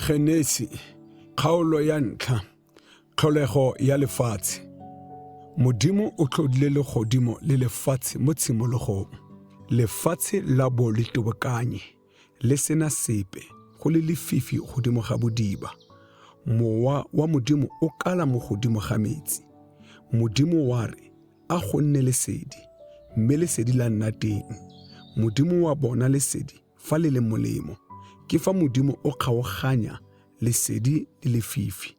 Genesi, kgaolo ya ntlha, tlholego ya lefatshe. Modimo o tlhodile legodimo le lefatshe mo tshimologong. Lefatshe la bo le tobokanye, le sena sepe, go le lefifi godimo ga bodiba. Mowa wa Modimo o kala mo godimo ga metsi. Modimo wa re, A go nne lesedi, mme lesedi la nna teng. Modimo wa bona lesedi fa le le molemo. Ke fa Modimo o kgaoganya lesedi le lefifi.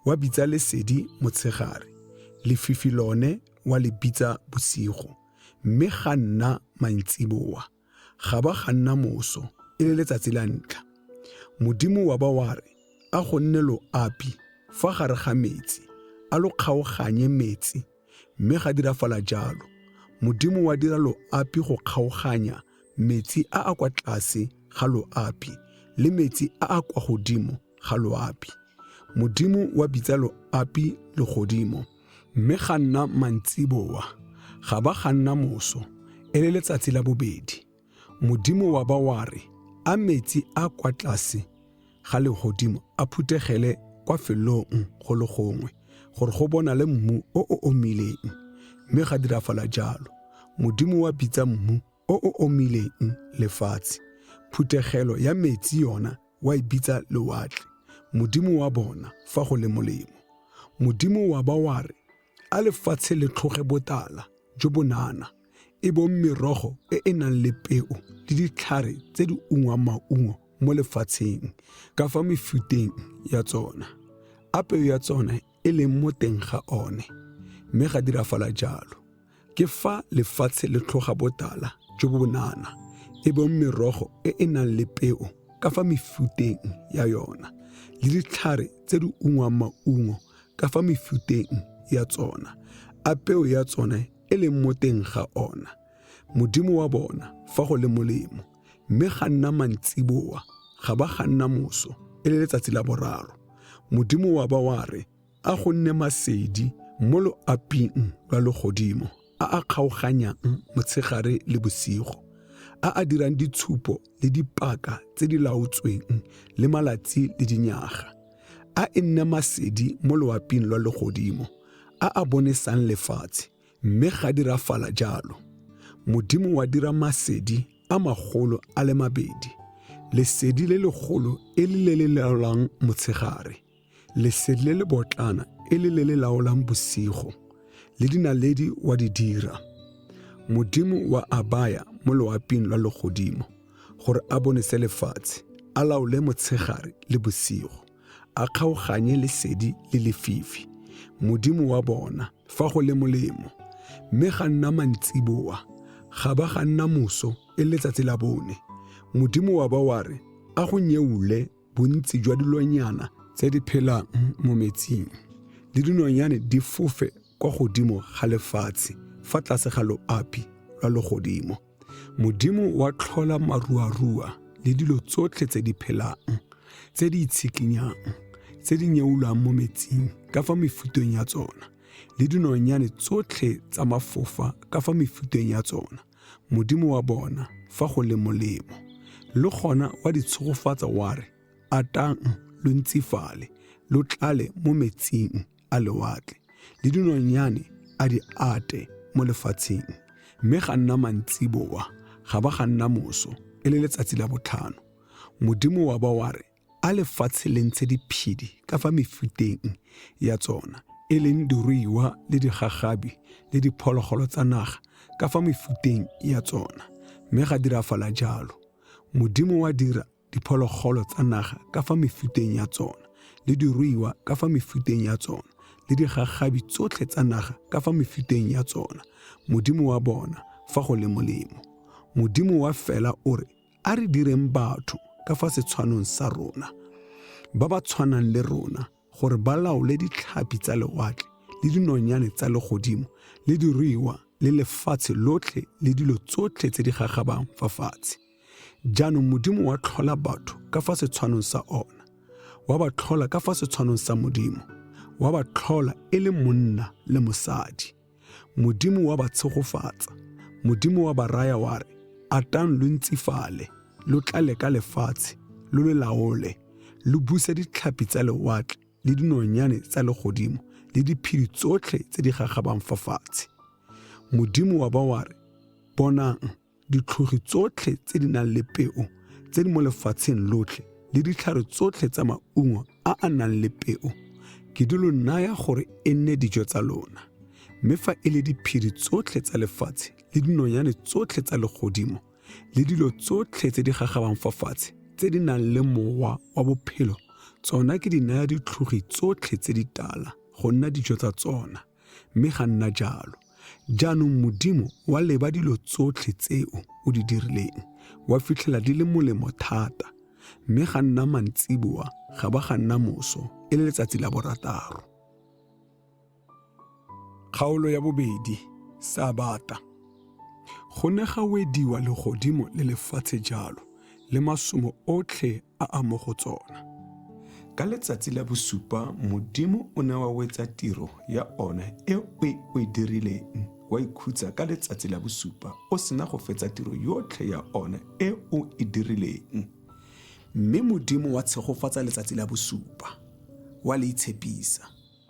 Wa bitsa lesedi motshegare, lefifi lone wa le bitsa bosigo. Mme ga nna mantsiboa, ga ba ga nna moso, e le letsatsi la ntlha. Modimo wa ba wa re, A go nne loapi fa gare ga metsi, a lo kgaoganye metsi Mme ga dirafala jalo. Modimo wa dira loapi go kgaoganya metsi a a kwa tlase ga loapi le metsi a a kwa godimo ga loapi. Modimo wa bitsa loapi legodimo. Mme ga nna mantsiboa, ga ba ga nna moso, e le letsatsi la bobedi. Modimo wa ba wa re, A metsi a kwa tlase ga legodimo a phuthegele kwa felong go le gongwe, gore go bonale mmu o o omileng. Mme ga dirafala jalo. Modimo wa bitsa mmu o o omileng lefatshe, phuthegelo ya metsi yona wa e bitsa lewatle. Modimo wa bona fa go le molemo. Modimo wa ba wa re, A lefatshe le tlhoge botala jo bonana, e bong merogo e e nang le peo le ditlhare tse di ungwang maungo mo lefatsheng ka fa mefuteng ya tsona, a peo ya tsona e leng mo teng ga one. Mme ga dirafala jalo. Ke fa lefatshe le tlhoga botala jo bo bonana, e bong merogo e e nang le peo ka fa mefuteng ya yona, le ditlhare tse di ungwang maungo ka fa mefuteng ya tsona, a peo ya tsona e leng mo teng ga ona. Modimo wa bona fa go le molemo, mme ga nna mantsiboa, ga ba ga nna moso, e le letsatsi la boraro. Modimo wa ba wa re, A go nne masedi mo loaping lwa legodimo a a kgaoganyang motshegare le bosigo, a a dirang ditshupo le dipaka tse di laotsweng le malatsi le dinyaga. A e nne masedi mo loaping lwa legodimo a a bonesang lefatshe, mme ga dirafala jalo. Modimo wa dira masedi a magolo a le mabedi, lesedi le legolo e le le le laolang motshegare, lesedi le le botlana e le le le laolang bosigo, le dinaledi wa di dira. Modimo wa a baya mo loaping lwa legodimo gore a bonese lefatshe, a laole motshegare le bosigo, a kgaoganye lesedi le lefifi. Modimo wa bona fa go le molemo, mme ga nna mantsiboa, ga ba ga nna moso e letsatsi la bone. Modimo wa ba wa re, a go nyeule bontsi jwa dilonyana tse di phelang mo metsing, le dinonyane di fofe kwa godimo ga lefatshe fa tlase ga loapi lwa legodimo. Modimo wa tlhola maruarua le dilo tsotlhe tse di phelang, tse di itshikinyang, tse di nyeulang mo metsing ka fa mefuteng ya tsona, le dinonyane tsotlhe tsa mafofa ka fa mefuteng ya tsona. Modimo wa bona fa go le molemo. Le gona wa di tshegofatsa wa re, Atang lo ntsifale, lo tlale mo metsing a lewatle, le dinonyane a di ate mo lefatsheng. Mme ga nna mantsiboa, ga ba ga nna moso, e le letsatsi la botlhano. Modimo wa ba wa re, A lefatshe le ntshe diphedi ka fa mefuteng ya tsona, e leng diruiwa le digagabi le diphologolo tsa naga ka fa mefuteng ya tsona. Mme ga dirafala jalo. Modimo wa dira diphologolo tsa naga ka fa mefuteng ya tsona, le diruiwa ka fa mefuteng ya tsona, le digagabi tsotlhe tsa naga ka fa mefuteng ya tsona. Modimo wa bona fa go le molemo. Modimo wa fela o re, A re direng batho ka fa setshwanong sa rona, ba ba tshwanang le rona, gore ba laole ditlhapi tsa lewatle le dinonyane tsa legodimo le diruiwa le lefatshe lotlhe le dilo tsotlhe tse di gagabang fa fatshe. Jaanong Modimo wa tlhola batho ka fa setshwanong sa ona, wa ba tlhola ka fa setshwanong sa Modimo, wa ba tlhola e le monna le mosadi. Modimo wa ba tshegofatsa. Modimo wa ba raya wa re, Atang lo ntsifale, lo tlale ka lefatshe, lo le laole. Lo buse ditlhapi tsa lewatle le dinonyane tsa legodimo le diphedi tsotlhe tse di gagabang fa fatshe. Modimo wa ba wa re, Bonang, ditlhogi tsotlhe tse di nang le peo tse di mo lefatsheng lotlhe le ditlhare tsotlhe tsa maungo a a nang le peo ke di lo naya gore e nne dijo tsa lona. Mme fa e le diphedi tsotlhe tsa lefatshe le dinonyane tsotlhe tsa legodimo le dilo tsotlhe tse di gagabang fa fatshe tse di nang le mowa wa bophelo, tsona ke di naya ditlhogi tsotlhe tse di tala go nna dijo tsa tsona. Mme ga nna jalo. Jaanong Modimo wa leba dilo tsotlhe tseo o di dirileng, wa fitlhela di le molemo thata. Mme ga nna mantsiboa ga ba ga nna moso, e le letsatsi la borataro. Kgaolo ya bobedi, Sabata. Go ne ga wediwa legodimo le lefatshe jalo, le masomo otlhe a a mo go tsona. Ka letsatsi la bosupa Modimo o ne wa wetsa tiro ya ona e o e dirileng, wa ikhutsa ka letsatsi la bosupa o sena go fetsa tiro yotlhe ya ona e o e dirileng. Mme Modimo wa tshegofatsa letsatsi la bosupa, wa le itshepisa.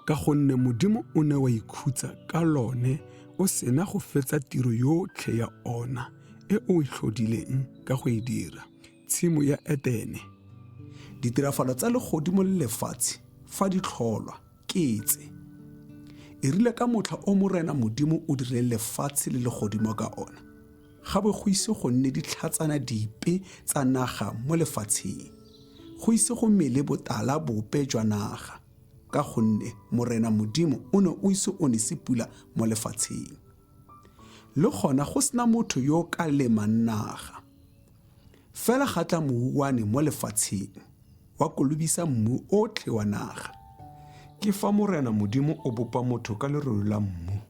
Ka gonne Modimo o ne wa ikhutsa ka lone o sena go fetsa tiro yotlhe ya ona e o e tlhodileng ka go e dira. Tshimo ya Etene. Ditirafalo tsa legodimo le lefatshe fa di tlholwa ke tse. E rile ka motlha o Morena Modimo o dirileng lefatshe le legodimo ka ona, ga bo go ise go nne ditlhatsana dipe tsa naga mo lefatsheng, go ise go mele botala bope jwa naga, ka gonne Morena Modimo o ne o ise o nese pula mo lefatsheng. Le gona go sena motho yo o ka lemang naga. Fela ga tla mouwane mo lefatsheng, wa kolobisa mmu otlhe wa naga. Ke fa Morena Modimo o bopa motho ka lerole la mmu,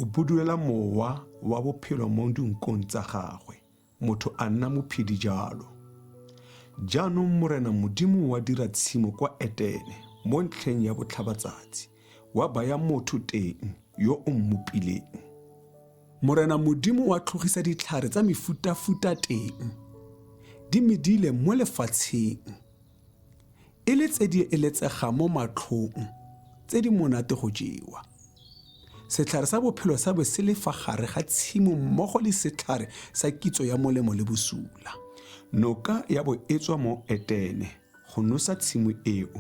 o budulela mowa wa bophelo mo dinkong tsa gagwe, motho a nna mophedi jalo. Jaanong Morena Modimo wa dira tshimo kwa Etene mo ntlheng ya botlhabatsatsi, wa baya motho teng yo o mmopileng. Morena Modimo wa tlhogisa ditlhare tsa mefutafuta teng, di medile mo lefatsheng, e le tse di eletsegang mo matlhong, tse di monate go jewa. Setlhare sa bophelo sa bo se le fa gare ga tshimo mmogo le setlhare sa kitso ya molemo le bosula. Noka ya bo e tswa mo Etene go nosa tshimo eo,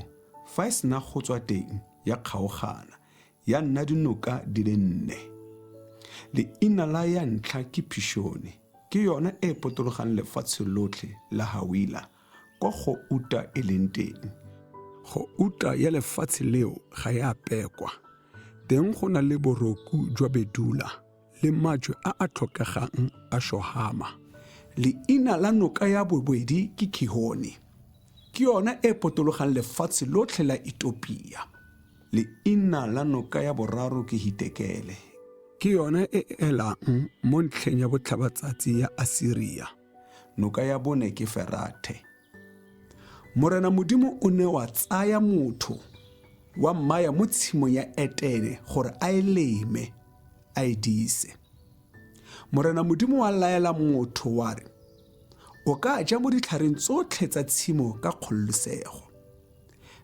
fa e sena go tswa teng ya kgaogana, ya nna dinoka di le nne. Leina la ya ntlha ke Phishone, ke yona e potologang lefatshe lotlhe la Hawila, kwa gouta e leng teng. Gouta ya lefatshe leo ga e a pekwa. Teng go na le boroku jwa bedula le majwe a a tlhokegang a shohama. Leina la noka ya bobedi ke Kihone, ke yona e potologang lefatshe lotlhe la Etopia. Leina la noka ya boraro ke Hitekele. Ke yona e e elang mo ntlheng ya botlhabatsatsi ya Asiria. Noka ya bone ke Ferathe. Morena Modimo o ne wa tsaya motho wa mmaya mo tshimong ya Etene gore a e leme, a e dise. Morena Modimo wa laela motho wa re, O ka ja mo ditlhareng tsotlhe tsa tshimo ka kgololosego.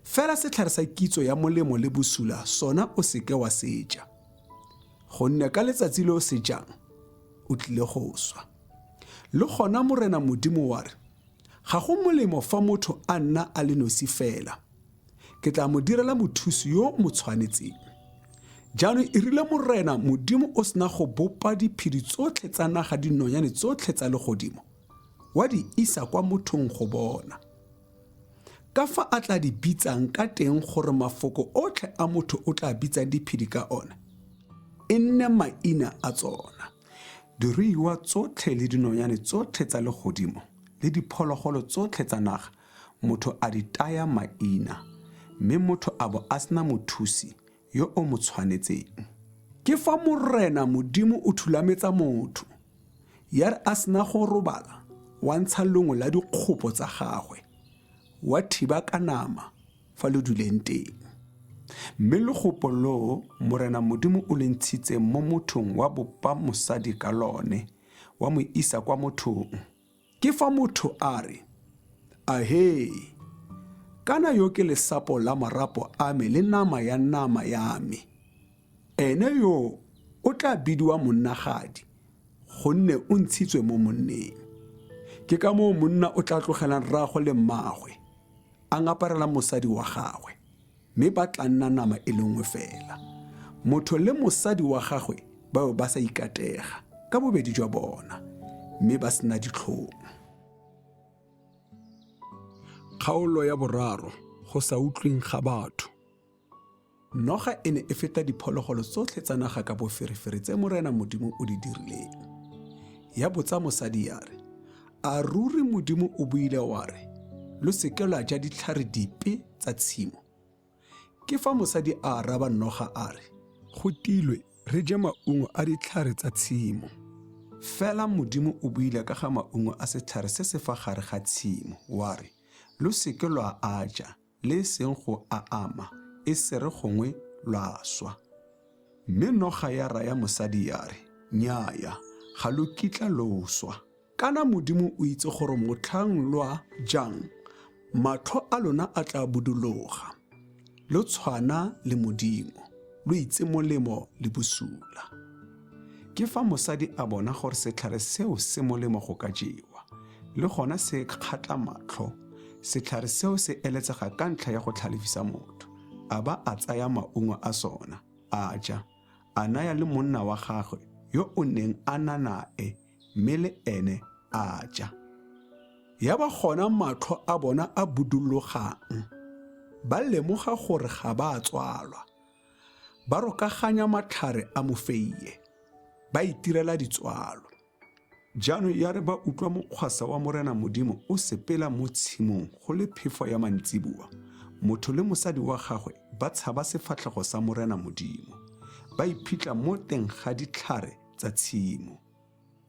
Fela setlhare sa kitso ya molemo le bosula sona o seke wa se ja, gonne ka letsatsi le o se jang o tlile go swa. Le gona Morena Modimo wa re, Ga go molemo fa motho a nna a le nosi fela. Ke tla mo direla mothusi yo o mo tshwanetseng. Jaanong e rile Morena Modimo o sena go bopa diphedi tsotlhe tsa naga dinonyane tsotlhe tsa legodimo, wa di isa kwa mothong go bona ka fa a tla di bitsang ka teng gore mafoko otlhe a motho o tla bitsang diphedi ka ona e nne maina a tsona. Diruiwa tsotlhe le dinonyane tsotlhe tsa legodimo le diphologolo tsotlhe tsa naga motho a di taya maina, mme motho a bo a sena mothusi yo o mo tshwanetseng. Ke fa Morena Modimo o thulametsa motho, ya re a sena go robala, wa ntsha longwe la dikgopo tsa gagwe, wa thiba ka nama fa lo duleng teng. Mme logopo loo Morena Modimo o le ntshitseng mo mothong wa bopa mosadi ka lone, wa mo isa kwa mothong. Ke fa motho a re, Ahee! Kana yo ke lesapo la marapo a me le nama ya nama ya me. Ene yo o tla bidiwa monnagadi, gonne o ntshitswe mo monneng. Ke ka moo monna o tla tlogelang rraagwe le mmaagwe, a ngaparela mosadi wa gagwe, mme ba tla nna nama e le nngwe fela. Motho le mosadi wa gagwe ba be ba sa ikatega ka bobedi jwa bona, mme ba sena ditlhong. Kgaolo ya boraro, Go sa utlweng ga batho. Noga e ne e feta diphologolo tsotlhe tsa naga ka boferefere tse Morena Modimo o di dirileng. Ya botsa mosadi ya re, A ruri Modimo o buile wa re, Lo se ke lwa ja ditlhare dipe tsa tshimo? Ke fa mosadi a araba noga a re, Go tilwe re je maungo a ditlhare tsa tshimo. Fela Modimo o buile ka ga maungo a setlhare se se fa gare ga tshimo, wa re, Lo se ke lwa a ja, le e seng go a ama, e sere gongwe lwa swa. Mme noga ya raya mosadi ya re, Nnyaya, ga lo kitla lo swa. Kana Modimo o itse gore motlhang lo a jang, matlho a lona a tla buduloga, lo tshwana le Modimo, lo itse molemo le bosula. Ke fa mosadi a bona gore setlhare seo se molemo go ka jewa, le gona se kgatla matlho, setlhare seo se eletsega ka ntlha ya go tlhalefisa motho, a ba a tsaya maungo a sona, a ja, a naya le monna wa gagwe yo o neng a na nae, mme le ene a ja. Ya ba gona matlho a bona a budulogang, ba lemoga gore ga ba a tswalwa. Ba rokaganya matlhare a mofeie, ba itirela ditswalo. Jaanong ya re ba utlwa mokgwasa wa Morena Modimo o sepela mo tshimong go le phefo ya mantsiboa, motho le mosadi wa gagwe ba tshaba sefatlhego sa Morena Modimo, ba iphitlha mo teng ga ditlhare tsa tshimo.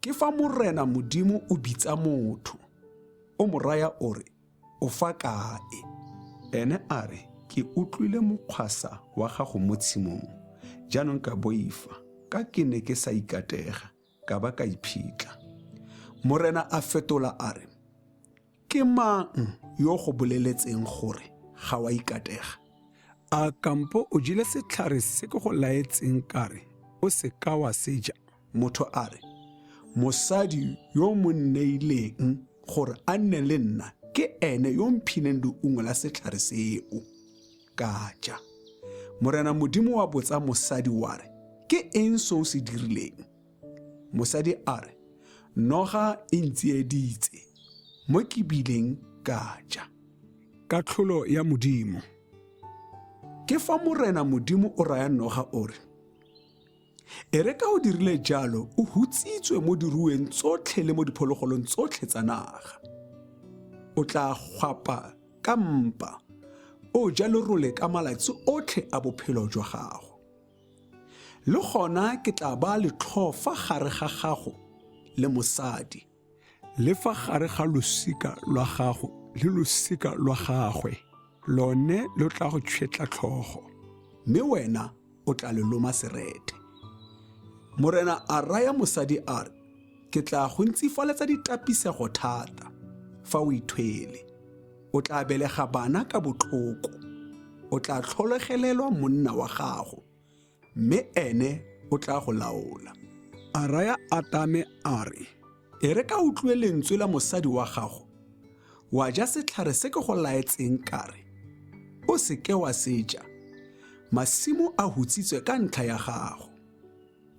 Ke fa Morena Modimo o bitsa motho, o mo raya o re, O fa kae? Ene a re, Ke utlwile mokgwasa wa gago mo tshimong, jaanong ka boifa, ka ke ne ke sa ikatega, ka ba ka iphitlha. Morena a fetola a re, Ke mang yo go boleletseng gore ga wa ikatega? A kampo o jele setlhare se ke go laetseng ka re o se ka wa se ja? Motho a re, Mosadi yo mo nneileng gore a nne le nna ke ene yo mphileng leungo la setlhare seo, ka ja. Morena Modimo wa botsa mosadi wa re, Ke eng se o se dirileng? Mosadi a re, Noga e ntsieditse, mo ke bileng ka ja. Katlholo ya Modimo. Ke fa Morena Modimo o raya noga o re, E re ka o dirile jalo, o hutsitswe mo dirueng tsotlhe le mo diphologolong tsotlhe tsa naga. O tla gwapa ka mpa, o ja lerole ka malatsi otlhe a bophelo jwa gago. Le gona ke tla ba letlhoo fa gare ga gago le mosadi, le fa gare ga losika lwa gago le losika lwa gagwe, lone lo tla go tšhwetla tlhogo, mme wena o tla le loma serethe. Morena a raya mosadi a re, Ke tla go ntsifaletsa ditapisego thata fa o ithwele. O tla belega bana ka botlhoko. O tla tlhologelelwa monna wa gago, mme ene o tla go laola. A raya Atame a re, E re ka utlwile lentswe la mosadi wa gago, wa ja setlhare se ke go laetseng ka re, O se ke wa se ja, masimo a hutsitswe ka ntlha ya gago.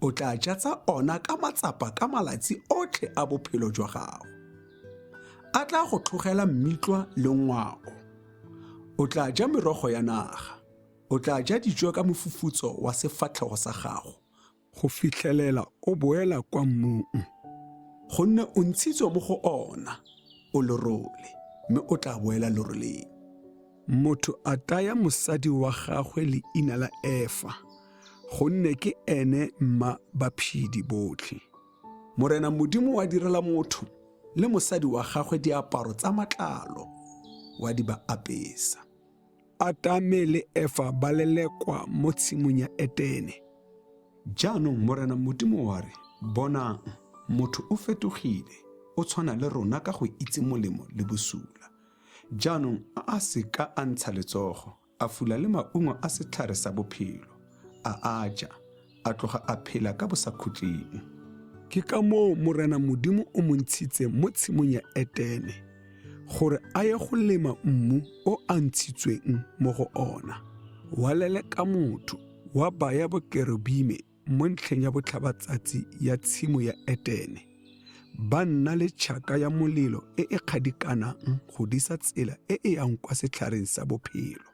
O tla ja tsa ona ka matsapa ka malatsi otlhe a bophelo jwa gago. A tla go tlhogela mmitlwa le ngwao. O tla ja merogo ya naga. O tla ja dijo ka mofufutso wa sefatlhego sa gago go fitlhelela o boela kwa mmung. Gonne o ntshitswe mo go ona, o lerole, mme o tla boela leroleng. Motho a taya mosadi wa gagwe leina la Efa, gonne ke ene mma baphedi botlhe. Morena Modimo wa direla motho le mosadi wa gagwe diaparo tsa matlalo, wa di ba apesa. Atame le Efa ba lelekwa mo tshimong ya Etene. Jaanong Morena Modimo wa re, Bonang, motho o fetogile, o tshwana le rona ka go itse molemo le bosula. Jaanong a a se ka a ntsha letsogo, a fula le maungo a setlhare sa bophelo, a a ja, a tloga a phela ka bosakhutleng. Ke ka moo Morena Modimo o mo ntshitseng mo tshimong ya Etene, gore a ye go lema mmu o a ntshitsweng mo go ona. Wa leleka motho, wa baya bokerubime mo ntlheng ya botlhabatsatsi ya tshimo ya Etene, ba nna le tšhaka ya molelo e e kgadikanang go disa tsela e e yang kwa setlhareng sa bophelo.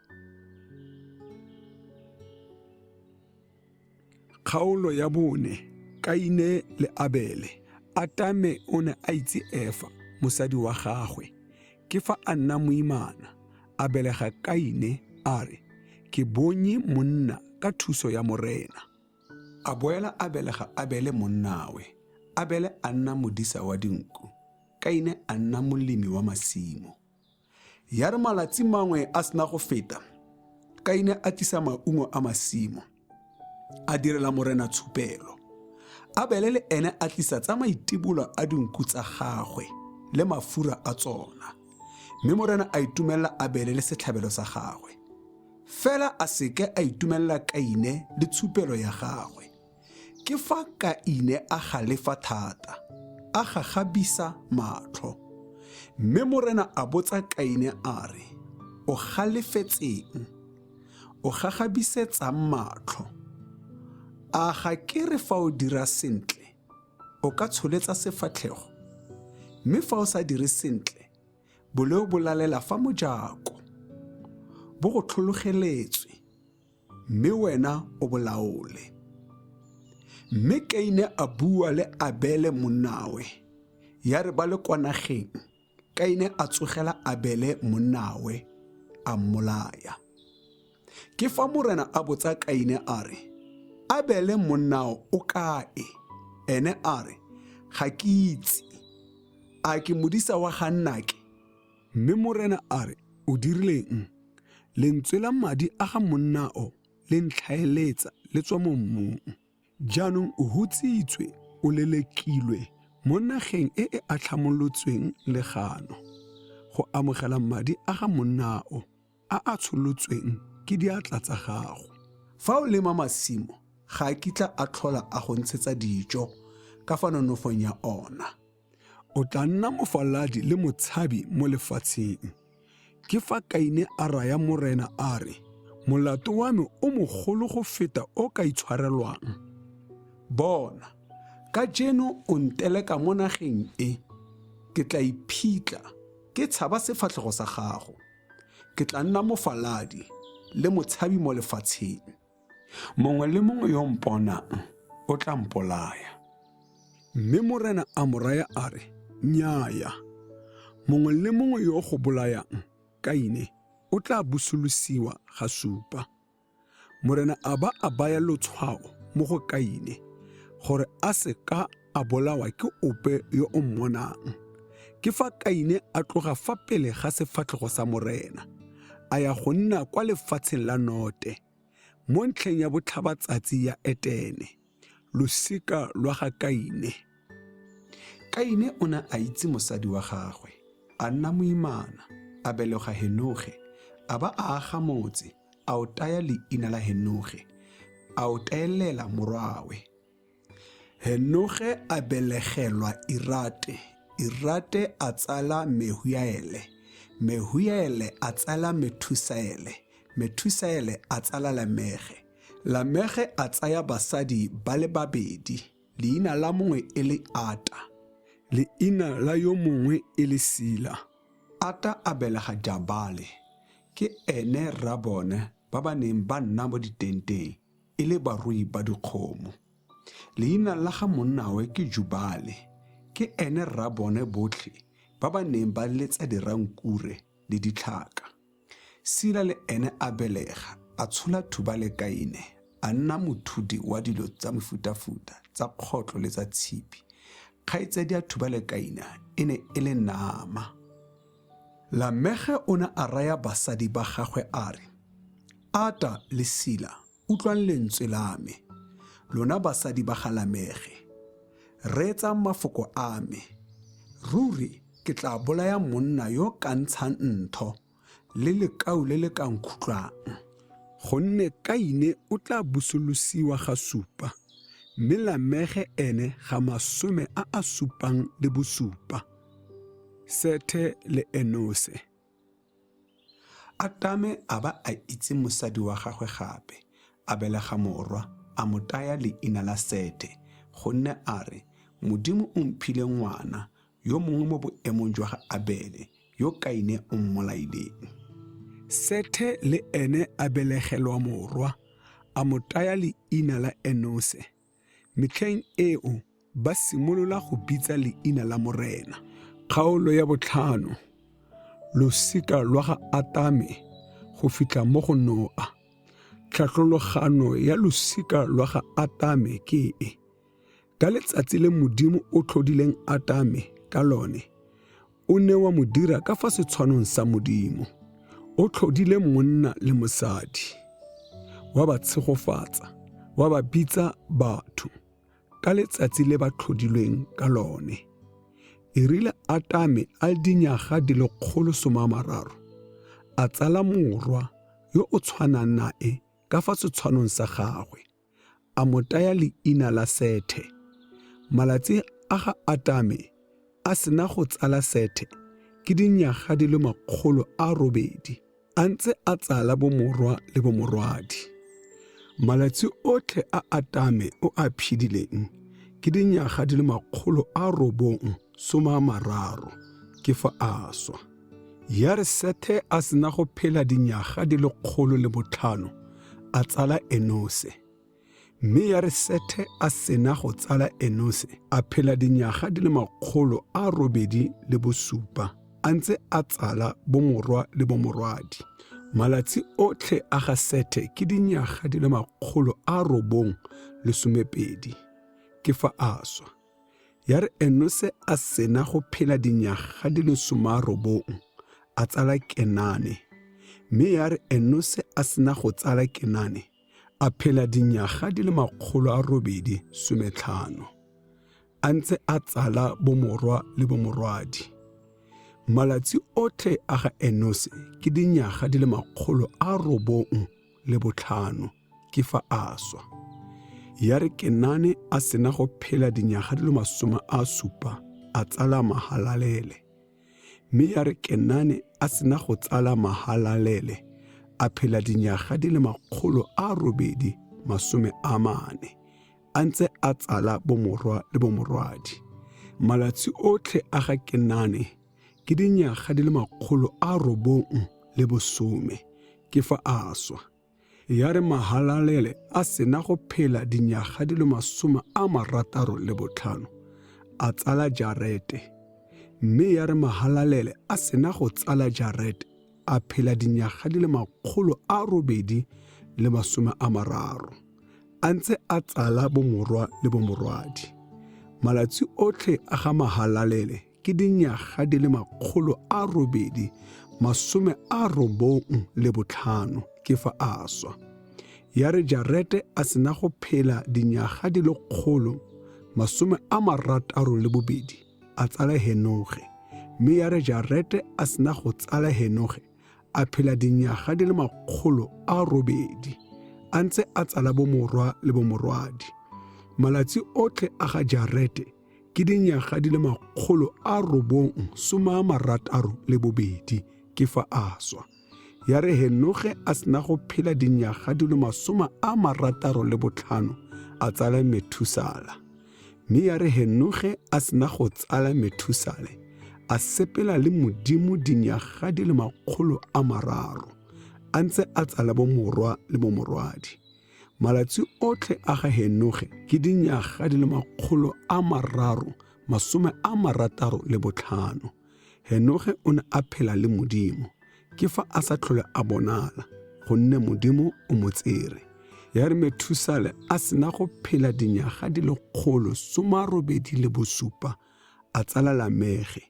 Kgaolo ya bone, Kaine le Abele. Atame o ne a itse Efa, mosadi wa gagwe. Ke fa a nna moimana, a belega Kaine, a re, Ke bonye monna ka thuso ya Morena. A boela a belega Abele monnawe. Abele a nna modisa wa dinku, Kaine a nna molemi wa masimo. Ya re malatsi mangwe a sena go feta, Kaine a tlisa maungo a masimo, a direla Morena tshupelo. Abele le ene a tlisa tsa maitibolo a dinku tsa gagwe le mafura a tsona. Mme Morena a itumelela Abele le setlhabelo sa gagwe. Fela a seke a itumelela Kaine le tshupelo ya gagwe. Ke fa Kaine a galefa thata, a gagabisa matlho. Mme Morena a botsa Kaine a re, O galefetseng? O gagabisetsang matlho? A ga ke re fa o dira sentle, o ka tsholetsa sefatlhego? Mme fa o sa dire sentle, boleo bo lalela fa mojako, bo go tlhologeletswe. Mme wena o bo laole. Mme Kaine a bua le Abele monnawe. Ya re ba le kwa nageng, Kaine a tsogela Abele monnawe, a mmolaya. Ke fa Morena a botsa Kaine a re, Abele monnao o kae? Ene a re, Ga ke itse. A ke modisa wa ga nnake? Mme Morena a re, O dirileng? Lentswe la madi a ga monnao le ntlhaeletsa le tswa mo mmung. Jaanong o hutsitswe, o lelekilwe mo nageng e e atlhamolotsweng legano, go amogela madi a ga monnao a a tsholotsweng ke diatla tsa gago. Fa o lema masimo, ga a kitla a tlhola a go ntshetsa dijo ka fa nonofong ya ona. O tla nna mofaladi le motshabi mo lefatsheng. Ke fa Kaine a raya Morena a re, Molato wa me o mogolo go feta o ka itshwarelwang. Bona, kajeno o nteleka mo nageng e, ke tla iphitlha, ke tshaba sefatlhego sa gago. Ke tla nna mofaladi le motshabi mo lefatsheng. Mongwe le mongwe yo o mponang o tla mpolaya. Mme Morena a mo raya a re, Nnyaya, mongwe le mongwe yo o go bolayang, Kaine, o tla busolosiwa ga supa. Morena a ba a baya lotshwao mo go Kaine, gore a se ka a bolawa ke ope yo o mmonang. Ke fa Kaine a tloga fa pele ga sefatlhogo sa Morena, a ya go nna kwa lefatsheng la Note, mo ntlheng ya botlhabatsatsi ya Etene, losika lwa ga Kaine. Kaine o ne a itse mosadi wa gagwe, a nna moimana, a belega Henoge, a ba a aga motse, a o taya leina la Henoge, a o taelela morwawe. Henoge a belegelwa Irate, Irate a tsala Mehuyaele, Mehuyaele a tsala Methusaele, Methusaele a tsala Lamege. Lamege a tsaya basadi ba le babedi, leina la mongwe e le Ata, leina la yo mongwe e le Sila. Ata a belega Jabale, ke ene rrabone ba ba neng ba nna mo ditenteng, e le barui ba dikgomo. Leina la ga monnawe ke Jubale, ke ene rrabone botlhe ba ba neng ba letsa dirankure le ditlhaka. Sila le ene a belega, a tshola Thubale-Kaine, a nna mothudi wa dilo tsa mefutafuta tsa kgotlo le tsa tshipi. Kgaitsadia Thubale-Kaina e ne e le Naama. Lamege o ne a raya basadi ba gagwe a re, Ata le Sila, utlwang lentswe la me, lona basadi ba ga Lamege. Reetsang mafoko a me. Ruri Ke tla bolaya monna yo ka ntshang ntho le lekau le le ka nkhutlwang. Gonne Kaine o tla busolosiwa ga supa, mme Lamege ene ga 77. Sethe le Enose. Atame a ba a itse mosadi wa gagwe gape, a belega morwa, a mo taya leina la Sethe, gonne a re, Modimo o mphile ngwana yo mongwe mo boemong jwa ga Abele, yo Kaine o mmolaileng. Sethe le ene a belegelwa morwa, a mo taya leina la Enose. Metlheng eo ba simolola go bitsa leina la Morena. Kgaolo ya botlhano, Losika lwa ga Atame go fitlha mo go Noa. Tlhatlologano ya losika lwa ga Atame ke e. Ka letsatsi le Modimo o tlhodileng Atame ka lone, o ne wa mo dira ka fa setshwanong sa Modimo. O tlhodile monna le mosadi, wa ba tshegofatsa, wa ba bitsa batho ka letsatsi le ba tlhodilweng ka lone. E rile Atame a le dinyaga di le 130, a tsala morwa yo o tshwanang nae ka fa setshwanong sa gagwe. A mo taya leina la Sethe. Malatsi a ga Atame a sena go tsala Sethe ke dinyaga di le 800, a ntse a tsala bomorwa le bomorwadi. Malatsi otlhe a Atame o a phedileng ke dinyaga di le 930, ke fa a swa. Ya re Sethe a sena go phela dinyaga di le 105, a tsala Enose. Mme ya re Sethe a sena go tsala Enose, a phela dinyaga di le 807, a ntse a tsala bomorwa le bomorwadi. Malatsi otlhe a ga Sethe ke dinyaga di le 912, ke fa a swa. Ya re Enose a sena go phela dinyaga di le 90, a tsala Kenane. Mme ya re Enose a sena go tsala Kenane, a phela dinyaga di le 815, a ntse a tsala bomorwa le bomorwadi. Malatsi otlhe a ga Enose ke dinyaga di le 905, ke fa a swa. Ya re Kenane a sena go phela dinyaga di le 70, a tsala Mahalalele. Mme ya re Kenane a sena go tsala Mahalalele, a phela dinyaga di le 840, a ntse a tsala bomorwa le bomorwadi. Malatsi otlhe a ga Kenane ke dinyaga di le 910, ke fa a swa. Ya re Mahalalele a sena go phela dinyaga di le 65, a tsala Jarete. Mme ya re Mahalalele a sena go tsala Jarete, a phela dinyaga di le 830, a ntse a tsala bomorwa le bomorwadi. Malatsi otlhe a ga Mahalalele ke dinyaga di le 895, ke fa a swa. Ya re Jarete a sena go phela dinyaga di le 162, a tsala Henoge. Mme ya re Jarete a sena go tsala Henoge, a phela dinyaga di le 800, a ntse a tsala bomorwa le bomorwadi. Malatsi otlhe a ga Jarete ke dinyaga di le 962, ke fa a swa. Ya re Henoge a sena go phela dinyaga di le 65, a tsala Methusala. Mme ya re Henoge a sena go tsala Methusale, a sepela le Modimo dinyaga di le 300, a ntse a tsala bomorwa le bomorwadi. Malatsi otlhe a ga Henoge ke dinyaga di le 365. Henoge o ne a phela le Modimo, ke fa a sa tlhole a bonala, gonne Modimo o mo tsere. Ya re Methusale a sena go phela dinyaga di le 187, a tsala Lamege.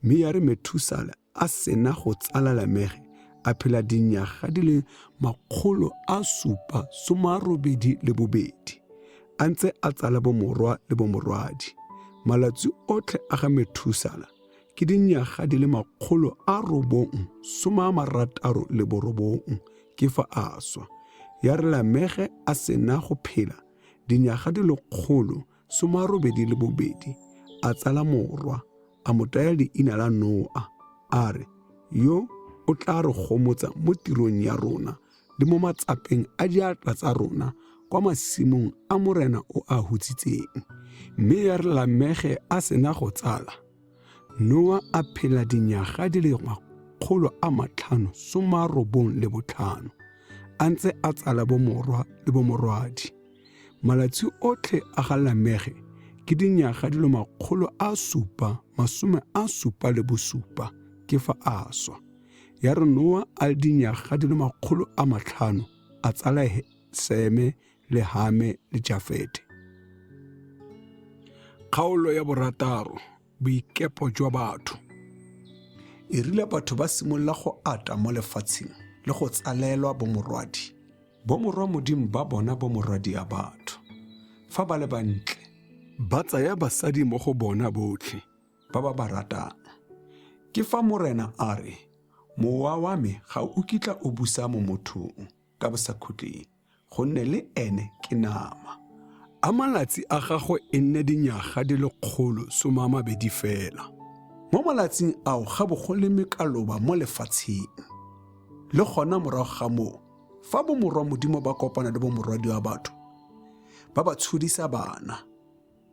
Mme ya re Methusale a sena go tsala Lamege, a phela dinyaga di le 782, a ntse a tsala bomorwa le bomorwadi. Malatsi otlhe a ga Methusala ke dinyaga di le 969, ke fa a swa. Ya re Lamege a sena go phela dinyaga di le 182, a tsala morwa, a mo taya leina la Noa, a re, Yo o tla re gomotsa mo tirong ya rona le mo matsapeng a diatla tsa rona kwa masimong a Morena o a hutsitseng. Mme ya re Lamege a sena go tsala, Noa a phela dinyaga di le 595, a ntse a tsala bomorwa le bomorwadi. Malatsi otlhe a ga Lamege ke dinyaga di le 777, ke fa a swa. Ya re Noa a le dinyaga di le 500, a tsala Seme le Hame le Jafete. Kgaolo ya borataro, boikepo jwa batho. E rile batho ba simolola go ata mo lefatsheng le go tsalelwa bomorwadi, bomorwa Modimo ba bona bomorwadia batho, fa ba le bantle, ba tsaya basadi mo go bona botlhe ba ba ba ratang. Ke fa Morena a re, Mowa wa me ga o kitla o busa mo mothong ka bosakhutleng, gonne le ene ke nama. A malatsi a gagwe e nne dinyaga di le 120 fela. Mo malatsing ao ga bo go le mekaloba mo lefatsheng. Le gona morago ga moo, fa bomorwa Modimo ba kopana le bomorwadia batho, ba ba tshodisa bana.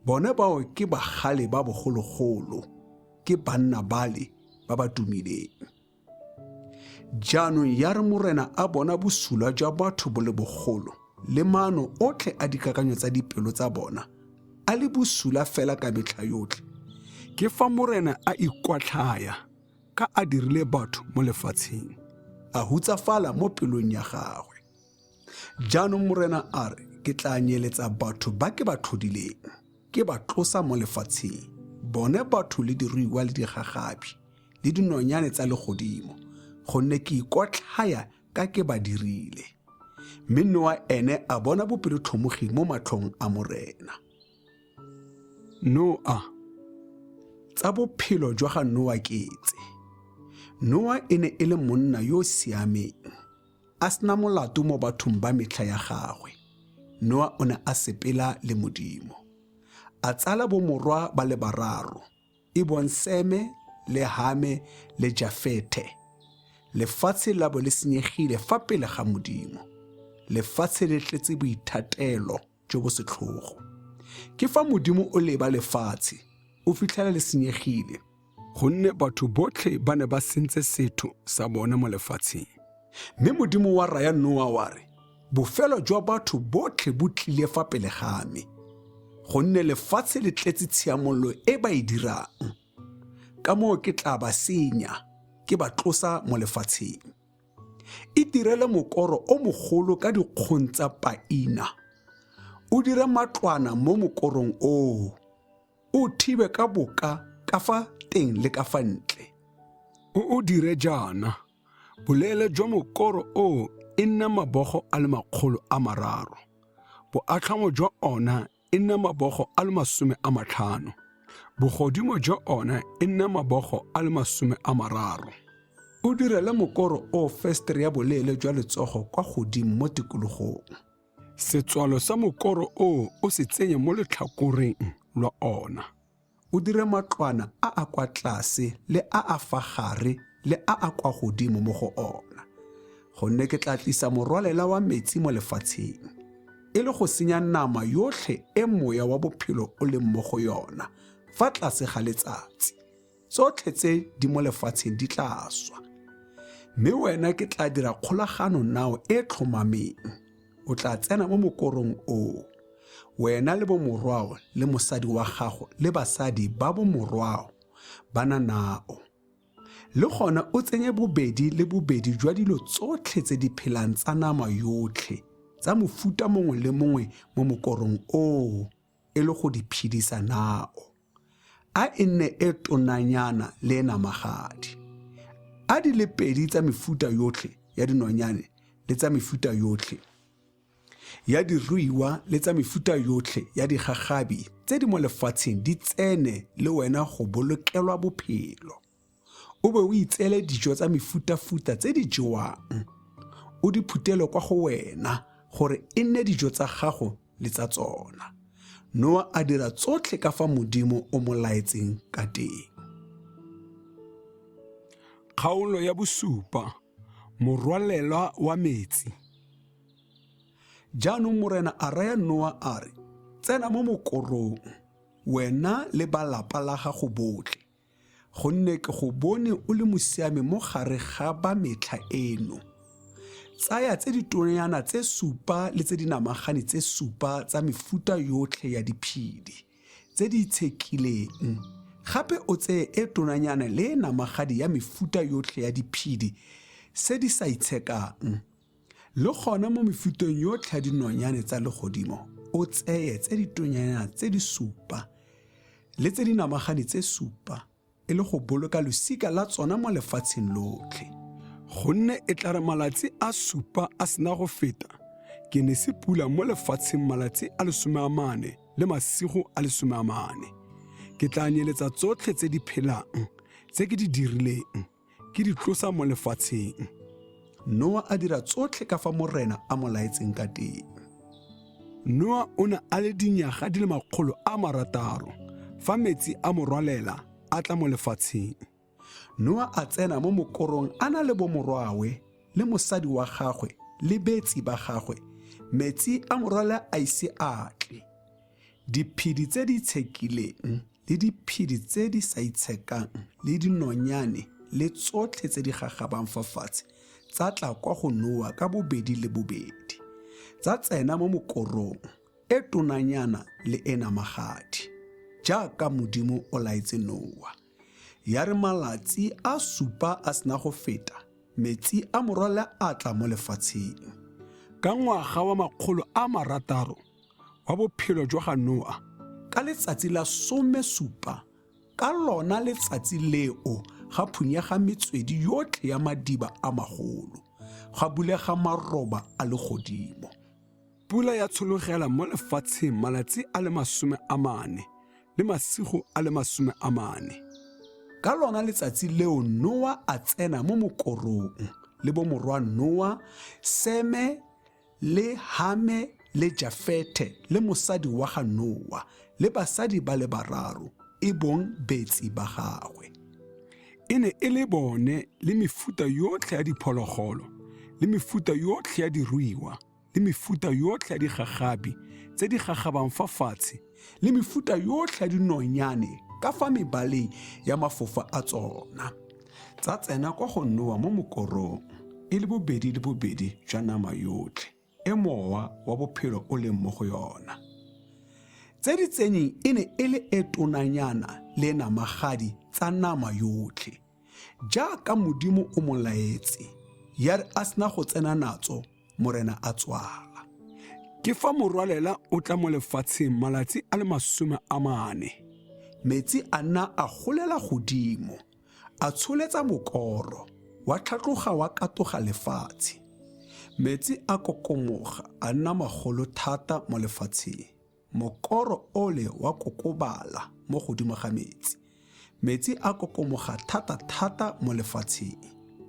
Bone bao ke bagale ba bogologolo, ke banna bale ba ba tumileng. Jaanong ya re Morena a bona bosula jwa batho bo le bogolo, le maano otlhe a dikakanyo tsa dipelo tsa bona a le bosula fela ka metlha yotlhe, ke fa Morena a ikwatlhaya ka a dirile batho mo lefatsheng, a hutsafala mo pelong ya gagwe. Jaanong Morena a re, Ke tla nyeletsa batho ba ke ba tlhodileng, ke ba tlosa mo lefatsheng, bone batho le diruiwa le digagabi le dinonyane tsa legodimo, gonne ke ikotlhaya ka ke ba dirile. Mme Noa ene a bona bopelotlhomogi mo matlhong a Morena. Noa. Tsa bophelo jwa ga Noa ke tse. Noa e ne e le monna yo o siameng, a sena molato mo bathong ba metlha ya gagwe. Noa o ne a sepela le Modimo. A tsala bomorwa ba le bararo, e bong Seme le Hame le Jafethe. Lefatshe la bo le senyegile fa pele ga Modimo. Lefatshe le tletse boithatelo jo bo setlhogo. Ke fa Modimo o leba lefatshe, o fitlhela le senyegile, gonne batho botlhe ba ne ba sentse setho sa bone mo lefatsheng. Mme Modimo wa raya Noa wa re, Bofelo jwa batho botlhe bo tlile fa pele ga me, gonne lefatshe le tletse tshiamololo e ba e dirang. Ka moo ke tla ba senya, ke ba tlosa mo lefatsheng. Itirele mokoro o mogolo ka dikgong tsa paina, o dire matlwana mo mokorong oo, o thibe ka boka ka fa teng le ka fa ntle. O o dire jaana, boleele jwa mokoro oo e nne mabogo a le 300, boatlhamo jwa ona e nne mabogo a le 50, bogodimo jwa ona e nne mabogo a le 30. O direle mokoro o festere ya boleele jwa letsogo kwa godimo mo tikologong. Setswalo sa mokoro oo o se tsenye mo letlhakoreng lwa ona. O dire matlwana a a kwa tlase le a a fa gare le a a kwa godimo mo go ona, gonne ke tla tlisa morwalela wa metsi mo lefatsheng, e le go senya nama yotlhe e moya wa bophelo o leng mo go yona fa tlase ga letsatsi. Tsotlhe tse di mo lefatsheng di tla swa. Mme wena ke tla dira kgolagano nao e tlhomameng. O tla tsena mo mokorong oo, wena le bomorwao le mosadi wa gago le basadi ba bomorwao ba na nao. Le gona o tsenye bobedi le bobedi jwa dilo tsotlhe tse di phelang tsa nama yotlhe tsa mofuta mongwe le mongwe mo mokorong oo e le go di phedisa nao. A e nne e tonanyana le e namagadi. A di le pedi tsa mefuta yotlhe ya dinonyane le tsa mefuta yotlhe. Ya diruiwa le tsa mefuta yotlhe ya digagabi tse di mo lefatsheng di tsene le wena go bolokelwa bophelo. O be o itseele dijo tsa mefutafuta tse di jewang, o di phutele kwa go wena gore e nne dijo tsa gago le tsa tsona. Noa a dira tsotlhe ka fa Modimo o mo laetseng ka teng. Kgaolo ya bosupa, Morwalela wa metsi. Jaanong Morena a raya Noa a re, Tsena mo mokorong, wena le ba lapa la gago botlhe, gonne ke go bone o le mosiami mo gare ga ba metlha eno. Tsaya tse ditonyana tse supa le tse di namagane tse supa tsa mefuta yotlhe ya diphedi tse di itshekileng, gape o tseye e tonanyana le e namagadi ya mefuta yotlhe ya diphedi se di sa itshekang. Le gona mo mefuteng yotlhe ya dinonyane tsa legodimo o tseye tse ditonyana tse di supa le tse di namagadi tse supa e le go boloka losika la tsona mo lefatsheng lotlhe. Gonne e tla re malatsi a supa a sena go feta, ke nese pula mo lefatsheng malatsi a 40 le masigo a 40. Ke tla nyeletsa tsotlhe tse di phelang tse ke di dirileng, ke di tlosa mo lefatsheng. Noa a dira tsotlhe ka fa Morena a mo laetseng ka teng. Noa o ne a le dinyaga di le 600 fa metsi a morwalela a tla mo lefatsheng. Noa a tsena mo mokorong a na le bomorwawe le mosadi wa gagwe le betsi ba gagwe, metsi a morwalela a ise a tle. Diphedi tse di itshekileng le diphedi tse di sa itshekang le dinonyane le tsotlhe tse di gagabang fa fatshe tsa tla kwa go Noa ka bobedi le bobedi, tsa tsena mo mokorong, e tonanyana le e namagadi, jaaka Modimo o laetse Noa. Ya re malatsi a supa a sena go feta, metsi a morwalela a tla mo lefatsheng. Ka ngwaga wa 600 wa bophelo jwa ga Noa, ka letsatsi la 17, ka lona letsatsi leo ga phunyega metswedi yotlhe ya madiba a magolo, ga bulega maroba a legodimo. Pula ya tshologela mo lefatsheng malatsi a le 40 le masigo a le 40. Ka lona letsatsi leo Noa a tsena mo mokorong le bomorwa Noa, Seme le Hame le Jafethe le mosadi wa ga Noa le basadi ba le bararo, e bong betsi ba gagwe. E ne e le bone le mefuta yotlhe ya diphologolo le mefuta yotlhe ya diruiwa le mefuta yotlhe ya digagabi tse di gagabang fa fatshe le mefuta yotlhe ya dinonyane ka fa mebaleng ya mafofa a tsona. Tsa tsena kwa go Noa mo mokorong, e le bobedi le bobedi jwa nama yotlhe e mowa wa bophelo o leng mo go yona. Tse di tsenyeng e ne e le e tonanyana le namagadi tsa nama yotlhe, jaaka Modimo o mo laetse. Ya re a sena go tsena natso, Morena a tswala. Ke fa morwalela o tla mo lefatsheng malatsi a le 40. Metsi a nna a golela godimo, a tsholetsa mokoro, wa tlhatloga wa katoga lefatshe. Metsi a kokomoga a nna magolo thata mo lefatsheng. Mokoro ole wa kokobala mo godimo ga metsi. Metsi a kokomoga thata-thata mo lefatsheng,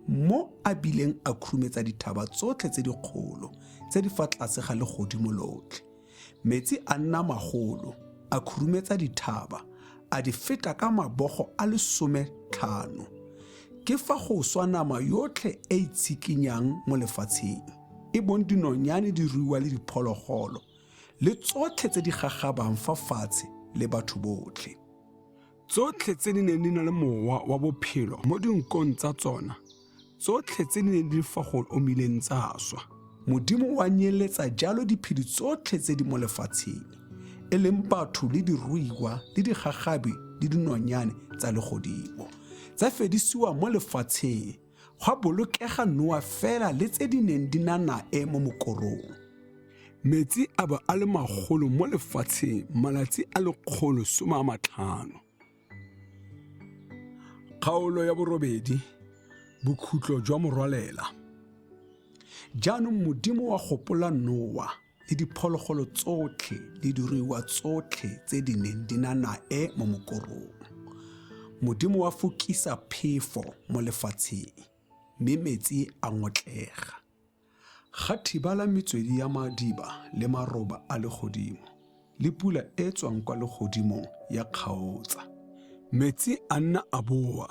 mo a bileng a khurumetsa dithaba tsotlhe tse dikgolo tse di fa tlase ga legodimo lotlhe. Metsi a nna magolo, a khurumetsa dithaba, a di feta ka mabogo a le 15. Ke fa go swa nama yotlhe e itshikinyang mo lefatsheng, e bong dinonyane, diruiwa le diphologolo, le tsotlhe tse di gagabang fa fatshe le batho botlhe. Tsotlhe tse di neng di na le mowa wa bophelo mo dinkong tsa tsona, tsotlhe tse di neng di fa go omileng tsa swa. Modimo wa nyeletsa jalo diphedi tsotlhe tse di mo lefatsheng, e leng batho le diruiwa le digagabi le dinonyane tsa legodimo, tsa fedisiwa mo lefatsheng, gwa bolokega Noa fela le tse di neng di na nae mo mokorong. Metsi a ba a le magolo mo lefatsheng malatsi a le 150. Kgaolo ya borobedi, bokhutlo jwa morwalela. Jaanong Modimo wa gopola Noa. le diphologolo tsotlhe le diruiwa tsotlhe tse di neng di na nae mo mokorong. Modimo wa fokisa phefo mo lefatsheng, mme metsi a ngotlega. Ga thibala metswedi ya madiba le maroba a legodimo, le pula e e tswang kwa legodimong ya kgaotsa. Metsi a nna a boa,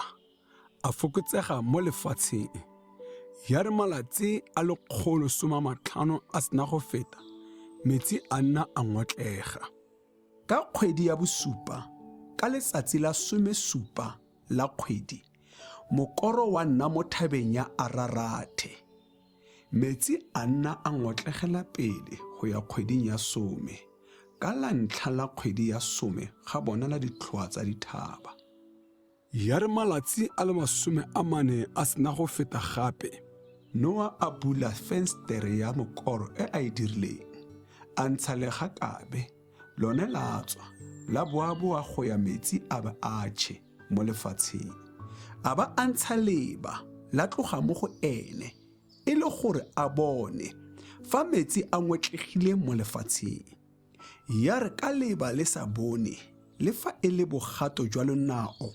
a fokotsega mo lefatsheng. Ya re malatsi a 150 a sena go feta, metsi a nna a ngotlega. Ka kgwedi ya bosupa, ka letsatsi la 17 la kgwedi, mokoro wa nna mo thabeng ya Ararathe. Metsi a nna a ngotlegela pele go ya kgweding ya some. Ka la ntlha la kgwedi ya some ga bonala ditlhoa tsa dithaba. Ya re malatsi a le 40 a sena go feta gape, Noa a bula fensetere ya mokoro e a e dirileng, a ntsha legakabe, lone la tswa, la boaboa go ya metsi a ba a tšhe mo lefatsheng. A ba a ntsha leba, la tloga mo go ene, e le gore a bone fa metsi a ngwetlegile mo lefatsheng. Ya re ka leba le sa bone le fa e le bogato jwa lonao,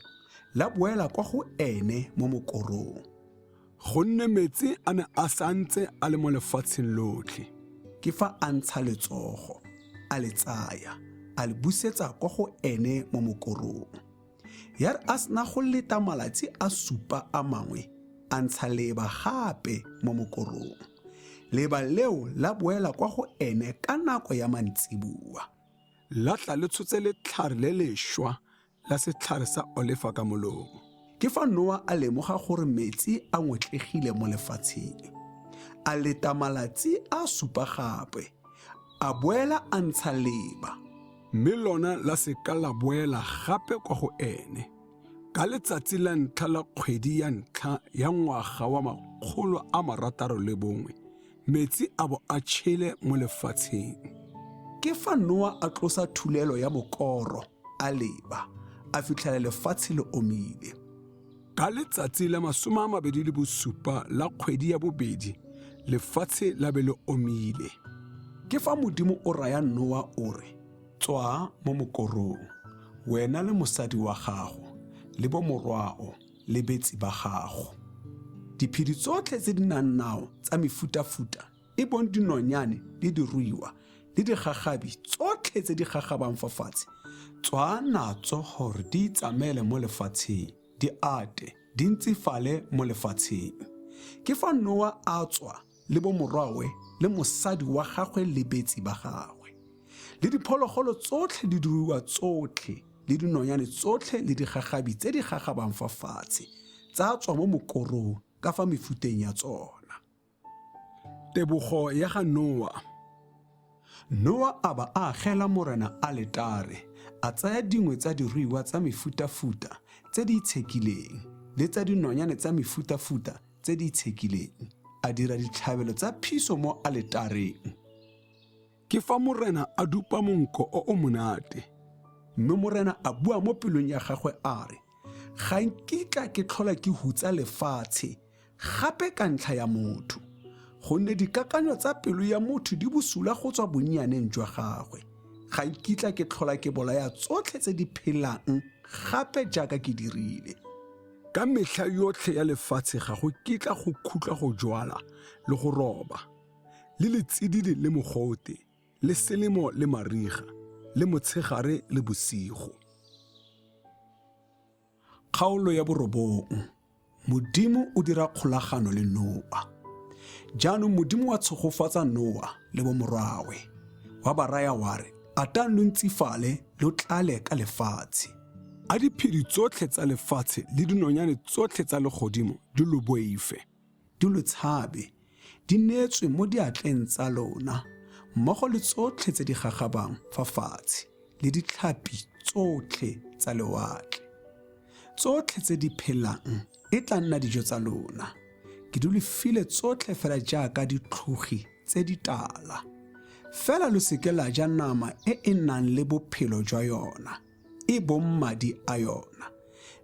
la boela kwa go ene mo mokorong. Gonne metsi a ne a sa ntse a le mo lefatsheng lotlhe. Ke fa a ntsha letsogo, a le tsaya, a le busetsa kwa go ene mo mokorong. Ya re a sena go leta malatsi a supa a mangwe, a ntsha leeba gape mo mokorong. Leeba leo la boela kwa go ene ka nako ya mantsiboa. La tla le tshotse letlhare le lešwa la setlhare sa olefa ka molomo. Ke fa Noa a lemoga gore metsi a ngotlegile mo lefatsheng. A leta malatsi a supa gape, a boela a ntsha leeba. Mme lona la se ka la boela gape kwa go ene. Ka letsatsi la ntlha la kgwedi ya ntlha ya ngwaga wa 601, metsi a bo a tšhele mo lefatsheng. Ke fa Noa a tlosa thulelo ya mokoro, a leba, a fitlhela lefatshe le omile. Ka letsatsi la 27 la kgwedi ya bobedi, lefatshe la be le omile. Ke fa Modimo o raya Noa o re, Tswaa mo mokorong, wena le mosadi wa gago, le bomorwao, le betsi ba gago. Diphedi tsotlhe tse di nang nao tsa mefutafuta, e bong dinonyane le diruiwa le digagabi tsotlhe tse di gagabang fa fatshe, tswaa natso gore di itsamaele mo lefatsheng, di ate, di ntsifale mo lefatsheng. Ke fa Noa a tswa le bomorwawe le mosadi wa gagwe le betsi ba gagwe, le diphologolo tsotlhe le diruiwa tsotlhe le dinonyane tsotlhe le digagabi tse di gagabang fa fatshe, tsa tswa mo mokorong ka fa mefuteng ya tsona. Tebogo ya ga Noa. Noa a ba a agela Morena aletare, a tsaya dingwe tsa diruiwa tsa mefutafuta tse di itshekileng le tsa dinonyane tsa mefutafuta tse di itshekileng, a dira ditlhabelo tsa phiso mo aletareng. Ke fa Morena a dupa monko o o monate. Mme Morena a bua mo pelong ya gagwe a re, Ga nkitla ke tlhola ke hutsa lefatshe gape ka ntlha ya motho, gonne dikakanyo tsa pelo ya motho di bosula go tswa bonnyaneng jwa gagwe. Ga nkitla ke tlhola ke bolaya tsotlhe tse di phelang gape jaaka ke dirile. Ka metlha yotlhe ya lefatshe ga go kitla go khutla go jwala le go roba, le letsididi le mogote, le selemo le mariga, le motshegare le bosigo. Kgaolo ya borobong. Modimo o dira kgolagano le Noa. Jaanong Modimo wa tshegofatsa Noa le bomorwawe, wa ba raya wa re, Atang lo ntsifale, lo tlale ka lefatshe. A diphedi tsotlhe tsa lefatshe le dinonyane tsotlhe tsa legodimo di lo boife. Di lo tshabe, di neetswe mo diatleng tsa lona, mmogo le tsotlhe tse di gagabang fa fatshe, le ditlhapi tsotlhe tsa lewatle. Tsotlhe tse di phelang e tla nna dijo tsa lona. Ke di lo file tsotlhe fela jaaka ditlhogi tse di tala. Fela lo se ke la ja nama e e nang le bophelo jwa yona, e bong madi a yona.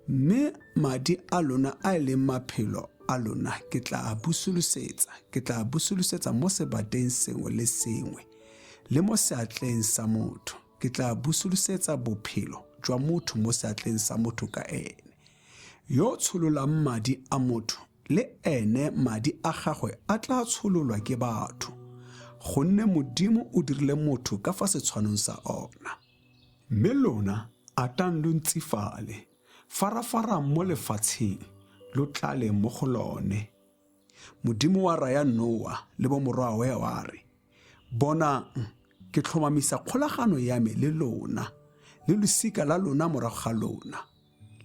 Mme madi a lona a e leng maphelo a lona ke tla a busolosetsa, ke tla a busolosetsa mo sebateng sengwe le sengwe. le mo seatleng sa motho. Ke tla busolosetsa bophelo jwa motho mo seatleng sa motho ka ene. Yo o tshololang madi a motho, le ene madi a gagwe a tla tshololwa ke batho, gonne Modimo o dirile motho ka fa setshwanong sa ona. Mme lona, atang lo ntsifale, farafarang mo lefatsheng, lo tlale mo go lone. Modimo wa raya Noa le bomorwawe wa re, Bonang, ke tlhomamisa kgolagano ya me le lona, le losika la lona morago ga lona.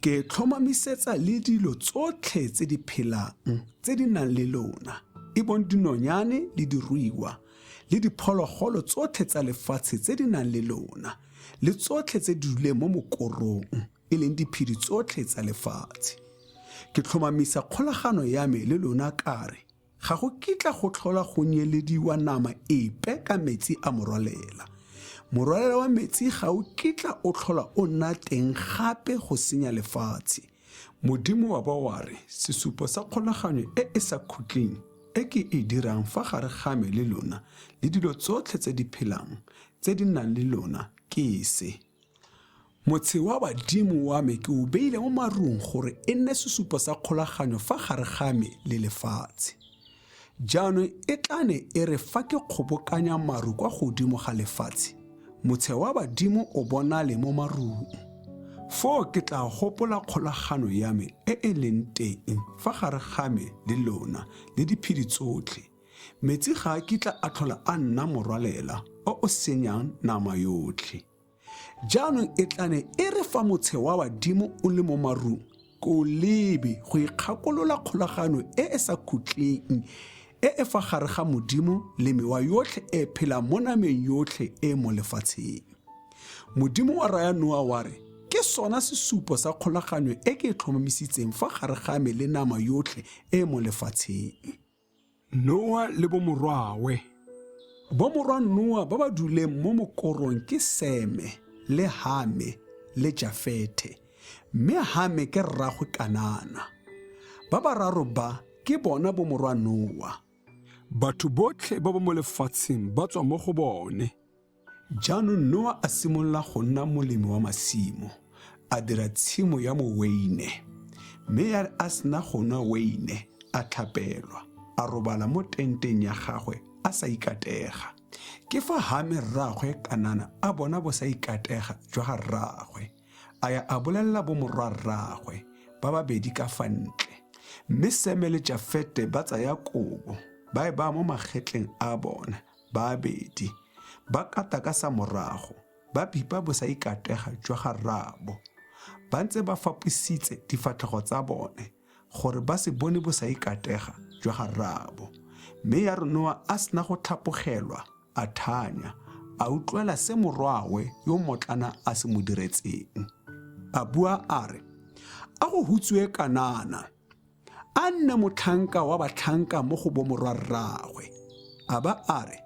Ke tlhomamisetsa le dilo tsotlhe tse di phelang tse di nang le lona, e bong dinonyane le diruiwa, le diphologolo tsotlhe tsa lefatshe tse di nang le lona, le tsotlhe tse di duleng mo mokorong, e leng diphedi tsotlhe tsa lefatshe. Ke tlhomamisa kgolagano ya me le lona ka re, Ga go kitla go tlhola go nyelediwa nama epe ka metsi a morwalela. Morwalela wa metsi ga o kitla o tlhola o nna teng gape go senya lefatshe. Modimo wa ba wa re, Sesupo sa kgolaganyo e e sa khutleng e ke e dirang fa gare ga me le lona le dilo tsotlhe tse di phelang tse di nang le lona ke se, Motshe wa badimo wa me ke o beile mo marung gore e nne sesupo sa kgolaganyo fa gare ga me le lefatshe. Jaanong e tla ne e re fa ke kgobokanya maru kwa godimo ga lefatshe, motshe wa badimo o bonale mo marung. Foo ke tla gopola kgolagano ya me e e leng teng fa gare ga me le lona le diphedi tsotlhe. Metsi ga a kitla a tlhola a nna morwalela o o senyang nama yotlhe. Jaanong e tla ne e re fa motshe wa badimo o le mo marung, ke o lebe go ikgakolola kgolagano e e sa khutleng e e fa gare ga Modimo le mewa yotlhe e e phelang mo nameng yotlhe e e mo lefatsheng. Modimo wa raya Noa wa re, Ke sona sesupo sa kgolaganyo e ke e tlhomamisitseng fa gare ga me le nama yotlhe e e mo lefatsheng. Noa le bomorwawe. Bomorwa Noa ba ba duleng mo mokorong ke Seme le Hame le Jafethe, mme Hame ke rragwe Kanana. Ba bararo ba ke bona bomorwa Noa. Batho botlhe ba ba mo lefatsheng ba tswa mo go bone. Jaanong Noa a simolola go nna molemi wa masimo, a dira tshimo ya moweine. Mme ya re a sena go nwa weine, a tlhapelwa, a robala mo tenteng ya gagwe a sa ikatega. Ke fa Hame rraagwe Kanana a bona bosaikatega jwa ga rraagwe, a ya a bolelela bomorwarraagwe ba babedi ka fa ntle. Mme Seme le Jafete ba tsaya kobo, ba e baya mo magetleng a bona, Babedi ba kata ka sa morago, ba bipa bosaikatega jwa ga rraabo, ba ntse ba fapositse difatlhego tsa bone gore ba se bone bosaikatega jwa ga rraabo. Mme ya re Noa a sena go tlhapogelwa, a thanya, a utlwela se morwawe yo mmotlana a se mo diretseng. A bua a re, A go hutsiwe Kanana! A nne motlhanka wa batlhanka mo go bomorwarraagwe. A ba a re,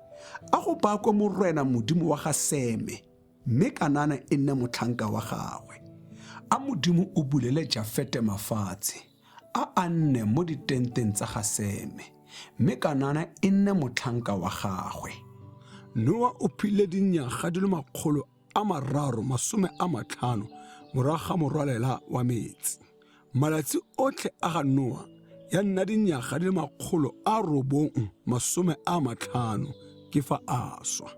A go bakwe Morena Modimo wa ga Seme, mme Kanana e nne motlhanka wa gagwe. A Modimo o bulele Jafete mafatshe, a a nne mo ditenteng tsa ga Seme, mme Kanana e nne motlhanka wa gagwe. Noa o phile dinyaga di le 350 morago ga morwalela wa metsi. Malatsi otlhe a ga Noa ya nna dinyaga di le 950, ke fa a swa.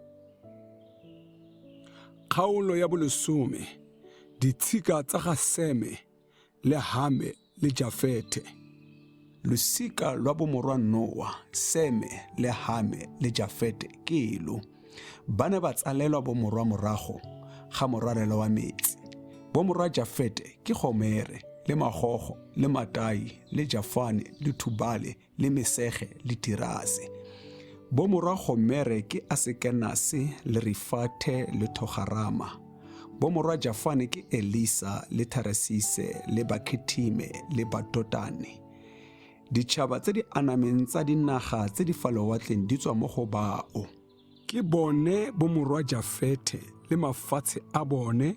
Kgaolo ya bolesome, Ditshika tsa ga Seme le Hame le Jafethe. Losika lwa bomorwa Noa, Seme le Hame le Jafete ke lo. Ba ne ba tsalelwa bomorwa morago ga morwalela wa metsi. Bomorwa Jafete ke Gomere le Magogo le Matai le Jafane le Thubale le Mesege le Tirase. Bomorwa Gomere ke Asekenase le Rifathe le Thogarama. Bomorwa Jafane ke Elisa le Tharesise le Bakhitime le Badotane. Ditšhaba tse di anameng tsa dinaga tse di fa lewatleng di tswa mo go bao. Ke bone bomorwa Jafethe le mafatshe a bone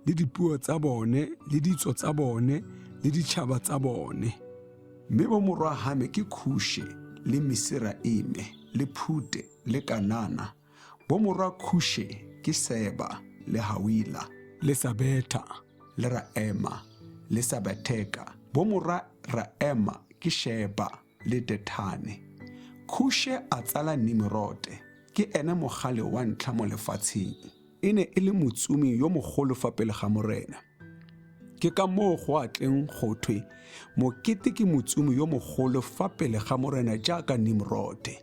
le dipuo tsa bone le ditso tsa bone le ditšhaba tsa bone. Mme bomorwa Hame ke Khushe le Miseraime le Phute le Kanana. Bomorwa Khushe ke Seba le Hawila le Sabetha le Raema le Sabetheka. Bomorwa Raema ke Sheba le Dethane. Khushe a tsala Nimirote, ke ene mogale wa ntlha mo lefatsheng. E ne e le motsomi yo mogolo fa pele ga Morena. Ke ka moo go a tleng go thwe, Mokete ke motsomi yo mogolo fa pele ga Morena jaaka Nimrote.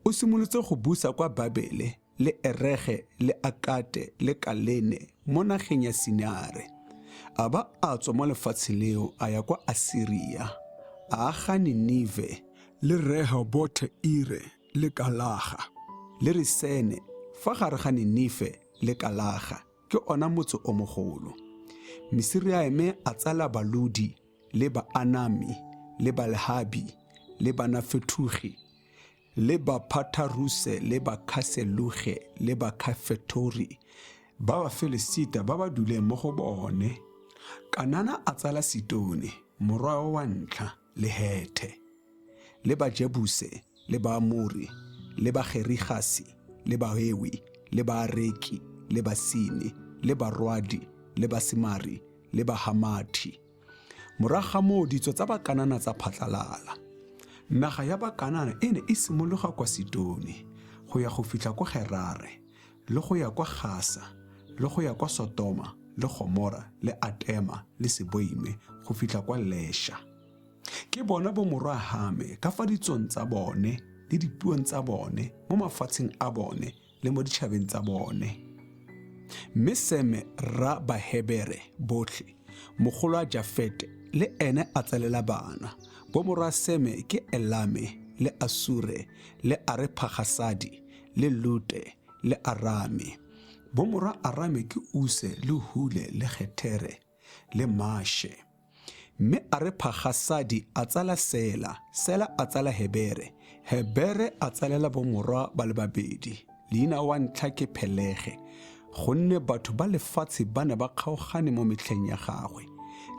O simolotse go busa kwa Babele le Erege le Akate le Kalene mo nageng ya Sinare. A ba a tswa mo lefatsheng leo a ya kwa Asiria, a aga Ninive le Rehobothe Ire le Kalaga le Resene fa gare ga Ninife le Kalaga, ke ona motse o mogolo. Misiriaeme a tsala Baludi le Baanami le Balehabi le Banafethugi le Baphatharuse le Bakhaseluge le Bakhafetori ba Bafilisita ba ba duleng mo go bone. Kanana a tsala Sitone, morwawe wa ntlha, le Hethe, le Bajebuse le Baamori le Bagerigasi le Bahewi le Baareki le Basini le Barwadi le Basimari le Bahamathi. Morago ga moo ditso tsa Bakanana tsa phatlalala. Naga ya Bakanana e ne e simologa kwa Sidone go ya go fitlha kwa Gerare le go ya kwa Gasa le go ya kwa Sotoma le Gomora le Atema le Seboime go fitlha kwa Lesha. Ke bona bomorwa Hame ka fa ditsong tsa bone le dipuong tsa bone mo mafatsheng a bone le mo ditšhabeng tsa bone. Mme Seme rra Bahebere botlhe, mogolo wa Jafete, le ene a tsalela bana. Bomorwa Seme ke Elame le Asure le Arephagasadi le Lute le Arame. Bomorwa Arame ke Use le Hule le Gethere le Mashe. Mme Arephagasadi a tsala Sela, Sela a tsala Hebere, Hebere a tsalela bomorwa ba le babedi. Leina wa ntlha ke Phelege, gonne batho ba lefatshe ba ne ba kgaogane mo metlheng ya gagwe.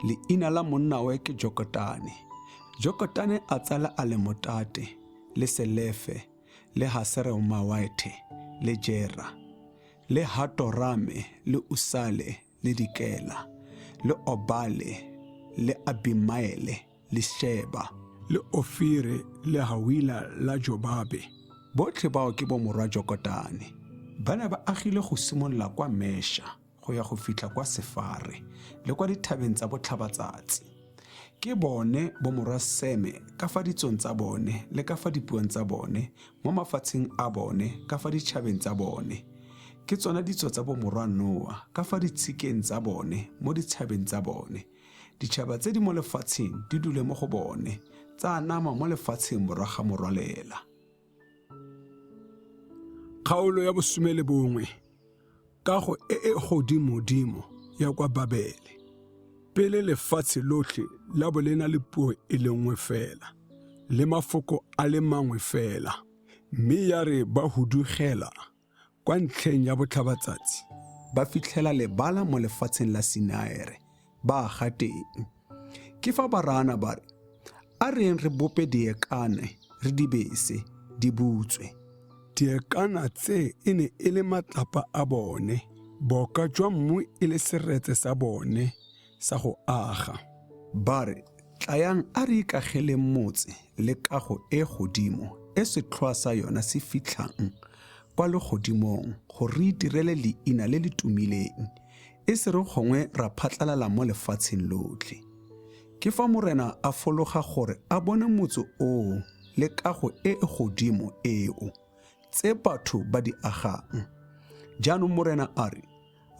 Leina la monnawe ke Jokotane. Jokotane a tsala Alemotate le Selefe le Haseremawethe le Jera le Hatorame le Usale le Dikela, le Obale, le Abimaele, le Sheba, le Ofire, le Hawila la Jobabe. Botlhe bao ke bomorwa Jokotane. Ba ne ba agile go simolola kwa Mesha go ya go fitlha kwa Sefare le kwa dithabeng tsa botlhabatsatsi. Ke bone bomorwa Seme ka fa ditsong tsa bone le ka fa dipuong tsa bone mo mafatsheng a bone ka fa ditšhabeng tsa bone. Ke tsona ditso tsa bomorwa Noa ka fa ditshikeng tsa bone mo ditšhabeng tsa bone. Ditšhaba tse di mo lefatsheng di dule mo go bone, tsa anama mo lefatsheng morago ga morwalela. Kgaolo ya bosome le bongwe. Kago e e godimodimo ya kwa Babele. Pele lefatshe lotlhe la bo le na le puo e le nngwe fela, le mafoko a le mangwe fela. Mme ya re ba hudugela kwa ntlheng ya botlhabatsatsi, ba fitlhela lebala mo lefatsheng la Sinaere, ba aga teng. Ke fa ba raana ba re, A re yeng re bope diekane, re di bese, di butswe. Diekana tse e ne e le matlapa a bone, boka jwa mmu e le seretse sa bone sa go aga. Ba re, Tlayang a re ikageleng motse le kago e godimo e setlhoa sa yona se fitlhang kwa legodimong gore re itirele leina le le tumileng, e se re gongwe ra phatlalala mo lefatsheng lotlhe. Ke fa Morena a fologa gore a bone motse oo le kago e e godimo eo, tse batho ba di agang. Jaanong Morena a re,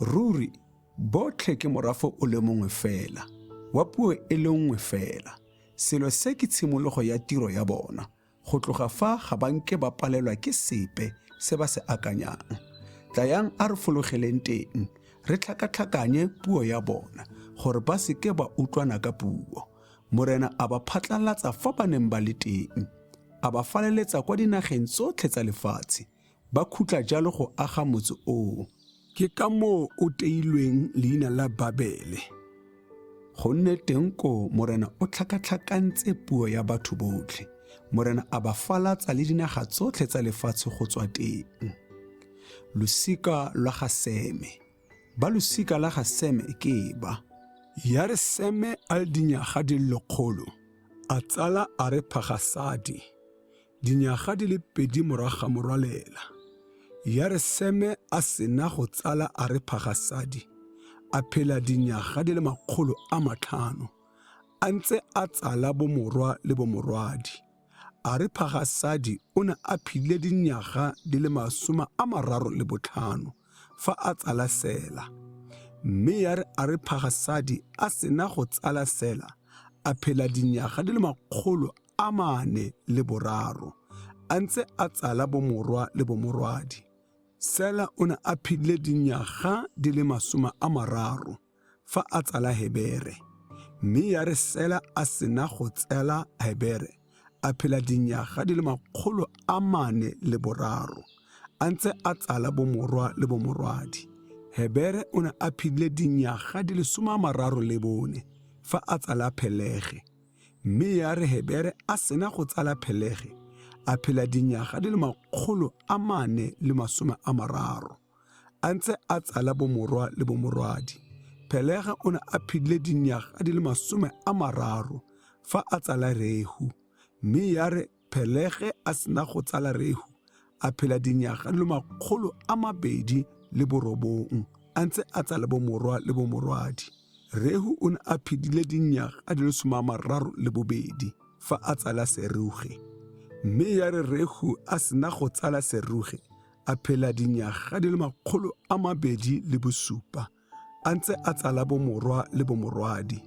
Ruri botlhe ke morafo o le mongwe fela, wa puo e le nngwe fela. Selo se ke tshimologo ya tiro ya bona. Go tloga fa ga ba nke ba palelwa ke sepe se ba se akanyang. Tlayang a re fologeleng teng, re tlhakatlhakanye puo ya bona, gore ba se ke ba utlwana ka puo. Morena a ba phatlalatsa fa ba neng ba le teng, a ba faleletsa kwa dinageng tsotlhe tsa lefatshe. Ba khutla jalo go aga motse oo. Ke ka moo o teilweng leina la Babele, gonne teng koo Morena o tlhakatlhakantse puo ya batho botlhe. Morena a ba falatsa le dinaga tsotlhe tsa lefatshe go tswa teng. Losika lwa ga Seme. Ba losika la ga Seme ke ba. Ya re Seme a le dinyaga di le lekgolo, a tsala Arephagasadi, dinyaga di le pedi morago ga morwalela. Ya re Seme a sena go tsala Arephagasadi, a phela dinyaga di le 500, a ntse a tsala bomorwa le bomorwadi. Arephagasadi o ne a phedile dinyaga di le 35 fa a tsala Sela. Mme ya re Arephagasadi a sena go tsala Sela, a phela dinyaga di le 403, a ntse a tsala bomorwa le bomorwadi. Sela o ne a phedile dinyaga di le 30 fa a tsala Hebere. Mme ya re Sela a sena go tsala Hebere, a phela dinyaga di le 403, a ntse a tsala bomorwa le bomorwadi. Hebere o ne a phedile dinyaga di le 34 fa a tsala Phelege. Mme ya re Hebere a sena go tsala Phelege, a phela dinyaga di le 430, a ntse a tsala bomorwa le bomorwadi. Phelege o ne a phedile dinyaga di le 30 fa a tsala Rehu. Mme ya re Phelege a sena go tsala Rehu, a phela dinyaga di le 209, a ntse a tsala bomorwa le bomorwadi. Rehu o ne a phedile dinyaga di le 32 fa a tsala Seruge. Mme ya re Rehu a sena go tsala Seruge, a phela dinyaga di le 207, a ntse a tsala bomorwa le bomorwadi.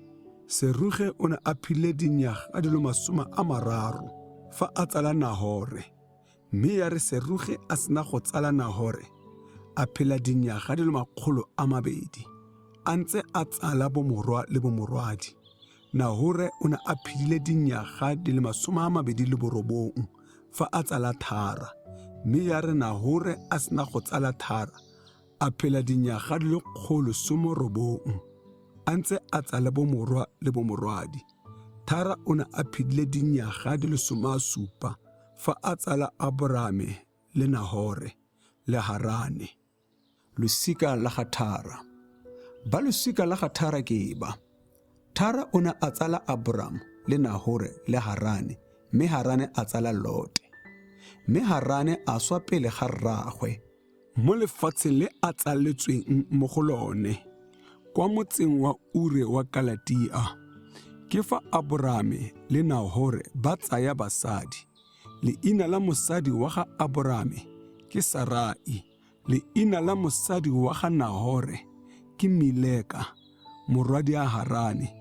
Seruge o ne a phedile dinyaga di le 30 fa a tsala Nahore. Mme ya re Seruge a sena go tsala Nahore, a phela dinyaga di le 200, a ntse a tsala bomorwa le bomorwadi. Nahore o ne a phedile dinyaga di le 29 fa a tsala Thara. Mme ya re Nahore a sena go tsala Thara, a phela dinyaga di le 190, a ntse a tsala bomorwa le bomorwadi. Thara o ne a phedile dinyaga di le 17 fa a tsala Aborame le Nahore le Harane. Losika la ga Thara. Ba losika la ga Thara ke ba. Thara o ne a tsala Abram le Nahore le Harane, mme Harane a tsala Lote. Mme Harane a swa pele ga rraagwe. Mo lefatsheng le a tsaletsweng mo go lone, kwa motseng wa Ure wa Kalatia. Ke fa Aborame le Nahore ba tsaya basadi. Leina la mosadi wa ga Aborame ke Sarai, leina la mosadi wa ga Nahore ke Mileka, morwadia Harane,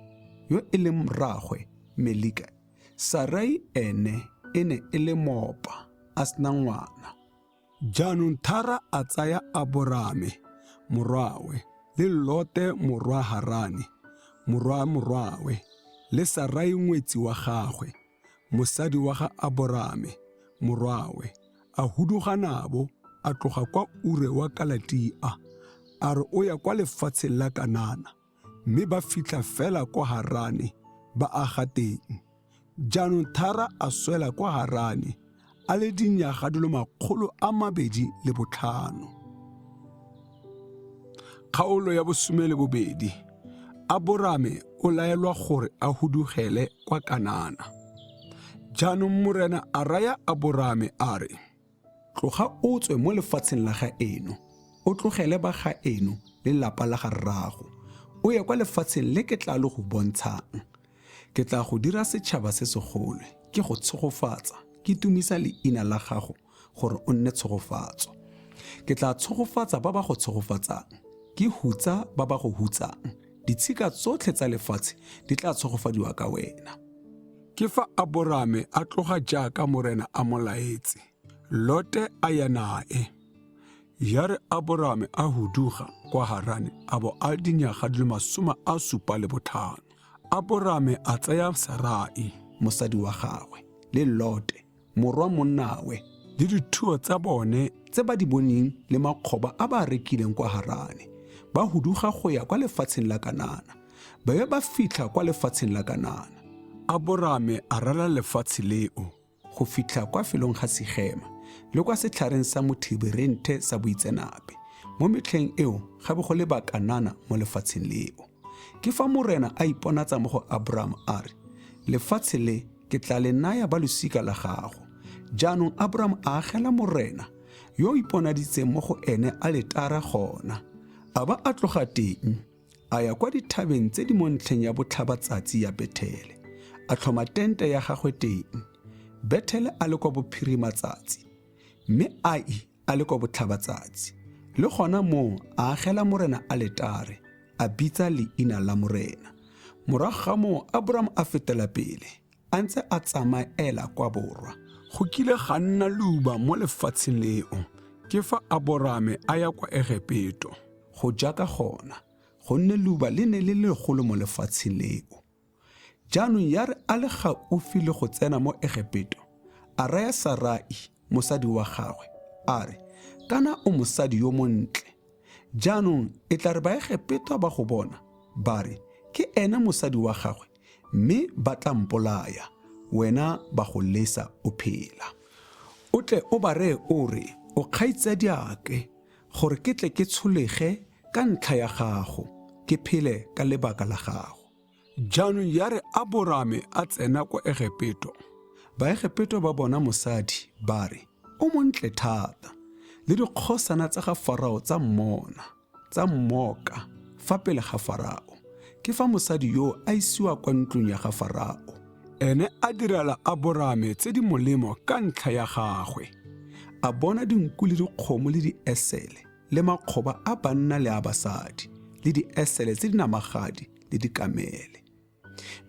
yo e leng rraagwe Melika. Sarai ene e ne e le moopa, a sena ngwana. Jaanong Thara a tsaya Aborame morwawe, le Lote morwa Harane, morwa morwawe, le Sarai ngwetsi wa gagwe, mosadi wa ga Aborame morwawe, a huduga nabo, a tloga kwa Ure wa Kalatia, a re o ya kwa lefatsheng la Kanana, mme ba fitlha fela kwa Harane, ba aga teng. Jaanong Thara a swela kwa Harane, a le dinyaga di le 205. Kgaolo ya 12. Aborame o laelwa gore a hudugele kwa Kanana. Jaanong Morena a raya Aborame a re, Tloga o tswe mo lefatsheng la ga eno, o tlogele ba ga eno le lapa la ga rraago, o ye kwa lefatsheng le ke tla lo go bontshang. Ke tla go dira setšhaba se segolo, ke go tshegofatsa, ke tumisa leina la gago gore o nne tshegofatso. Ke tla tshegofatsa ba ba go tshegofatsang, ke hutsa ba ba go hutsang. Ditshika tsotlhe tsa lefatshe di tla tshegofadiwa ka wena. Ke fa Aborame a tloga jaaka Morena a mo laetse, Lote a ya nae. Ya re Aborame a huduga kwa Harane a bo a le dinyaga di le 75. Aborame a tsaya Sarai, mosadi wa gagwe, le Lote, morwa monnawe, le dithuo tsa bone tse ba di boneng le makgoba a ba a rekileng kwa Harane, ba huduga go ya kwa lefatsheng la Kanana, ba be ba fitlha kwa lefatsheng la Kanana. Aborame a ralala lefatshe leo go fitlha kwa felong ga Sigema. le kwa setlhareng sa mothibirenthe sa boitsenape. Mo metlheng eo ga be go le Bakanana mo lefatsheng leo. Ke fa Morena a iponatsa mo go Abraham a re, Lefatshe le ke tla le naya ba losika la gago. Jaanong Abraham a agela Morena yo o iponaditseng mo go ene aletara gona, a ba a tloga teng a ya kwa dithabeng tse di mo ntlheng ya botlhabatsatsi ya Bethele, a tlhoma tente ya gagwe teng. Bethele a le kwa bophirimatsatsi, mme Ai a le kwa botlhabatsatsi. Le gona moo a agela Morena aletare, a bitsa leina la Morena. Morago ga moo Abraham a fetela pele, a ntse a tsamaela kwa borwa. Go kile ga nna leuba mo lefatsheng leo, ke fa Aborame a ya kwa Egepeto go ja ka gona, gonne leuba le ne le le legolo mo lefatsheng leo. Jaanong ya re a le gaufi le go tsena mo Egepeto, a raya Sarai, mosadi wa gagwe, a re, Kana o mosadi yo montle. Jaanong e tla re Baegepeto ba go bona, ba re, Ke ene mosadi wa gagwe, mme ba tla mpolaya, wena ba go lesa o phela. O tle o ba reye o re, O kgaitsadiake, gore ke tle ke tsholege ka ntlha ya gago, ke phele ka lebaka la gago. Jaanong ya re Aborame a tsena kwa Egepeto, Baegepeto ba bona mosadi, ba re, O montle thata. Le dikgosana tsa ga Farao tsa mmona, tsa mmoka fa pele ga Farao. Ke fa mosadi yoo a isiwa kwa ntlong ya ga Farao. Ene a direla Aborame tse di molemo ka ntlha ya gagwe. A bona dinku le dikgomo le diesele le makgoba a banna le a basadi le diesele tse di namagadi le dikamele.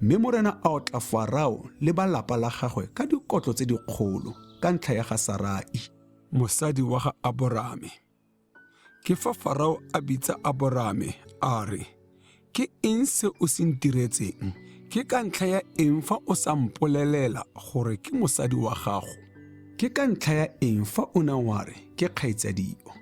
Mme Morena a otla Farao le ba lapa la gagwe ka dikotlo tse dikgolo ka ntlha ya ga Sarai, mosadi wa ga Aborame. Ke fa Farao a bitsa Aborame a re, Ke eng se o se ntiretseng? Ke ka ntlha ya eng fa o sa mpolelela gore ke mosadi wa gago? Ke ka ntlha ya eng fa o ne wa re ke kgaitsadio,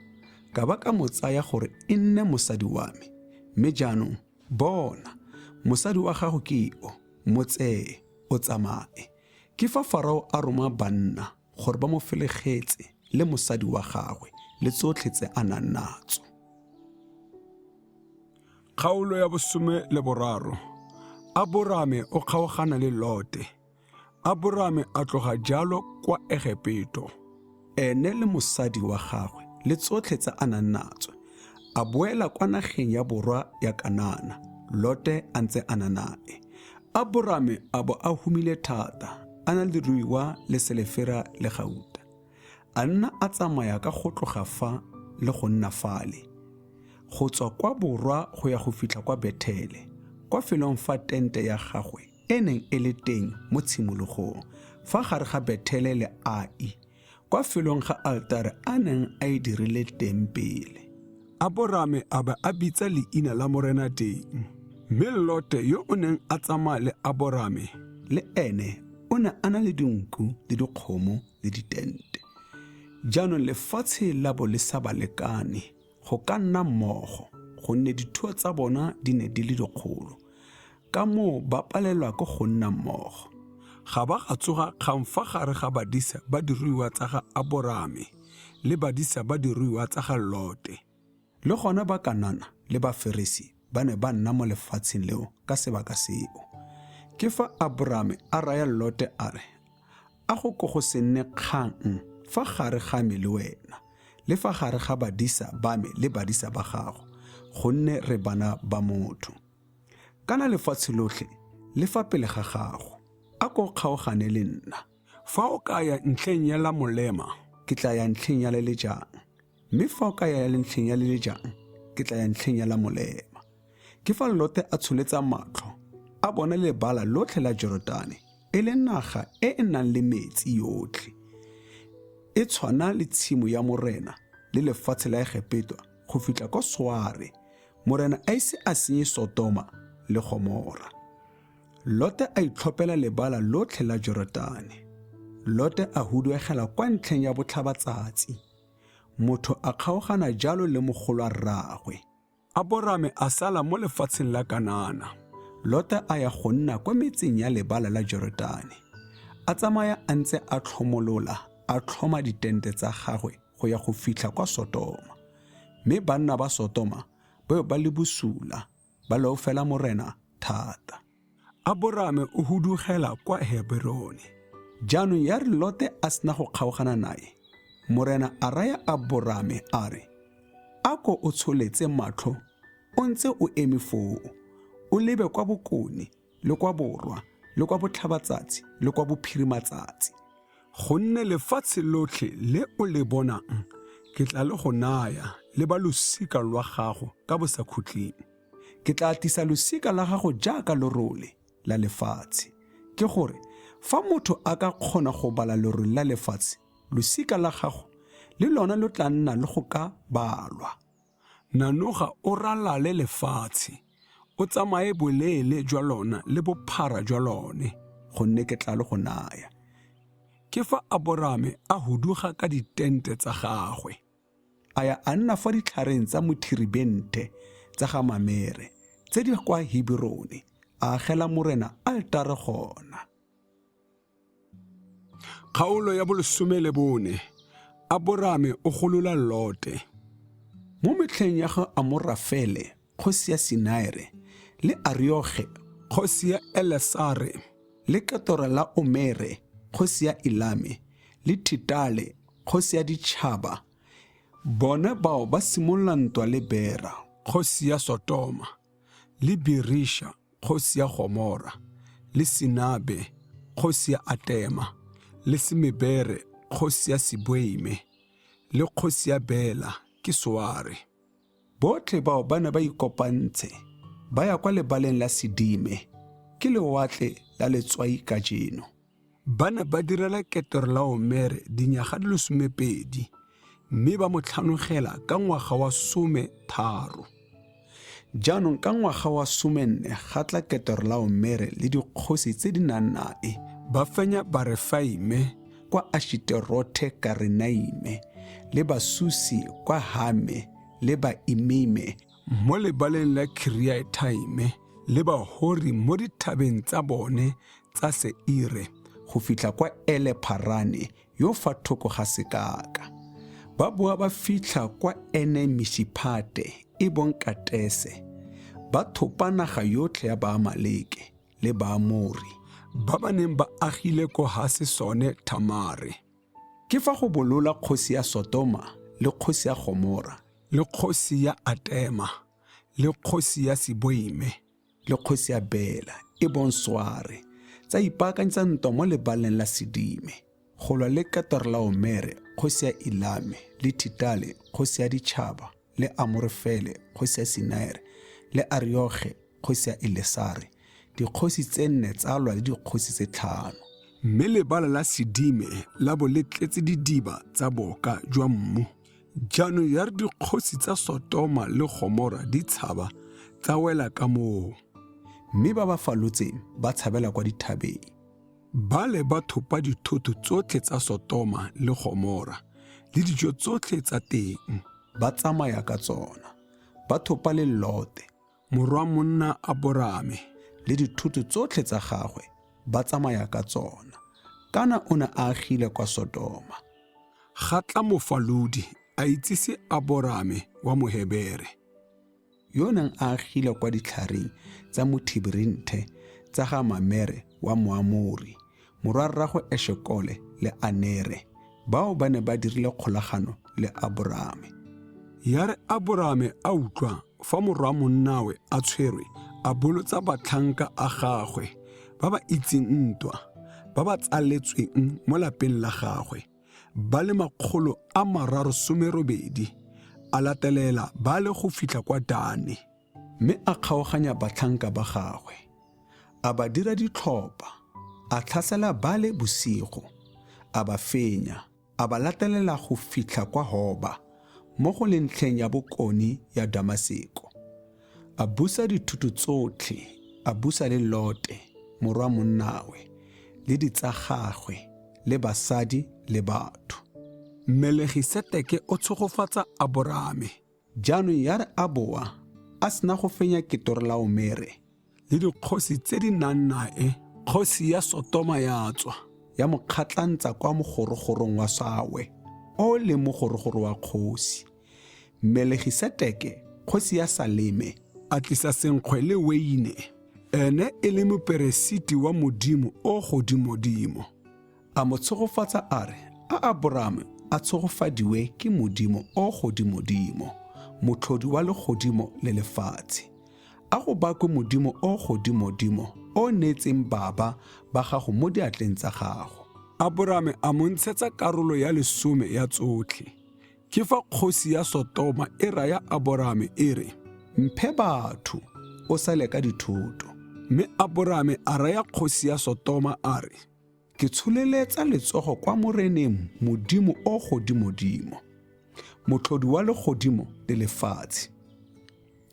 ka ba ka mo tsaya gore e nne mosadi wa me? Mme jaanong, bona, mosadi wa gago ke yo, mo tseye, o tsamaye. Ke fa Farao a roma banna gore ba mo felegetse le mosadi wa gagwe le tsotlhe tse a nang natso. Kgaolo ya bosome le boraro. Aborame o kgaogana le Lote. Aborame a tloga jalo kwa Egepeto, ene le mosadi wa gagwe le tsotlhe tse a nang natso, a boela kwa nageng ya borwa ya Kanana, Lote a ntse a na nae. Aborame a bo a humile thata, a na le diruiwa le selefera le gauta. A nna a tsamaya ka go tloga fa le go nna fale, go tswa kwa borwa go ya go fitlha kwa Bethele, kwa felong fa tente ya gagwe e neng e le teng mo tshimologong, fa gare ga Bethele le Ai, kwa felong ga altare a neng a e dirile teng pele. Aborame a ba a bitsa leina la Morena teng. Mme Lote yo o neng a tsamaya le Aborame le ene o ne a na le dinku le dikgomo le ditente. Jaanong lefatshe la bo le sa ba lekane go ka nna mmogo, gonne dithuo tsa bona di ne di le dikgolo, ka moo ba palelwa ke go nna mmogo. Ga ba ga tsoga kgang fa gare ga badisa ba diruiwa tsa ga Aborame le badisa ba diruiwa tsa ga Lote. Le gona Bakanana le Baferesi ba ne ba nna mo lefatsheng leo ka sebaka seo. Ke fa Aborame a raya Lote a re, A go ko go se nne kgang fa gare ga me le wena, le fa gare ga badisa ba me le badisa ba gago, gonne re bana ba motho. Kana lefatshe lotlhe le fa pele ga gago, a ko kgaogane le nna. Fa o ka ya ntlheng ya la molema, ke tla ya ntlheng ya le le jang, mme fa o ka ya le ntlheng ya le le jang, ke tla ya ntlheng ya la molema. Ke fa Lote a tsholetsa matlho, a bona lebala lotlhe la Jorodane e le naga e e nang le metsi yotlhe, e tshwana le tshimo ya Morena le lefatshe la Egepeto go fitlha kwa Soare, Morena a ise a senye Sotoma le Gomora. Lote a itlhophela lebala lotlhe la Jorodane. Lote a huduegela kwa ntlheng ya botlhabatsatsi. Motho a kgaogana jalo le mogolwa rraagwe. Aborame a sala mo lefatsheng la Kanana. Lota a ya go nna kwa metseng ya lebala la Jorodane. A tsamaya a ntse a tlhomolola, a tlhoma ditente tsa gagwe go ya go fitlha kwa Sotoma. Mme banna ba Sotoma ba be ba le bosula, ba leofela Morena thata. Aborame o hudugela kwa Heberone. Jaanong ya re Lote a sena go kgaogana nae, Morena a raya Aborame a re, A ko o tsholetse matlho o ntse o eme foo, o lebe kwa bokone le kwa borwa le kwa botlhabatsatsi le kwa bophirimatsatsi. Gonne lefatshe lotlhe le o le bonang ke tla le go naya le ba losika lwa gago ka bosakhutleng. Ke tla atisa losika la gago jaaka lorole la lefatshe. Ke gore, fa motho a ka kgona go bala lorole la lefatshe, losika la gago le lona lo tla nna le go ka balwa. Nanoga o ralale lefatshe, o tsamaye boleele jwa lona le bophara jwa lone, gonne ke tla le go naya. Ke fa Aborame a huduga ka ditente tsa gagwe. A ya a nna fa ditlhareng tsa mothiribente tsa ga Mamere, tse di kwa Heberone, a agela Morena altare gona. Kgaolo ya bolesome le bone. Aborame o golola Lote. Mo metlheng ya ga Amorafele, kgosi ya Sinaere, le Arioge, kgosi ya Elesare, le Ketora la Omere, kgosi ya Elame, le Thitale, kgosi ya ditšhaba, bone bao ba simolola ntwa le Bera, kgosi ya Sotoma, le Birisha, kgosi ya Gomora, le Sinabe, kgosi ya Atema, le Semebere, kgosi ya Seboime, le kgosi ya Bela, ke Soare. Botlhe bao ba ne ba ikopantse ba ya kwa lebaleng la Sidime, ke lewatle la letswai kajeno. Ba ne ba direla Ketorlaomere dinyaga di le 12, mme ba mo tlhanogela ka ngwaga wa 13. Jaanong ka ngwaga wa 14 ga tla Ketorlaomere le dikgosi tse di nang nae, ba fenya Barefaime kwa Ashiterothe Karenaime, le Basusi kwa Hame, le Baimime mo lebaleng la Kiriathaime, le Bahori mo dithabeng tsa bone tsa Seire, go fitlha kwa Ele Pharane yo fa thoko ga sekaka. Ba boa ba fitlha kwa Ene Mishipate, e bong Katese, ba thopa naga yotlhe ya Baamaleke le Baamori ba ba neng ba agile ko Hasesone Thamare. Ke fa go bolola kgosi ya Sotoma le kgosi ya Gomora le kgosi ya Atema le kgosi ya Seboime le kgosi ya Bela, e bong Soare, tsa ipaakanyetsa ntwa mo lebaleng la Sidime, go lwa le Ketorlaomere, kgosi ya Elame, le Thitale, kgosi ya ditšhaba, le Amorefele, kgosi ya Sinaere, le Arioge, kgosi ya Elesare. Dikgosi tse nne tsa lwa le dikgosi tse tlhano. Mme lebala la Sidime la bo le tletse didiba tsa boka jwa mmu. Jaanong ya re dikgosi tsa Sotoma le Gomora di tshaba, tsa wela ka moo. Mme ba ba falotseng ba tshabela kwa dithabeng. Bale ba thopa dithoto tsotlhe tsa Sotoma le Gomora le dijo tsotlhe tsa teng. Ba tsamaya ka tsona, ba thopa le Lote, morwa monna Aborame, le dithoto tsotlhe tsa gagwe, ba tsamaya ka tsona. Kana o ne a agile kwa Sotoma. Ga tla mofalodi, a itsise Aborame wa Mohebere, yo o neng a agile kwa ditlhareng tsa Mothibirinthe tsa ga Mamere wa Moamori, morwarraagwe Eshekole le Anere, bao ba ne ba dirile kgolagano le Aborame. Ya re Aborame a utlwa fa morwa monnawe a tshwerwe, a bolotsa batlhanka a gagwe ba ba itseng ntwa, ba ba tsaletsweng mo lapeng la gagwe, ba le 380, a latelela ba le go fitlha kwa Dane. Mme a kgaoganya batlhanka ba gagwe, a ba dira ditlhopha, a tlhasela bale bosigo, a ba fenya, a ba latelela go fitlha kwa Hoba, mo go leng ntlheng ya bokone ya Damaseko. A busa dithoto tsotlhe, a busa le Lote, morwa monnawe, le ditsa gagwe, le basadi le batho. Melegiseteke o tshegofatsa Aborame. Jaanong ya re a boa, a sena go fenya Ketorlaomere le dikgosi tse di nang nae, kgosi ya Sotoma ya tswa, ya mo kgatlantsa kwa mogorogorong wa Sawe, o leng mogorogoro wa kgosi. Melegiseteke, kgosi ya Saleme, a tlisa senkgwe le weine, ene e le moperesiti wa Modimo o godimodimo. A mo tshegofatsa a re, A Aborame a tshegofadiwe ke Modimo o godimodimo, motlhodi wa legodimo le lefatshe. A go bakwe Modimo o godimodimo o neetseng baba ba gago mo diatleng tsa gago. Aborame a mo ntshetsa karolo ya lesome ya tsotlhe. Ke fa kgosi ya Sotoma e raya Aborame e re, Mphe batho, o sale ka dithoto. Mme Aborame a raya kgosi ya Sotoma a re, Ke tsholeletsa letsogo kwa Moreneng Modimo o godimodimo, motlhodi wa legodimo le lefatshe.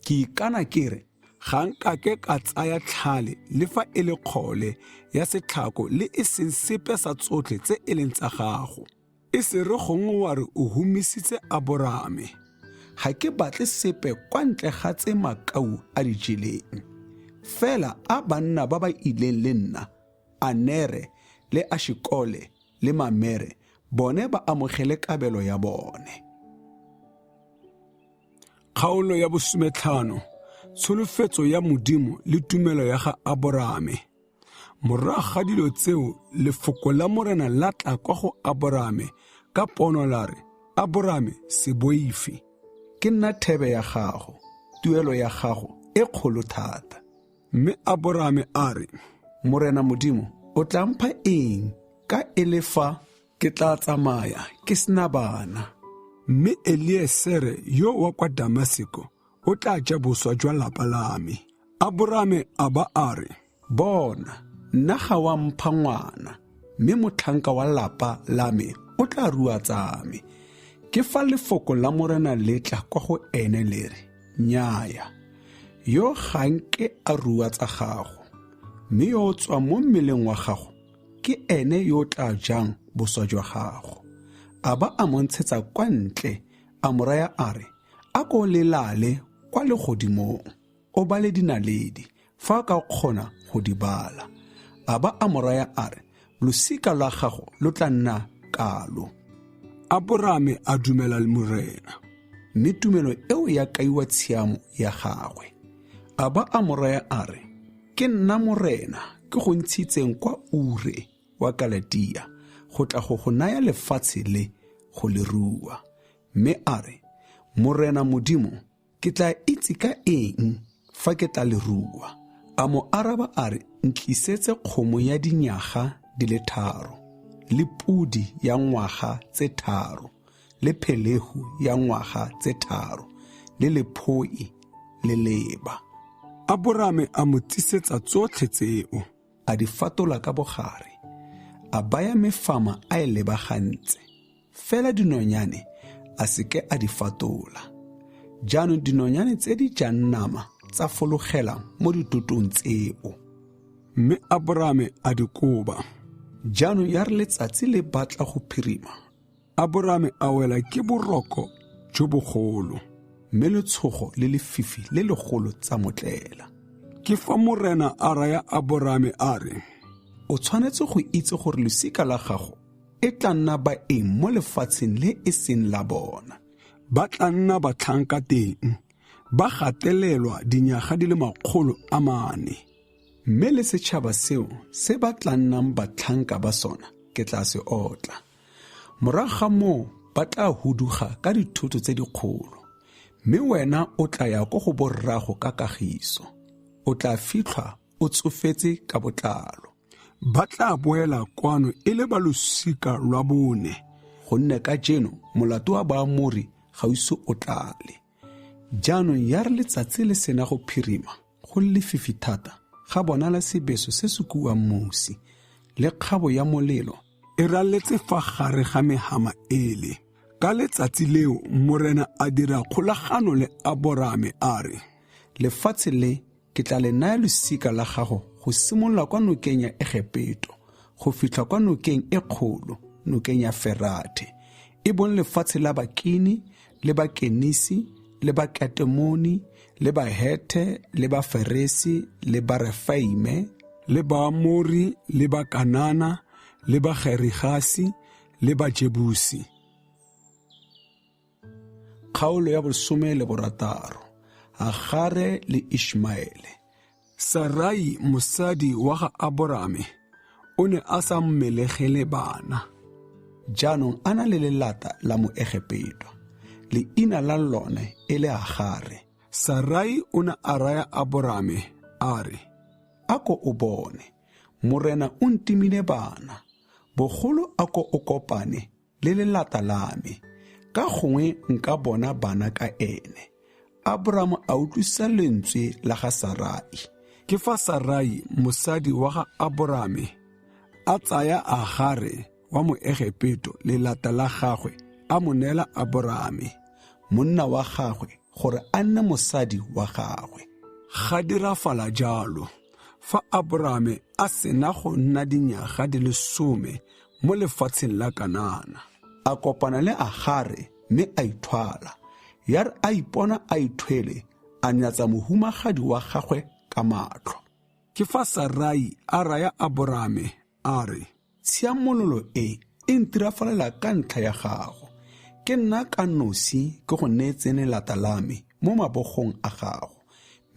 Ke ikana ke re, ga nkake ka tsaya tlhale le fa e le kgole ya setlhako le e seng sepe sa tsotlhe tse e leng tsa gago. E se re gongwe wa re o humisitse Aborame. Ga ke batle sepe kwa ntle ga tse makau a di jeleng. Fela a banna ba ba ileng le nna, Anere le Ashikole le Mamere, bone ba amogele kabelo ya bone. Kgaolo ya bosometlhano, tsholofetso ya Modimo le tumelo ya ga Aborame. Morago ga dilo tseo lefoko la Morena la tla kwa go Aborame ka pono la re, Aborame, se boife. Ke nna thebe ya gago, tuelo ya gago e kgolo thata. Mme Aborame a re, Morena Modimo, o tla mpha eng ka e le fa ke tla tsamaya ke sena bana? Mme Eliesere yo wa kwa Damaseko o tla ja boswa jwa lapa la me. Aborame a ba a re, Bona, nna ga wa mpha ngwana, mme motlhanka wa lapa la me o tla rua tsa me. Ke fa lefoko la Morena le tla kwa go ene le re, Nnyaya, yo ga nke a rua tsa gago, mme yo o tswang mo mmeleng wa gago ke ene yo o tla jang boswa jwa gago. A ba a mo ntshetsa kwa ntle, a mo raya a re, A ko lelale kwa legodimong, o bale dinaledi, fa o ka kgona go di bala. A ba a mo raya a re, Losika lwa gago lo tla nna kalo. Aborame a dumela Morena, mme tumelo eo ya kaiwa tshiamo ya gagwe. A ba a mo raya a re, Ke nna Morena ke go ntshitseng kwa Ure wa Kalatia go tla go go naya lefatshe le go le rua. Mme a re, Morena Modimo, Ke tla itse ka eng fa ke tla le rua? A mo araba a re, Ntlisetse kgomo ya dinyaga di le tharo, le podi ya ngwaga tse tharo, le phelehu ya ngwaga tse tharo, le lephoi le leba. Aborame a mo tsisetsa tsotlhe tseo, a di fatola ka bogare, a baya mefama a e lebagantse. Fela dinonyane a se ke a di fatola. Jaanong dinonyane tse di jang nama tsa fologela mo ditotong tseo. Mme Aborame a di koba. Jaanong ya re letsatsi le batla go phirima, Aborame a wela ke boroko jo bogolo, mme letshogo le lefifi le legolo tsa mo tlela. Ke fa Morena a raya Aborame a re, O tshwanetse go itse gore losika la gago e tla nna baeng mo lefatsheng le e seng la bona. Ba tla nna batlhanka teng, ba gatelelwa dinyaga di le 400. Mme le setšhaba seo se ba tla nnang batlhanka ba sona ke tla se otla. Morago ga moo ba tla huduga ka dithoto tse dikgolo, mme wena o tla ya ko go borrago ka kagiso. O tla fitlhwa o tsofetse ka botlalo. Ba tla boela kwano e le ba losika lwa bone, gonne kajeno molato wa Baamori ga o ise o tlale. Jaanong ya re letsatsi le sena go phirima, go le lefifi thata, ga bonala sebeso se se kuang mosi, le kgabo ya molelo e raletse fa gare ga mehama ele. Ka letsatsi leo Morena a dira kgolagano le Aborame a re, Lefatshe le Ke tla le naya losika la gago go simolola kwa nokeng ya Egepeto go fitlha kwa nokeng e kgolo, nokeng ya Ferathe, e bong lefatshe la Bakini le Bakenisi le Bakatemoni le Bahethe le Baferesi le Barefaime le Baamori le Bakanana le Bagerigasi le Bajebusi. Kgaolo ya 16, Agare le Ishmaele. Sarai mosadi wa ga Aborame o ne a sa mmelegele bana. Jaanong a na le lelata la Moegepeto, leina la lone e le Agare. Sarai o ne a raya Aborame a re, A ko o bone, Morena o ntimile bana, bogolo a ko o kopane le lelata la me, ka gongwe nka bona bana ka ene. Abraham a utlwisa lentswe la ga Sarai. Ke fa Sarai mosadi wa ga Aborame a tsaya Agare wa Moegepeto lelata la gagwe a mo neela Aborame, monna wa gagwe, gore a nne mosadi wa gagwe. Ga dirafala jalo fa Aborame a sena go nna dinyaga di le 10 mo lefatsheng la Kanana. A kopana le Agare mme a ithwala. Ya re a ipona a ithwele, a nyatsa mohumagadi wa gagwe ka matlho. Ke fa Sarai a raya Aborame a re, Tshiamololo e e ntirafalela ka ntlha ya gago. Ke nna ka nosi ke go neetseng lelata la me mo mabogong a gago.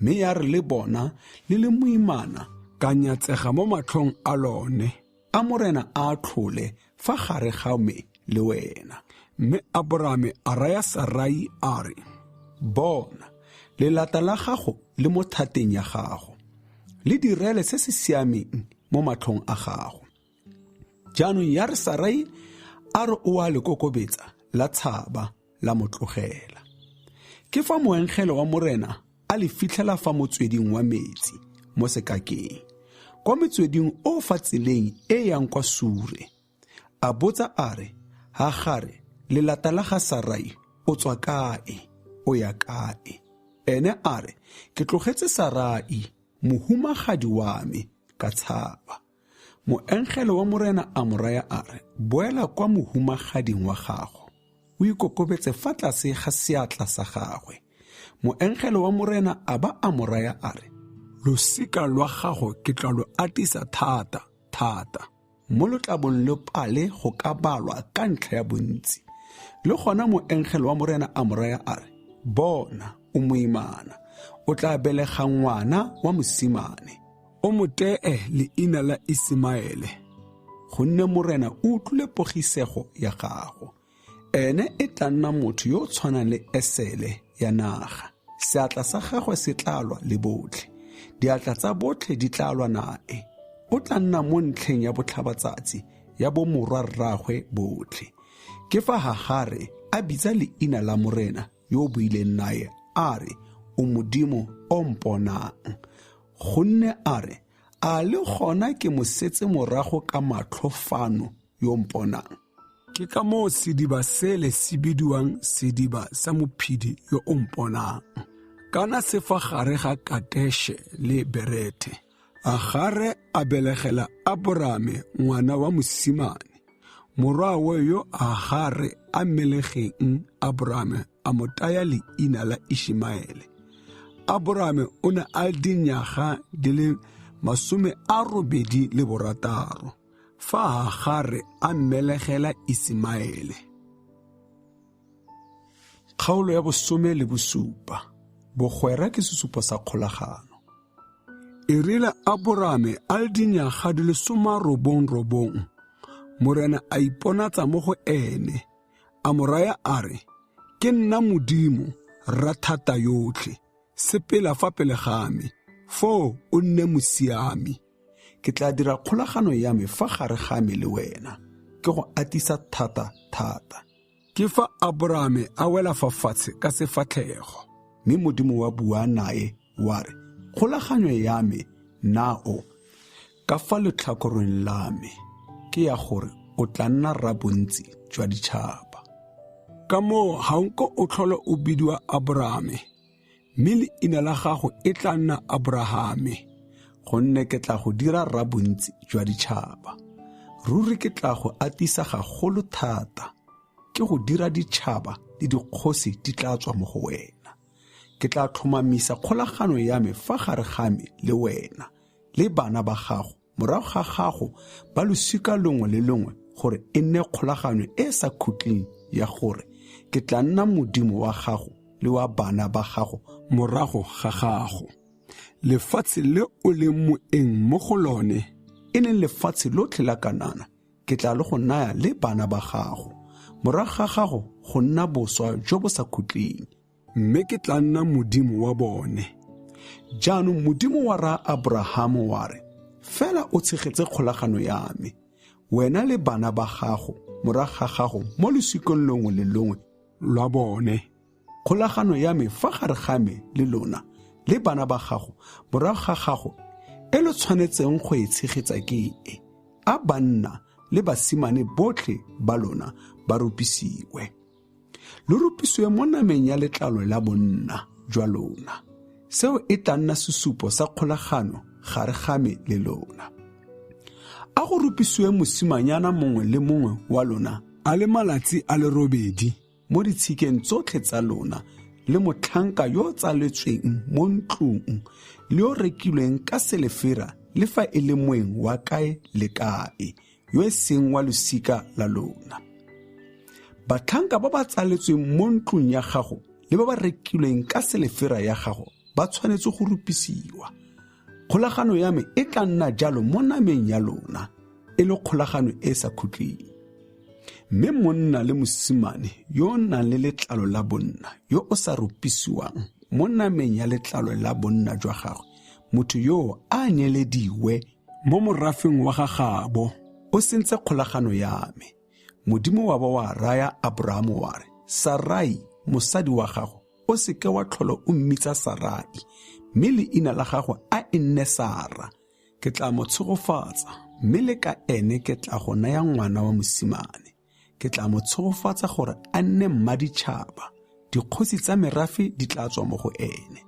Mme ya re le bona le le moimana, ka nyatsega mo matlhong a lone. A Morena a atlhole fa gare ga me le wena. Mme Aborame a raya Sarai a re, Bona, lelata la gago le mo thateng ya gago, le direle se se siameng mo matlhong a gago. Jaanong ya re Sarai a re o a le kokobetsa, la tshaba, la mo tlogela. Ke fa moengele wa Morena a le fitlhela fa motsweding wa metsi mo sekakeng, kwa motsweding o fa tseleng e yang kwa Sure. A botsa a re, Hagare, lelata la ga Sarai, o tswa kae? O ya kae? Ene a re, Ke tlogetse Sarai, mohumagadi wa me, ka tshaba. Moengele wa Morena a mo raya a re, Boela kwa mohumagading wa gago, o ikokobetse fa tlase ga seatla sa gagwe. Moengele wa Morena a ba a mo raya a re, Losika lwa gago ke tla lo atisa thata thata, mo lo tla bong lo pale go ka balwa ka ntlha ya bontsi. Le gona moengele wa Morena a mo raya a re, Bona, o moimana, o tla belega ngwana wa mosimane, o mo tee leina la Isemaele, gonne Morena o utlwile pogisego ya gago. Ene e tla nna motho yo o tshwanang le esele ya naga. Seatla sa gagwe se tla lwa le botlhe, diatla tsa botlhe di tla lwa nae. O tla nna mo ntlheng ya botlhabatsatsi ya bomorwa rraagwe botlhe. Ke fa Hagare a bitsa leina la Morena yo o buileng nae a re, O Modimo o mponang. Gonne a re, A le gona ke mo setse morago ka matlho fano yo mponang. Ke ka moo sediba sele se bidiwang sediba sa mophidi yo o mponang. Kana se fa gare ga Kateshe le Berethe. Agare a belegela Aborame ngwana wa mosimane. Morwawe yo Agare a mmelegeng Aborame a mo taya leina la Ishimaele. Aborame o ne a le dinyaga di le 86 fa Hagare a mmelegela Isemaele. Kgaolo ya 17, Bogwera ke sesupo sa kgolagano. E rile Aborame a le dinyaga di le 99, Morena a iponatsa mo go ene, a mo raya a re, Ke nna Modimo, Rra-thata yotlhe, sepela fa pele ga me, foo o nne mosiami. Ke tla dira kgolagano ya me fa gare ga me le wena, ke go atisa thata thata. Ke fa Aborame a wela fa fatshe ka sefatlhego. Mme Modimo wa bua nae wa re, Kgolaganyo ya me nao ka fa letlhakoreng la me ke ya gore o tla nna rrabontsi jwa ditšhaba. Ka moo ga nko o tlhole o bidiwa Aborame, mme leina la gago e tla nna Aborahame, gonne ke tla go dira rrabontsi jwa ditšhaba. Ruri ke tla go atisa gagolo thata, ke go dira ditšhaba le dikgosi di tla tswa mo go wena. Ke tla tlhomamisa kgolagano ya me fa gare ga me le wena le bana ba gago morago ga gago ba losika longwe le longwe gore e nne kgolagano e e sa khutleng ya gore ke tla nna Modimo wa gago le wa bana ba gago morago ga gago. Lefatshe le o leng moeng mo go lone, e leng lefatshe lotlhe la Kanana, ke tla le go naya le bana ba gago morago ga gago go nna boswa jo bo sa khutleng, mme ke tla nna Modimo wa bone. Jaanong Modimo wa raya Aborahamo wa re, fela o tshegetse kgolagano ya me, wena le bana ba gago morago ga gago mo losikong longwe le longwe lwa bone. Kgolagano ya me fa gare ga me le lona le bana ba gago morago ga gago e lo tshwanetseng go e tshegetsa ke e, a banna le basimane botlhe ba lona ba rupisiwe. Lo rupisiwe mo nameng ya letlalo la bonna jwa lona. Seo e tla nna sesupo sa kgolagano gare ga me le lona. A go rupisiwe mosimanyana mongwe le mongwe wa lona a le malatsi a le robedi mo ditshikeng tsotlhe tsa lona, le motlhanka yo o tsaletsweng mo ntlong le yo rekilweng ka selefera le fa e le moeng wa kae le kae yo e seng wa losika la lona. Batlhanka ba ba tsaletsweng mo ntlong ya gago le ba ba rekilweng ka selefera ya gago ba tshwanetse go rupisiwa. Kgolagano ya me e tla nna jalo mo nameng ya lona, e le kgolagano e e sa khutleng. Mme monna le mosimane yo o nang le letlalo la bonna yo o sa rupisiwang mo nameng ya letlalo la bonna jwa gagwe, motho yoo a nyelediwe mo morafeng wa ga gabo, o sentse kgolagano ya me. Modimo wa ba wa raya Aborahamo wa re, Sarai mosadi wa gago o seke wa tlhola o mmitsa Sarai, mme leina la gagwe a e nne Sara. Ke tla mo tshegofatsa, mme le ka ene ke tla go naya ngwana wa mosimane. Ke tla mo tshegofatsa gore a nne mmaditšhaba, dikgosi tsa merafe di tla tswa mo go ene.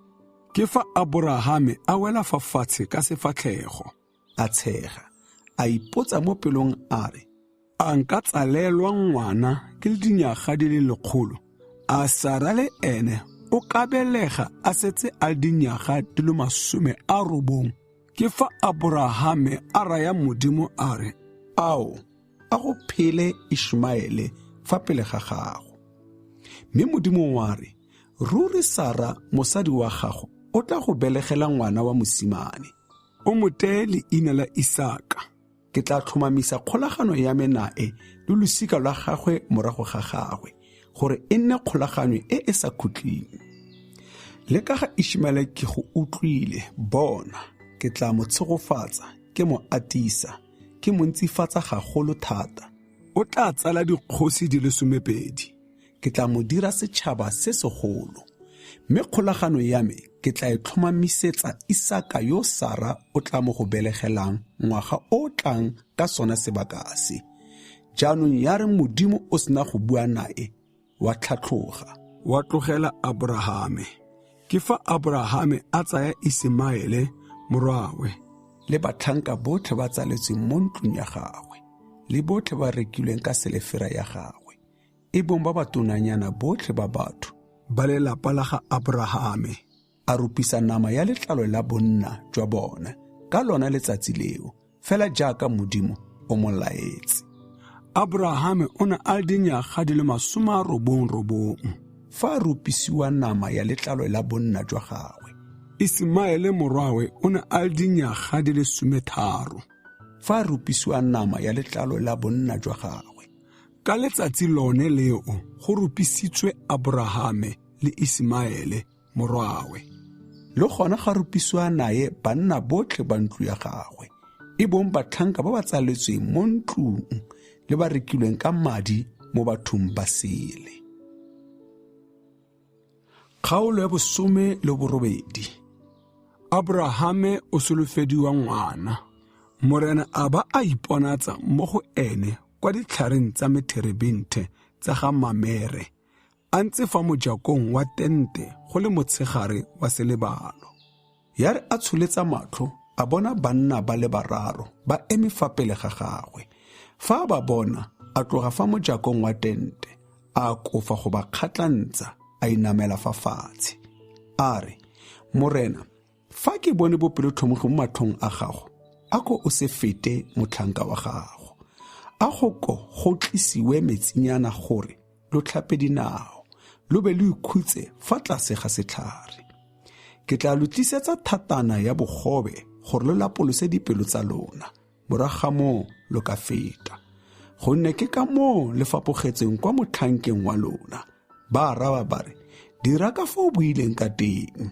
Ke fa Aborahame a wela fa fatshe ka sefatlhego, a tshega, a ipotsa mo pelong a re, a nka tsalelwa ngwana ke le dinyaga di le 100? A Sara le ene o ka belega a setse a le dinyaga di le 90? Ke fa Aborahame a raya Modimo a re, Ao, a go phele Ishmaele fa pele ga gago. Mme Modimo wa re, Ruri Sara mosadi wa gago o tla go belegela ngwana wa mosimane, o mo teye leina la Isaka. Ke tla tlhomamisa kgolagano ya me nae le losika lwa gagwe morago ga gagwe, gore e nne kgolagano e e sa khutleng. Le ka ga Ishmaele ke go utlwile, bona, ke tla mo tshegofatsa, ke mo atisa, ke mo ntsifatsa gagolo thata. O tla tsala dikgosi di le 12, ke tla mo dira setšhaba se segolo. Mme kgolagano ya me ke tla e tlhomamisetsa Isaka yo Sara o tla mo go belegelang ngwaga o tlang ka sona sebaka se. Jaanong ya re Modimo o sena go bua nae, wa tlhatlhoga, wa tlogela Aborahame. Ke fa Aborahame a tsaya Isemaele morwawe le batlhanka botlhe ba tsaletsweng mo ntlong ya gagwe le botlhe ba rekilweng ka selefera ya gagwe, e bong ba batonanyana botlhe ba batho ba lelapa la ga Aborahame, a rupisa nama ya letlalo la bonna jwa bona ka lona letsatsi leo, fela jaaka Modimo o mo laetse. Aborahame o ne a le dinyaga di le 99 fa a rupisiwa nama ya letlalo la bonna jwa gagwe. Isemaele morwawe o ne a le dinyaga di le 13 fa a rupisiwa nama ya letlalo la bonna jwa gagwe. Ka letsatsi lone leo go rupisitswe Aborahame le Isemaele morwawe. Le gona ga rupisiwa nae banna botlhe ba ntlo ya gagwe, e bong batlhanka ba ba tsaletsweng mo ntlong le ba rekilweng ka madi mo bathong ba sele. Kgaolo ya 18. Aborahame o solofediwa ngwana. Morena a ba a iponatsa mo go ene kwa ditlhareng tsa metherebinthe tsa ga Mamere, a ntse fa mojakong wa tente go le motshegare wa selebalo. Ya re a tsholetsa matlho, a bona banna ba le bararo ba eme fa pele ga gagwe. Fa a ba bona, a tloga fa mojakong wa tente, a kofa go ba kgatlantsa, a inamela fa fatshe. A re, Morena, fa ke bone bopelotlhomogi mo matlhong a gago, A ko o se fete motlhanka wa gago. A go ko go tlisiwe metsinyana gore lo tlhape dinao, lo be lo ikhutse fa tlase ga setlhare. Ke tla lo tlisetsa thatana ya bogobe gore lo lapolose dipelo tsa lona, morago ga moo lo ka feta. Gonne ke ka moo le fapogetseng kwa motlhankeng wa lona. Ba araba ba re, Dira ka fa o buileng ka teng.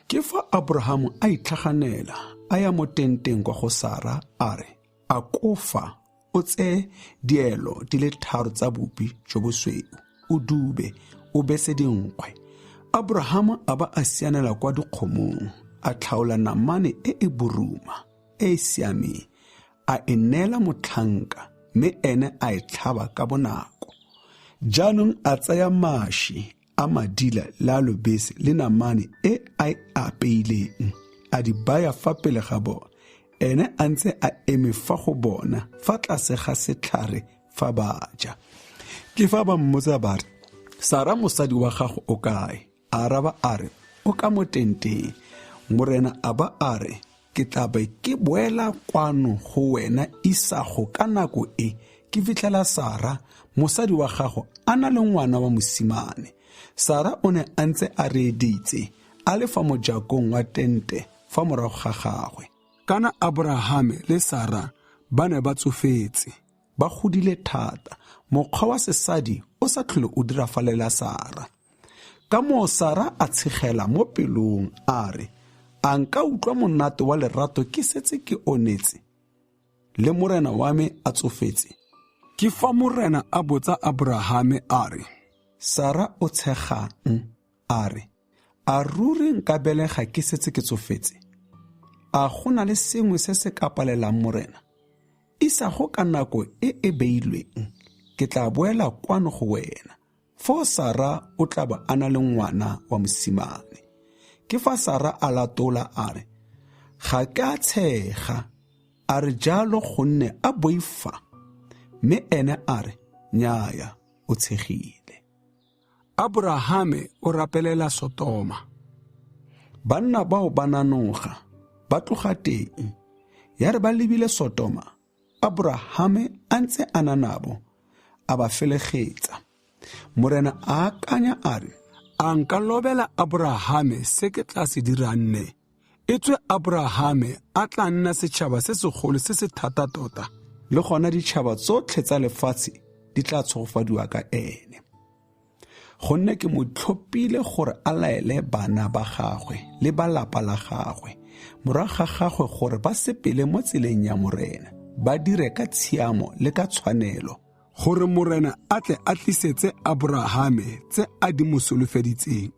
Ke fa Aborahamo a itlhaganela a ya mo tenteng kwa go Sara a re, Akofa o tseye dielo di le 3 tsa bupi jo bosweu, o dube, o bese dinkgwe. Aborahamo a ba a sianela kwa dikgomong, a tlhaola namane e e boruma, e e siameng, a e neela motlhanka, mme ene a e tlhaba ka bonako. Jaanong a tsaya maši a madila le a lobese le namane e a e apeileng, a di baya fa pele ga bona, ene a ntse a eme fa go bona fa tlase ga setlhare fa ba ja. Ke fa ba mmotsa ba re, Sara mosadi wa gago o kae? A araba a re, O ka mo tenteng. Morena a ba a re, Ke tla be ke boela kwano go wena isago ka nako e, ke fitlhela Sara mosadi wa gago a na le ngwana wa mosimane. Sara o ne a ntse a reeditse, a le fa mojakong wa tente fa morago ga gagwe. Kana Aborahame le Sara ba ne ba tsofetse, ba godile thata, mokgwa wa sesadi o sa tlhole o dirafalela Sara. Ka moo Sara a tshegela mo pelong a re, A nka utlwa monate wa lerato ke setse ke onetse, le morena wa me a tsofetse? Ke fa morena a botsa Aborahame a re, Sara o tshegang? A re, A ruri nka belega ke setse ke tsofetse? A go na le sengwe se se ka palelang morena? Isago ka nako e e beilweng, ke tla boela kwano go wena. Foo Sara o tla ba a na le ngwana wa mosimane. Ke fa Sara a latola a re, Ga ke a tshega. A re jalo gonne a boifa. Mme ene a re, Nnyaya, o tshegile. Aborahame o rapelela Sotoma. Banna bao ba nanoga, ba tloga teng. Ya re ba lebile Sotoma, Aborahame a ntse a na nabo, a ba felegetsa. Morena a akanya a re, A nka lobela Aborahame se ke tla se dirang ne? E tswe Aborahame a tla nna setšhaba se segolo se se thata tota. Le gona ditšhaba tsotlhe tsa lefatshe di tla tshegofadiwa ka ene. Gonne ke mo tlhophile gore a laele bana ba gagwe le ba lapa la gagwe morago ga gagwe gore ba sepele mo tseleng ya Morena, ba dire ka tshiamo le ka tshwanelo, gore Morena a tle a tlisetse Aborahame tse a di mo solofeditseng.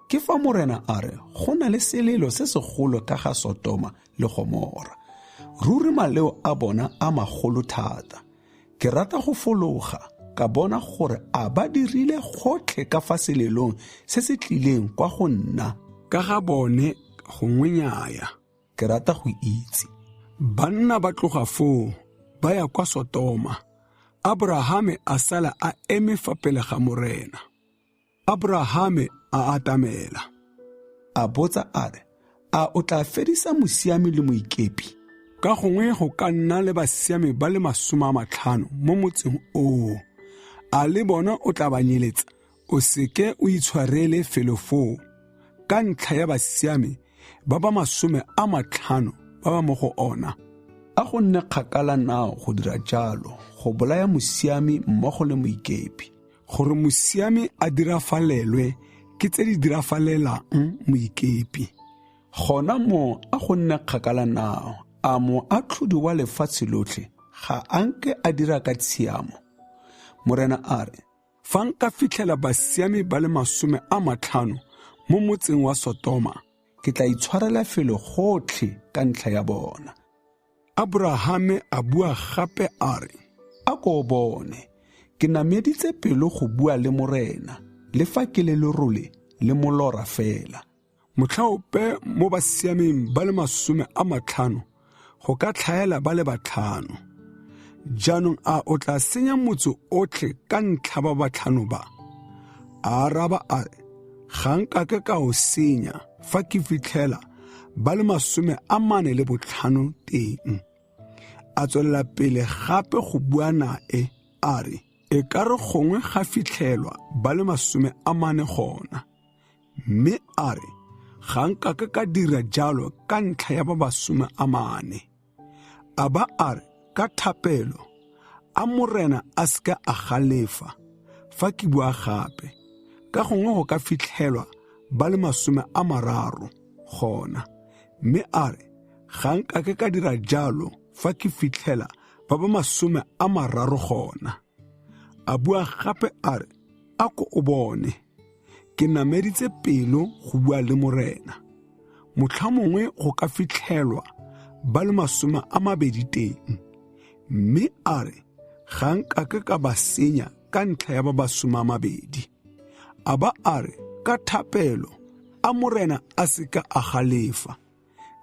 Ke fa Morena a re, Go na le selelo se segolo ka ga Sotoma le Gomora. Ruri maleo a bona a magolo thata. Ke rata go fologa ka bona gore a ba dirile gotlhe ka fa selelong se se tlileng kwa go nna. Ka ga bone gongwe nnyaya. Ke rata go itse. Banna ba tloga foo ba ya kwa Sotoma. Aborahame a sala a eme fa pele ga Morena. Aborahame a atamela. A botsa a re, A o tla fedisa mosiami le moikepi? Ka gongwe go ka nna le basiami ba le 50 mo motseng oo. A le bona o tla ba nyeletsa? O seke o itshwarele felo foo ka ntlha ya basiami ba ba 50 ba ba mo go ona. A go nne kgakala nao go dira jalo, go bolaya mosiami mmogo le moikepi. Gore mosiami a dirafalelwe ke tse di dirafalelang moikepi. Gona mo a go nne kgakala nao, a moatlhodi wa lefatshe lotlhe ga a nke a dira ka tshiamo? Morena a re, Fa nka fitlhela basiami ba le 50 mo motseng wa Sotoma, ke tla itshwarela felo gotlhe ka ntlha ya bona. Aborahame a bua gape a re, A ko o bone, ke nameditse pelo go bua le Morena, le fa ke le lerole le molora fela. Motlha ope mo basiameng ba le 50 go ka tlhaela ba le 5. Jaanong a o tla senya motse otlhe ka ntlha ba 5 ba? A araba a re, Ga nkake ka o senya fa ke fitlhela ba le 45 teng. A tswelela pele gape go bua nae a re, e ka re gongwe ga fitlhelwa ba le 40 gona. Mme a re, ga nkake ka dira jalo ka ntlha ya ba ba 40. A ba a re, ka thapelo, a Morena a seka a galefa fa ke bua gape, ka gongwe go ka fitlhelwa ba le 30 gona. Mme a re, ga nkake ka dira jalo fa ke fitlhela ba ba 30 gona. A bua gape a re, a ko o bone, ke nameditse pelo go bua le Morena. Motlhamongwe go ka fitlhelwa ba le 20 teng. Mme a re, ga nkake ka ba senya ka ntlha ya ba ba 20. A ba a re, ka thapelo, a Morena a seka a galefa.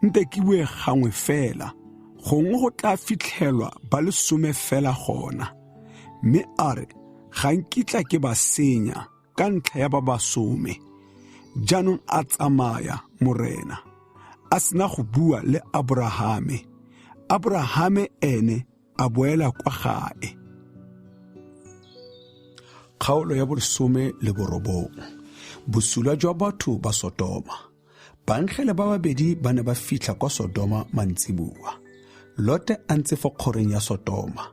Nte ke bue gangwe fela, gongwe go tla fitlhelwa ba le 10 fela gona. Mme a re, ga nkitla ke ba senya ka ntlha ya ba ba 10. Jaanong a tsamaya Morena, a sena go bua le Aborahame. Aborahame ene a boela kwa gae. Kgaolo ya 19. Bosula jwa batho ba Sodoma. Baengele ba babedi ba ne ba fitlha kwa Sodoma mantsiboa. Lote a ntse fo kgoreng ya Sodoma.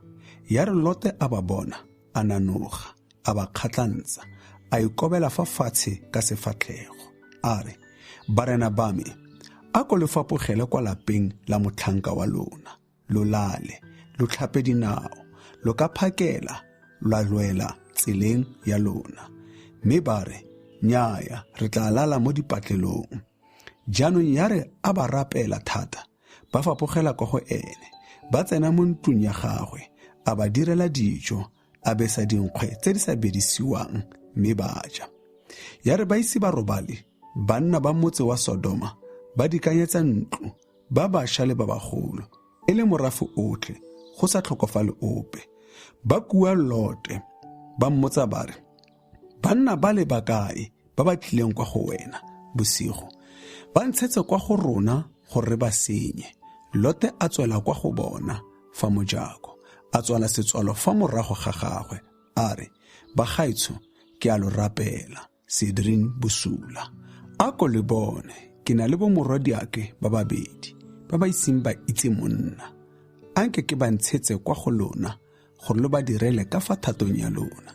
Ya re Lote a ba bona, a nanoga, a ba kgatlantsa, a ikobela fa fatshe ka sefatlhego. A re, barena ba me, a ko le fapogele kwa lapeng la motlhanka wa lona. Lo lale, lo tlhape dinao, lo ka phakela, lwa lwela tseleng ya lona. Mme ba re, nnyaya, re tla lala mo dipatlelong. Jaanong ya re a ba rapela thata, ba fapogela kwa go ene, ba tsena mo ntlong ya gagwe, a ba direla dijo, a besa dinkgwe tse di sa bedisiwang, mme ba ja. Ya re ba ise ba robale, banna ba motse wa Sodoma ba dikanyetsa ntlo, ba bašwa le ba bagolo, e le morafe otlhe, go sa tlhokofale ope. Ba kua Lote, ba mmotsa ba re, banna ba le bakae ba ba tlileng kwa go wena bosigo? Ba ntshetse kwa go rona gore re ba senye. Lote a tswela kwa go bona fa mojako, a tswala setswalo fa morago ga gagwe, a re, bagaetsho, ke a lo rapela, se direng bosula. A ko le bone, ke na le bomorwadiake ba babedi, ba ba iseng ba itse monna. Anke ke ba ntshetse kwa go lona, gore lo ba direle ka fa thatong ya lona.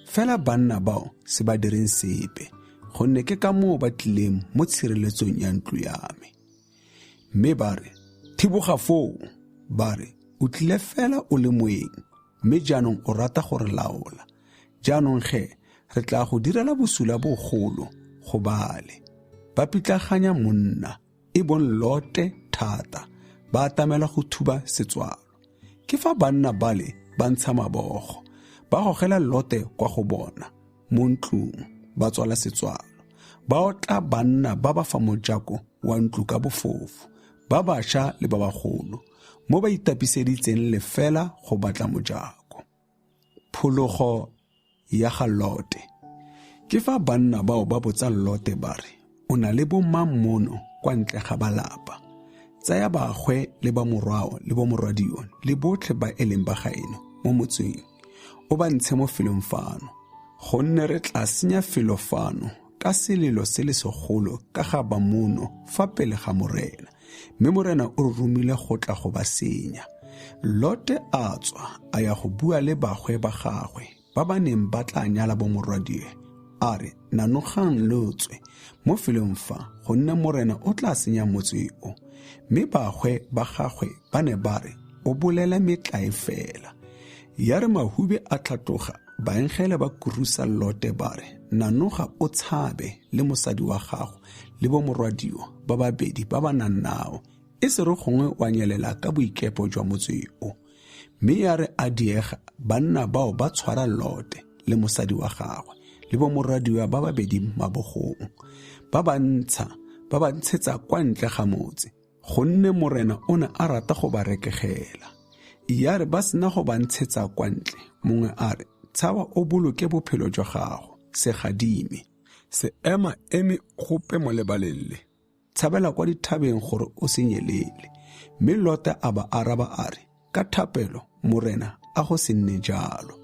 Fela banna bao se ba direng sepe, gonne ke ka moo ba tlileng mo tshireletsong ya ntlo ya me. Mme ba re, thiboga foo. Ba re, o tlile fela o le moeng, mme jaanong o rata go re laola. Jaanong ge, re tla go direla bosula bogolo go bale. Ba pitlaganya monna, e bong Lote thata, ba atamela go thuba setswalo. Ke fa banna bale ba ntsha mabogo, ba gogela Lote kwa go bona mo ntlong, ba tswala setswalo. Ba otla banna ba ba fa mojako wa ntlo ka bofofu, ba bašwa le ba bagolo, mo ba itapiseditseng lefela go batla mojako. Phologo ya ga Lote. Ke fa banna bao ba botsa Lote ba re, o na le bomang mono kwa ntle ga balapa? Tsaya bagwe le ba morwao le bomorwadio le botlhe ba e leng ba gaeno mo motseng, o ba ntshe mo felong fano, gonne re tla senya felo fano ka selelo se le segolo ka ga ba mono fa pele ga Morena, mme Morena o re romile go tla go ba senya. Lote a tswa a ya go bua le bagwe ba gagwe ba ba neng ba tla nyala bomorwadie, a re, nanogang lo tswe mo felong fa, gonne Morena o tla senya motse o. Mme bagwe ba gagwe ba ne ba re, o bolela metlae fela. Ya re mahube a tlhatloga, baengele ba kurusa Lote ba re, nanoga o tshabe le mosadi wa gago le bomorwadio ba babedi ba ba nang nao, e se re gongwe wa nyelela ka boikepo jwa motse o. Mme ya re a diega, banna bao ba tshwara Lote le mosadi wa gagwe le bomorwadiwa ba babedi mabogong, ba ba ntsha, ba ba ntshetsa kwa ntle ga motse, gonne Morena o ne a rata go ba rekegela. Ya re ba sena go ba ntshetsa kwa ntle, mongwe a re, tshaba o boloke bophelo jwa gago, se gadime. Se ema eme gope mo lebaleng le. Tshabela kwa dithabeng gore o se nyelele. Mme Lota a ba araba a re, Ka thapelo, Morena, a go se nne jalo.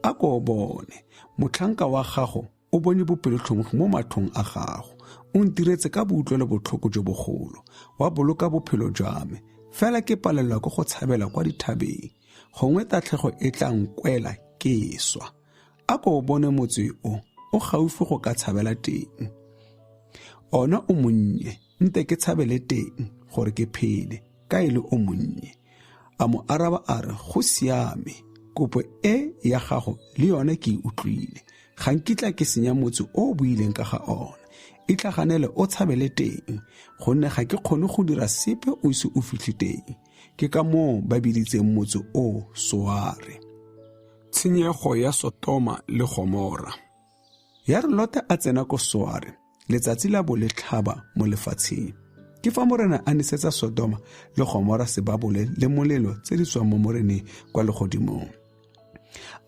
A ko o bone, motlhanka wa gago o bone bopelotlhomogi mo matlhong a gago. O ntiretse ka boutlwelo botlhoko jo bogolo, wa boloka bophelo jwa me. Fela ke palelwa ke go tshabela kwa dithabeng. Gongwe tatlhego e tla nkwela ke swa. A ko o bone motse o, o gaufi go ka tshabela teng. Ona o monnye, nte ke tshabele teng gore ke phele, ka e le o monnye. A mo araba a re, Go siame, kopo e ya gago le yone ke e utlwile. Ga nkitla ke senya motse o o buileng ka ga ona. Itlhaganele o tshabele teng, gonne ga ke kgone go dira sepe o ise o fitlhe teng. Ke ka moo ba biditseng motse o Soare. Tshenyego ya Sotoma le Gomora. Ya re Lota a tsena ko Soare, letsatsi la bo le tlhaba mo lefatsheng. Ke fa Morena a nesetsa Sodoma le Gomora sebabole le molelo tse di tswang mo Moreneng kwa legodimong.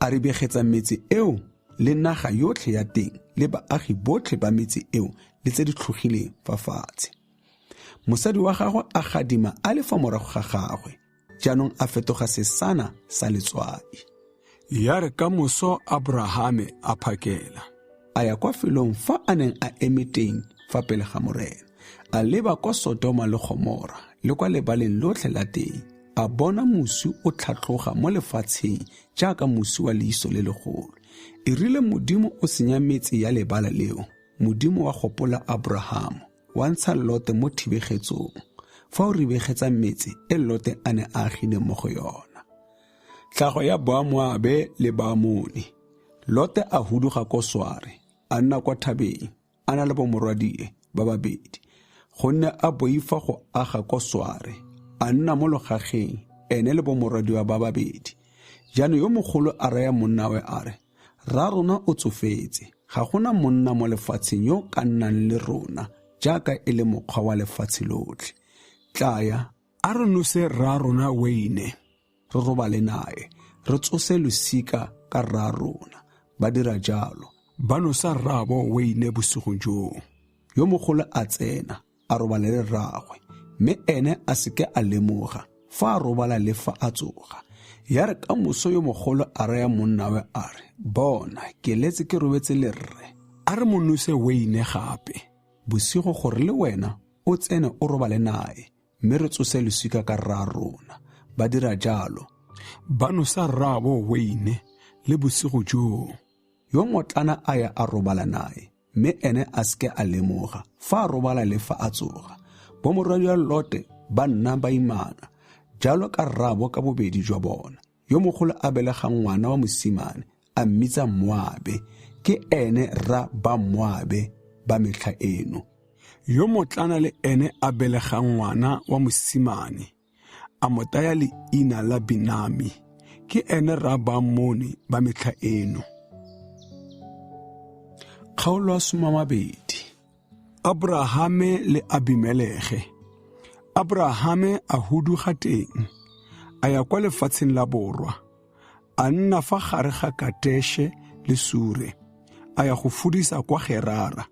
A ribegetsa metse eo le naga yotlhe ya teng le baagi botlhe ba metse eo le tse di tlhogileng fa fatshe. Mosadi wa gagwe a gadima a le fa morago ga gagwe, jaanong a fetoga sesana sa letswai. Ya re ka moso Abrahame a phakela, a ya kwa felong fa a neng a eme teng fa pele ga Morena, a leba kwa Sodoma le Gomora le kwa lebaleng lotlhe la teng, a bona mosi o tlhatloga mo lefatsheng jaaka mosi wa leiso le legolo. E rile Modimo o senya metse ya lebala leo, Modimo wa gopola Abrahamo, wa ntsha Lote mo thibegetsong, fa o ribegetsa metse e Lote a ne a agile mo go yona. Tlhago ya Bamoabe le Baamone. Lote a huduga ko Soare, a nna kwa thabeng, a na le bomorwadie ba babedi, gonne a boifa go aga ko Soare, a nna mo logageng, ene le bomorwadiwa ba babedi. Jaanong yo mogolo a raya monnawe a re, Rra rona o tsofetse, ga gona monna mo lefatsheng yo ka nnang le rona jaaka e le mokgwa wa lefatshe lotlhe. Tlaya, a re nose rra rona weine, re robale nae, re tsose losika ka rra rona. Ba dira jalo. Ba nosa rraabo weine bosigo joo. Yo mogolo a tsena, a robala le rraagwe, mme ene a seke a lemoga fa a robala le fa a tsoga. Ya re ka moso yo mogolo a raya monnawe a re, Bona, ke letse ke robetse le rre. A re mo nose weine gape bosigo gore le wena o tsene o robale nae, mme re tsose losika ka rra rona. Ba dira jalo. Ba nosa rraabo weine le bosigo joo. Yo motlana a ya a robala nae, mme ene a seke a lemoga fa a robala le fa a tsoga. Bomorwadia Lote ba nna ba imana, jalo ka rraabo ka bobedi jwa bona. Yo mogolo a belega ngwana wa mosimane, a mmitsa Moabe, ke ene rra ba Moabe ba metlha eno. Yo motlana le ene a belega ngwana wa mosimane, a mo taya leina la Benami, ke ene rra Baamone ba metlha eno. Kgaolo ya 20. Abrahame le Abimelege. Abrahame a huduga teng, a ya kwa lefatsheng la borwa, a nna fa gare ga Kateshe le Sure, a ya go fudisa kwa Gerara.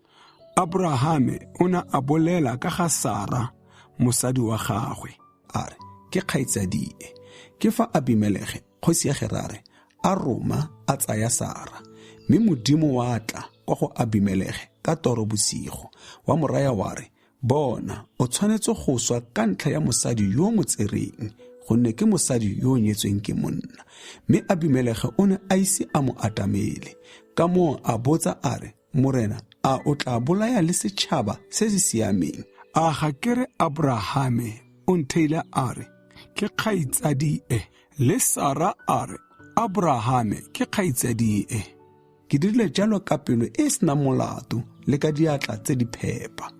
Abrahame o ne a bolela ka ga Sara, mosadi wa gagwe, a re, Ke kgaitsadie. Ke fa Abimelege, kgosi ya Gerare, a roma a tsaya Sara. Mme Modimo wa tla kwa go Abimelege ka toro bosigo, wa mo raya wa re, Bona, o tshwanetse go swa ka ntlha ya mosadi yo o mo tsereng, gonne ke mosadi yo o nyetsweng ke monna. Mme Abimelege o ne a ise a mo atamele. Ka moo a botsa a re, Morena, a o tla bolaya le setšhaba se se siameng? A ga ke re Abrahame o ntheile a re, Ke kgaitsadie, le Sara a re, Abrahame ke kgaitsadie. Ke dirile jalo ka pelo e e senang molato le ka diatla tse di phepa.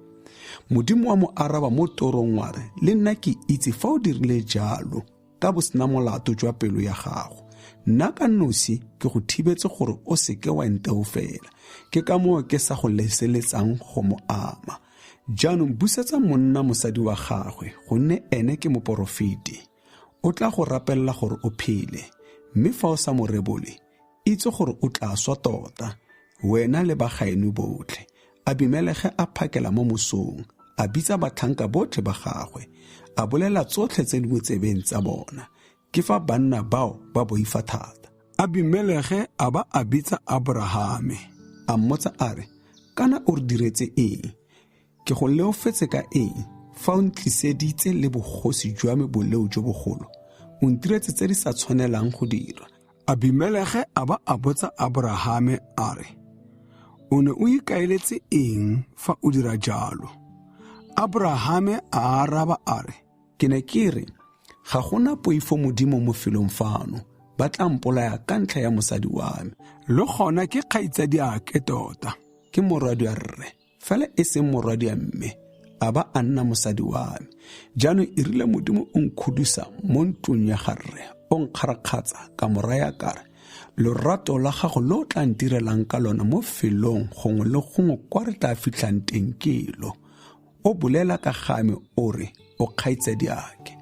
Modimo wa mo araba mo torong wa re, Le nna ke itse fa o dirile jalo ka bosena molato jwa pelo ya gago. Nna ka nosi ke go thibetse gore o seke wa nteofela, ke ka moo ke sa go leseletsang go mo ama. Jaanong busetsa monna mosadi wa gagwe, gonne ene ke moporofeti. O tla go rapelela gore o phele, mme fa o sa mo rebole, itse gore o tla swa tota, wena le bagaeno botlhe. Abimelege a phakela mo mosong, A bitsa batlhanka botlhe ba gagwe, a bolela tsotlhe tse di mo tsebeng tsa bona. Ke fa banna bao ba boifa thata. Abimelege a ba a bitsa Aborahame, a mmotsa a re, Kana o re diretse eng? Ke go leofetse ka eng fa o ntliseditse le bogosi jwa me boleo jo bogolo? O ntiretse tse di sa tshwanelang go dirwa. Abimelege a ba a botsa Aborahame a re, O ne o ikaeletse eng fa o dira jalo? Aborahame a araba a re, Ke ne ke re, ga gona poifo Modimo mo felong fano, ba tla mpolaya ka ntlha ya mosadi wa me. Le gona ke kgaitsadiake tota, ke morwadia rre, fela e seng morwadia mme, a ba a nna mosadi wa me. Jaanong e rile Modimo o nkhudusa mo ntlong ya ga rre, o nkgarakgatsa ka mo raya ka re, lorato la gago lo o tla ntirelang ka lona mo felong gongwe le gongwe kwa re tla fitlhang teng ke lo. O bolela ka ga me o re, o kgaitsadiake.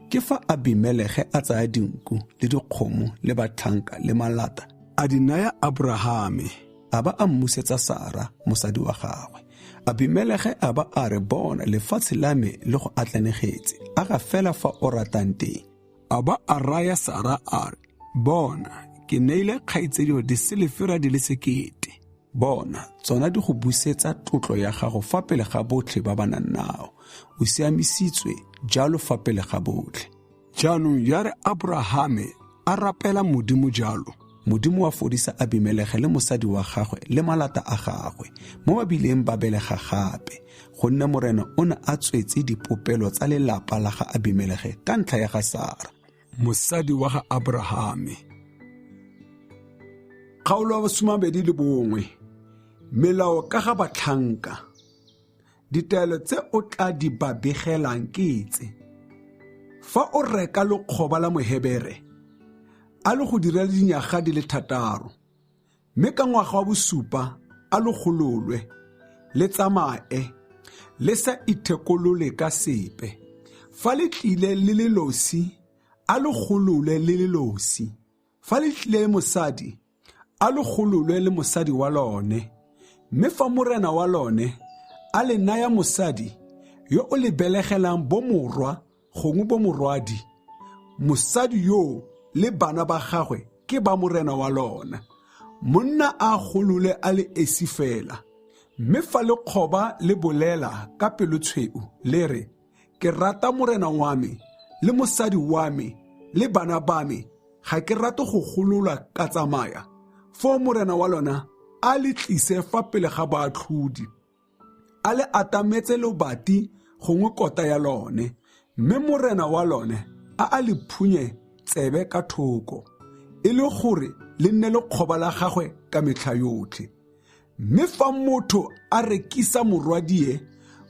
Ke fa Abimelege a tsaya dinku le dikgomo le batlhanka le malata, a di naya Aborahame, a ba a mmusetsa Sara mosadi wa gagwe. Abimelege a ba a re, Bona, lefatshe la me le go atlanegetse, aga fela fa o ratang teng. A ba a raya Sara a re, Bona, ke neile kgaitsedio disilefera di le 1000. Bona, tsona di go busetsa tlotlo ya gago fa pele ga botlhe ba ba nang nao. O siamisitswe jalo fa pele ga botlhe. Jaanong ya re Aborahame a rapela Modimo jalo, Modimo wa fodisa Abimelege le mosadi wa gagwe le malata a gagwe, mo ba bileng ba belega gape, gonne Morena o ne a tswetse dipopelo tsa lelapa la ga Abimelege ka ntlha ya ga Sara, mosadi wa ga Aborahame. Kgaolo ya 21. Melao ka ga batlhanka. Ditaelo tse o tla di ba begelang ke tse. Fa o reka lekgoba la Mohebere, a le go direla dinyaga di le 6, mme ka ngwaga wa bosupa a lo gololwe, le tsamaye, le sa ithekolole ka sepe. Fa le tlile le le losi, a lo gololwe le le losi. Fa le tlile le mosadi, a lo gololwe le mosadi wa lone. Mme fa morena wa lone a le naya mosadi yo o le belegelang bomorwa gongwe bomorwadi, mosadi yoo le bana ba gagwe ke ba morena wa lona. Monna a golole a le esi fela. Mme fa lekgoba le bolela ka pelotshweu le re, Ke rata morena wa me le mosadi wa me le bana ba me, ga ke rate go gololwa ka tsamaya, foo morena wa lona a le tlise fa pele ga baatlhodi, a le atametse lobati gongwe kota ya lone, mme morena wa lone a a le phunye tsebe ka thoko, e le gore le nne lekgoba la gagwe ka metlha yotlhe. Mme fa motho a rekisa morwadie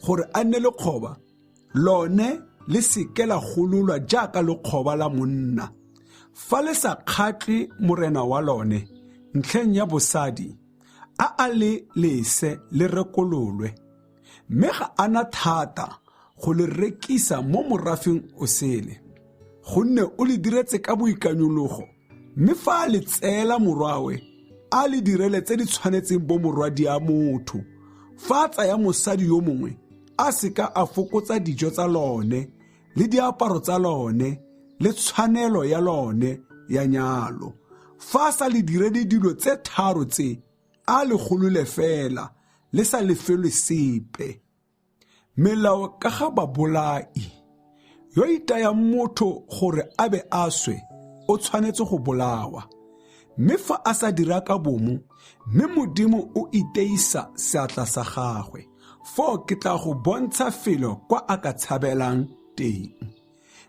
gore a nne lekgoba, lone le seke la gololwa jaaka lekgoba la monna. Fa le sa kgatle morena wa lone ntlheng ya bosadi, a a le lese le rekololwe, mme ga a na thata go le rekisa mo morafeng o sele, gonne o le diretse ka boikanyologo. Mme fa a le tseela morwawe, a le direle tse di tshwanetseng bomorwadia motho. Fa a tsaya mosadi yo mongwe, a seka a fokotsa dijo tsa lone le diaparo tsa lone le tshwanelo ya lone ya nyalo. Fa a sa le direle dilo tse 3 tse, a le golole fela, le sa lefelwe sepe. Melao ka ga babolai. Yo itayang motho gore a be a swe, o tshwanetse go bolawa. Mme fa a sa dira ka bomo, mme Modimo o iteisa seatla sa gagwe, foo ke tla go bontsha felo kwa a ka tshabelang teng.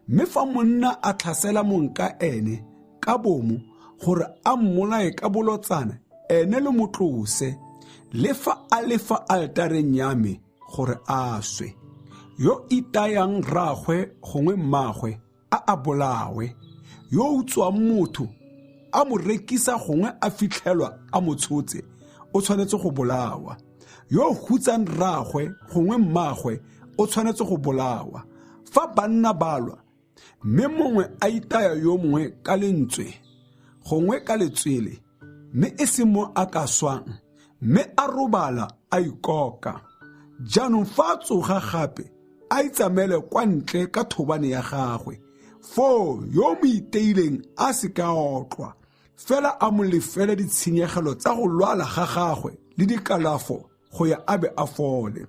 Mme fa monna a tlhasela mong ka ene ka bomo gore a mmolaye ka bolotsana, ene le mo tlose, le fa a le fa altareng ya me gore a swe. Yo itayang rraagwe gongwe mmaagwe a a bolawe. Yo utswang motho a mo rekisa gongwe a fitlhelwa a mo tshotse, o tshwanetse go bolawa. Yo hutsang rraagwe gongwe mmaagwe o tshwanetse go bolawa. Fa banna ba lwa, mme mongwe a itaya yo mongwe ka lentswe gongwe ka letswele, mme e se mo a ka swang, mme a robala a ikoka, Jaanong fa a tsoga gape, a itsamaele kwa ntle ka thobane ya gagwe. Foo yo mo iteileng a se ka otlwa, fela a mo lefele ditshenyegelo tsa go lwala ga gagwe le dikalafo go ya a be a fole.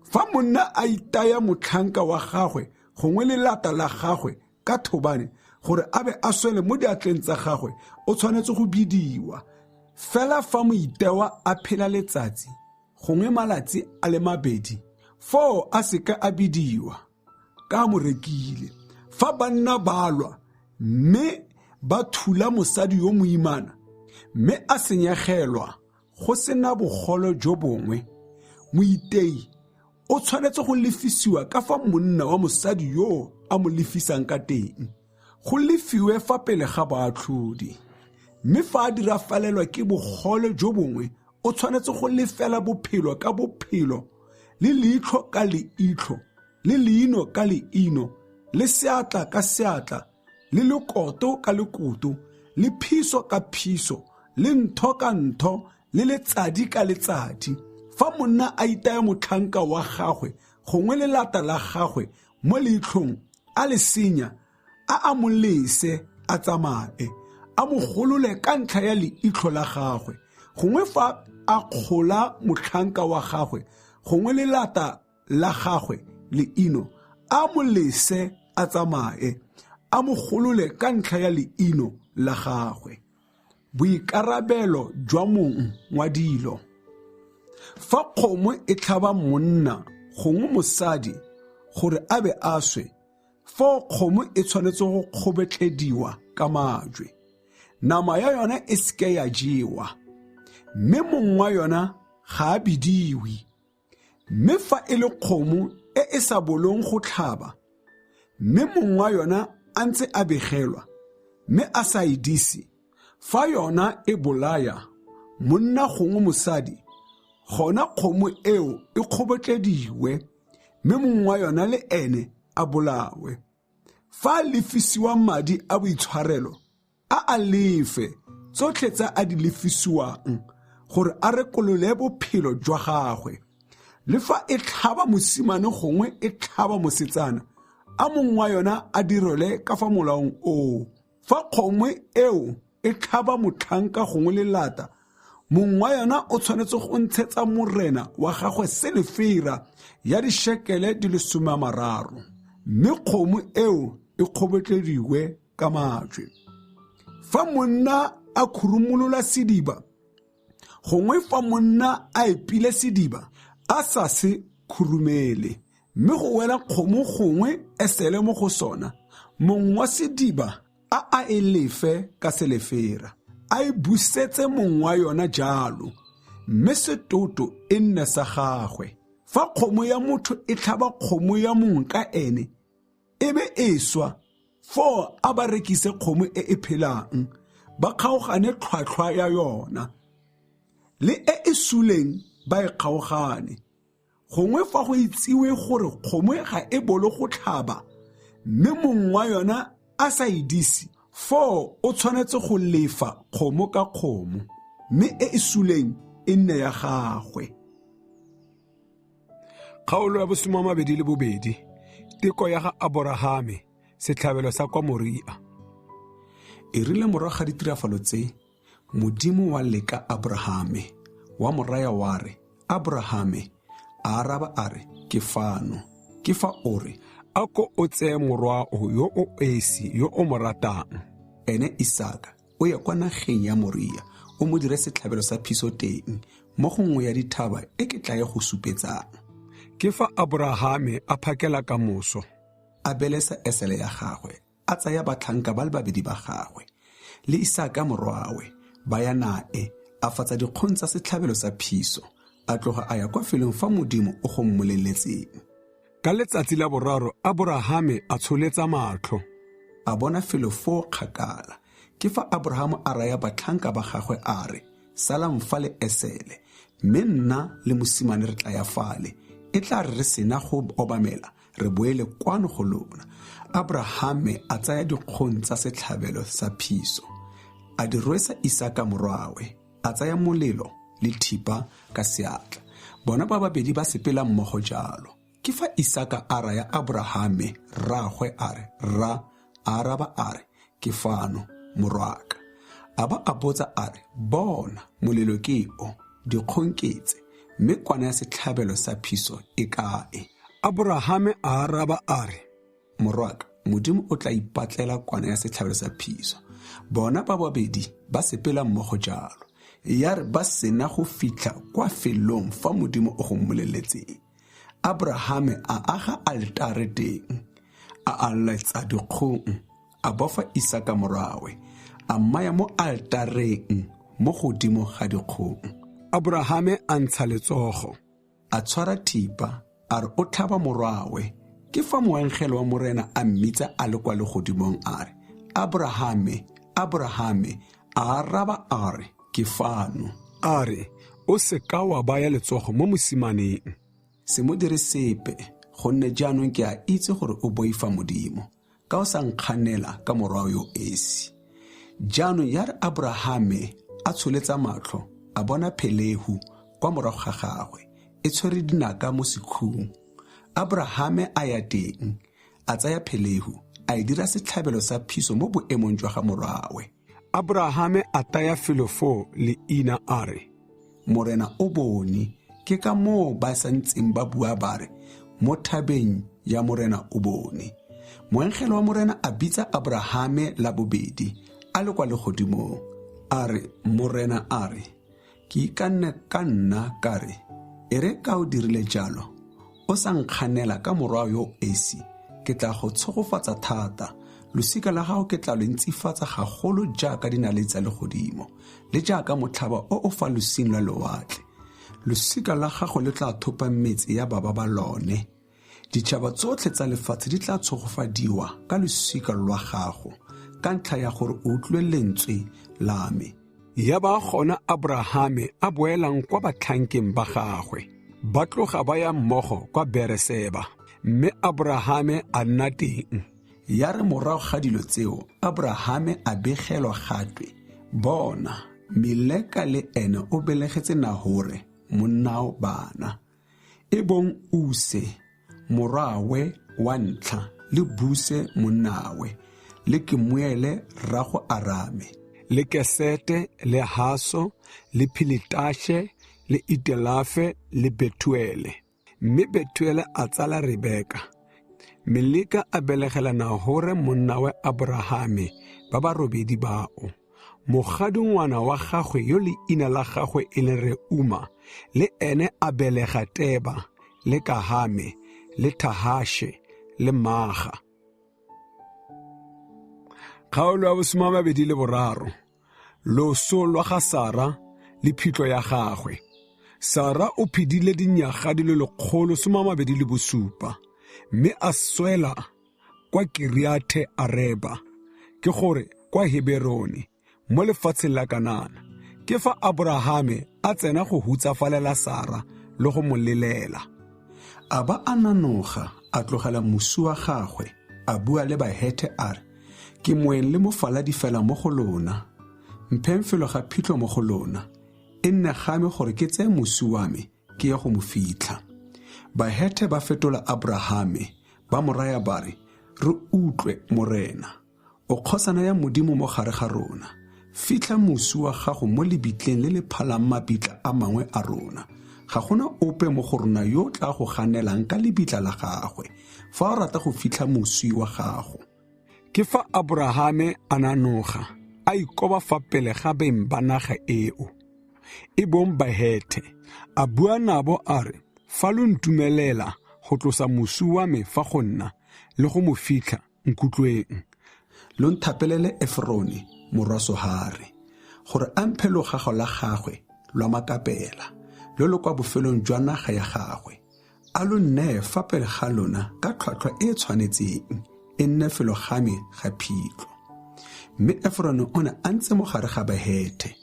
Fa monna a itaya motlhanka wa gagwe gongwe lelata la gagwe ka thobane gore a be a swele mo diatleng tsa gagwe, o tshwanetse go bidiwa. Fela fa moitewa a phela letsatsi gongwe malatsi a le mabedi, foo a seka a bidiwa ka a mo rekile. Fa banna ba lwa mme ba thula mosadi yo moimana mme a senyegelwa go sena bogolo jo bongwe, moitei o tshwanetse go lefisiwa ka fa monna wa mosadi yoo a mo lefisang ka teng, go lefiwe fa pele ga baatlhodi. Mme fa a dirafalelwa ke bogole jo bongwe, o tshwanetse go lefela bophelo ka bophelo, le leitlho ka leitlho, le leino ka leino, le seatla ka seatla, le lekoto ka lekoto, le phiso ka phiso, le ntho ka ntho, le letsadi ka letsadi. Fa monna a itaya motlhanka wa gagwe gongwe lelata la gagwe mo leitlhong a le senya, a a mo lese a tsamaye, a mo golole ka ntlha ya leitlho la gagwe. Gongwe fa a kgola motlhanka wa gagwe gongwe lelata la gagwe leino, a mo lese a tsamaye, a mo golole ka ntlha ya leino la gagwe. Boikarabelo jwa mong wa dilo. Fa kgomo e tlhaba monna gongwe mosadi gore a be a swe, foo kgomo e tshwanetse go kgobetlediwa ka majwe, nama ya yona e seke ya jewa, mme mong wa yona ga a bidiwe. Mme fa e le kgomo e e sa bolong go tlhaba, mme mong wa yona a ntse a begelwa, mme a sa e dise, fa yona e bolaya monna gongwe mosadi, gona kgomo eo e kgobotlediwe, mme mong wa yona le ene a bolawe. Fa a lefisiwa madi a boitshwarelo, a a lefe tsotlhe tsa a di lefisiwang gore a rekolole bophelo jwa gagwe. Le fa e tlhaba mosimane gongwe e tlhaba mosetsana, a mong wa yona a direle ka fa molaong oo. Fa kgomo eo e tlhaba motlhanka gongwe lelata, mong wa yona o tshwanetse go ntshetsa morena wa gagwe selefera ya dishekele di le 30, mme kgomo eo e kgobotlediwe ka majwe. Fa monna a khurumolola sediba, gongwe fa monna a epile sediba a sa se khurumele, mme go wela kgomo gongwe esele mo go sona, mong wa sediba a a e lefe ka selefera, a e busetse mong wa yona jalo, mme setoto e nne sa gagwe. Fa kgomo ya motho e tlhaba kgomo ya mong ka ene, e be e swa, foo a ba rekise kgomo e e phelang, ba kgaogane tlhwatlhwa ya yona, le e e suleng ba e kgaogane. Gongwe fa go itsiwe gore kgomo ga e bolo go tlhaba, mme mong wa yona a sa e dise, foo o tshwanetse go lefa kgomo ka kgomo, mme e e suleng e nne ya gagwe. Kgaolo ya 22, teko ya ga Aborahame, setlhabelo sa kwa Moria. E rile morago ga ditirafalo tse, Modimo wa leka Aborahame, wa mo raya wa re, Aborahame, a araba a re, Ke fano. Ke fa o re, A ko o tseye morwao yo o esi yo o mo ratang, ene Isaka, o ye kwa nageng ya Moria, o mo dire setlhabelo sa phiso teng, mo go nngwe ya dithaba e ke tla ye go supetsang. Ke fa Aborahame a phakela ka moso, a belesa esele ya gagwe, a tsaya batlhanka ba le babedi ba gagwe le Isaka morwawe, ba ya nae, a fatsa dikgong tsa setlhabelo sa phiso, a tloga a ya kwa felong fa Modimo o go mmoleletseng. Ka letsatsi la boraro Aborahame a tsholetsa matlho, a bona felo foo kgakala. Ke fa Aborahame a raya batlhanka ba gagwe a re, Salang fa le esele, mme nna le mosimane re tla ya fale. E tla re re sena go obamela, re boele kwano go lona. Aborahame a tsaya dikgong tsa setlhabelo sa phiso, a di rwesa Isaka morwawe, a tsaya molelo le thipa ka seatla. Bona ba babedi ba sepela mmogo jalo. Ke fa Isaka a raya Aborahame rraagwe a re, Rra, a araba a re, Ke fano, morwaaka. A ba a botsa a re, Bona, molelo ke o, dikgong ke tse, mme kwana ya setlhabelo sa phiso e kae? Aborahame a araba a re, Morwaaka, Modimo o tla ipatlela kwana ya setlhabelo sa phiso. Bona ba babedi ba sepela mmogo jalo. Ya re ba sena go fitlha kwa felong fa Modimo o go mmoleletseng, Abrahame a aga altare teng, a aletsa dikgong, a bofa Isaka morwawe, a mmaya mo altareng mo godimo ga dikgong. Abrahame a ntsha letsogo, a tshwara thipa, a re o tlhaba morwawe. Ke fa moengele wa Morena a mmitsa a le kwa legodimong a re, Abrahame, Abrahame! A araba a re, Ke fano. A re, O se ka wa baya letsogo mo mosimaneng. Se mo dire sepe, gonne jaanong ke a itse gore o boifa Modimo, ka o sa nkganela ka morwao yo esi. Jaanong ya re Aborahame a tsholetsa matlho, a bona phelehu kwa morago ga gagwe, e tshwere dinaka mo sekhung. Aborahame a ya teng, a tsaya phelehu, a e dira setlhabelo sa phiso mo boemong jwa ga morwawe. Aborahame a taya felo foo leina a re, Morena o bone. Ke ka moo ba sa ntseng ba bua ba re, Mo thabeng ya Morena o bone. Moengele wa Morena a bitsa Aborahame la bobedi a le kwa legodimong, a re, Morena a re, Ke ikanne ka nna ka re, e re ka o dirile jalo, o sa nkganela ka morwa yo esi, ke tla go tshegofatsa thata. Losika la gago ke tla lo ntsifatsa gagolo jaaka dinaledi tsa legodimo, le jaaka motlhaba o o fa losing lwa lewatle. Losika la gago le tla thopa metse ya baba ba lone. Ditšhaba tsotlhe tsa lefatshe di tla tshogofadiwa ka losika lwa gago, ka ntlha ya gore o utlwile lentswe la me. Ya ba gona Aborahame a boelang kwa batlhankeng ba gagwe. Ba tloga ba ya mmogo kwa Bereseba, mme Aborahame a nna teng. Ya re morago ga dilo tseo, Aborahame a begelwa gatwe, Bona, Mileka le ene o belegetse Nahore monnao bana, e bong Use morwawe wa ntlha le Buse monnawe le Kemuele rrago Arame, le Kesete le Haso le Philitashe le Itelafe le Bethuele. Mme Bethuele a tsala Rebeka. Milika a belegela Nahore monnawe Aborahame ba ba robedi bao. Mogadingwana wa gagwe yo leina la gagwe e leng Reuma le ene a belega Teba le Kahame le Tahashe le Maga. Kgaolo ya bosoma 23. Loso lwa ga Sara le phitlho ya gagwe. Sara o phedile dinyaga di le 127, mme a swela kwa Kiriathe Areba, ke gore kwa Heberone, mo lefatsheng la Kanana. Ke fa Aborahame a tsena go hutsafalela Sara le go mo lelela. A ba a nanoga, a tlogela mosu wa gagwe, a bua le Bahethe a re, Ke moeng le mofaladi fela mo go lona. Mpheng felo ga phitlho mo go lona, e nne ga me gore ke tseye mosu wa me, ke ye go mo fitlha. Bahethe ba fetola Aborahame, ba mo raya ba re, Re utlwe, Morena. O kgosana ya Modimo mo gare ga rona. Fitlha mosu wa gago mo lebitleng le le phalang mabitla a mangwe a rona. Ga gona ope mo go rona yo o tla go ganelang ka lebitla la gagwe, fa o rata go fitlha moswi wa gago. Ke fa Aborahame a nanoga, a ikoba fa pele ga beng ba naga eo, e bong Bahethe. A bua nabo a re, Fa lo ntumelela go tlosa moswi wa me fa go nna, le go mo fitlha, nkutlweng. Lo nthapelele Eferone morwa Sohare, gore a mphe logago la gagwe lwa makapela, lo lo kwa bofelong jwa naga ya gagwe. A lo nneye fa pele ga lona ka tlhwatlhwa e e tshwanetseng, e nne felo ga me ga phitlho. Mme Eferone o ne a ntse mo gare ga Bahethe.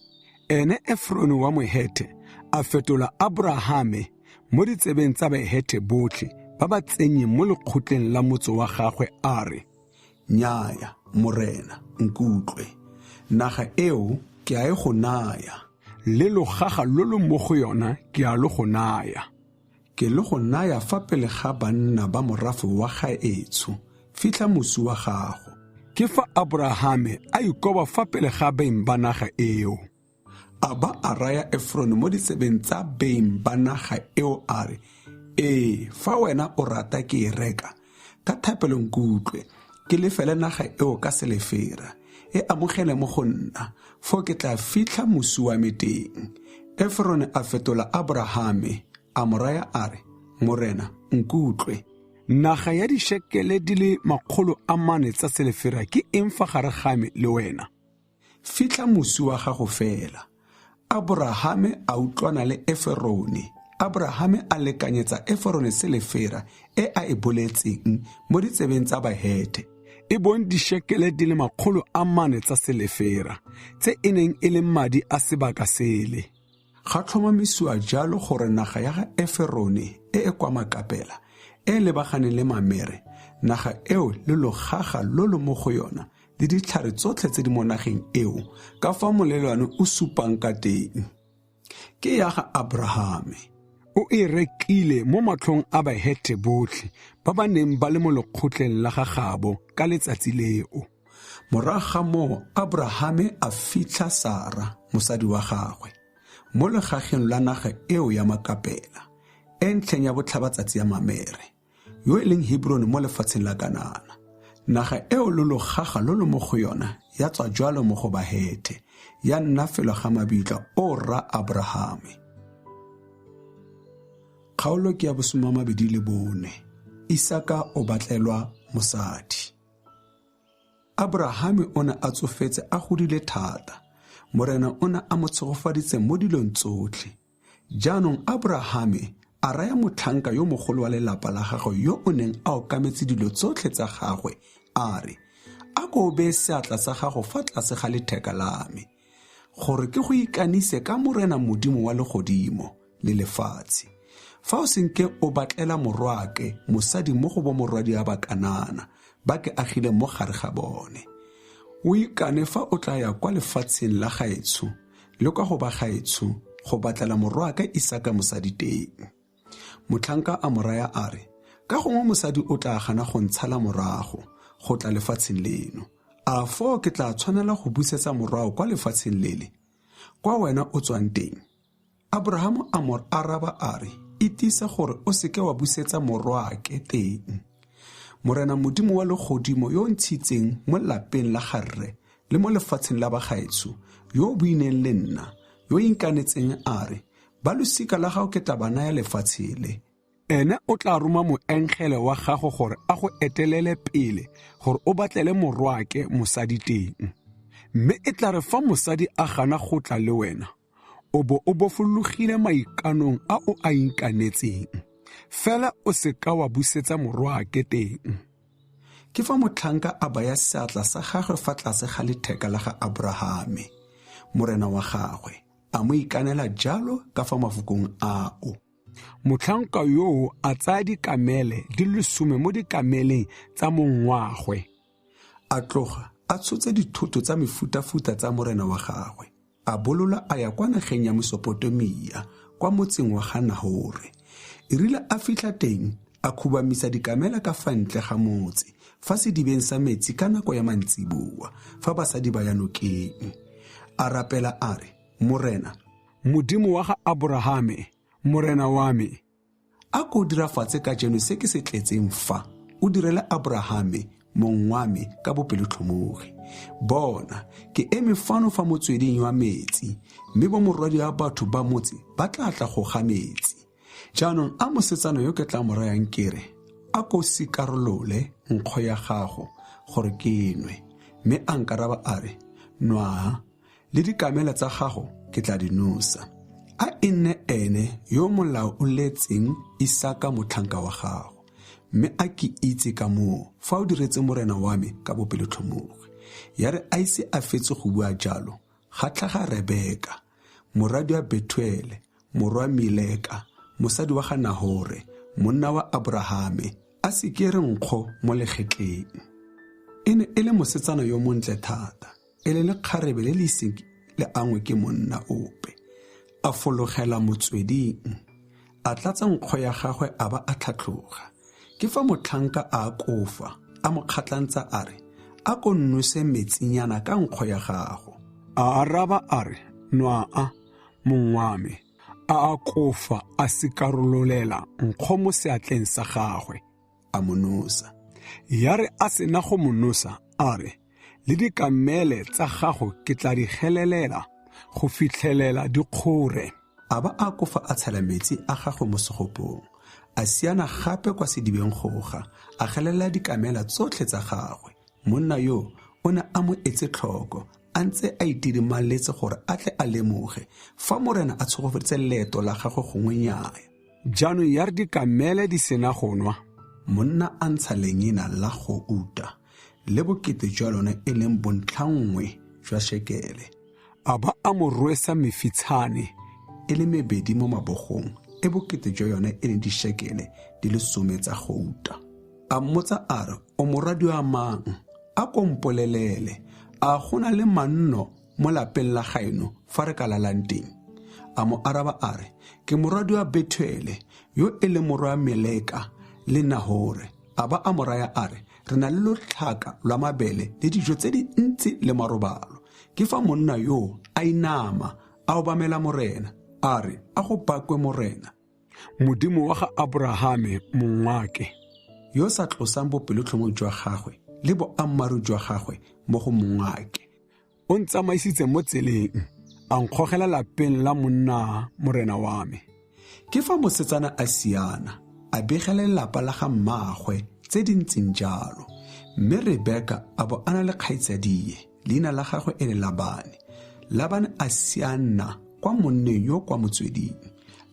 Ene Eferone wa Mohethe a fetola Aborahame mo ditsebeng tsa Bahethe botlhe ba ba tsenyeng mo lekgotleng la motse wa gagwe a re, Nnyaya, Morena, nkutlwe. Naga eo ke a e go naya, le logaga lo lo mo go yona ke a lo go naya. Ke lo go naya fa pele ga banna ba morafe wa gaetsho, fitlha mosi wa gago. Ke fa Aborahame a ikoba fa pele ga beng ba naga eo. A ba a raya Efrone mo ditsebeng tsa beng ba naga eo a re, Ee, fa wena o rata ke e reka, ka thapelo nkutlwe, ke lefele naga eo ka selefera, e amogele mo go nna, foo ke tla fitlha mosi wa me teng. Efrone a fetola Aborahame, a mo raya a re, Morena, nkutlwe. Naga ya dishekele di le 400 tsa selefera ke eng fa gare ga me le wena? Fitlha mosi wa gago fela. Aborahame a utlwana le Eferone. Aborahame a lekanyetsa Eferone selefera e a e boletseng mo ditsebeng tsa Bahethe, e bong dishekele di le 400 tsa selefera, tse e neng e le madi a sebaka sele. Ga tlhomamisiwa jalo gore naga ya ga Eferone e e kwa Makapela, e e lebaganeng le Mamere, naga eo le logaga lo lo mo go yona, le ditlhare tsotlhe tse di mo nageng eo, ka fa molelwane o supang ka teng, ke ya ga Aborahame. O e rekile mo matlhong a Bahethe botlhe ba ba neng ba le mo lekgotleng la ga gabo ka letsatsi leo. Morago ga moo Aborahame a fitlha Sara, mosadi wa gagwe, mo legageng la naga eo ya Makapela, e ntlheng ya botlhabatsatsi ya Mamere, yo e leng Hebrone mo lefatsheng la Kanana. Naga eo lo logaga lo lo mo go yona ya tswa jalo mo go Bahethe, ya nna felo ga mabitla o rra Aborahame. Kgaolo ke ya bosoma 24. Isaka o batlelwa mosadi. Aborahame o ne a tsofetse a godile thata. Morena o ne a mo tshegofaditse mo dilong tsotlhe. Jaanong Aborahame a raya motlhanka yo mogolo wa lelapa la gagwe yo o neng a okametse dilo tsotlhe tsa gagwe a re, A ko o beye seatla sa gago fa tlase ga letheka la me, gore ke go ikanise ka Morena Modimo wa legodimo le lefatshe. Fa o senke o batlela morwaake mosadi mo go bomorwadia ba Kanana ba ke agileng mo gare ga bone, o ikane fa o tla ya kwa lefatsheng la gaetsho le kwa go ba gaetsho go batlela morwaaka Isaka mosadi teng. Motlhanka a mo raya a re, Ka gongwe mosadi o tla gana go ntshala morago go tla lefatsheng leno. A foo ke tla tshwanela go busetsa morwao kwa lefatsheng lele, kwa wena o tswang teng? Aborahamo a mo araba a re, Itise gore o seke wa busetsa morwaake teng. Morena Modimo wa legodimo yo o ntshitseng mo lapeng la ga rre le mo lefatsheng la bagaetsho, yo o buileng le nna, yo o inkanetseng a re, Ba losika la gago ke tla ba naya lefatshe le. Ene o tla roma moengele wa gago gore a go etelele pele gore o batlele morwaake mosadi teng. Mme e tla re fa mosadi a gana go tla le wena, o bo o bofologile maikanong a o a inkanetseng. Fela o se ka wa busetsa morwaake teng. Ke fa motlhanka a baya seatla sa gagwe fa tlase ga letheka la ga Aborahame, morena wa gagwe, a mo ikanela jalo ka fa mafokong ao. Motlhanka yoo a tsaya dikamele di le 10 mo dikameleng tsa mong wagwe. A tloga a tshotse dithoto tsa mefutafuta tsa morena wa gagwe, a bolola a ya kwa nageng ya Mesopotamia, kwa motseng wa ga Nahore. E rile a fitlha teng, a khubamisa dikamela ka fa ntle ga motse, fa sedibeng sa metsi ka nako ya mantsiboa, fa basadi ba ya nokeng. A rapela a re, Morena, Modimo wa ga Aborahame, morena wa me, a ko o dirafatse kajeno se ke se tletseng fa, o direle Aborahame mong wa me ka bopelotlhomogi. Bona, ke eme fano fa motsweding wa metsi, mme bomorwadi ba batho ba motse ba tla tla go ga metsi. Jaanong a mosetsana yo ke tla mo rayang ke re, a ko sikarolole nkgo ya gago gore ke nwe. Mme a nkaraba a re, Nwaa, le dikamela tsa gago ke tla di nosa. A e nne ene yo molao o letseng Isaka motlhanka wa gago, mme a ke itse ka moo fa o diretse morena wa me ka bopelotlhomogi. Ya re a ise a fetse go bua jalo, ga tlhaga Rebeka, moradi wa Bethuele, morwa Mileka, mosadi wa ga Nahore, monna wa Aborahame, a sikere nkgo mo legetleng. E ne e le mosetsana yo montle thata, e le lekgarebe le le iseng le angwe ke monna ope. A fologela motsweding, A tlatsa nkgo ya gagwe a ba a tlhatlhoga. Ke fa motlhanka a akofa, a mo kgatlantsa a re, A ko nnose metsinyana ka nkgo ya gago. A araba a re, Nwaa, mong wa me. A akofa a sikarololela nkgo mo seatleng sa gagwe. A mo nosa. Ya re a sena go mo nosa, a re, Le dikamele tsa gago ke tla di gelelela go fitlhelela di kgore. A ba a akofa a tshela metsi a gagwe mo segopong, a siana gape kwa sedibeng go ga, a gelelela dikamela tsotlhe tsa gagwe. Monna yo o ne a mo etse tlhoko, a ntse a itidimaletse gore a tle a lemoge fa Morena a tshegofaditse leeto la gagwe gongwe nnyaya. Jaanong ya re dikamele di sena go nwa, monna a ntsha lengina la gouta, le bokete jwa lone e leng bontlhanngwe jwa shekele. A ba a mo rwesa mefitshane e le mebedi mo mabogong, e bokete jwa yone e leng dishekele di le some tsa gouta. A mmotsa a re, O morwadi wa mang? A ko mpolelele, a go na le manno mo lapeng la gaeno fa re ka lalang teng? A mo araba a re, Ke morwadi wa Bethuele, yo e leng morwa Meleka le Nahore. A ba a mo raya a re, Re na le lotlhaka lwa mabele le dijo tse dintsi le marobalo. Ke fa monna yoo a inama, a obamela Morena, a re, A go bakwe Morena, Modimo wa ga Aborahame mongwake, yo o sa tlosang bopelotlhomogi jwa gagwe le boammaaruri jwa gagwe mo go mongwake. O ntsamaisitse mo tseleng, a nkgogela lapeng la monna morena wa me. Ke fa mosetsana a siana, a begela lelapa la ga mmaagwe tse di ntseng jalo. Mme Rebeka a bo a na le kgaitsadie, leina la gagwe e le Labane. Labane a siana kwa monneng yo kwa motsweding.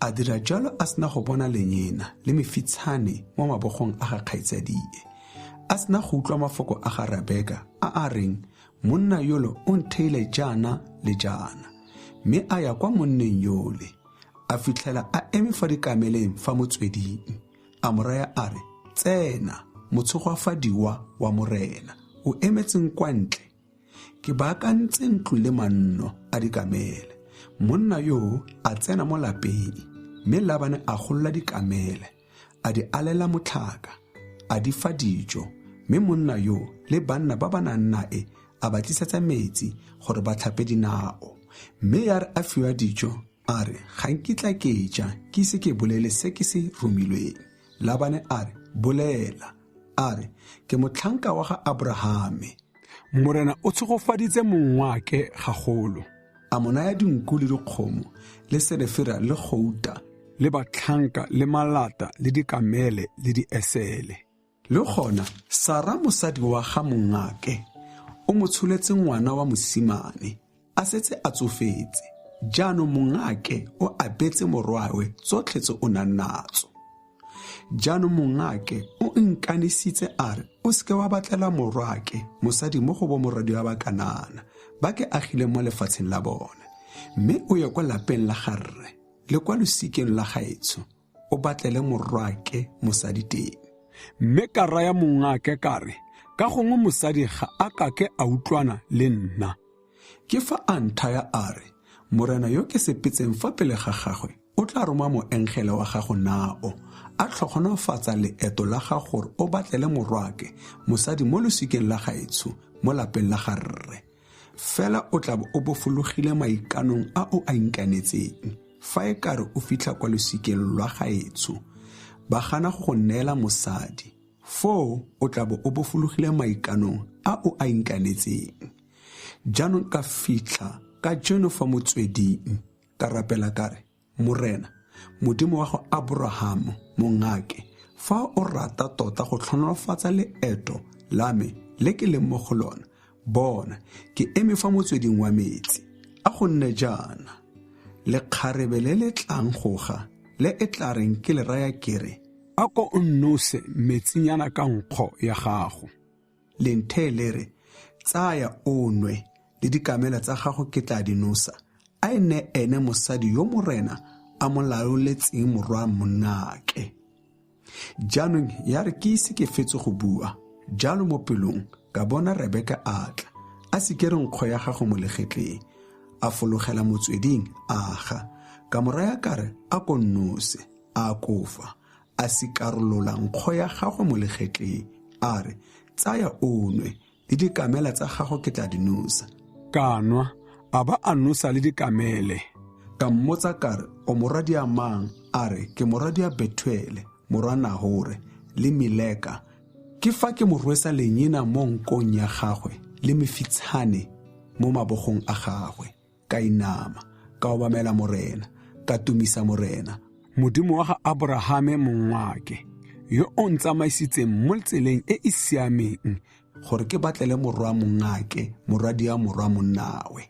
A dira jalo a sena go bona lenyena le mefitshane mo mabogong a ga kgaitsadie. A sena go utlwa mafoko a ga Rebeka a a reng, Monna yolo o ntheile jaana le jaana. Mme a ya kwa monneng yole, a fitlhela a eme fa dikameleng fa motsweding. A mo raya a re, Tsena, motshegwafadiwa wa Morena, o emetseng kwa ntle? Ke baakantse ntlo le manno a dikamele. Monna yoo a tsena mo lapeng, mme Labane a golola dikamele, a di alela motlhaka, a di fa dijo, mme monna yo le banna ba ba nang nae a ba tlisetsa metsi gore ba tlhape dinao. Mme ya re a fiwa dijo, a re, Ga nkitla ke ja, ke ise ke bolele se ke se romilweng. Labane a re, Bolela. A re, Ke motlhanka wa ga Aborahame. Morena o tshegofaditse mongwake gagolo. A mo naya dinku le dikgomo le selefera le gouta, le batlhanka le malata le dikamele le diesele. Le gona Sara mosadi wa ga mongake o mo tsholetse ngwana wa mosimane, a setse a tsofetse. Jaanong mongake o abetse morwawe tsotlhe tse o nang natso. Jaanong mongake o nkanisitse a re, O seke wa batlela morwaake mosadi mo go bomorwadia ba Kanana ba ke agileng mo lefatsheng la bone, mme o ye kwa lapeng la ga rre le kwa losikeng la gaetsho, o batlele morwaake mosadi teng. Mme ka raya mongake ka re, Ka gongwe mosadi ga a kake a utlwana le nna. Ke fa a nthaya a re, Morena yo ke sepetseng fa pele ga gagwe o tla roma moengele wa gago nao, a tlhogonofatsa leeto la gago gore o batlele morwaake mosadi mo losikeng la gaetsho mo lapeng la ga rre. Fela o tla bo o bofologile maikanong a o a inkanetseng fa e ka re o fitlha kwa losikeng lwa gaetsho, ba gana go go neela mosadi, foo o tla bo o bofologile maikanong a o a inkanetseng. Jaanong ka fitlha ka jeno fa motsweding, ka rapela ka re, Morena, Modimo wa go Aborahamo, mongake, fa o rata tota go tlhonolofatsa leeto la me le ke leng mo go lona, bona, ke eme fa motsweding wa metsi. A go nne jaana, lekgarebe le le tlang go ga, le e tla reng ke le raya ke re, A ko o nnose metsinyana ka nkgo ya gago. Le ntheye le re, Tsaya o nwe, le dikamela tsa gago ke tla di nosa. A e nne ene mosadi yo Morena a mo laoletseng morwa monnake. Jaanong ya re ke ise ke fetse go bua jalo mo pelong, ka bona Rebeka a tla, a sikere nkgo ya gago mo legetleng, a fologela motsweding a ga. Ka mo raya ka re, A ko nnose. A akofa, a sikarolola nkgo ya gagwe mo legetleng, a re, Tsaya o nwe, le dikamela tsa gago ke tla di nosa. Ka nwa, a ba a nosa le dikamele. Ka mmotsa ka re, O morwadia mang? A re, Ke morwadia Bethuele, morwa Nahore, le Mileka. Ke fa ke mo rwesa lenyena mo nkong ya gagwe le mefitshane mo mabogong a gagwe. Ka inama, ka obamela Morena, ka tumisa Morena, Modimo wa ga Aborahame mongwake, yo o ntsamaisitseng mo tseleng e e siameng, gore ke batlele morwa mongake morwadia morwa monnawe.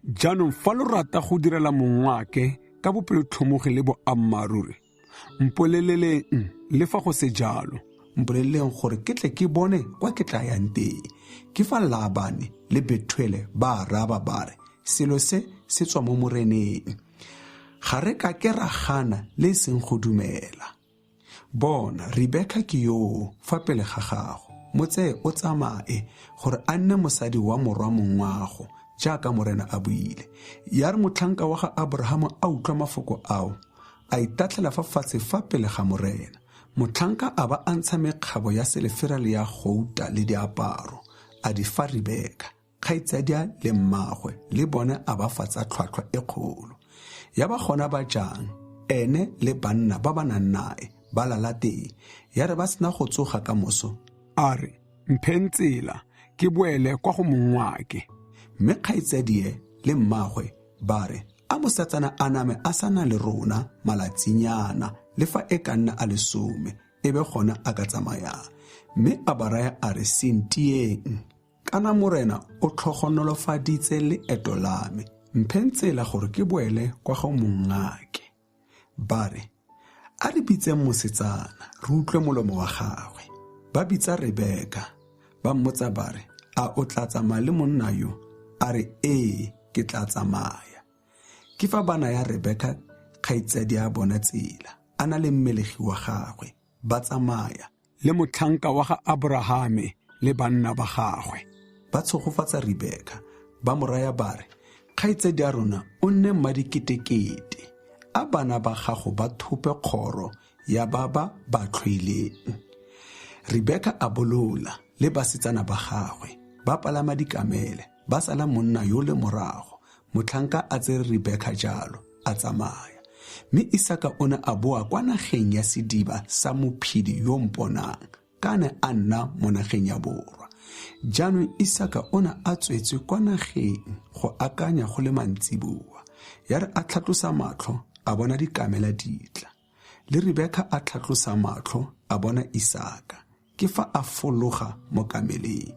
Jaanong fa lo rata go direla mongwake ka bopelotlhomogi le boammaaruri, mpoleleleng le fa go se jalo. Mpoleleleng gore ke tle ke bone kwa ke tla yang teng. Ke fa Labane le Bethuele ba araba ba re, Selo se se tswa mo Moreneng. Ga re ka ke ra gana le e seng go dumela. Bona, Rebeka ke yoo fa pele ga gago. Mo tseye o tsamaye, gore a nne mosadi wa morwa mongwago, jaaka Morena a buile. Ya re motlhanka wa ga Aborahama a utlwa mafoko ao, a itatlhela fa fatshe fa pele ga Morena. Motlhanka a ba a ntsha mekgabo ya selefera le ya gouta le diaparo, a di fa Rebeka. Kgaitsadia le mmaagwe le bone a ba fa tsa tlhwatlhwa e kgolo. Ya ba gona ba jang, ene le banna ba ba nang nae ba lala teng. Ya re ba sena go tsoga ka moso, a re, Mpheng tsela, ke boele kwa go mong wa ke. Mme kgaitsadie le mmaagwe ba re, A mosatsana a name a sa na le rona malatsinyana, le fa e ka nna a le some, e be gona a ka tsamayang. Mme a ba raya a re, Se ntieng! Kana Morena o tlhogonolofaditse leeto la me, mpheng tsela gore ke boele kwa go mongake. Ba re, A re bitseng mosetsana, re utlwe molomo wa gagwe. Ba bitsa Rebeka, ba mmotsa ba re, A o tla tsamaya le monna yo? A re, Ee, ke tla tsamaya. Ke fa ba naya Rebeka kgaitsadi a bona tsela, a na le mmelegi wa gagwe, ba tsamaya. Le motlhanka wa ga Aborahame le banna ba gagwe. Ba tshogofatsa Rebeka, ba mo raya ba re, Kgaitsadi a rona o nne mmadiketekete, a bana ba gago ba thope kgoro ya ba ba ba tlhoileng. Rebeka a bolola le basetsana ba gagwe, ba palama dikamele, ba sala monna yole morago. Motlhanka a tsere Rebeka jalo, a tsamaya. Mme Isaka o ne a boa kwa nageng ya sediba sa mophedi yo mponang, ka ne a nna mo nageng ya borwa. Jaanong Isaka o ne a tswetswe kwa nageng go akanya go le mantsiboa. Ya re a tlhatlosa matlho, a bona dikamela di tla. Le Rebeka a tlhatlosa matlho, a bona Isaka. Ke fa a fologa mo kameleng.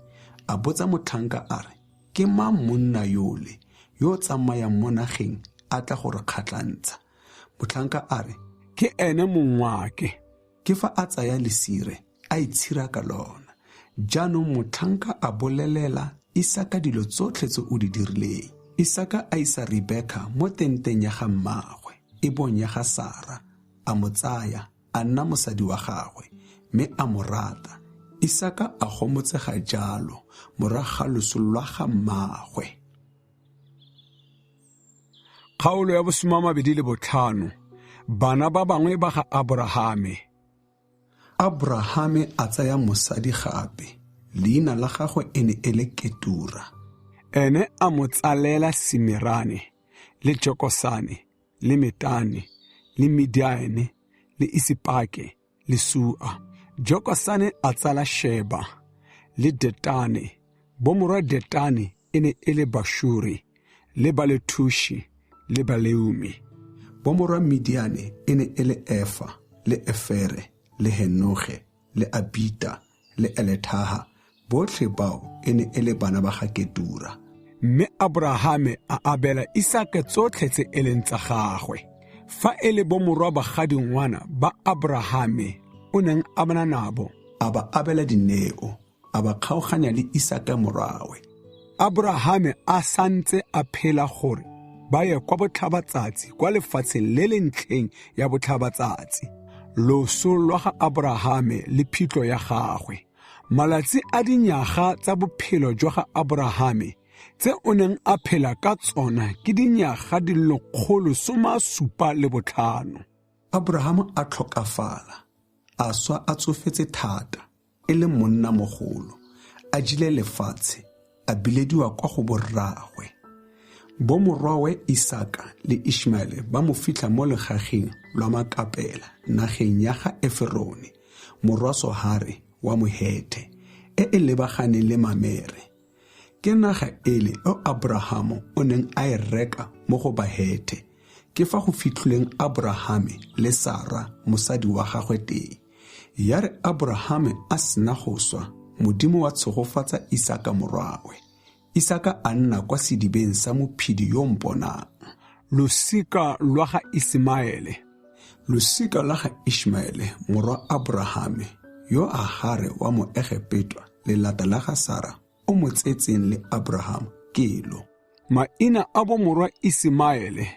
A botsa motlhanka a re, Ke mang monna yole yo o tsamayang mo nageng a tla go re kgatlhantsha? Motlhanka a re, Ke ene mong wa ke. Ke fa a tsaya lesire a itshira ka lona. Jaanong motlhanka a bolelela Isaka dilo tsotlhe tse o di dirileng. Isaka a isa Rebeka mo tenteng ya ga mmaagwe, ebong ya ga Sara, a mo tsaya a nna mosadi wa gagwe, mme a mo rata. Isaka a gomotsega jalo morago ga loso lwa ga mmaagwe. Kgaolo ya bosoma 25. Bana ba bangwe ba ga Aborahame. Aborahame a tsaya mosadi gape, leina la gagwe e ne e le Ketura. Ene a mo tsalela Simerane le Jokosane le Metane le Midiane le Isipake le Sua. Jokosane a tsala Sheba le Detane. Bomorwa Detane e ne e le Bashuri le Balethushi le Baleumi. Bomorwa Midiane e ne e le Efa le Efere le Henoge le Abita le Elethaha, botlhe bao e ne e le bana ba ga Ketura. Mme Aborahame a abela Isake tsotlhe tse e leng tsa gagwe. Fa e le bomorwa bagadingwana ba Aborahame o neng a bana nabo, a ba abela dineo, a ba kgaoganya le Isaka morwawe. Aborahame a santse a phela gore ba ye kwa botlhabatsatsi kwa lefatsheng le le ntlheng ya botlhabatsatsi. Loso lwa ga Aborahame le phitlho ya gagwe. Malatsi a dinyaga tsa bophelo jwa ga Aborahame tse o neng a phela ka tsona ke dinyaga di 175. Aborahama a tlhokafala, a swa a tsofetse thata, e le monna mogolo, a jile lefatshe, a bilediwa kwa go borraagwe. Bomorwawe Isaka le Ishmaele ba mo fitlha mo legageng lwa Makapela nageng ya ga Eferone, morwa Sohare wa Mohethe, e e lebaganeng le Mamere. Ke naga ele e Aborahamo o neng a e reka mo go Bahethe, ke fa go fitlhilweng Aborahame le Sara mosadi wa gagwe teng. Ya re Aborahame a sena go swa, Modimo wa tshegofatsa Isaka morwawe. Isaka a nna kwa sedibeng sa mophedi yo mponang. Losika lwa ga Isemaele. Losika lwa ga Ishmaele morwa Aborahame, yo Agare wa Moegepetwa, lelata la ga Sara, o mo tsetseng le Abraham ke lo. Maina a bomorwa Isemaele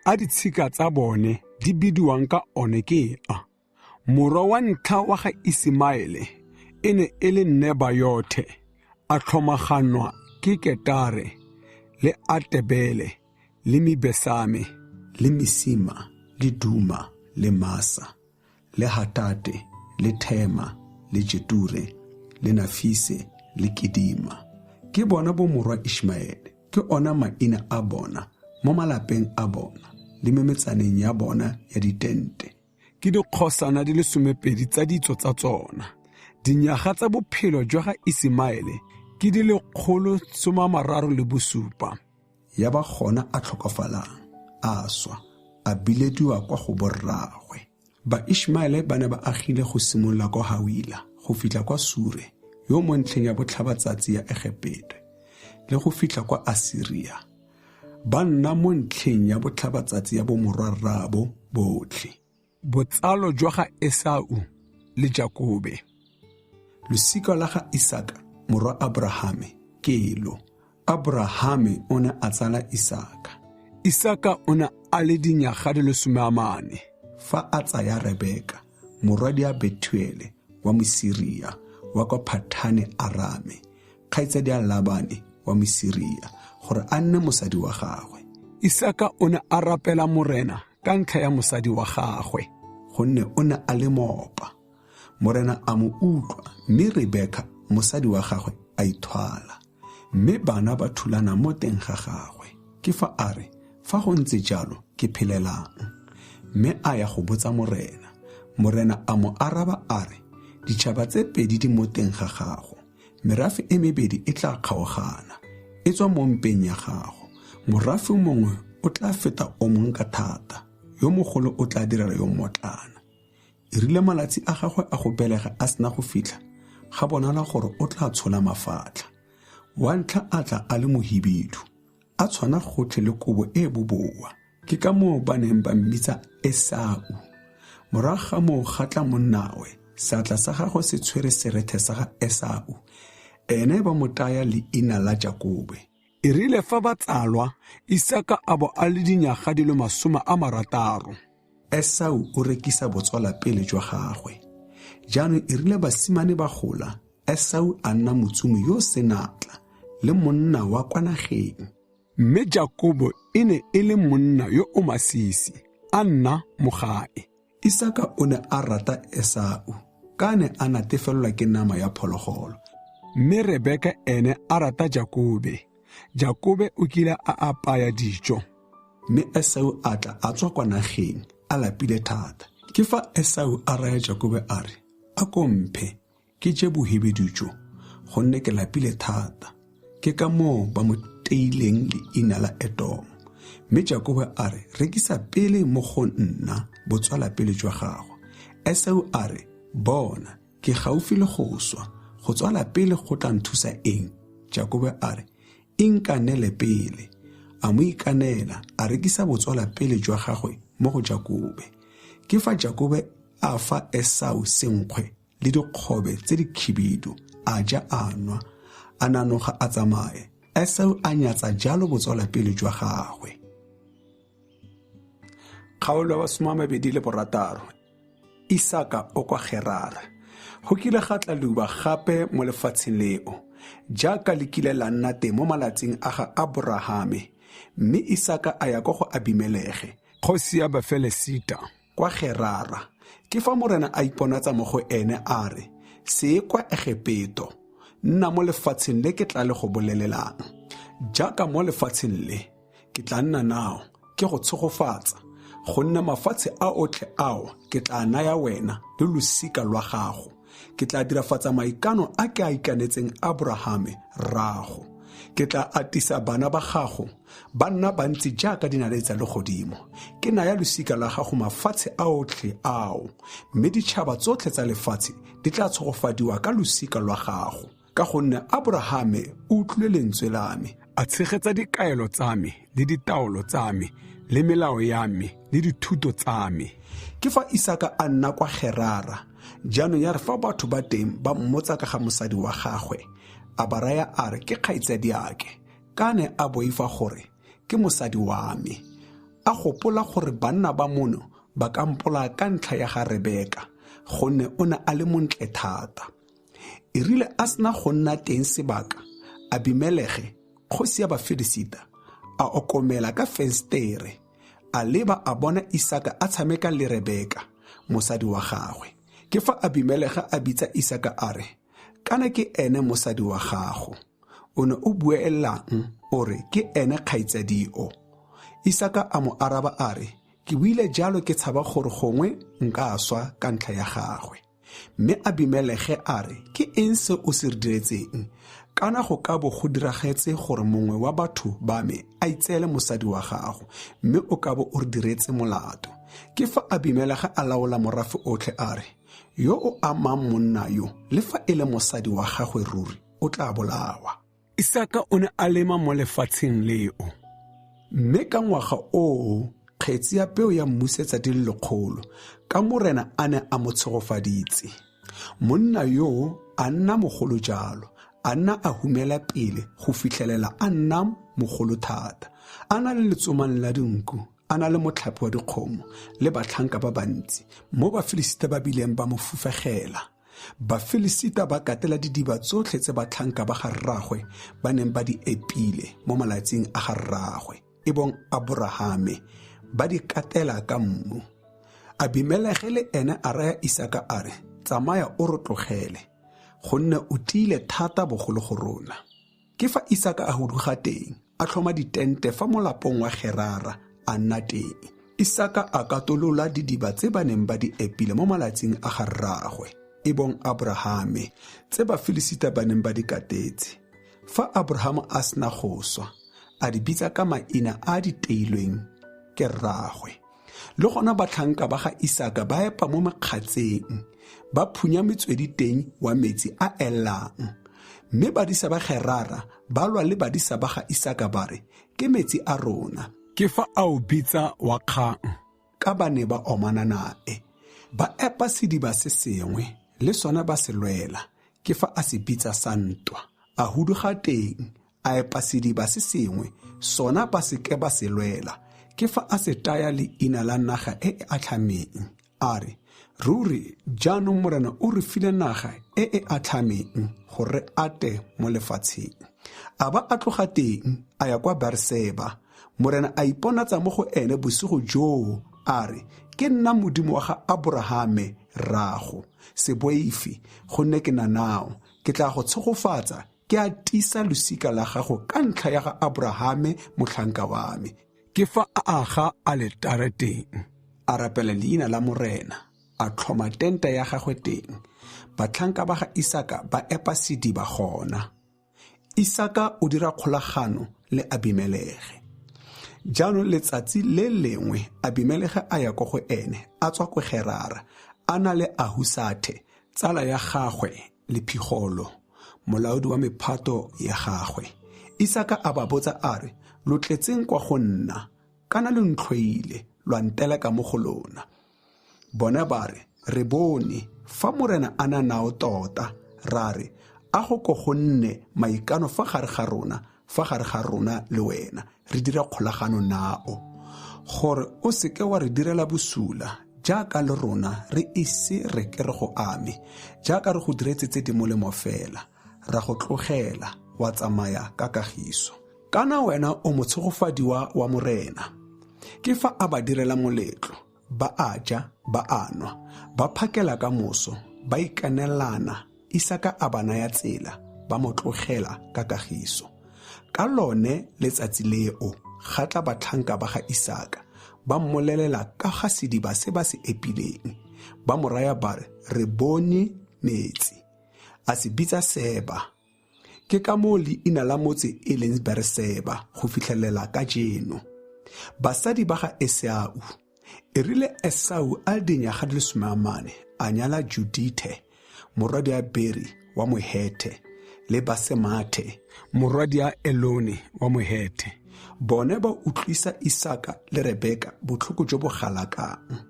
a ditshika tsa bone di bidiwang ka one ke a. Morwa wa ntlha wa ga Isemaele e ne e le Nebayothe, a tlhomaganwa ke Ketare le Atebele le Mibesame le Misima le Duma le Masa le Hatate le Thema le Jeture le Nafise le Kedima. Ke bona bomorwa Ishmaele, ke ona maina a bona mo malapeng a bona le mo metsaneng ya bona ya ditente. Ke dikgosana di le 12 tsa ditso tsa tsona. Dinyaga tsa bophelo jwa ga Isemaele ke di le 137. Ya ba gona a tlhokafalang, a swa, a bilediwa kwa go borraagwe. Baishmaele ba ne ba agile go simolola kwa Hawila go fitlha kwa Sure, yo mo ntlheng ya botlhabatsatsi ya Egepeto, le go fitlha kwa Asiria. Ba nna mo ntlheng ya botlhabatsatsi ya bomorwarraabo botlhe. Botsalo jwa ga Esau le Jakobe. Losika la ga Isaka morwa Aborahame ke lo. Aborahame o ne a tsala Isaka. Isaka o ne a le dinyaga di le 14 fa a tsaya Rebeka, morwadia Bethuele wa Mosiria wa kwa Phathane Arame, kgaitsadi ya Labane wa Mosiria, gore a nne mosadi wa gagwe. Isaka o ne a rapela Morena ka ntlha ya mosadi wa gagwe, gonne o ne a le moopa. Morena a mo utlwa, mme Rebeka mosadi wa gagwe a ithwala, mme bana ba thulana mo teng ga gagwe. Ke fa a re, fa go ntse jalo ke phelelang? Mme a ya go botsa Morena. Morena a mo araba a re, ditšhaba tse pedi di mo teng ga gago, merafe e mebedi e tla kgaogana, e tswa mo mpeng ya gago. Morafe mongwe o tla feta o mongwe ka thata, yo mogolo o tla direla yo mmotlana. E rile malatsi a gagwe a go belega a sena go fitlha, ga bonala gore o tla tshola mafatlha. Wa ntlha a tla a le mohibidu, a tshwana gotlhe le kobo e boboa. Ke ka moo ba neng ba mmitsa Esau. Morago ga moo ga tla monnawe, seatla sa gagwe se tshwere serethe sa ga Esau. Ene ba mo taya leina la Jakobe. E rile fa ba tsalwa, Isaka a bo a le dinyaga di le 60. Esau o rekisa botswalapele jwa gagwe. Jaanong e rile basimane ba gola, Esau a nna motsomi yo senatla le monna wa kwa nageng. Mme Jakobo e ne e le monna yo o masisi, a nna mo gae. Isaka o ne a rata Esau, ka ne a natefelelwa ke nama ya phologolo. Mme Rebeka ene a rata Jakobe. Jakobe o kile a apaya dijo. Mme Esau a tla a tswa kwa nageng, a lapile thata. Ke fa Esau a raya Jakobe a re, a ko mphe, ke je bohibidu jo, gonne ke lapile thata. Ke ka moo ba mo teileng leina la Edomo. Mme Jakobe a re, rekisa pele mo go nna botswalapele jwa gago. Esau a re, bona, ke gaufi le go swa, go tswala pele go tla nthusa eng? Jakobe a re, inkanele pele. A mo ikanela, a rekisa botswalapele jwa gagwe mo go Jakobe. Ke fa Jakobe a fa Esau senkgwe le dikgobe tse di khibidu, a ja a nwa, a nanoga a tsamaye. Esau a nyatsa jalo botswalapele jwa gagwe. Kgaolo ya 26. Isaka o kwa Gerara. Go kile ga tla leuba gape mo lefatsheng leo, jaaka le kile la nna teng mo malatsing a ga Aborahame. Mme Isaka a ya kwa go Abimelege, kgosi ya Bafelesita. kwa Gerara. Ke fa Morena a iponatsa mo go ene a re, Se ye kwa Egepeto, nna mo lefatsheng le ke tla le go bolelelang. Jaaka mo lefatsheng le, ke tla nna nao, ke go tshegofatsa, gonne mafatshe a otlhe ao ke tla naya wena le losika lwa gago. Ke tla dirafatsa maikano a ke a ikanetseng Aborahame rraago. Ke tla atisa bana ba gago, ba nna bantsi jaaka dinaledi tsa legodimo. Ke naya losika la gago mafatshe a otlhe ao, mme ditšhaba tsotlhe tsa lefatshe di tla tshegofadiwa ka losika lwa gago, ka gonne Aborahame o utlwile lentswe la me, a tshegetsa dikaelo tsa me le ditaolo tsa me le melao ya me le dithuto tsa me. Ke fa Isaka a nna kwa Gerara. Jaanong ya re fa batho ba teng ba mmotsa ka ga mosadi wa gagwe, a ba raya a re ke kgaitsadiake, ka ne a boifa gore ke mosadi wa me. A gopola gore banna ba mono ba ka mpolaya ka ntlha ya ga Rebeka, gonne o ne a le montle thata. E rile a sena go nna teng sebaka, Abimelege, kgosi ya Bafilisita, a okomela ka fensetere, a leba a bona Isaka a tshameka le Rebeka, mosadi wa gagwe. Ke fa Abimelege a bitsa Isaka a re, Kana ke ene mosadi wa gago. O ne o buelang o re ke ene kgaitsadio? Isaka a mo araba a re, Ke buile jalo ke tshaba gore gongwe nka swa ka ntlha ya gagwe. Mme Abimelege a re, Ke eng se o se re diretseng? Kana go ka bo go diragetse gore mongwe wa batho ba me a itseele mosadi wa gago, mme o ka bo o re diretse molato. Ke fa Abimelege a laola morafe otlhe a re, Yo o amang monna yo, le fa e le mosadi wa gagwe ruri, o tla bolawa. Isaka o ne a lema mo lefatsheng leo. Mme ka ngwaga oo kgetsi ya peo ya mmusetsa di le 100, ka Morena a ne a mo tshegofaditse. Monna yoo a nna mogolo jalo, a nna a humela pele go fitlhelela a nna mogolo thata, a na le letsomane la dinku, a na le motlhapi wa dikgomo le batlhanka ba bantsi, mo Bafilisita ba bileng ba mo fufegela. Bafilisita ba katela didiba tsotlhe tse batlhanka ba ga rraagwe ba neng ba di epile mo malatsing a ga rraagwe, e bong Aborahame, ba di katela ka mmu. Abimelege le ene a raya Isaka a re, Tsamaya o re tlogele, gonne o tiile thata bogolo go rona. Ke fa Isaka a huduga teng, a tlhoma ditente fa molapong wa Gerara, a nna teng. Isaka a katolola didiba tse ba neng ba di epile mo malatsing a ga rraagwe, e bong Aborahame, tse Bafilisita ba neng ba di katetse. Fa Aborahame a sena go swa, a di bitsa ka maina a a di teilweng ke rraagwe. Le gona batlhanka ba ga Isaka ba epa mo mekgatseng, ba phunya metswedi teng wa metsi a elang. Mme badisa ba Gerara ba lwa le badisa ba ga Isaka ba re, Ke metsi a rona. Ke fa a o bitsa wa kgang, ka ba ne ba omana nae. Ba epa sediba se sengwe, le sona ba se lwela, ke fa a se bitsa sa ntwa. A huduga teng, a epa sediba se sengwe, sona ba se ke ba se lwela. Ke fa a se taya leina la naga e e atlhameng, a re, Ruri jaanong Morena o re file naga e e atlhameng gore re ate mo lefatsheng. A ba a tloga teng a ya kwa Beerseba. Morena a iponatsa mo go ene bosigo joo, a re, Ke nna Modimo wa ga Aborahame rraago. Se boife, gonne ke na nao. Ke tla go tshegofatsa, ke a tiisa losika la gago ka ntlha ya ga Aborahame motlhanka wa me. Ke fa a aga aletare teng, a rapela leina la Morena, a tlhoma tente ya gagwe teng. Batlhanka ba ga Isaka ba epa sediba gona. Isaka o dira kgolagano le Abimelege. Jaanong letsatsi le lengwe Abimelege a ya ko go ene, a tswa ko Gerara, a na le Ahusathe, tsala ya gagwe, le Phigolo, molaodi wa mephato ya gagwe. Isaka a ba botsa a re, Lo tletseng kwa go nna? Kana lo ntlhoile, lwa nteleka mo go lona. Bona ba re, Re bone fa Morena a na nao tota, ra re, A go ko go nne maikano fa gare ga rona, fa gare ga rona le wena, re dira kgolagano nao, gore o seke wa re direla bosula, jaaka le rona re ise re ke re go ame, jaaka re go diretse tse di molemo fela, ra go tlogela wa tsamaya ka kagiso. Kana wena o motshegofadiwa wa Morena. Ke fa a ba direla moletlo. Ba a ja, ba a nwa, ba phakela ka moso, ba ikanelana. Isaka a ba naya tsela, ba mo tlogela ka kagiso. Ka lone letsatsi leo ga tla batlhanka ba ga Isaka, ba mmolelela ka ga sediba se ba se epileng. Ba mo raya ba re, Re bone metsi. A se bitsa Seba. Ke ka moo leina la motse e leng Bereseba go fitlhelela kajeno. Basadi ba ga Esau. E rile Esau a le dinyaga di le 40, a nyala Judithe, morwadia Beri wa Mohethe, le Basemathe, morwadia Elone wa Mohethe. Bone ba utlwisa Isaka le Rebeka botlhoko jo bo galakang.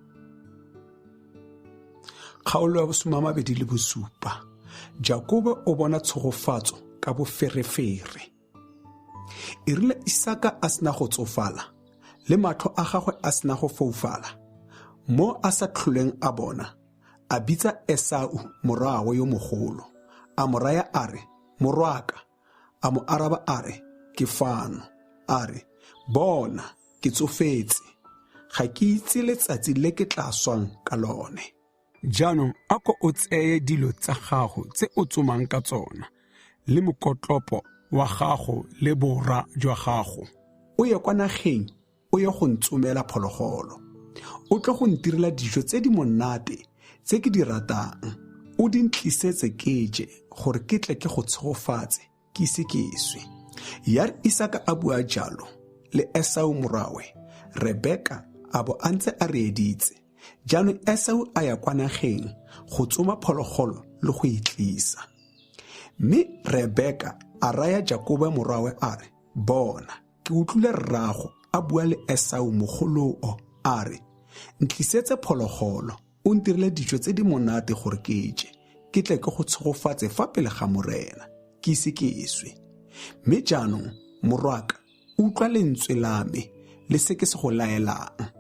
Kgaolo ya bosomamabedi le bosupa. Jakobe o bona tshegofatso ka boferefere. E rile Isaka a sena go tsofala, le matlho a gagwe a sena go foufala, mo a sa tlholeng a bona, a bitsa Esau morwawe yo mogolo, a mo raya a re, Morwaka. A mo araba a re, Ke fano. A re, Bona, ke tsofetse, ga ke itse letsatsi le ke tla swang ka lone. Jaanong a ko o tseye dilo tsa gago tse o tsomang ka tsona, le mokotlopo wa gago le bora jwa gago. O ye kwa nageng o ye go ntsomela phologolo. O tle go ntirela dijo tse di monate tse ke di ratang, o di ntlisetse ke je, gore ke tle ke go tshegofatse ke ise ke swe. Ya re Isaka a bua jalo le Esau morwawe, Rebeka a bo a ntse a reeditse. Jaanong Esau a ya kwa nageng go tsoma phologolo le go e tlisa. Mme Rebeka a raya Jakobe morwawe a re, Bona, ke utlwile rrago a bua le Esau mogoloo a re, Ntlisetse phologolo, o ntirile dijo tse di monate gore ke je, ke tle ke go tshegofatse fa pele ga Morena, ke ise ke swe. Mme jaanong, morwaka, utlwa lentswe la me le se ke se go laelang.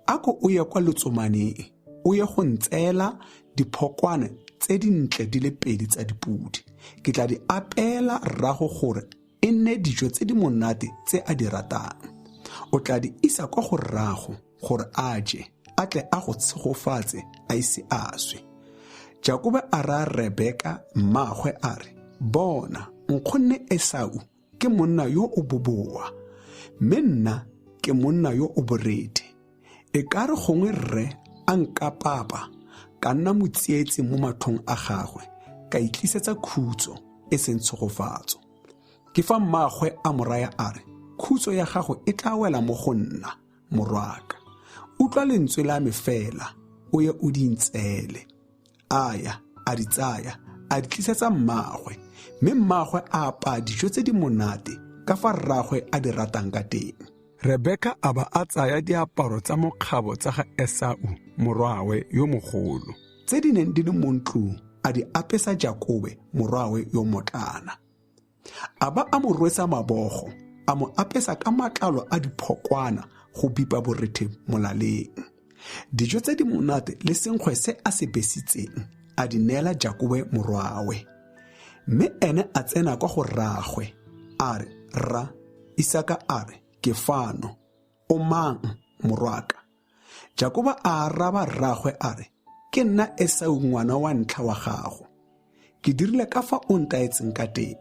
A ko o ye kwa letsomaneng, o ye go ntseela diphokwane tse dintle di le pedi tsa dipodi. Ke tla di apeela rrago gore e nne dijo tse di monate tse a di ratang. O tla di isa kwa go rrago gore a je, a tle a go tshegofatse a ise a swe. Jakobe a raya Rebeka mmaagwe a re, Bona, nkgonne Esau ke monna yo o boboa, mme nna ke monna yo o borethe. E ka re gongwe rre a nkapapa, ka nna motsietsi mo matlhong a gagwe, ka itlisetsa khutso e seng tshegofatso. Ke fa mmaagwe a mo raya a re, Khutso ya gago e tla wela mo go nna, morwaka. Utlwa lentswe la me fela, o ye o di ntseele. A ya, a di tsaya, a di tlisetsa mmaagwe, mme mmaagwe a apaya dijo tse di monate ka fa rraagwe a di ratang ka teng. Rebeka a ba a tsaya diaparo tsa mokgabo tsa ga Esau morwawe yo mogolo, tse di neng di le mo ntlong, a di apesa Jakobe morwawe yo motlana. A ba a mo rwesa mabogo, a mo apesa ka matlalo a diphokwana go bipa borethe molaleng. Dijo tse di monate le senkgwe se a se besitseng a di neela Jakobe morwawe. Mme ene a tsena kwa go rraagwe, a re, Rra. Isaka a re, Ke fano. O mang, morwaka? Jakoba a araba rraagwe a re, Ke nna Esau ngwana wa ntlha wa gago. Ke dirile ka fa o ntaetseng ka teng.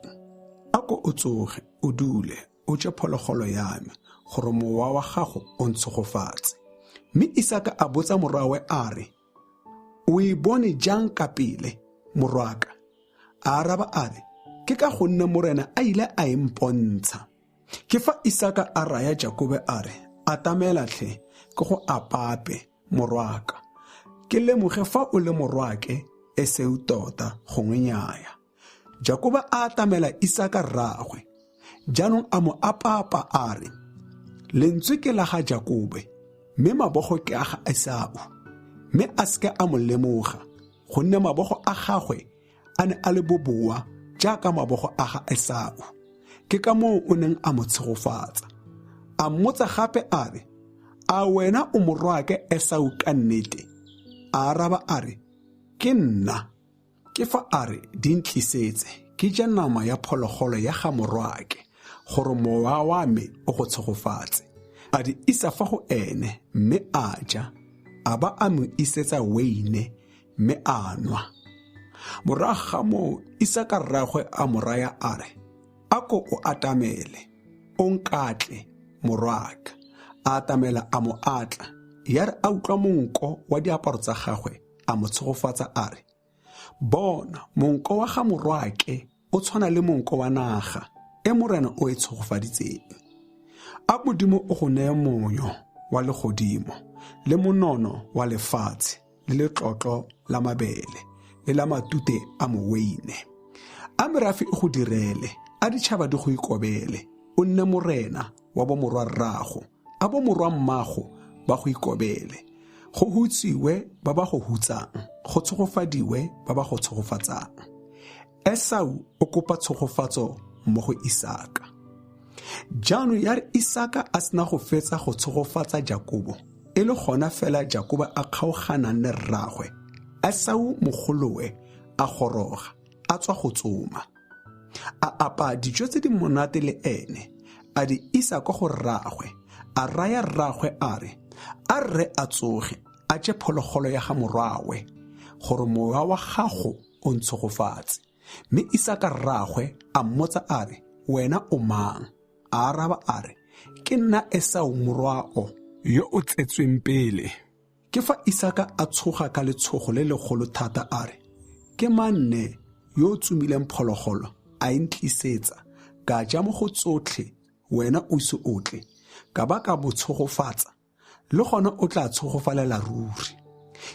A ko o tsoge, o dule, o je phologolo ya me, gore mowa wa gago o ntshegofatse. Mme Isaka a botsa morwawe a re, O e bone jang ka pele, morwaka? A araba a re, Ke ka gonne Morena a ile a e mpontsha. Ke fa Isaka a raya Jakobe a re, Atamela tlhe, ke go apape, morwaka. Ke lemoge fa o le morwake Esau tota, gongwe nyaya. Jakobe a atamela Isaka rraagwe. Jaanong a mo apaapa a re, Lentswe ke la ga Jakobe, mme mabogo ke a ga Esau. Mme a seka a mo lemoga, gonne mabogo a gagwe a ne a le boboa jaaka mabogo a ga Esau. Ke ka moo o neng a mo tshegofatsa. A mmotsa gape a re, A wena o morwaake Esau ka nnete? A araba a re, Ke nna. Ke fa a re, Di ntlisetse, ke je nama ya phologolo ya ga morwaake, gore mowa wa me o go tshegofatse. A di isa fa go ene, mme a ja. A ba a mo isetsa weine mme a nwa. Morago ga moo Isaka rraagwe a mo raya a re, A ko o atamele, o nkatle, morwaaka. A atamela a mo atla. Ya re a utlwa monko wa diaparo tsa gagwe, a mo tshegofatsa a re, Bona, monko wa ga morwaake o tshwana le monko wa naga e Morena o e tshegofaditseng. A Modimo o go neye monyo wa legodimo le monono wa lefatshe le letlotlo la mabele le la matute a moweine. A merafe e go direle, a ditšhaba di go ikobele, o nne morena wa bomorwa rrago, a bomorwa mmago ba go ikobele. Go hutsiwe ba ba go hutsang, go tshegofadiwe ba ba go tshegofatsang. Esau o kopa tshegofatso mo go Isaka. Jaanong ya re Isaka a sena go fetsa go tshegofatsa Jakobo, e le gona fela Jakobo a kgaoganang le rraagwe, Esau mogolowe a goroga, a tswa go tsoma. A apaya dijo tse di monate le ene, a di isa kwa go rraagwe, a raya rraagwe a re, a rre a tsoge, a je phologolo ya ga morwawe, gore mowa wa gago o ntshegofatse. Mme Isaka rraagwe a mmotsa a re, Wena o mang? A araba a re, Ke nna Esau morwao yo o tsetsweng pele. Ke fa Isaka a tshoga ka letshogo le legolo thata a re, Ke mang ne yo o tsomileng phologolo a e ntlisetsa, ka ja mo go tsotlhe wena o ise o tle, ka ba ka bo tshegofatsa? Le gona o tla tshegofalela ruri.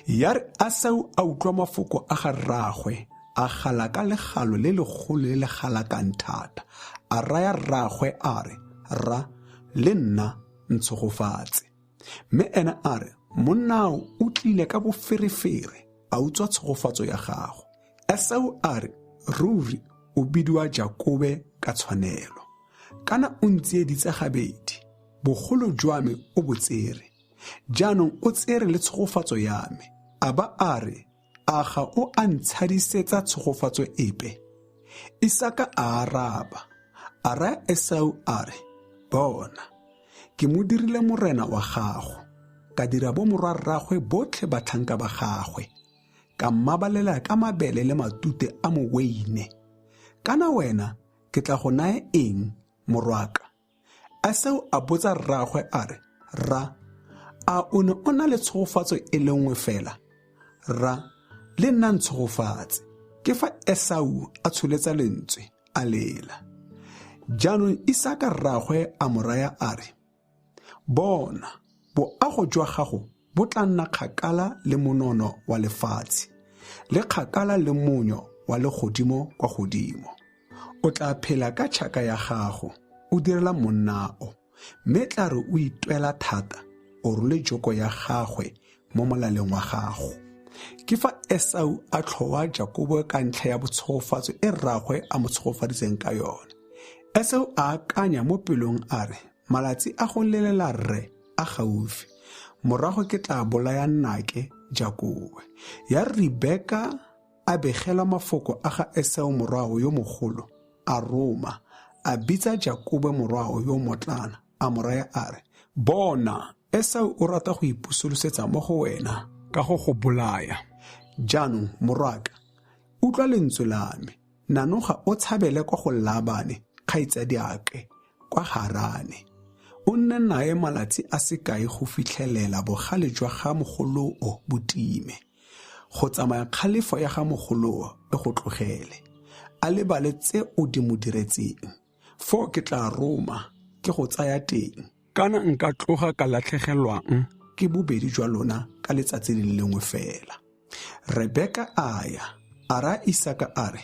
Ya re Esau a utlwa mafoko a ga rraagwe, a gala ka legalo le legolo le le galakang thata, a raya rraagwe a re, Rra, le nna ntshegofatse. Mme ene a re, Monnao o tlile ka boferefere, a utswa tshegofatso ya gago. Esau a re, Ruri o bidiwa Jakobe ka tshwanelo. Kana o ntsieditse gabedi, bogolo jwa me o bo tsere. Jaanong o tsere le tshegofatso ya me. A ba a re, A ga o a ntshadisetsa tshegofatso epe? Isaka a araba, a raya Esau a re, Bona, ke mo dirile morena wa gago, ka dira bomorwarraagwe botlhe batlhanka ba gagwe, ka mmabalela ka mabele le matute a moweine. Kana wena ke tla go naya eng, morwaaka? Esau a botsa rraagwe a re, Rra, a o ne o na le tshegofatso e le nngwe fela? Rra, le nna ntshegofatse. Ke fa Esau a tsholetsa lentswe, a lela. Jaanong Isaka rraagwe a mo raya a re, Bona, boago jwa gago bo tla nna kgakala le monono wa lefatshe, le kgakala le monyo wa legodimo kwa godimo. O tla phela ka tšhaka ya gago, o direla monnao, mme tla re o itwela thata, o role joko ya gagwe mo molaleng wa gago. Ke fa Esau a tlhoa Jakobo ka ntlha ya botshegofatso e rraagwe a mo tshegofaditseng ka yone. Esau a akanya mo pelong a re, Malatsi a go lelela rre a gaufi, morago ke tla bolaya nnake Jakobo. Ya Rebeka a begela mafoko a ga Esau morwao yo mogolo, a roma, a bitsa Jakobe morwao yo motlana, a mo raya a re, Bona, Esau o rata go ipusolosetsa mo go wena ka go go bolaya. Jaanong, morwaaka, utlwa lentswe la me, nanoga o tshabele kwa go Labane, kgaitsadiake, kwa Harane. O nne nae malatsi a sekae go fitlhelela bogale jwa ga mogoloo bo time, go tsamaya kgalefo ya ga mogoloo e go tlogele, a lebale tse o di mo diretseng. Foo ke tla roma, ke go tsaya teng. Kana nka tloga ka latlhegelwang ke bobedi jwa lona ka letsatsi le lengwe fela. Rebeka a ya, a raya Isaka a re,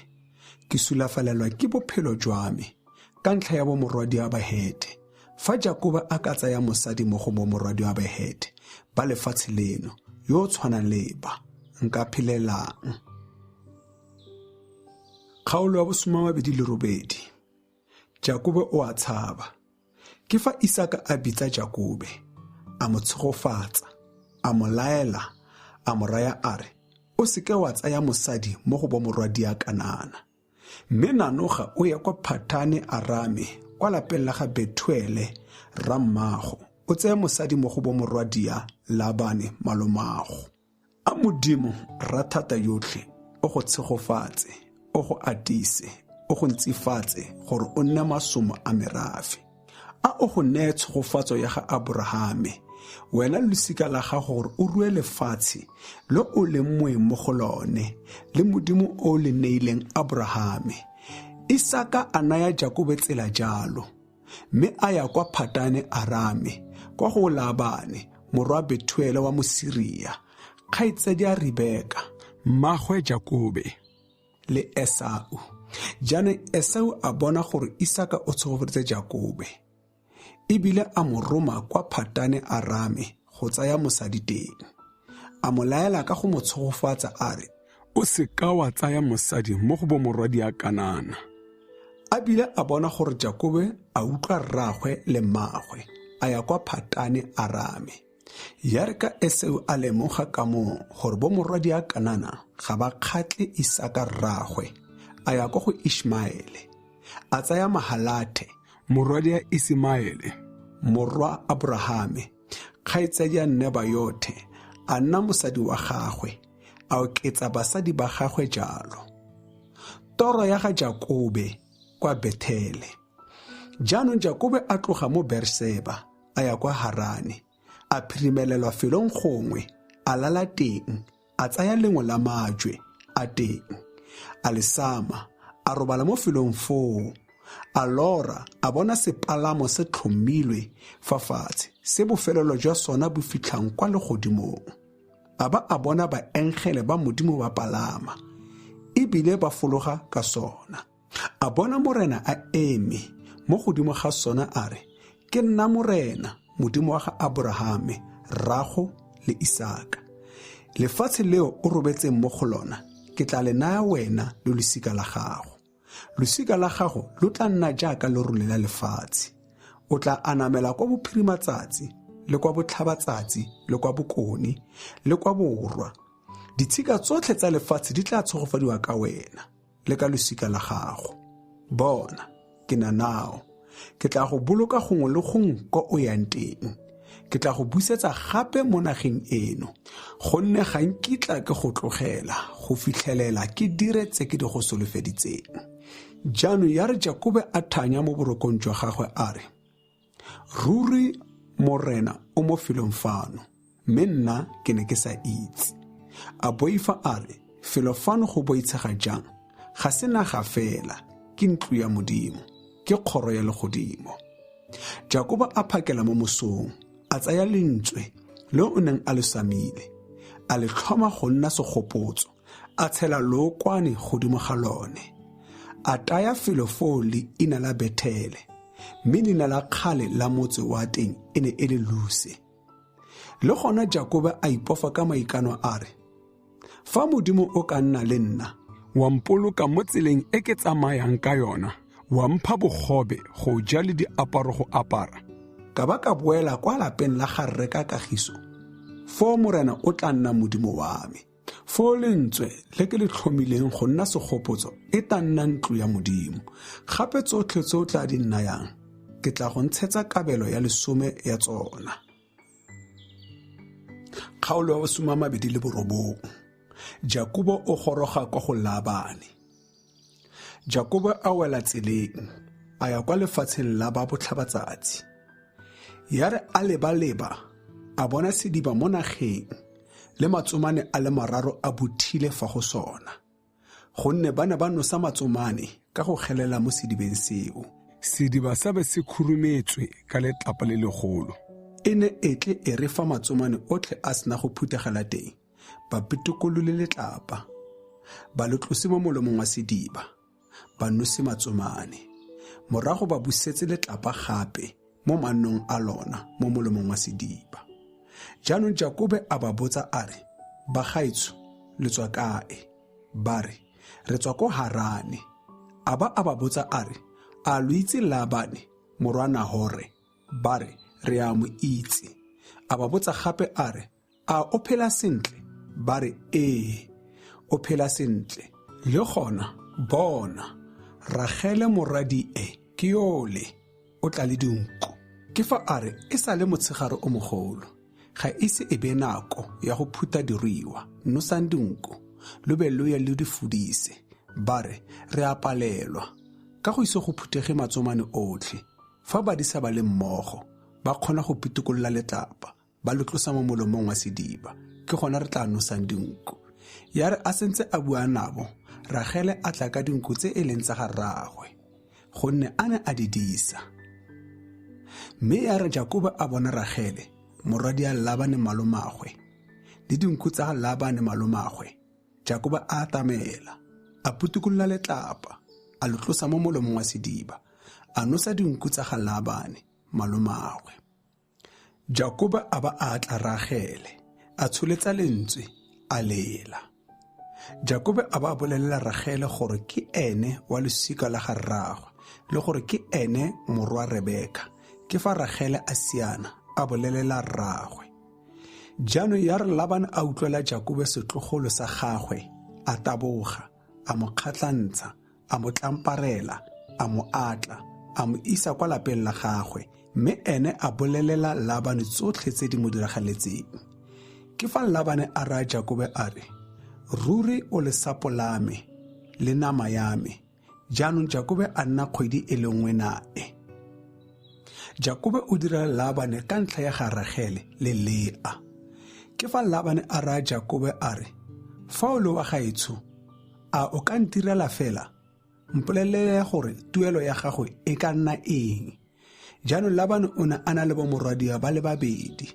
Ke sulafalelwa ke bophelo jwa me ka ntlha ya bomorwadia ba Hethe. Fa Jakoba a ka tsaya mosadi mo go bomorwadia ba Hethe ba lefatshe leno yo o tshwanang le ba, nka phelelang? Kgaolo ya bo 28. Jakobe o a tshaba. Ke fa Isaka a bitsa Jakobe, a mo tshegofatsa, a mo laela, a mo raya a re, O seke wa tsaya mosadi mo go bomorwadia Kanana. Mme nanoga o ye kwa Phathane Arame, kwa lapeng la ga Bethuele, rrammago, o tseye mosadi mo go bomorwadia Labane malomago. A Modimo Rrathata yotlhe o go tshegofatse, o go atise, o go ntsifatse gore o nne masomo a merafe. A o go neye tshegofatso ya ga Aborahame, wena le losika la gago gore o rue lefatshe le o leng moeng mo go lone, le Modimo o le neileng Aborahame. Isaka a naya Jakobe tsela jalo, mme a ya kwa Phatane Arame, kwa go Labane, morwa Bethuele wa Mosiria, kgaitsadi ya Rebeka, mmagwe Jakobe, le Esau. Jaanong Esau a bona gore Isaka o tshegofaditse Jakobe, ebile a mo roma kwa Phatane Arame go tsaya mosadi teng. A mo laela ka go mo tshegofatsa a re, O se ka wa tsaya mosadi mo go bomorwadia Kanana. A bile a bona gore Jakobe a utlwa rraagwe le mmaagwe, a ya kwa Phatane Arame. Ya re ka Esau a lemoga ka moo gore bomorwadia Kanana ga ba kgatle Isaka rraagwe, a ya kwa go Ishmaele, a tsaya Mahalathe, morwadia Isemaele, morwa Aborahame, kgaitsadi ya Nebayothe, a nna mosadi wa gagwe, a oketsa basadi ba gagwe jalo. Toro ya ga Jakobe kwa Bethele. Jaanong Jakobe a tloga mo Beerseba a ya kwa Harane, a phirimelelwa felong gongwe, a lala teng, a tsaya lengwe la majwe a teng, a le sama, a robala mo felong foo. A lora, a bona sepalamo se tlhomilwe fa fatshe, se bofelelo jwa sona bo fitlhang kwa legodimong. A ba a bona baengele ba Modimo ba palama, ebile ba fologa ka sona. A bona Morena a eme mo godimo ga sona a re, Ke nna Morena, Modimo wa ga Aborahame, rrago le Isaka. Lefatshe leo o robetseng mo go lona, ke tla le naya wena le losika la gago. Losika la gago lo tla nna jaaka lerole la lefatshe. O tla anamela kwa bophirimatsatsi, le kwa botlhabatsatsi, le kwa bokone, le kwa borwa. Ditshika tsotlhe tsa lefatshe di tla tshegofadiwa ka wena le ka losika la gago. Bona, ke na nao. Ke tla go boloka gongwe le gongwe kwa o yang teng. Ke tla go busetsa gape mo nageng eno, gonne ga nkitla ke go tlogela go fitlhelela ke dire tse ke di go solofeditseng. Jaanong ya re Jakobe a thanya mo borokong jwa gagwe a re, Ruri Morena o mo felong fano, mme nna ke ne ke sa itse. A boifa a re, Felo fano go boitshega jang? Ga se naga fela, ke ntlo ya Modimo, ke kgoro ya legodimo. Jakobo a phakela mo mosong, a tsaya lentswe le o neng a le samile, a le tlhoma go nna segopotso, a tshela lookwane godimo ga lone. A taya felo foo leina la Bethele, mme leina la kgale la motse wa teng e ne e le Luse. Le gona Jakobe a ipofa ka maikano a re, Fa Modimo o ka nna le nna, wa mpoloka mo tseleng e ke tsamayang ka yona, wa mpha bogobe go ja le diaparo go apara, ka ba ka boela kwa lapeng la ga rre ka kagiso, foo Morena o tla nna Modimo wa me. Foo lentswe le ke le tlhomileng go nna segopotso e tla nna ntlo ya Modimo. Gape tsotlhe tse o tla di nnayang, ke tla go ntshetsa kabelo ya lesome ya tsona. Kgaolo ya 29. Jakobo o goroga kwa go Labane. Jakobo a wela tseleng, a ya kwa lefatsheng la ba botlhabatsatsi. Ya re a leba-leba, a bona sediba mo nageng, le matsomane a le mararo a bothile fa go sona, gonne ba ne ba nosa matsomane ka go gelela mo sedibeng seo. Sediba sa be se khurumetswe ka letlapa le legolo. E ne e tle e re fa matsomane otlhe a sena go phuthegela teng, ba pitokolole letlapa, ba le tlose mo molomong wa sediba, ba nose matsomane. Morago ba busetse letlapa gape mo mannong a lona mo molomong wa sediba. Jaanong Jakobe a ba botsa a re, Bagaetsho, le tswa kae? Ba re, Re tswa ko Harane. A ba a ba botsa a re, A lo itse Labane, morwa Nahore? Ba re, Re a mo itse. A ba botsa gape a re, A o phela sentle? Ba re, Ee, o phela sentle. Le gona, bona, Ragele morwadie ke yole, o tla le dinku. Ke fa a re e sa le motshegare o mogolo, ga ise e be nako ya go phutha diruiwa, nosang dinku, lo be lo ye lo di fudise. Ba re, re a palelwa, ka go ise go phuthege matsomane otlhe. Fa badisa ba le mmogo, ba kgona go pitikolola letlapa, ba lo tlosa mo molomong wa sediba, ke gona re tla nosang dinku. Ya re a sentse a bua nabo, Ragele a tla ka dinku tse e leng tsa ga rraagwe, gonne a ne a di disa. Mme ya re Jakobe a bona Ragele, morwadia Labane malomagwe, le dinku tsa ga Labane malomagwe, Jakobe a atamela, a putukolola letlapa, a lo tlosa mo molomong wa sediba, a nosa dinku tsa ga Labane malomagwe. Jakobe a ba a atla Ragele, a tsholetsa lentswe, a lela. Jakobe a ba bolelela Ragele gore ke ene wa losika la ga rraagwe le gore ke ene morwa Rebeka. Ke fa Ragele a siana, a bolelela rraagwe. Jaanong ya re Labane a utlwela Jakobe setlogolo sa gagwe, a taboga, a mo kgatlhantsha, a mo tlamparela, a mo atla, a mo isa kwa lapeng la gagwe, mme ene a bolelela Labane tsotlhe tse di mo diragaletseng. Ke fa Labane a raya Jakobe a re, Ruri o lesapo la me le nama ya me. Jaanong Jakobe a nna kgwedi e le nngwe nae. Jakobe o direla Labane ka ntlha ya ga Ragele le Lea. Ke fa Labane a raya Jakobe a re, Fa o le wa gaetsho, a o ka ntirela fela? Mpolelele gore tuelo ya gago e ka nna eng. Jaanong Labane o ne a na le bomorwadia ba le babedi,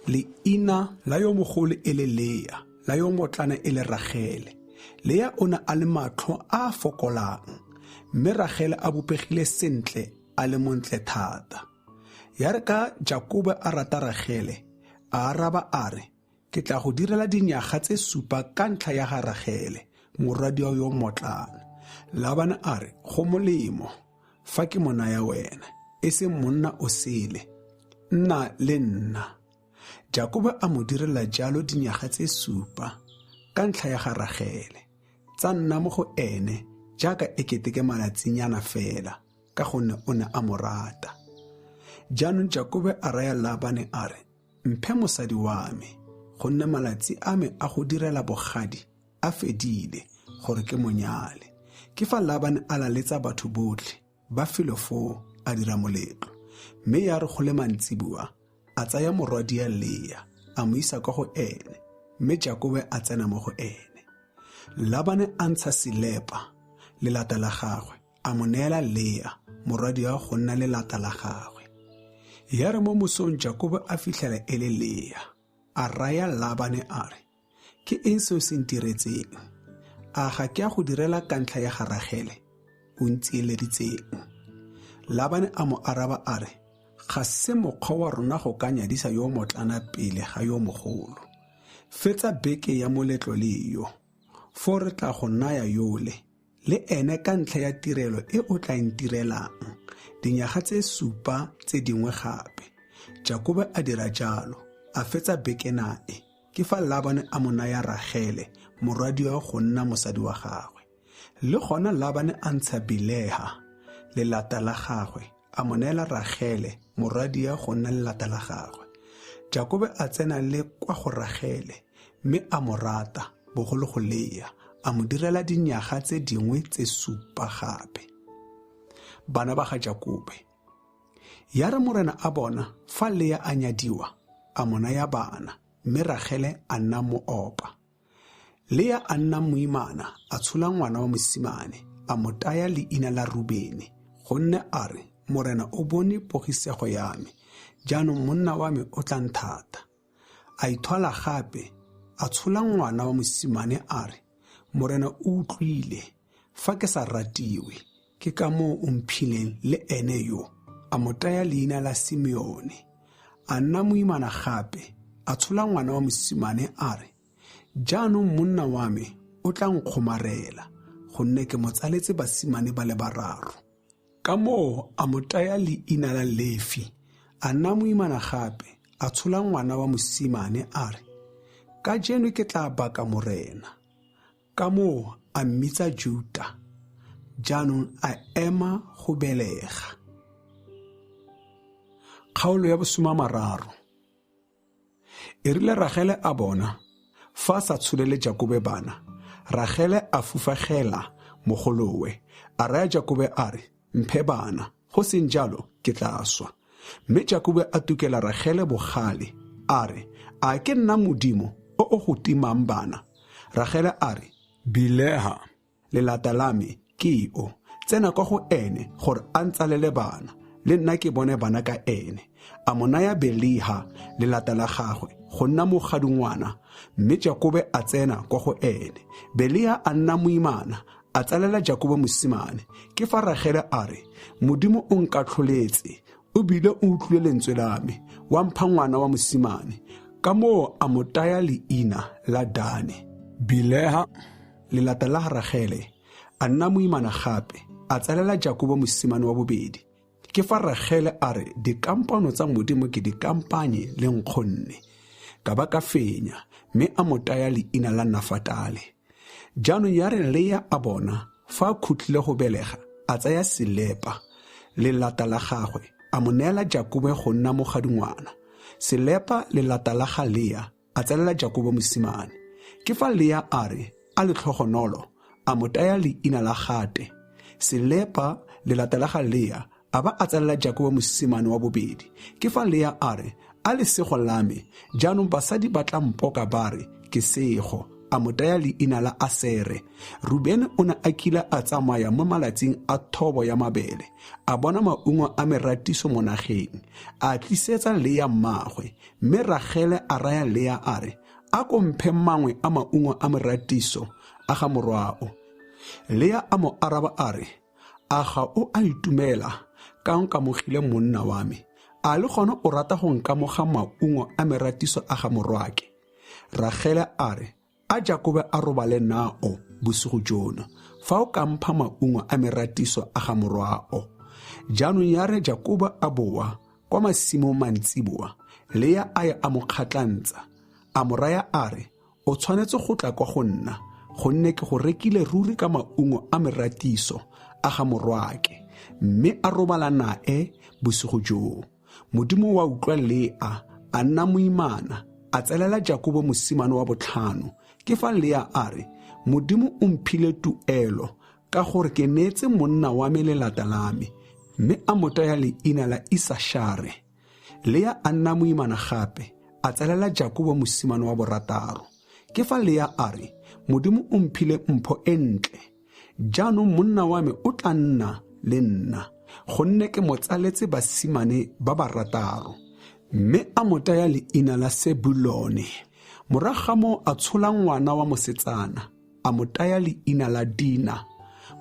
leina la yo mogolo e le Lea, la yo motlana e le Ragele. Lea o ne a le matlho a a fokolang, mme Ragele a bopegile sentle a le montle thata. Ya re ka Jakobe a rata Ragele, a araba a re, Ke tla go direla dinyaga tse supa ka ntlha ya ga Ragele, morwadia yo mmotlana. Labane a re, Go molemo fa ke mo naya wena, e seng monna o sele. Nna le nna. Jakobe a mo direla jalo dinyaga tse supa ka ntlha ya ga Ragele, tsa nna mo go ene jaaka ekete ke malatsinyana fela, ka gonne o ne a mo rata. Jaanong Jakobe a raya Labane a re, Mphe mosadi wa me, gonne malatsi a me a go direla bogadi a fedile, gore ke mo nyale. Ke fa Labane a laletsa batho botlhe ba felo foo, a dira moletlo. Mme ya re go le mantsiboa, a tsaya morwadia Lea, a mo isa kwa go ene, mme Jakobe a tsena mo go ene. Labane a ntsha Silepa, lelata la gagwe, a mo neela Lea, morwadia go nna lelata la gagwe. Ya re mo mosong Jakobe a fitlhela e le Lea, a raya Labane a re, Ke eng se o se ntiretseng? A ga ke a go direla ka ntlha ya ga Ragele, o ntsieleditseng? Labane a mo araba a re, Ga se mokgwa wa rona go ka nyadisa yo motlana pele ga yo mogolo. Fetsa beke ya moletlo le yo, foo re tla go naya yole, le ene ka ntlha ya tirelo e o tla ntirelang dinyaga tse supa tse dingwe gape. Jakobe a dira jalo, a fetsa beke nae. Ke fa Labane a mo naya Ragele, morwadia go nna mosadi wa gagwe. Le gona Labane a ntsha Bileha, lelata la gagwe, a mo neela Ragele, morwadia go nna lelata la gagwe. Jakobe a tsena le kwa go Ragele, mme a mo rata, bogolo go Lea, a mo direla dinyaga tse dingwe tse supa gape. Bana ba ga Jakobe. Ya re Morena a bona fa Lea a nyadiwa, a mo naya bana, mme Ragele a nna moopa. Lea a nna moimana, a tshola ngwana wa mosimane, a mo taya leina la Rubene, gonne a re, Morena o bone pogisego ya me, jaanong monna wa me o tla nthata. A ithwala gape, a tshola ngwana wa mosimane a re, Morena o utlwile fa ke sa ratiwe, ke ka moo o mphileng le ene yo. A mo taya leina la Simeone. A nna moimana gape, a tshola ngwana wa mosimane a re, Jaanong monna wa me o tla nkgomarela, gonne ke mo tsaletse basimane ba le bararo. Ka moo a mo taya leina la Lefi. A nna moimana gape, a tshola ngwana wa mosimane a re, Kajeno ke tla baka Morena. Ka moo a mmitsa Juta. Jaanong a ema go belega. Kgaolo ya bosomamararo. E rile Ragele a bona fa a sa tsholele Jakobe bana, Ragele a fufagela mogolowe, a raya Jakobe a re, Mphe bana, go seng jalo ke tla swa. Mme Jakobe a tukela Ragele bogale, a re, A ke nna Modimo o o go timang bana? Ragele a re, Bileha, lelata la me ke o, tsena kwa go ene gore a ntsalele bana, le nna ke bone bana ka ene. A mo naya Beliha, lelata la gagwe, go nna mogadingwana, mme Jakobe a tsena kwa go ene. Beliha a nna moimana, a tsalela Jakobe mosimane. Ke fa Ragele a re, Modimo o nkatlholetse, o bile o utlwile lentswe la me, wa mpha ngwana wa mosimane. Ka moo a mo taya leina la Dane. Bileha, lelata la ga Ragele, a nna moimana gape, a tsalela Jakobo mosimane wa bobedi. Ke fa Ragele a re, Dikampano tsa Modimo ke di kampanye le nkgonne, ka ba ka fenya, mme a mo taya leina la Nafatale. Jaanong ya re Lea a bona fa a khutlile go belega, a tsaya Silepa, lelata la gagwe, a mo neela Jakobe go nna mogadingwana. Silepa, lelata la ga Lea, a tsalela Jakobo mosimane. Ke fa Lea a re, a letlhogonolo, a mo taya leina la Gate. Selepa, lelata la ga Lea, a ba a tsalela Jakobo mosimane wa bobedi. Ke fa Lea a re, a lesego la me, jaanong basadi ba tla mpoka ba re, ke sego. A mo taya leina la Asere. Rubene o ne a kile a tsamaya mo malatsing a thobo ya mabele, a bona maungo a meratiso mo nageng, a tlisetsa Lea mmaagwe. Mme Ragele a raya Lea a re, A ko mphe mangwe a maungo a moratiso a ga morwao. Lea a mo araba a re, A ga o a itumela ka nkamogile monna wa me? A le gone o rata go nkamoga maungo a meratiso a ga morwake? Ragele a re, A Jakobe a robale nao bosigo jono, fa o ka mpha maungo a meratiso a ga morwao. Jaanong ya re Jakobe a boa kwa masimong mantsiboa, Lea a ya a mo kgatlantsa, a mo raya a re, O tshwanetse go tla kwa go nna, gonne ke go rekile ruri ka maungo a meratiso a ga morwaake. Mme a robala nae bosigo joo. Modimo wa utlwa Lea, a nna moimana, a tsalela Jakobo mosimane wa botlhano. Ke fa Lea a re, Modimo o mphile tuelo ka gore ke neetse monna wa me lelata la me. Mme a mo taya leina la Isashare. Lea a nna moimana gape, a tsalela Jakobo mosimane wa borataro. Ke fa Lea a re, Modimo o mphile mpho e ntle. Jaanong monna wa me o tla nna le nna, gonne ke mo tsaletse basimane ba barataro. Mme a mo taya leina la Sebulone. Morago ga moo a tshola ngwana wa mosetsana, a mo taya leina la Dina.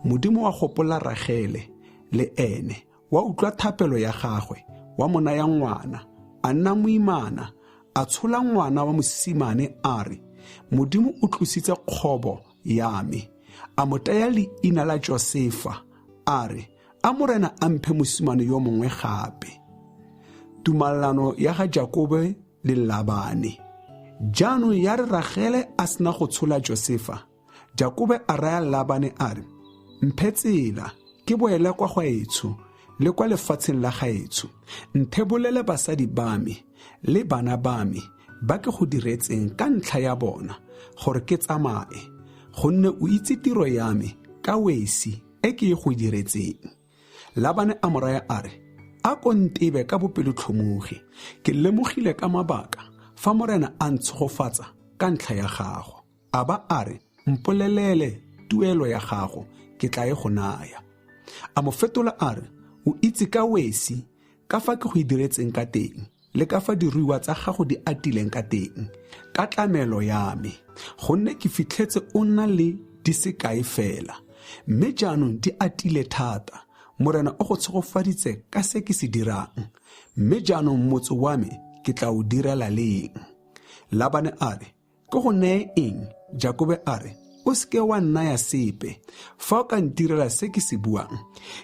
Modimo wa gopola Ragele le ene, wa utlwa thapelo ya gagwe, wa mo naya ngwana, a nna moimana, a tshola ngwana wa mosimane a re, Modimo o tlositse kgobo ya me. A mo taya leina la Josefa, a re, A Morena a mphe mosimane yo mongwe gape. Tumalano ya ga Jakobe le Labane. Jaanong ya re Ragele a sena go tshola Josefa, Jakobe a raya Labane a re, Mphe tsela, ke boele kwa gaetsho le kwa lefatsheng la gaetsho. Nthebolele basadi ba me le bana ba me ba ke go diretseng ka ntlha ya bona, gore ke tsamaye, gonne o itse tiro ya me ka wesi e ke e go diretseng. Labane a mo raya a re, A ko ntebe ka bopelotlhomogi, ke lemogile ka mabaka fa Morena a ntshegofatsa ka ntlha ya gago. A ba a re, Mpolelele tuelo ya gago, ke tla e go naya. A mo fetola a re, O itse ka wesi ka fa ke go e diretseng ka teng, le ka fa diruiwa tsa gago di atileng ka teng, ka tlamelo ya me, gonne ke fitlhetse o na le di sekae fela, mme jaanong di atile thata. Morena o go tshegofaditse ka se ke se dirang, mme jaanong motse wa me ke tla o direla leng? Labane a re, Ke go neye eng? Jakobe a re, O seke wa nnaya sepe. Fa o ka ntirela se ke se buang,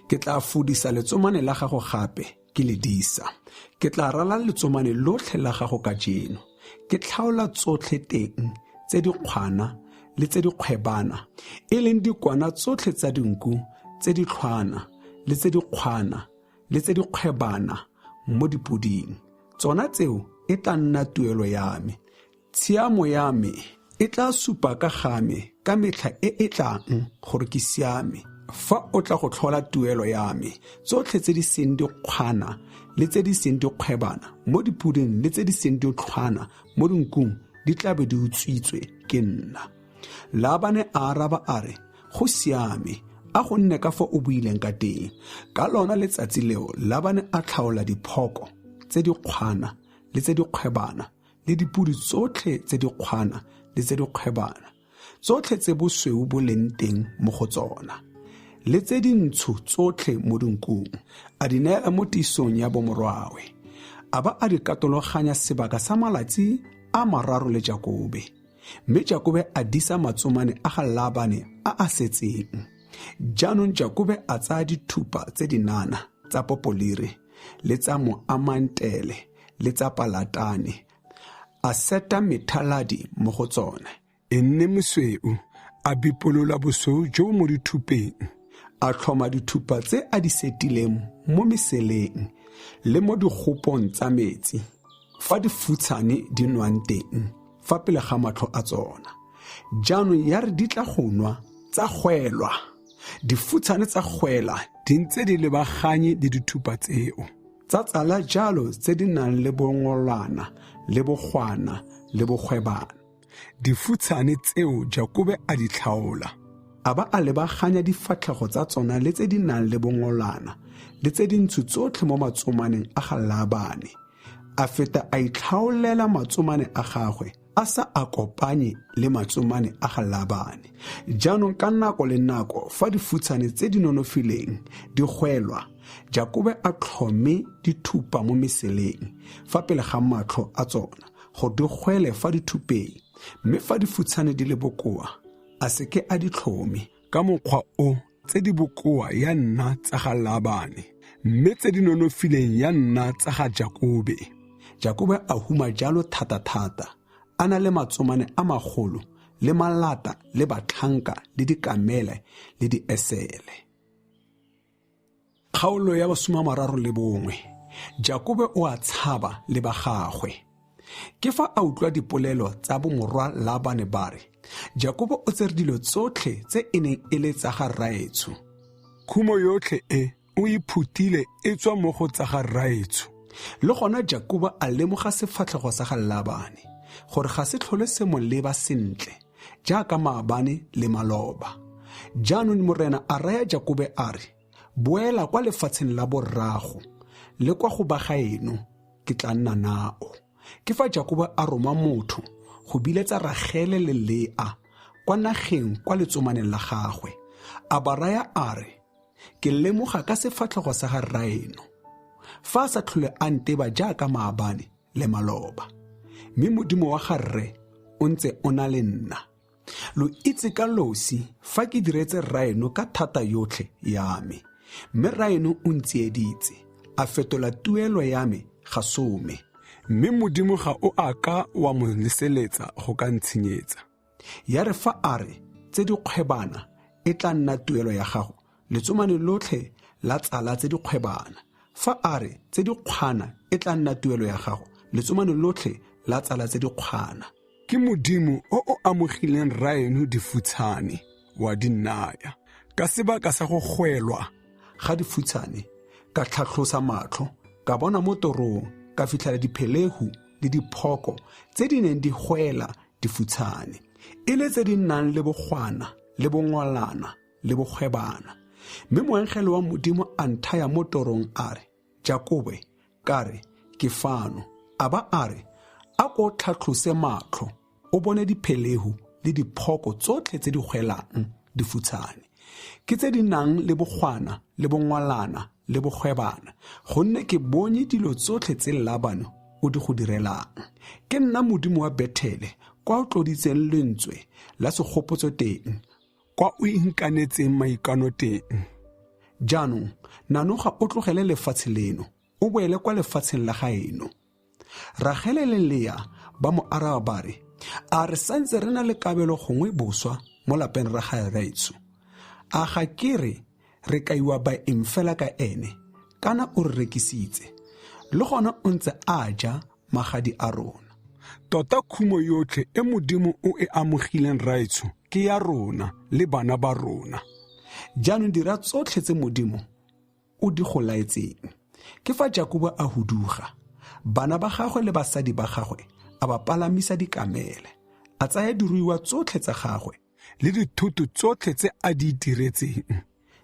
ke tla fudisa letsomane la gago gape ke le disa. Ke tla rala letsomane lotlhe la gago kajeno, ke tlhaola tsotlhe teng tse dikgwana le tse dikgwebana, e leng dikwana tsotlhe tsa dinku tse ditlhwana le tse dikgwana le tse dikgwebana. mo dipoding. Tsona tseo e tla nna tuelo ya me. Tshiamo ya me e tla supa ka ga me ka metlha e e tlang gore ke siame. Fa o tla go tlhola tuelo ya me, tsotlhe tse di seng dikgwana le tse di seng dikgwebana mo dipoding le tse di seng ditlhwana mo dinkung di tla be di utswitswe ke nna. Labane a araba a re, Go siame, a go nne ka fa o buileng ka teng. Ka lona letsatsi leo Labane a tlhaola diphoko tse dikgwana le tse dikgwebana le dipodi tsotlhe tse dikgwana le tse dikgwebana, tsotlhe tse bosweu bo leng teng mo go tsona, le tse dintsho tsotlhe mo dinkung, a di neela mo tisong ya bomorwawe. A ba a di katologanya sebaka sa malatsi a mararo le Jakobe. Mme Jakobe a disa matsomane a ga Labane a a setseng. Jaanong Jakobe a tsaya dithupa tse dinana tsa popolire le tsa moamantele le tsa palatane, a seta methaladi mo go tsone. E nne mosweu, a bipolola bosweu jo bo mo dithupeng, a tlhoma dithupa tse a di setileng mo meseleng le mo digopong tsa metsi, fa difutshane di nwang teng fa pele ga matlho a tsona. Jaanong ya re di tla go nwa, tsa gwelwa. Difutshane tsa gwela di ntse di lebaganye le dithupa tseo, tsa tsala jalo tse di nang le bongolwana le bogwana le bogwebana. Difutshane tseo Jakobe a di tlhaola, a ba a lebaganya difatlhego tsa tsona le tse di nang le bongolwana le tse dintsho tsotlhe mo matsomaneng a ga Labane. A feta a itlhaolela matsomane a gagwe, a sa a kopanye le matsomane a ga Labane. Jaanong ka nako le nako fa difutshane tse di nonofileng di gwelwa, Jakobe a tlhome dithupa mo meseleng fa pele ga matlho a tsona, gore di gwele fa dithupeng, mme fa difutshane di le bokoa, a se ke a di tlhome. Ka mokgwa o tse di bokoa ya nna tsa ga Labane, mme tse di nonofileng ya nna tsa ga Jakobe. Jakobe a huma jalo thata-thata, a na le matsomane a magolo le malata le batlhanka le dikamele le diesele. Kgaolo ya 31. Jakobe o a tshaba le ba gagwe. Ke fa a utlwa dipolelo tsa bomorwa Labane ba re, Jakobe o tsere dilo tsotlhe tse e neng e le tsa ga rraetsho. Khumo yotlhe e o e phutile e tswa mo go tsa ga rraetsho. Le gona Jakobe a lemoga sefatlhego sa ga Labane, gore ga se tlhole se mo leba sentle, jaaka maabane le maloba. Jaanong Morena a raya Jakobe a re, Boela kwa lefatsheng la borrago le kwa go ba gaeno, ke tla nna nao. Ke fa Jakobe a roma motho go biletsa Ragele le Lea kwa nageng kwa letsomaneng la gagwe. A ba raya a re, Ke lemoga ka sefatlhego sa ga rraeno, fa a sa tlhole a nteba jaaka maabane le maloba. Mme Modimo wa ga rre o ntse o na le nna. Lo itse ka losi fa ke diretse rraeno ka thata yotlhe ya me, mme rraeno o ntsieditse, a fetola tuelo ya me ga some. Mme Modimo ga o a ka wa mo leseletsa go ka ntshenyetsa. Ya re fa a re, tse dikgwebana e tla nna tuelo ya gago, letsomane lotlhe la tsala tse dikgwebana. Fa a re, tse dikgwana e tla nna tuelo ya gago, letsomane lotlhe la tsala tse dikgwana. Ke Modimo o o amogileng rraeno difutshane, wa di nnaya. Ka sebaka sa go gwelwa ga difutshane, ka tlhatlhosa matlho, ka bona mo torong, ka fitlhela diphelehu le diphoko tse di neng di gwela difutshane, e le tse di nang le bogwana le bongwalana le bogwebana. Mme moengele wa Modimo a nthaya mo torong a re, Jakobe, ka re, Ke fano. A ba a re, A ko tlhatlhose matlho, o bone diphelehu le diphoko tsotlhe tse di gwelang difutshane. Ke tse di nang le bogwana le bongwalana le bogwebana, gonne ke bonye dilo tsotlhe tse Labane o di go direlang. Ke nna Modimo wa Bethele, kwa o tloditseng lentswe la segopotso teng, kwa o inkanetseng maikano teng. Jaanong nanoga o tlogele lefatshe leno, o boele kwa lefatsheng la gaeno. Ragele le Lea ba mo araba ba re, A re santse re na le kabelo gongwe boswa mo lapeng ra ga rraetsho? A ga ke re re kaiwa baeng fela ka ene, kana o re rekisitse? Le gona o ntse a ja magadi a rona. Tota khumo yotlhe e Modimo o e amogileng rraetsho ke ya rona le bana ba rona. Jaanong dira tsotlhe tse Modimo o di go laetseng. Ke fa Jakobo a huduga, bana ba gagwe le basadi ba gagwe a ba palamisa dikamele, a tsaya diruiwa tsotlhe tsa gagwe le dithoto tsotlhe tse a di itiretseng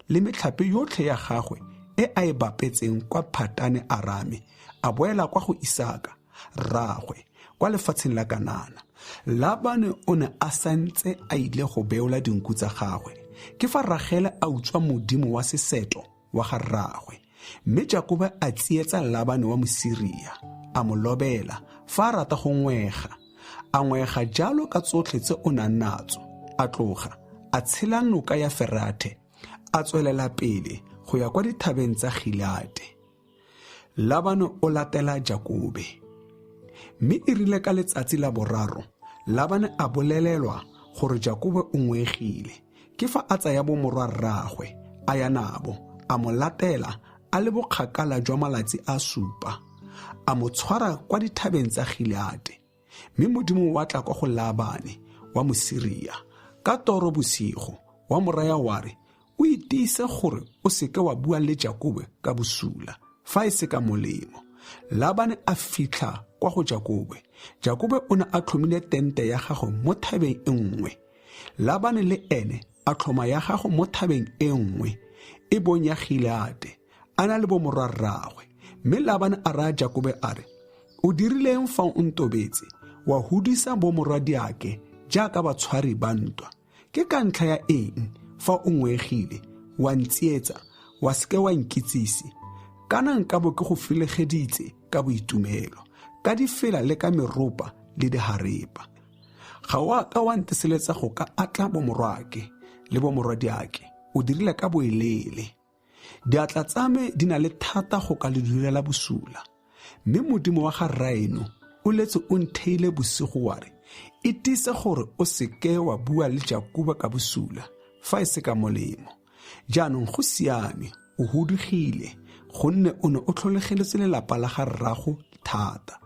le metlhape yotlhe ya gagwe e a e bapetseng kwa Phatane Arame, a boela kwa go Isaka rraagwe kwa lefatsheng la Kanana. Labane o ne a santse a ile go beola dinku tsa gagwe. Ke fa Ragele a utswa modimo wa seseto wa ga rraagwe, mme Jakobe a tsietsa Labane wa Mosiria, a mo lobela fa a rata go ngwega. A ngwega jalo ka tsotlhe tse o nang natso, a tloga a tshela noka ya Ferathe, a tswelela pele go ya kwa dithabeng tsa Gileate. Labane o latela Jakobe. Mme e rile ka letsatsi la boraro, Labane a bolelelwa gore Jakobe o ngwegile. Ke fa a tsaya bomorwa rraagwe, a ya nabo, a mo latela a le bokgakala jwa malatsi a supa, a mo tshwara kwa dithabeng tsa Gileate. Mme Modimo wa tla kwa go Labane wa Mosiria ka toro bosigo, wa mo raya wa re, o itiise gore o seke wa bua le Jakobe ka bosula, fa e se ka molemo. Labane a fitlha kwa go Jakobe. Jakobe o ne a tlhomile tente ya gagwe mo thabeng e nngwe. Labane le ene a tlhoma ya gagwe mo thabeng e nngwe, e bong ya Gileate, a na le bomorwa rraagwe. Mme Labane a raya Jakobe a re, o dirileng fa o ntobetse, wa hudisa bomorwadiake jaaka batshwari ba ntwa? Ke ka ntlha ya eng fa o ngwegile, wa ntsietsa, wa seke wa nkitsise? Kana nkabo ke go filegeditse ka boitumelo, ka difela le ka meropa le diharepa. Ga o a ka wa nteseletsa go ka atla bomorwake le bomorwadiake, o dirile ka boeleele. Diatla tsa me di na le thata go ka le direla bosula. Mme Modimo wa ga rraeno o letse o ntheile bosigo wa re, itiise gore o seke wa bua le Jakobe ka bosula, fa e se ka molemo. Jaanong go siame, o hudugile, gonne o ne o tlholegeletse lelapa la ga rrago thata.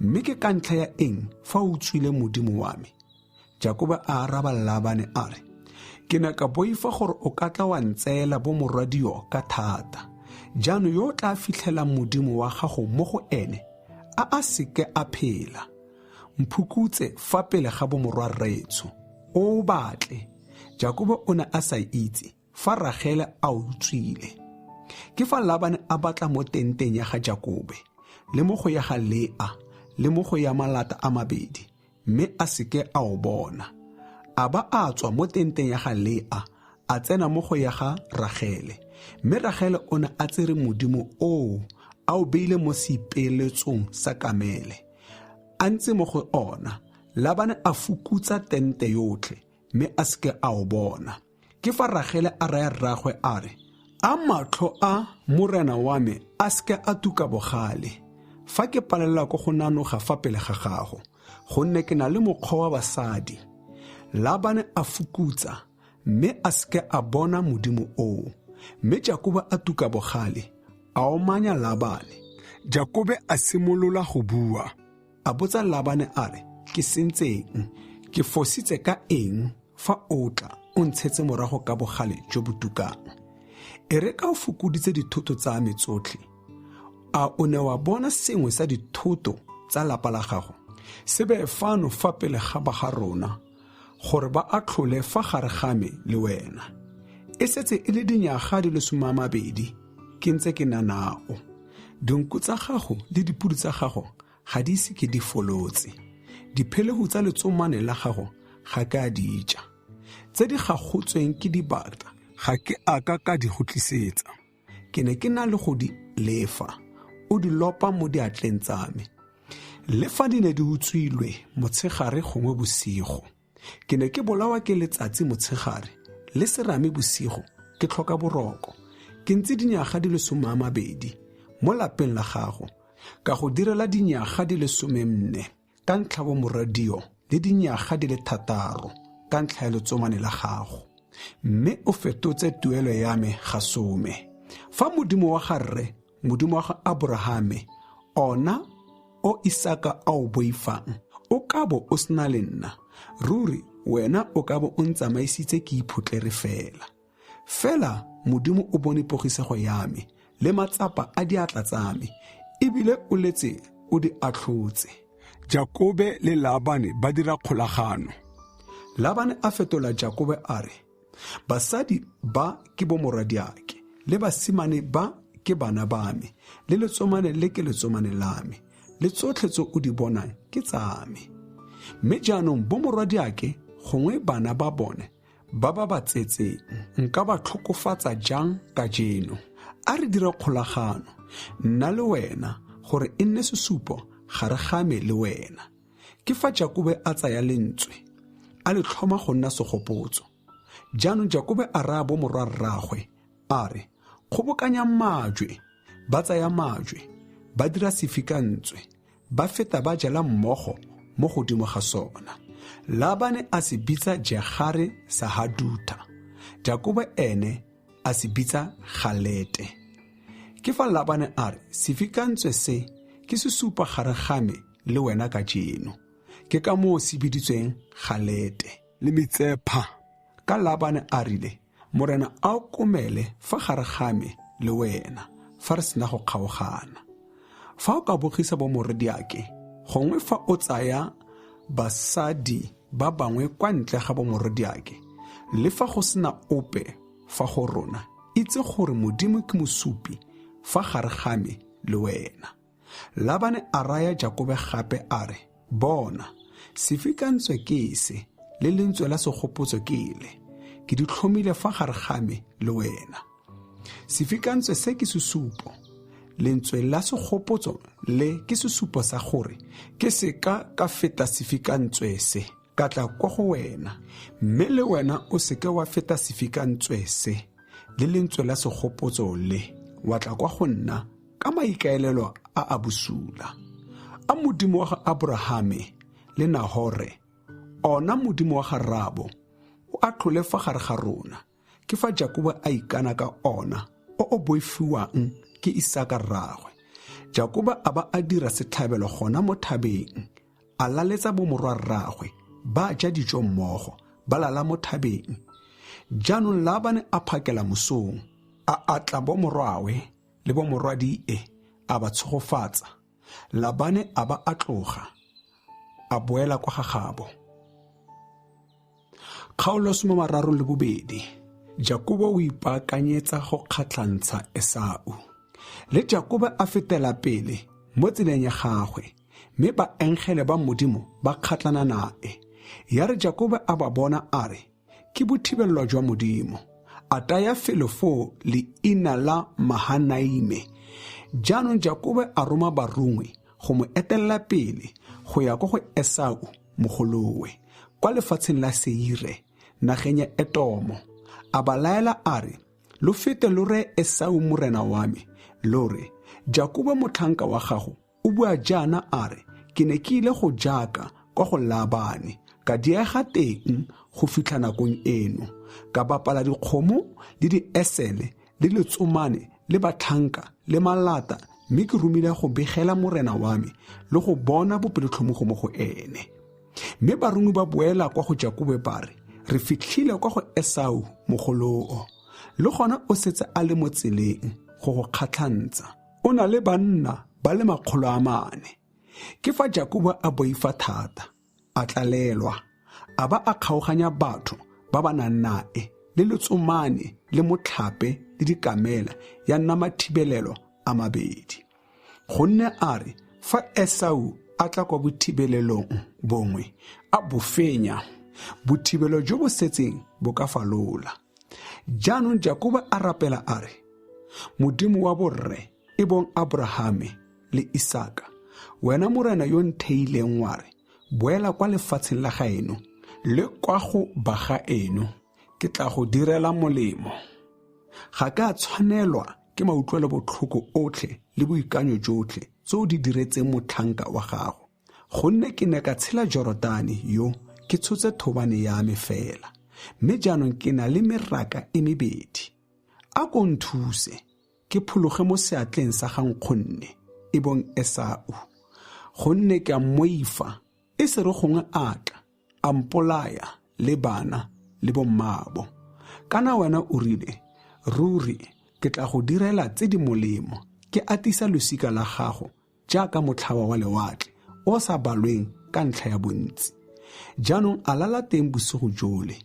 Mme ke ka ntlha ya eng fa o utswile Modimo wa me? Jakobe a araba Labane a re, ke ne ka boifa gore o ka tla wa ntseela bomorwadio ka thata. Jaanong yo o tla fitlhelang Modimo wa gago mo go ene, a a seke a phela. Mphukutse fa pele ga bomorwa rraetsho, o batle. Jakobe o ne a sa itse fa Ragele a utswile. Ke fa Labane a batla mo tenteng ya ga Jakobe, le mo go ya ga Lea, le mo go ya malata a mabedi, mme a seke a o bona. A ba a tswa mo tenteng ya ga Lea, a tsena mo go ya ga Ragele. Mme Ragele o ne a tsere modimo oo, a o beile mo seipeeletsong sa kamele. A ntse mo go ona, Labane a fukutsa tente yotlhe, mme a seke a o bona. Ke fa Ragele a raya rraagwe a re, a matlho a morena wa me a seke a tuka bogale, fa ke palela ko go nanoga fa pele ga gago, gonne ke na le mokgwa wa basadi. Labane a fukutsa, mme a seke a bona modimo oo. Mme Jakobe a tuka bogale, a omanya Labane. Jakobe a simolola go bua. A botsa Labane a re, ke sentseng? Ke fositse ka eng fa o tla o ntshetse morago ka bogale jo bo tukang? E re ka o fokoditse dithoto tsa me tsotlhe, a o ne wa bona sengwe sa dithoto tsa lapa la gago? Se beye fano fa pele ga ba ga rona, gore ba atlhole fa gare ga me le wena. E setse e le dinyaga di le 20 ke ntse ke na nao. Dinku tsa gago le dipudi tsa gago ga di ise ke di folotse. Diphelehu tsa letsomane la gago ga ke a di ja. Tse di gagotsweng ke dibata ga ke a ka ka di go tlisetsa. Ke ne ke na le go di lefa, o di lopa mo diatleng tsa me. Le fa di ne di utswilwe motshegare gongwe bosigo, ke ne ke bolawa ke letsatsi motshegare le serame bosigo, ke tlhoka boroko. Ke ntse dinyaga di le 20 mo lapeng la gago, ka go direla dinyaga di le 14 ka ntlha bomorwadio le dinyaga di le 6 ka ntlha ya letsomane la gago. Mme o fetotse tuelo ya me ga 10. Fa Modimo wa ga rre, Modimo wa ga Aborahame, Ona o Isaka a o boifang, o ka bo o sena le nna, ruri wena o ka bo o ntsamaisitse ke iphotlere fela. Fela Modimo o bone pogisego ya me le matsapa a diatla tsa me, ebile o letse o di atlhotse. Jakobe le Labane ba dira kgolagano. Labane a fetola Jakobe a re, Basadi ba ke bomorwadiake, le basimane ba ke bana ba me, le letsomane le ke letsomane la me, le tsotlhe tse o di bonang ke tsa me. Mme jaanong bomorwadiake gongwe bana ba bone ba ba ba tsetseng nka ba tlhokofatsa jang kajeno? A re dire kgolagano, nna le wena, gore e nne sesupo gare ga me le wena. Ke fa Jakobe a tsaya lentswe, a le tlhoma go nna segopotso. Jaanong Jakobe a raya bomorwarraagwe a re, Kgobokanyang majwe. Ba tsaya majwe, ba dira sefikantswe, ba feta ba jela mmogo mo godimo ga sona. Labane a se bitsa Jegare Sahadutha, Jakobe ene a se bitsa Galete. Ke fa Labane a re, Sefikantswe se ke sesupo gare ga me le wena kajeno. Ke ka moo se biditsweng Galete. Le Mitsepha. Ka Labane a rile, Morena a okomele fa gare ga me le wena, fa re sena go kgaogana. Fa o ka bogisa bomorwadiake, gongwe fa o tsaya basadi ba bangwe kwa ntle ga bomorwadiake, le fa go sena ope fa go rona, itse gore Modimo ke mosupi fa gare ga me le wena. Labane a raya Jakobe gape a re, Bona, sefikantswe ke se, le lentswe la segopotso ke le, ke di tlhomile fa gare ga me le wena. Sefikantswe se ke sesupo, lentswe la segopotso le ke sesupo sa gore ke se ka ka feta sefikantswe se, ka tla kwa go wena, mme le wena o se ke wa feta sefikantswe se, le lentswe la segopotso le, wa tla kwa go nna ka maikaelelo a a bosula. A Modimo wa ga Aborahame le Nahore, ona Modimo wa ga rraabo, o atlhole fa gare ga rona. Ke fa Jakobo a ikana ka ona o o boifiwang ke Isaka rraagwe. Jakobo a ba a dira setlhabelo gona mo thabeng, a laletsa bomorwa rraagwe, ba ja dijo mmogo, ba lala mo thabeng. Jaanong Labane a phakela mosong, a atla bomorwawe le bomorwadie, a ba tshegofatsa. Labane a ba a tloga, a boela kwa ga gabo. Kgaolo 32. Jakobo o ipaakanyetsa go kgatlhantsha Esau. Le Jakobo a fetela pele mo tseleng ya gagwe, mme baengele ba Modimo ba kgatlana nae. Ya re Jakobo a ba bona a re, Ke bothibelelo jwa Modimo. A taya felo foo leina la Mahanaime. Jaanong Jakobo a roma barongwi go mo etelela pele go ya kwa go Esau mogolowe, kwa lefatsheng la Seire, nageng ya Etomo. A ba laela a re, Lo fete lo reye Esau morena wa me, lo re, Jakobo motlhanka wa gago o bua jaana a re, Ke ne ke ile go jaka kwa go Labane, ka diega teng go fitlha nakong eno, ka bapala dikgomo le diesele le letsomane le batlhanka le malata, mme ke romile go begela morena wa me le go bona bopelotlhomogo mo go ene. Mme barongwi ba boela kwa go Jakobe ba re, Re fitlhile kwa go Esau mogoloo, le gona o setse a le mo tseleng go go kgatlhantsha, o na le banna ba le 400. Ke fa Jakobo a boifa thata, a tlalelwa, a ba a kgaoganya batho ba ba nang nae le letsomane le motlhape le dikamela, ya nna mathibelelo a mabedi. Gonne a re, fa Esau a tla kwa bothibelelong bongwe, a bo fenya, bothibelo jo bo setseng bo ka falola. Jaanong Jakobo a rapela a re, Modimo wa borre, e bong Aborahame le Isaka, wena Morena yo ntheileng wa re, boela kwa lefatsheng la gaeno le kwa go bagaeno, ke tla go direla molemo. Ga ke a tshwanelwa ke mautlwelo botlhoko otlhe le boikanyo jotlhe tse o di diretseng motlhanka wa gago, gonne ke ne ka tshela Jorodane yo ke tshotse thobane ya me fela, mme jaanong ke na le meraka e mebedi. A ko nthuse, ke phologe mo seatleng sa ga nkgonne, e bong Esau, gonne ke a mmoifa, e se re gongwe a tla, a mpolaya le bana le bommaabo. Kana wena o rile, Ruri ke tla go direla tse di molemo, ke atisa losika la gago jaaka motlhaba wa lewatle o sa balweng ka ntlha ya bontsi. Jaanong a lala teng bosigo jole,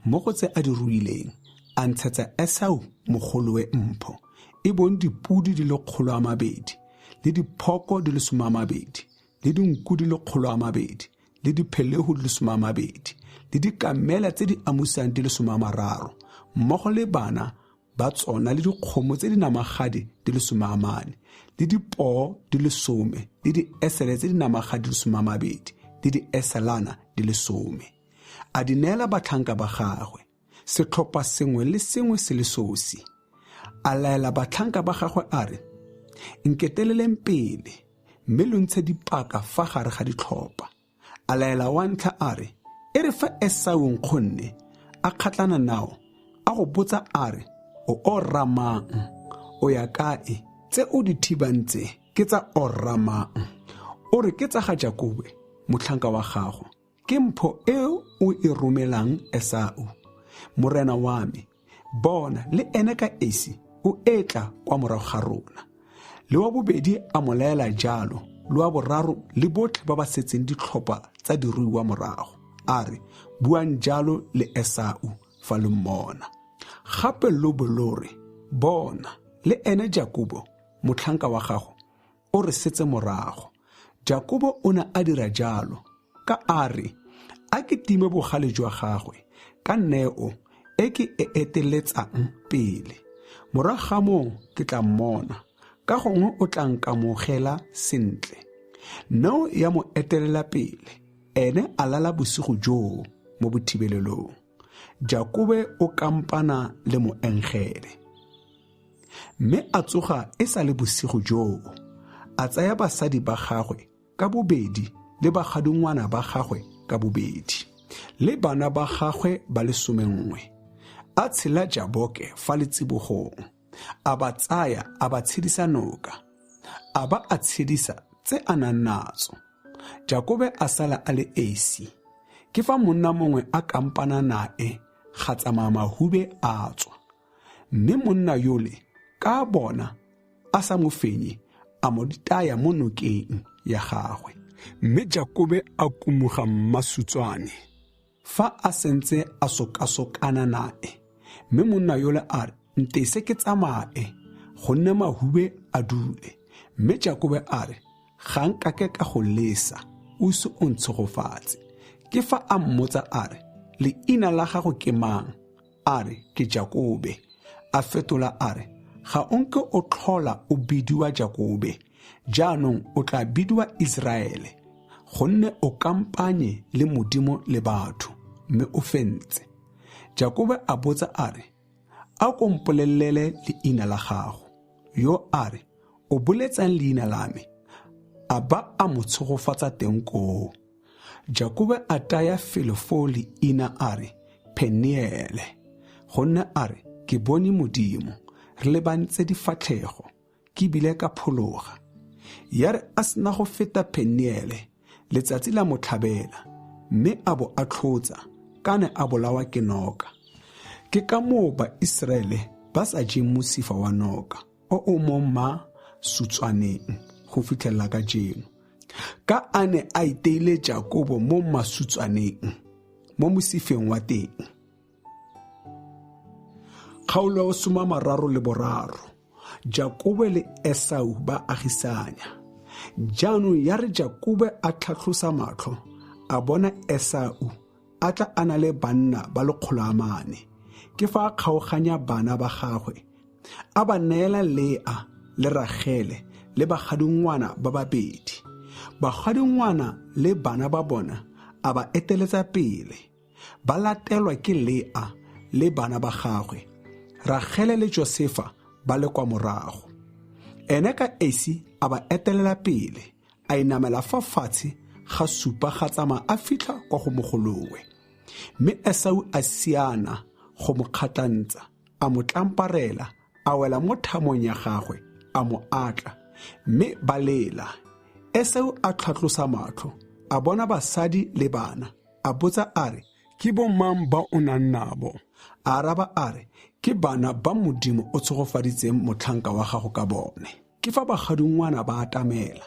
mo go tse a di ruileng, a ntshetsa Esau mogolowe mpho, e bong dipodi di le 200, le diphoko di le 20, le dinku di le 200, le diphelehu di le 20, le dikamela tse di amusang di le 30, mmogo le bana ba tsona le dikgomo tse di namagadi di le 40, le dipoo di le 10, le diesele tse di namagadi di le 20, le dieselana di le 10. A di neela batlhanka ba gagwe, setlhopha sengwe le sengwe se le sosi. A laela batlhanka ba gagwe a re, Nketeleleng pele, mme lo ntshe dipaka fa gare ga ditlhopha. A laela wa ntlha a re, E re fa Esau nkgonne a kgatlana nao, a go botsa a re, O orra mang? O ya kae? Tse o di thibang tse ke tsa orra mang? O re ke tsa ga Jakobe, motlhanka wa gago. Ke mpho e o e romelang Esau, morena wa me. Bona, le ene ka esi o etla kwa morago ga rona. Le wa bobedi a mo laela jalo, le wa boraro le botlhe ba ba setseng ditlhopha tsa diruiwa morago, a re, Buang jalo le Esau fa lo mmona. Gape lo bo lo re, Bona, le ene Jakobo, motlhanka wa gago, o re setse morago. Jakobo o ne a dira jalo, ka a re, A ke time bogale jwa gagwe ka neo e ke e eteletsang pele. Morago ga moo ke tla mmona, ka gongwe o tla nkamogela sentle. Neo ya mo etelela pele, ene a lala bosigo joo mo bothibelelong. Jakobe o kampana le moengele. Mme a tsoga e sa le bosigo joo, a tsaya basadi ba gagwe ka bobedi le bagadingwana ba gagwe ka bobedi, le bana ba gagwe ba le 11, a tshela Jaboke fa letsibogong, a ba tsaya a ba tshedisa noka, a ba a tshedisa tse a nang natso. Jakobe a sala a le esi. Ke fa monna mongwe a kampana nae, ga tsamaya mahube a tswa. Mme monna yole, ka bona a sa mo fenye, a mo ditaya mo nokeng ya gagwe. Mme Jakobe a kumoga mmasutswane fa a sentse a sokasokana nae. Mme monna yole a re, Ntese ke tsamae, gonne mahube a dule. Mme Jakobe a re, Ga nkake ka go lesa, o ise o ntshegofatse. Ke fa a mmotsa a re, Leina la gago ke mang? A re, Ke Jakobe. A fetola a re, Ga o nke o tlhola o bidiwa Jakobe, jaanong o tla bidiwa Iseraele, gonne o kampanye le Modimo le batho, mme o fentse. Jakobe a botsa a re, A ko mpolelele leina la gago. Yo a re, O boletsang leina la me? A ba a mo tshegofatsa teng koo. Jakobe a taya felo foo leina a re, Peniele, gonne a re, Ke bone Modimo, re lebantse difatlhego, ke bile ka phologa. Ya re a sena go feta Peniele, letsatsi la mo tlhabela, mme a bo a tlhotsa, ka ne a bolawa ke noka. Ke ka moo Baiseraele ba sa jeng mosifa wa noka o o mo masutswaneng go fitlhelela kajeno, ka a ne a iteile Jakobo mo masutswaneng, mo mosifeng wa teng. Kgaolo ya 33. Jakobe le Esau ba agisanya. Jaanong ya re Jakobe a tlhatlhosa matlho, a bona Esau a tla a na le banna ba le 400. Ke fa a kgaoganya bana ba gagwe, a ba neela Lea le Ragele le bagadingwana ba babedi. Bagadingwana le bana ba bona a ba eteletsa pele, ba latelwa ke Lea le bana ba gagwe, Ragele le Josefa ba le kwa morago. Ene ka esi a ba etelela pele, a inamela fa fatshe ga supa ga tsamaya a fitlha kwa go mogolowe. Mme Esau a siana go mo kgatlantsa, a mo tlamparela, a wela mo thamong ya gagwe, a mo atla. Mme ba lela. Esau a tlhatlosa matlho, a bona basadi le bana, a botsa a re, Ke bomang ba o nang nabo? A araba a re, Ke bana ba Modimo o tshegofaditseng motlhanka wa gago ka bone. Ke fa bagadingwana ba atamela,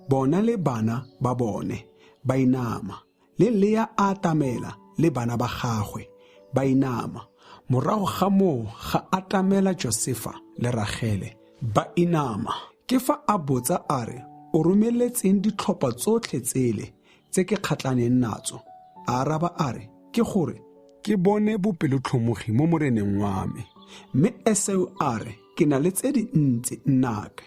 bona le bana ba bone, ba inama. Le Lea a atamela le bana ba gagwe, ba inama. Morago ga moo ga atamela Josefa le Ragele, ba inama. Ke fa a botsa a re, O romeletseng ditlhopha tsotlhe tsele tse ke kgatlhaneng natso? A araba a re, Ke gore ke bone bopelotlhomogi mo moreneng wa me. Mme Esau a re, Ke na le tse dintsi, nnake.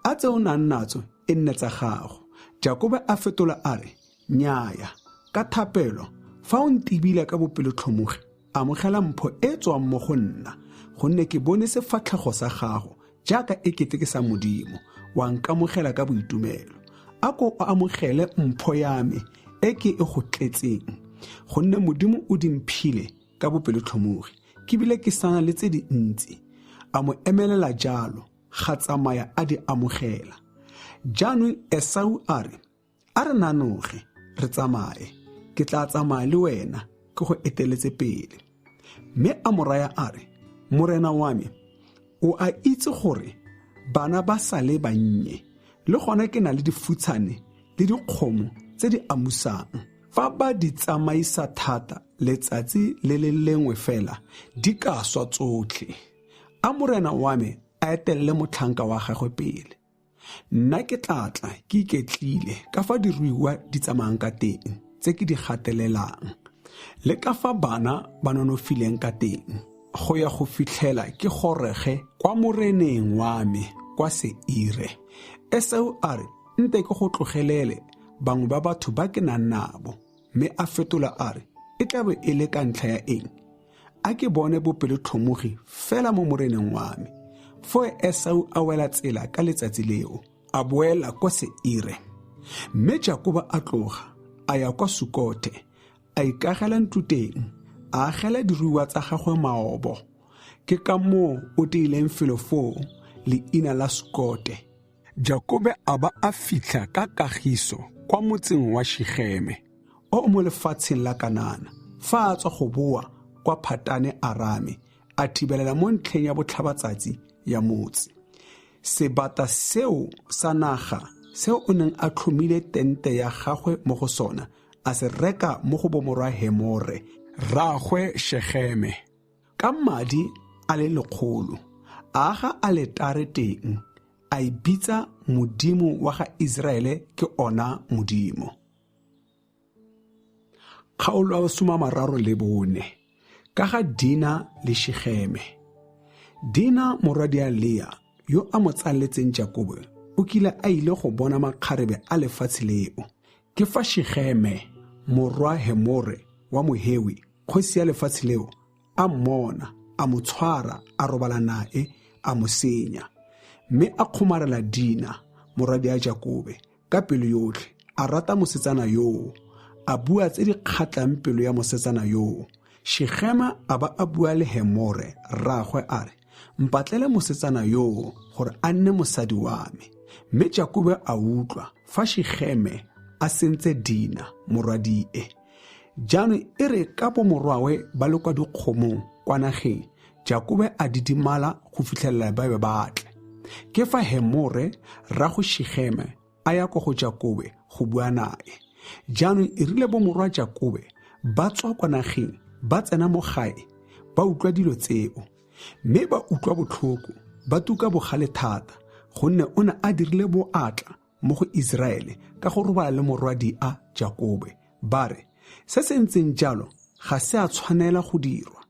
A tse o nang natso e nne tsa gago. Jakobe a fetola a re, Nnyaya, ka thapelo, fa o ntibile ka bopelotlhomogi, amogela mpho e tswang mo go nna, gonne ke bone sefatlhego sa gago jaaka e kete ke sa Modimo, wa nkamogela ka boitumelo. A ko o amogele mpho ya me e ke e go tletseng, gonne Modimo o di mphile ka bopelotlhomogi, ke bile ke sana le tse dintsi. A mo emelela jalo, ga tsamaya a di amogela. Jaanong Esau a re, A re nanoge, re tsamaye, ke tla tsamaya le wena, ke go eteletse pele. Mme a mo raya a re, Morena wa me, o a itse gore bana ba sa le bannye, le gona ke na le difutshane le dikgomo tse di amusang. Fa ba di tsamaisa thata letsatsi le le lengwe fela, di ka swa tsotlhe. A morena wa me a etelele motlhanka wa gagwe pele. Nna ke tla tla ke iketlile ka fa diruiwa di tsamayang ka teng tse ke di gatelelang, le ka fa bana ba nonofileng ka teng, go ya go fitlhela ke gorege kwa moreneng wa me kwa Seire. Esau a re, Nte ke go tlogelele bangwe ba batho ba ke nang nabo. Mme a fetola a re, E tla be e le ka ntlha ya eng? A ke bone bopelotlhomogi fela mo moreneng wa me. Foo Esau a wela tsela ka letsatsi leo, a boela kwa Seire. Mme Jakoba a tloga, a ya kwa Sukothe, a ikagela ntlo teng, a agela diruiwa tsa gagwe maobo. Ke ka moo o teileng felo foo leina la Sukote. Jakobe a ba a fitlha ka kagiso kwa motseng wa Shigeme, o o mo lefatsheng la Kanana, fa a tswa go boa kwa Phatane Arame, a thibelela mo ntlheng ya botlhabatsatsi ya motse. Sebata seo sa naga seo o neng a tlhomile tente ya gagwe mo go sona, a se reka mo go bomorwa Hemore, rraagwe Shegeme, ka madi a le 100, a aga aletare teng, a e bitsa Modimo wa ga Iseraele ke ona Modimo. Kgaolo ya 34 ka ga Dina le Shigeme. Dina morwadia Lea yo a mo tsaletseng Jakobe o kile a ile go bona makgarebe a lefatshe leo. Ke fa Shigeme morwa Hemore wa Mohewi, kgosi ya lefatshe leo, a mmona, a mo tshwara, a robala nae, a mo senya. Mme a kgomarela Dina, morwadia Jakobe, ka pelo yotlhe, a rata mosetsana yoo, a bua tse di kgatlang pelo ya mosetsana yoo. Shigema a ba a bua le Hemore rraagwe a re, Mpatlele mosetsana yoo gore a nne mosadi wa me. Mme Jakobe a utlwa fa Shigeme a sentse Dina morwadie. Jaanong e re ka bomorwawe ba le kwa dikgomong kwa nageng, Jakobe a didimala go fitlhelela ba be ba tle. Ke fa Hemore rrago Shigeme a ya kwa go Jakobe go bua nae. Jaanong e rile bomorwa Jakobe ba tswa kwa nageng ba tsena mo gae, ba utlwa dilo tseo, mme ba utlwa botlhoko, ba tuka bogale thata, gonne o ne a dirile boatla mo go Iseraele ka go robala le morwadia Jakobe, ba re, Se se ntseng jalo ga se a tshwanela go dirwa.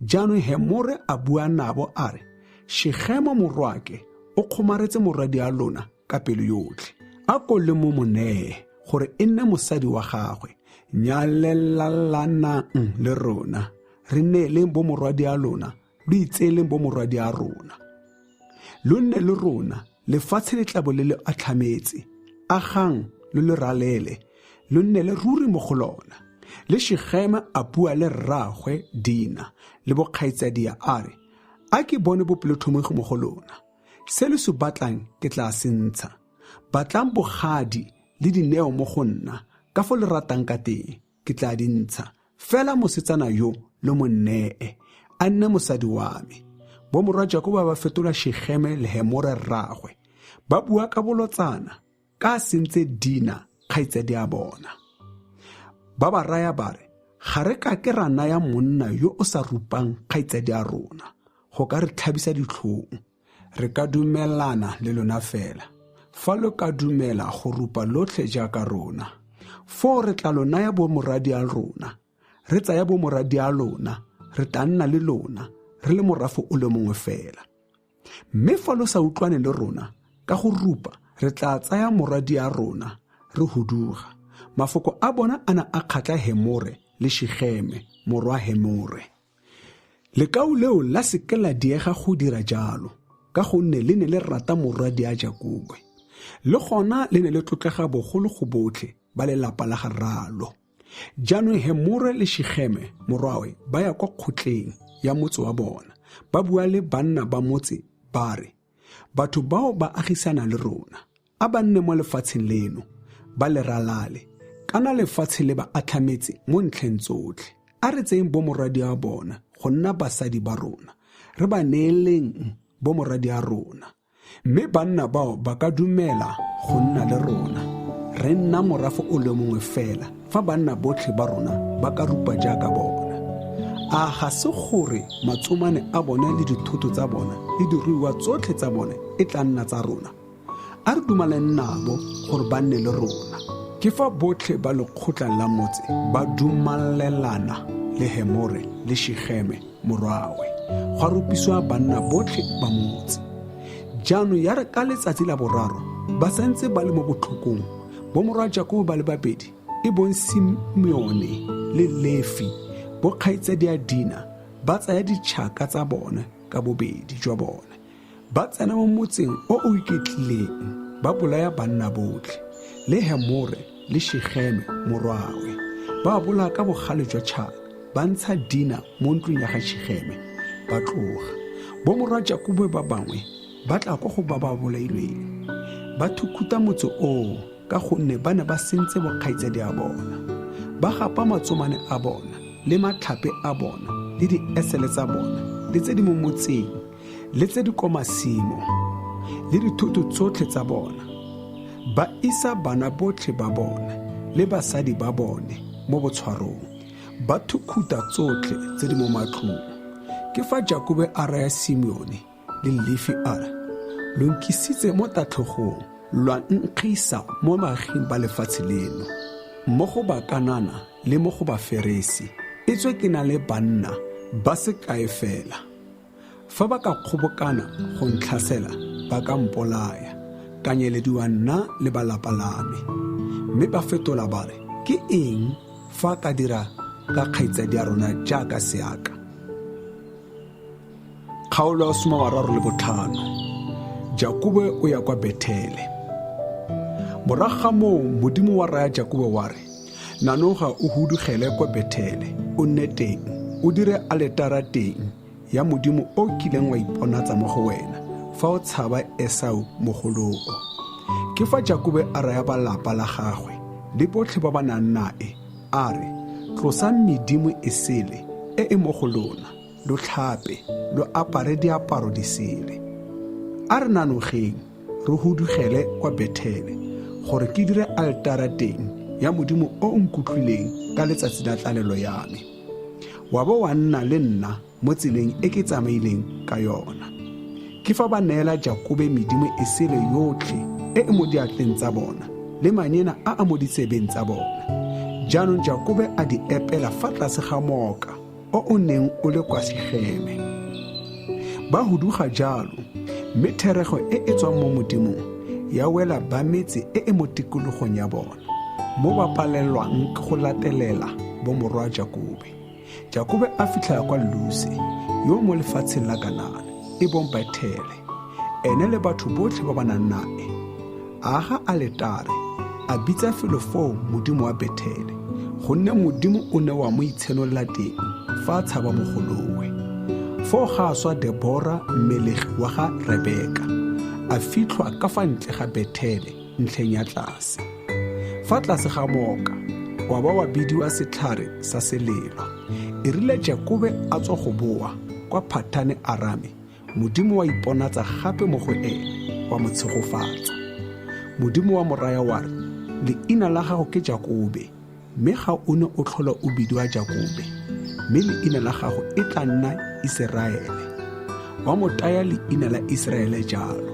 Jaanong Hemore a bua nabo a re, Shegema morwaake o kgomaretse morwadia lona ka pelo yotlhe. A ko le mo mo neye gore e nne mosadi wa gagwe. Nyalelalanang le rona, re neeleng bomorwadia lona, lo itseeleng bomorwadia rona. Lo nne le rona, lefatshe le tla bo le le atlhametse. Agang lo le ralele, lo nnele ruri mo go lona. Le Shigema a bua le rraagwe Dina le bokgaitsadia a re, A ke bone bopelotlhomogi mo go lona. Se lo se batlang ke tla se ntsha. Batlang bogadi le dineo mo go nna, ka fo le ratang ka teng, ke tla di ntsha. Fela mosetsana yo lo mo nnee, a nne mosadi wa me. Bomorwa Jakobo ba fetola Shegeme le Hemore rraagwe, ba bua ka bolotsana, ka a sentse Dina kgaitsadi a bona. Ba ba raya ba re, Ga re ka ke ra naya monna yo o sa rupang kgaitsadi a rona, go ka re tlhabisa ditlhong. Re ka dumelana le lona fela, fa lo ka dumela go rupa lotlhe jaaka rona. Foo re tla lo naya bomorwadia rona, re tsaya bomorwadia lona, re tla nna le lona, re le morafo o le mongwe fela. Mme fa lo sa utlwane le rona ka go rupa, re tla tsaya morwadia rona, re huduga. Mafoko a bona a na a kgatlha Hemore le Shigeme, morwa Hemore. Lekau leo la se ke la diega go dira jalo, ka gonne le ne le rata morwadia Jakobe. Le gona le ne le tlotlega bogolo go botlhe ba lelapa la ga rraalo. Jaanong Hemore le Shigeme morwawe ba ya kwa kgotleng ya motse wa bona, ba bua le banna ba motse ba re, Batho bao ba agisana le rona, a ba nne mo lefatsheng leno, ba le ralale, kana lefatshe le ba atlhametse mo ntlheng tsotlhe. A re tseyeng bomorwadia bona go nna basadi ba rona, re ba neeleng bomorwadia rona. Mme banna bao ba ka dumela go nna le rona, re nna morafo o le mongwe fela fa banna botlhe ba rona ba ka rupa jaaka bona. A ga se gore matsomane a bone le dithoto tsa bona le diruiwa tsotlhe tsa bone e tla nna tsa rona? A re dumaleng nabo gore ba nne le rona. Ke fa botlhe ba lekgotla la motse ba dumalelana le Hemore le Shigeme morwawe, gwa rupisiwa banna botlhe ba motse. Jaanong ya re ka letsatsi la boraro ba santse ba le mo botlhokong, bomorwa Jakobo ba le babedi, e bong Simeone le Lefi, bokgaitsadia Dina, ba tsaya ditšhaka tsa bone ka bobedi jwa bone, Ba tsena mo motseng o o iketlileng, ba bolaya banna botlhe, le Hemore le Shigeme morwawe. Ba bolaya ka bogale jwa tšhaka, ba ntsha Dina mo ntlong ya ga Shigeme, ba tloga. Bomorwa Jakobe ba bangwe ba tla kwa go ba ba bolailweng, ba thukhuta motse oo ka gonne ba ne ba sentse bokgaitsadi a bona. Ba gapa matsomane a bona le matlhape a bona le diesele tsa bona le tse di mo motseng le tse di ko masimo le dithoto tsotlhe tsa bona. Ba isa bana botlhe ba bona le basadi ba bone mo botshwarong, ba thukhuta tsotlhe tse di mo matlong. Ke fa Jakobe a raya Simeone le Lefi a re, Lo nkisitse mo tatlhegong, lwa nkgisa mo baaging ba lefatshe leno, mo go Bakanana le mo go Baferesi, etswe ke na le banna ba se kae fela. Fa ba ka kgobokana go ntlhasela, ba ka mpolaya, ka nyelediwa nna le ba lapa la me. Mme ba fetola ba re, Ke eng fa a ka dira ka kgaitsadi ya rona jaaka seaka? Kgaolo ya 35. Jakobe o ya kwa Bethele. Morago ga moo Modimo wa raya Jakobe wa re, Nanoga o hudugele kwa Bethele, o nne teng, o dire aletara teng ya Modimo o kileng wa iponatsa mo go wena fa o tshaba Esau mogoloo. Ke fa Jakobe a raya ba lapa la gagwe le botlhe ba ba nang nae a re, Tlosang medimo e sele e e mo go lona, lo tlhape, lo apare diaparo di sele. A re nanogeng, re hudugele kwa Bethele, gore ke dire altara teng ya Modimo o o nkutlwileng ka letsatsi la tlalelo ya me, wa bo wa nna le nna mo tseleng e ke tsamaileng ka yona. Ke fa ba neela Jakobe medimo e sele yotlhe e e mo diatleng tsa bona le manyena a a mo ditsebeng tsa bona. Jaanong Jakobe a di epela fa tlase ga mooka o o neng o le kwa Sigeme. Ba huduga jalo, mme therego e e tswang mo Modimong ya wela ba metse e e mo tikologong ya bona, mo ba palelwang ke go latelela bomorwa Jakobe. Jakobe a fitlhela kwa Luse, yo mo lefatsheng la Kanana, e bong Bethele, ene le batho botlhe ba ba nang nae. A aga aletare, a bitsa felo foo Modimo wa Bethele, gonne Modimo o ne wa mo itshenolela teng fa a tshaba mogolowe. Foo ga swa Debora mmelegi wa ga Rebeka. A fitlhwa ka fa ntle ga Bethele ntlheng ya tlase. Fa tlase ga mooka, wa ba wa bidiwa setlhare sa selelo. E rile Jakobe a tswa go boa kwa Phathane Arame, Modimo wa iponatsa gape mo go ene, wa mo tshegofatsa. Modimo wa mo raya wa re, Leina la gago ke Jakobe, mme ga o ne o tlhola o bidiwa Jakobe, mme leina la gago e tla nna Iseraele. Wa mo taya leina la Iseraele jalo.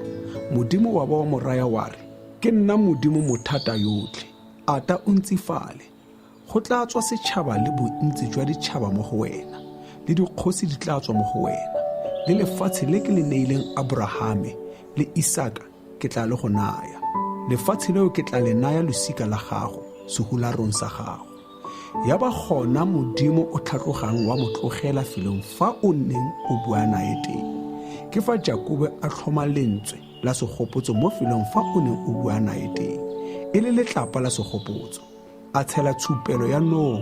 Modimo wa ba wa mo raya wa re, Ke nna Modimo mothata yotlhe, ata o ntsifale. Go tla tswa setšhaba le bontsi jwa ditšhaba mo go wena, le dikgosi di tla tswa mo go wena, le lefatshe le ke le neileng Aborahame le Isaka ke tla le go naya. Lefatshe leo ke tla le naya losika la gago, sehularong sa gago. Ya ba gona Modimo o tlhatlogang wa mo tlogela felong fa o neng o bua nae teng. Ke fa Jakobe a tlhoma lentswe la segopotso mo felong fa o neng o bua nae teng, e le letlapa la segopotso. A tshela tshupelo ya noo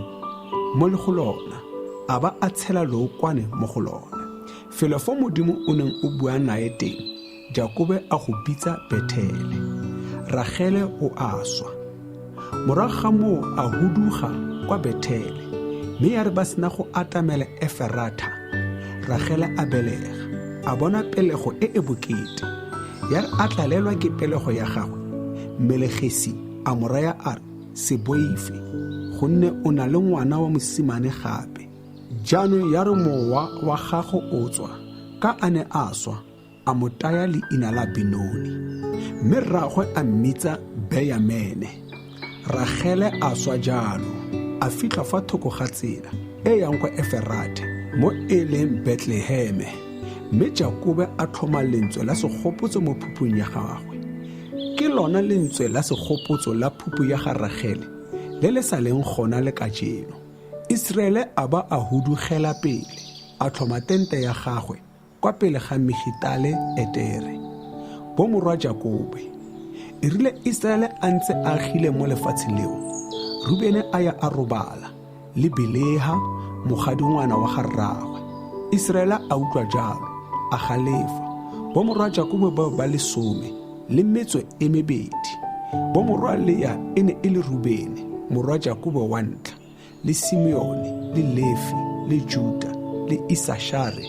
mo le go lona, a ba a tshela lookwane mo go lona. Felo fo Modimo o neng o bua nae teng, Jakobe a go bitsa Bethele. Ragele o a swa. Morago ga moo a huduga kwa Bethele, mme ya re ba sena go atamela Eferatha, Ragele a belega, a bona pelego e e bokete. Ya re a tlalelwa ke pelego ya gagwe, mmelegesi a mo raya a re, Se boife, gonne o na le ngwana wa mosimane gape. Jaanong ya re mowa wa gago o tswa, ka a ne a swa, a mo taya leina la Benoni. Mme rraagwe a mmitsa Beyamene. Ragele a swa jalo, a fitlhwa fa thoko ga tsela e yang kwa Eferathe, mo e leng Betleheme. Mme Jakobe a tlhoma lentswe la segopotso mo phupung ya gagwe. Ke lona lentswe la segopotso la phupu ya ga Ragele le le sa leng gona le kajeno. Iseraele a ba a hudugela pele, a tlhoma tente ya gagwe kwa pele ga Migitale Etere, bomorwa Jakobe. E rile Iseraele a ntse a agile mo lefatsheng leo, Rubene a ya a robala le Bileha mogadingwana wa ga rraagwe. Iseraele a utlwa jalo, a galefa. Bomorwa Jakobe bao ba lesome le metswe e mebedi. Bomorwa Lea e ne e le Rubene, morwa Jakobe wa ntlha, le Simeone, le Lefi, le Juta, le Isashare,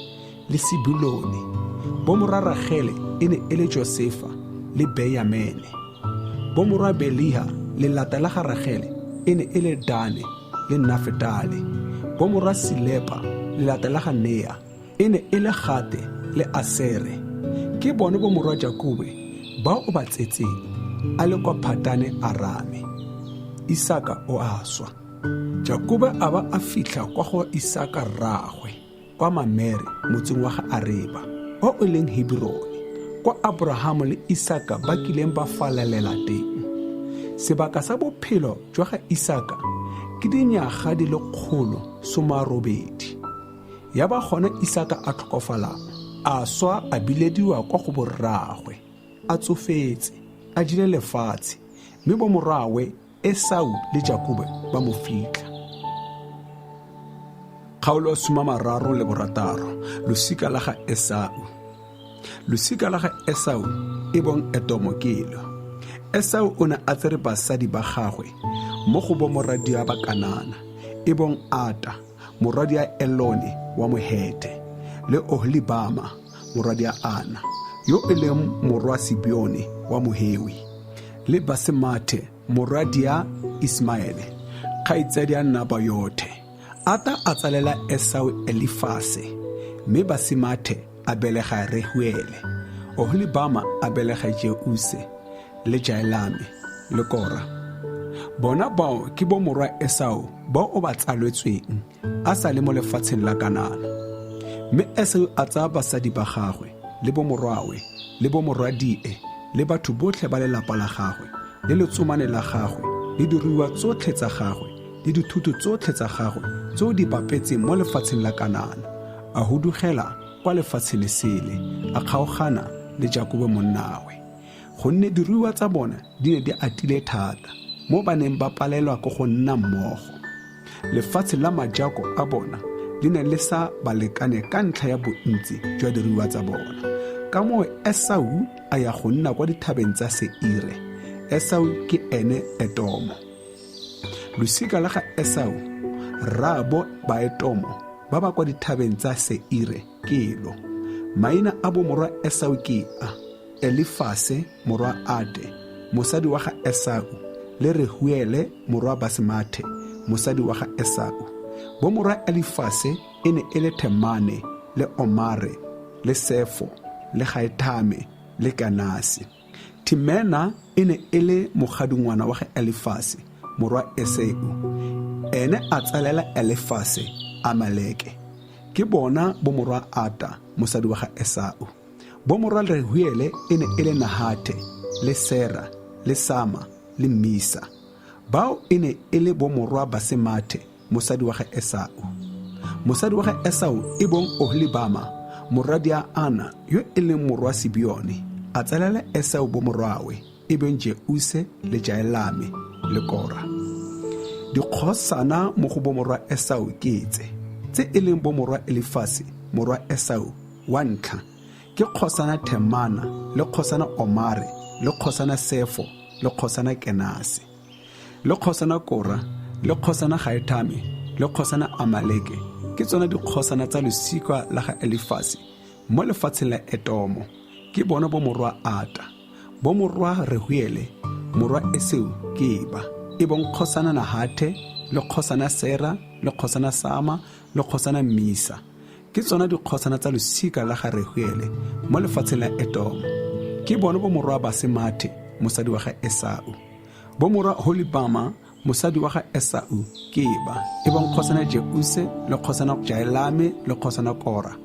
le Sebulone. Bomorwa Ragele e ne e le Josefa le Beyamene. Bomorwa Beliha, lelata la ga Ragele, e ne e le Dane le Nafetale. Bomorwa Silepa, lelata la ga Nea, e ne e le Gate le Asere. Ke bone bomorwa Jakobe ba o ba tsetseng a le kwa Phatane Arame. Isaka o a swa. Jakobe a ba a fitlha kwa go Isaka rraagwe kwa Mamere motseng wa ga Areba o e leng Heberone, kwa Aborahamo le Isaka ba kileng ba falalela teng. Sebaka sa bophelo jwa ga Isaka ke dinyaga di le 180. Ya ba gona Isaka a tlhokofalang, a swa a bilediwa kwa go borraagwe, a tsofetse, a jele lefatshe, mme bomorwawe Esau le Jakobe ba mo fitlha. Kgaolo 36, Losika la ga Esau. Losika la ga Esau e bong Etomo ke lo. Esau o ne a tsere basadi ba gagwe mo go bomoradia ba Kanana, e bong Ata, morwadia Elone wa Mohethe, le Oholibama, morwadia Ana, yo e leng morwa Sibeone wa Mohewi, le Basemathe, morwadia Ismaele, kgaitsadia Nabayothe. Ata a tsalela Esau Elifase, mme Basemathe a belega Rehuele. Oholibama a belega Jeuse le Jaelame le Kora. Bona bao ke bomorwa Esau ba o ba tsaletsweng a sa le mo lefatsheng la Kanana. Mme Esau a tsaya basadi ba gagwe le bomorwawe le bomorwadie le batho botlhe ba lelapa la gagwe le letsomane la gagwe le diruiwa tsotlhe tsa gagwe le dithoto tsotlhe tsa gagwe tse o di bapetseng mo lefatsheng la Kanana, a hudugela kwa lefatsheng le sele, a kgaogana le Jakobe monnawe. Gonne diruiwa tsa bona di ne di atile thata, mo ba neng ba palelwa ke go nna mmogo. Lefatshe la majako a bona le ne le sa ba lekane ka ntlha ya bontsi jwa diruiwa tsa bona. Ka moo Esau a ya go nna kwa dithabeng tsa Seire. Esau ke ene Etomo. Losika la ga Esau, rraabo Baetomo ba ba kwa dithabeng tsa Seire ke lo. Maina a bomorwa Esau ke a, Elifase morwa Ade, mosadi wa ga Esau, le Rehuele morwa Basemathe, mosadi wa ga Esau. Bomorwa Elifase e ne e le Themane le Omare le Sefo le Gaethame le Kanase. Thimena e ne e le mogadingwana wa ga Elifase morwa Eseu. Ene a tsalela Elifase Amaleke. Ke bona bomorwa Ata mosadi wa ga Esau. Bomorwa Rehuele e ne e le Nahathe le Sera le Sama le Misa. Bao e ne e le bomorwa Basemathe mosadi wa ga Esau. Mosadi wa ga Esau e bong Oholibama, morwadia Ana, yo e leng morwa Sibeone, a tsalela Esau bomorwawe, e bong Jeuse le Jaelame le Kora. Dikgosana mo go bomorwa Esau ke tse, tse e leng bomorwa Elifase, morwa Esau, wa ntlha, ke kgosana Themana le kgosana Omare le kgosana Sefo le kgosana Kenase. Le kgosana Kora le kgosana Gaethame le kgosana Amaleke ke tsona dikgosana tsa losika la ga Elifase mo lefatsheng la Etomo. Ke bona bomorwa Ata. Bomorwa Rehuele morwa Eseu ke ba, e bong kgosana Nahathe le kgosana Sera le kgosana Sama le kgosana Misa. Ke tsona dikgosana tsa losika la ga Rehuele mo lefatsheng la Etomo. Ke bone bomorwa Basemathe mosadi wa ga Esau. Bomorwa Holibama mosadi wa ga Esau ke ba, e bong kgosana Jeuse le kgosana Jaelame le kgosana Kora.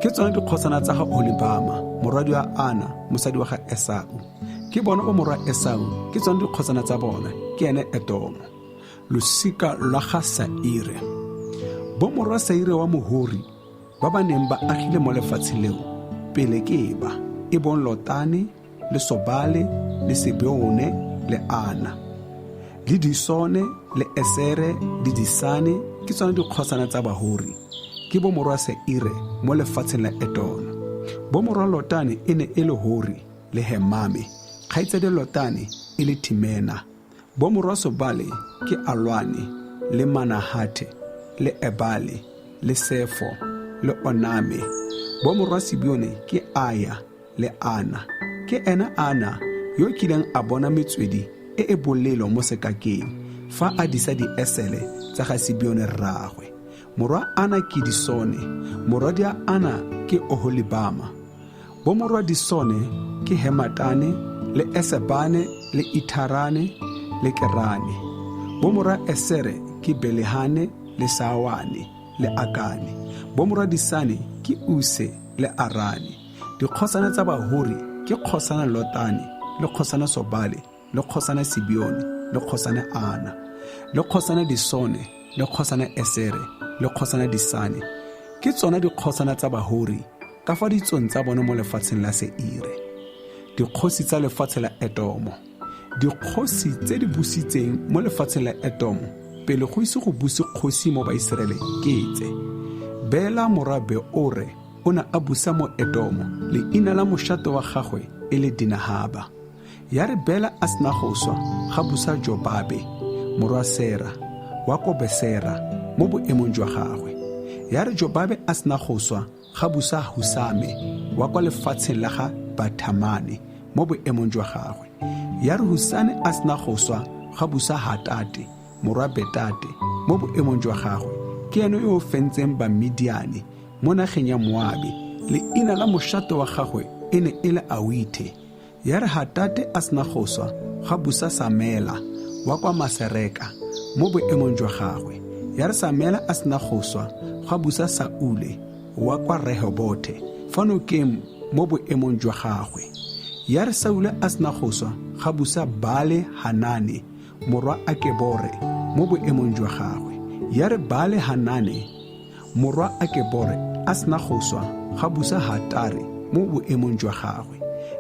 Ke tsona dikgosana tsa ga Holibama morwadi wa Ana mosadi wa ga Esau. Ke bone bomorwa Esau, ke tsona dikgosana tsa bona, ke ene Etomo. Losika lwa ga Saire. Bomorwa Saire wa Mohori ba ba neng ba agile mo lefatsheng leo pele ke ba, e bong Lotane le Sobale le Sebeone le Ana le Disone le Esere le Disane, ke tsona dikgosana tsa Bahori, ke bomorwa Seire mo lefatsheng la Etono. Bomorwa Lotane e ne e le Hori le Hemame, kgaitsadi Lotane e le Thimena. Bomorwa Sobale ke Alwane le Manahathe le Ebale le Sefo le Oname. Bomorwa Sibeone ke Aya le Ana. Ke ena Ana yo kileng a bona metswedi e e bolelo mo sekakeng fa a disa diesele tsa ga Sibeone rraagwe. Morwa Ana ke Disone, morwadia Ana ke Oholibama. Bomorwa Disone ke Hematane le Esebane le Itharane le Kerane. Bomorwa Esere ke Belehane le Saawane le Akane. Bomorwa Disane ke Use le Arane. Dikgosana tsa Bahori ke kgosana Lotane le kgosana Sobale le kgosana Sibeone le kgosana Ana le kgosana Disone le kgosana Esere le kgosana Disane. Ke tsona dikgosana tsa Bahori ka fa ditsong tsa bone mo lefatsheng la Seire. Dikgosi tsa lefatshe la Etomo. Dikgosi tse di busitseng mo lefatsheng la Etomo pele go ise go buse kgosi mo Baiseraele ke tse. Bela morwa Beore o ne a busa mo Etomo, leina la mošate wa gagwe e le Dinahaba. Ya re Bela a sena go swa, ga busa Jobabe morwa Sera wa ko Besera mo boemong jwa gagwe. Ya re Jobabe a sena go swa, ga busa Husame wa kwa lefatsheng la ga Bathamane mo boemong jwa gagwe. Ya re Husane a sena go swa, ga busa Hatate morwa Betate mo boemong jwa gagwe. Ke ene yo o fentseng Bamidiane mo nageng ya Moabe. Leina la mošate wa gagwe e ne e le Awithe. Ya re Hatate a sena go swa, ga busa Samela wa kwa Masereka mo boemong jwa gagwe. Ya re Samela a sena go swa, ga busa Saule wa kwa Rehobothe fa nokeng mo boemong jwa gagwe. Ya re Saule a sena go swa, ga busa Baale Hanane morwa Akebore mo boemong jwa gagwe. Ya re Baale Hanane morwa Akebore a sena go swa, ga busa Hatare mo boemong jwa gagwe.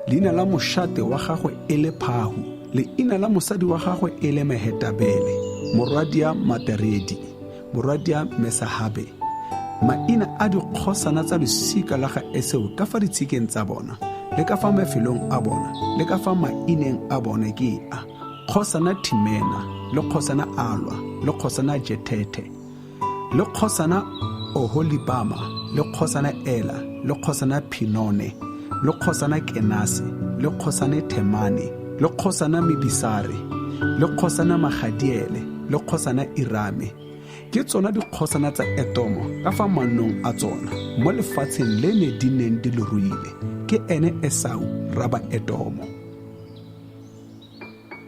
Leina la mošate wa gagwe e le Phahu, leina la mosadi wa gagwe e le Mehetabele, morwadia Materedi, morwadia Mesahabe. Maina a dikgosana tsa losika la ga Esau ka fa ditshikeng tsa bona le ka fa mafelong a bona le ka fa maineng a bone ke a: kgosana Thimena le kgosana Alwa le kgosana Jethethe le kgosana Oholibama le kgosana Ela le kgosana Phinone le kgosana Kenase le kgosana Themane le kgosana Mibisare le kgosana Magadiele le kgosana Irame. Ke tsona dikgosana tsa Etomo ka fa mannong a tsona mo lefatsheng le ne di neng di le ruile. Ke ene Esau raba Etomo.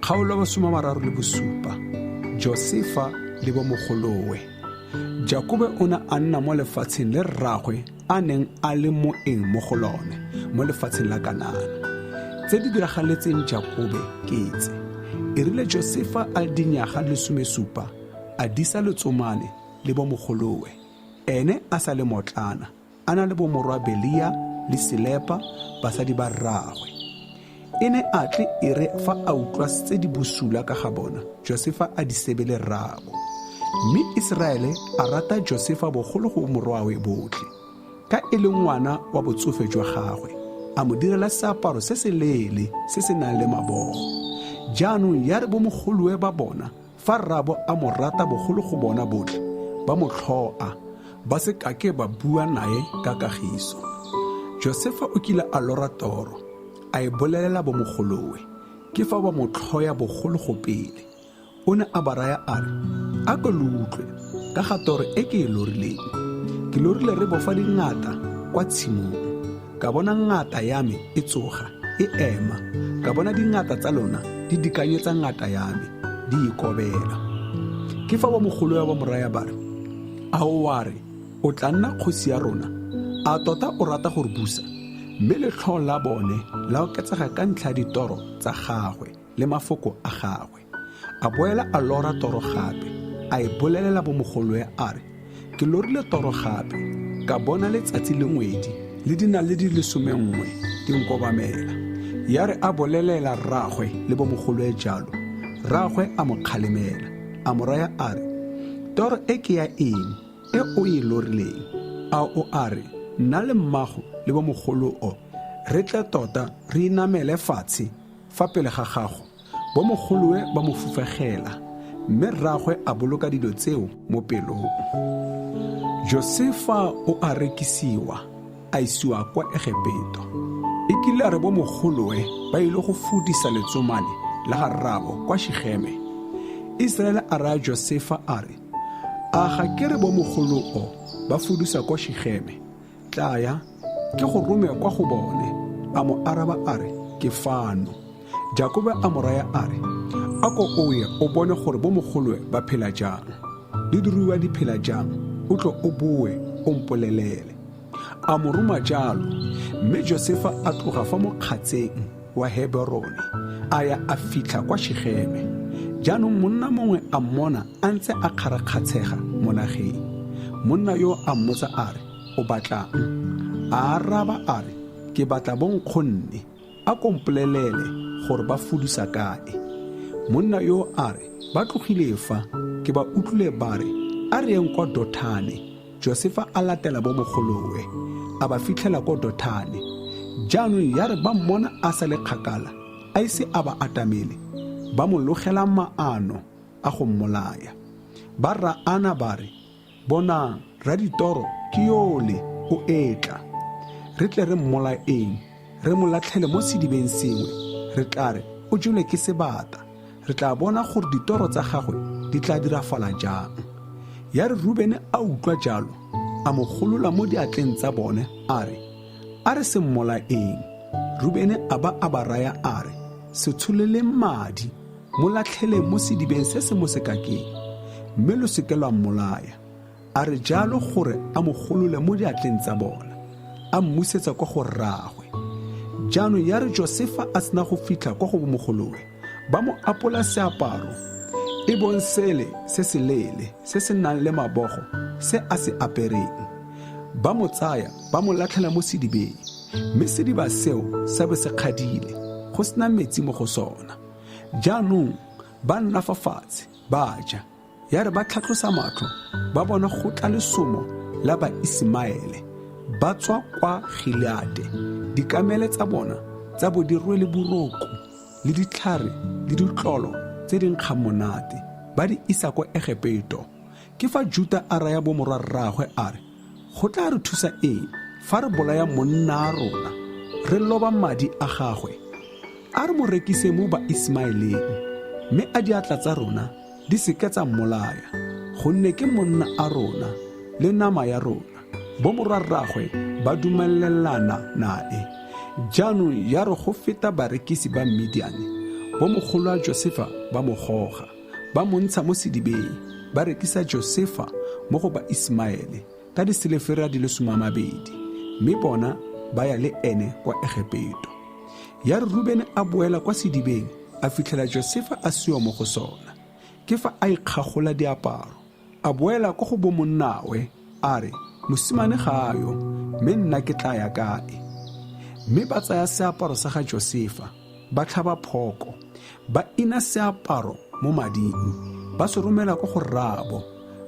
Kgaolo ya 37. Josefa le bomogolowe. Jakobe o ne a nna mo lefatsheng le rraagwe a neng a le moeng mo go lone, mo lefatsheng la Kanana. Tse di diragaletseng Jakobe ke tse. E rile Josefa a le dinyaga di le 17, a disa letsomane le bomogolowe, ene a sa le motlana, a na le bomorwa Belia le Silepa, basadi ba rraagwe. E ne a tle e re fa a utlwa tse di bosula ka ga bona, Josefa a di sebele rraabo. Mme Iseraele a rata Josefa bogolo go morwawe botlhe, ka e le ngwana wa botsofe jwa gagwe, a mo direla seaparo se se leele se se nang le mabogo. Jaanong ya re bomogolowe ba bona fa rraabo a mo rata bogolo go bona botlhe, ba mo tlhoa, ba se kake ba bua nae ka kagiso. Josefa o kile a lora toro, a e bolelela bomogolowe, ke fa ba mo tlhoya bogolo go pele. O ne a ba raya a re, A ko lo utlwe ka ga toro e ke e lorileng. Ke lorile re bofa dingata kwa tshimong, ka bona ngata ya me e tsoga, e ema, ka bona dingata tsa lona di dikanyetsa ngata ya me, di ikobela. Ke fa bomogolowe ba mo raya ba re, A o wa re o tla nna kgosi ya rona? A tota o rata go re busa? Mme letlhoo la bone la oketsega ka ntlha ya ditoro tsa gagwe le mafoko a gagwe. A boela a lora toro gape, a e bolelela bomogolowe a re, Ke lorile toro gape, ka bona letsatsi le ngwedi le dinaledi di le 11 di nkobamela. Ya re a bolelela rraagwe le bomogolowe jalo, rraagwe a mo kgalemela, a mo raya a re, Toro e ke ya eng e o e lorileng? A o a re, Nna le mmago le bomogoloo re tle tota re inamele fatshe fa pele ga gago? Bomogolowe ba mo fufegela, mme rraagwe a boloka dilo tseo mo pelong. Josefa o a rekisiwa, a isiwa kwa Egepeto. E kile a re bomogolowe ba ile go fudisa letsomane la ga rraabo kwa Shigeme. Iseraele a raya Josefa a re, A ga ke re bomogoloo ba fudusa kwa Shigeme? Tlaya, ke go rome kwa go bone. A mo araba a re, Ke fano. Jakobe a mo raya a re, A ko o ye o bone gore bomogolowe ba phela jang, le diruiwa di phela jang, o tlo o boe o mpolelele. A mo roma jalo, mme Josefa a tloga fa mokgatseng wa Heberone, a ya a fitlha kwa Shigeme. Jaanong monna mongwe a mmona a ntse a kgarakgatshega mo nageng. Monna yo a mmotsa a re, O batlang? A araba a re, Ke batla bonkgonne, a ko mpolelele gore ba fudusa kae. Monna yo a re, Ba tlogile fa, ke ba utlwile ba re, A re yeng kwa Dothane. Josefa a latela bomogolowe, a ba fitlhela ko Dothane. Jaanong ya re ba mmona a sa le kgakala, a ise a ba atamele, ba mo logela maano a go mmolaya. Ba raana ba re, Bonang, raditoro ke yole o etla. Re tle re mmolaeng, re mo latlhele mo sedibeng sengwe, re tla re o jelwe ke sebata. Re tla bona gore ditoro tsa gagwe di tla dirafala jang. Ya re Rubene a utlwa jalo, a mo golola mo diatleng tsa bone, a re, A re se mmolaeng. Rubene a ba a ba raya a re, Se tsholeleng madi, mo latlheleng mo sedibeng se se mo sekakeng, mme lo se ke lwa mmolaya. A re jalo gore a mo golole mo diatleng tsa bona, a mmusetsa kwa go rraagwe. Jaanong ya re Josefa a sena go fitlha kwa go bomogolowe, ba mo apola seaparo, e bong sele se seleele se se nang le mabogo se a se apereng. Ba mo tsaya ba mo latlhela mo sedibeng, mme sediba seo sa be se kgadile, go sena metsi mo go sona. Jaanong ba nna fa fatshe ba ja. Ya re ba tlhatlosa matlho, ba bona go tla lesomo la Baisemaele ba tswa kwa Gileate. Dikamele tsa bona tsa bo di rwele boroko le ditlhare le ditlolo tse di nkgang monate, ba di isa kwa Egepeto. Ke fa Juta a raya bomorwa rraagwe a re, Go tla re thusa eng fa re bolaya monna a rona, re loba madi a gagwe? A re mo rekise mo Baismaeleng, mme a diatla tsa rona di se ke tsa mmolaya, gonne ke monna a rona le nama ya rona. Bomorwarraagwe ba dumelelana nae. Jaanong ya re go feta barekisi ba Midiane, bomogoloa Josefa ba mo goga, ba mo ntsha mo sedibeng, ba rekisa Josefa mo go Baismaele ka disilefera di le 20, mme bona ba ya le ene kwa Egepeto. Ya re Rubene a boela kwa sedibeng, a fitlhela Josefa a seyo mo go sona. Ke fa a ikgagola diaparo, a boela kwa go bomonnawe, a re, Mosimane ga a yo, mme nna ke tla ya kae? Mme ba tsaya seaparo sa ga Josefa, ba tlhaba phoko, ba ina seaparo mo mading, ba se romela kwa go rraabo,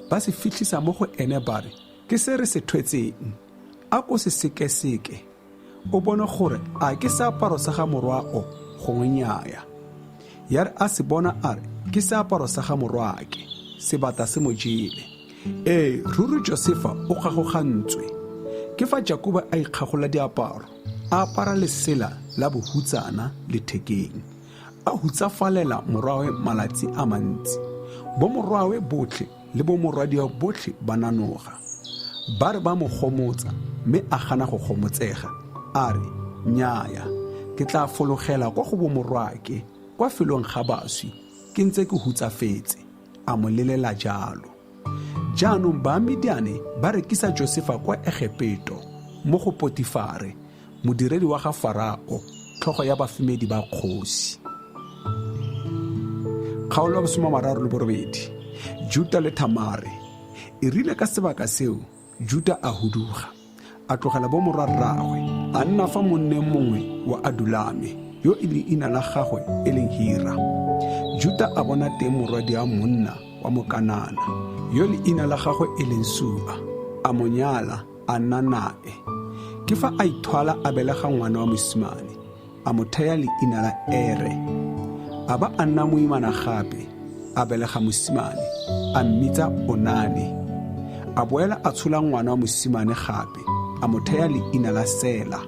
ba se fitlhisa mo go ene ba re, Ke se re se thwetseng, a ko se sekeseke, o bone gore a ke seaparo sa ga morwao gongwe nnyaya. Ya re a se bona a re, Ke seaparo sa ga morwaake, sebata se mo jele. Ee, ruri Josefa o gagogantswe. Ke fa Jakobe a ikgagola diaparo, a apara lesela la bohutsana lethekeng, a hutsafalela morwawe malatsi a mantsi. Bomorwawe botlhe le bomorwadia botlhe ba nanoga, ba re ba mo gomotsa, mme a gana go gomotsega, a re, Nnyaya, ke tla fologela kwa go bomorwaake kwa felong ga baswi, ke ntse ke hutsafetse. A mo lelela jalo. Jaanong Baamidiane ba rekisa Josefa kwa Egepeto mo go Potifare, modiredi wa ga Farao, tlhogo ya bafemedi ba kgosi. Kgaolo ya bosoma mararo le borobedi. Juta le Thamare. E rile ka sebaka seo Juta a huduga, a tlogela bomorwarraagwe, a nna fa monneng mongwe wa Adulame, yo e leina la gagwe e leng Hira. Juta a bona teng morwadia monna wa Mokanana, yo leina la gagwe e leng Sua, a mo nyala, a nna nae. Ke fa a ithwala a belega ngwana wa mosimane, a mo thaya leina la Ere. A ba a nna moimana gape, a belega mosimane, a mmitsa Onane. A boela a tshola ngwana wa mosimane gape, a mo thaya leina la Sela.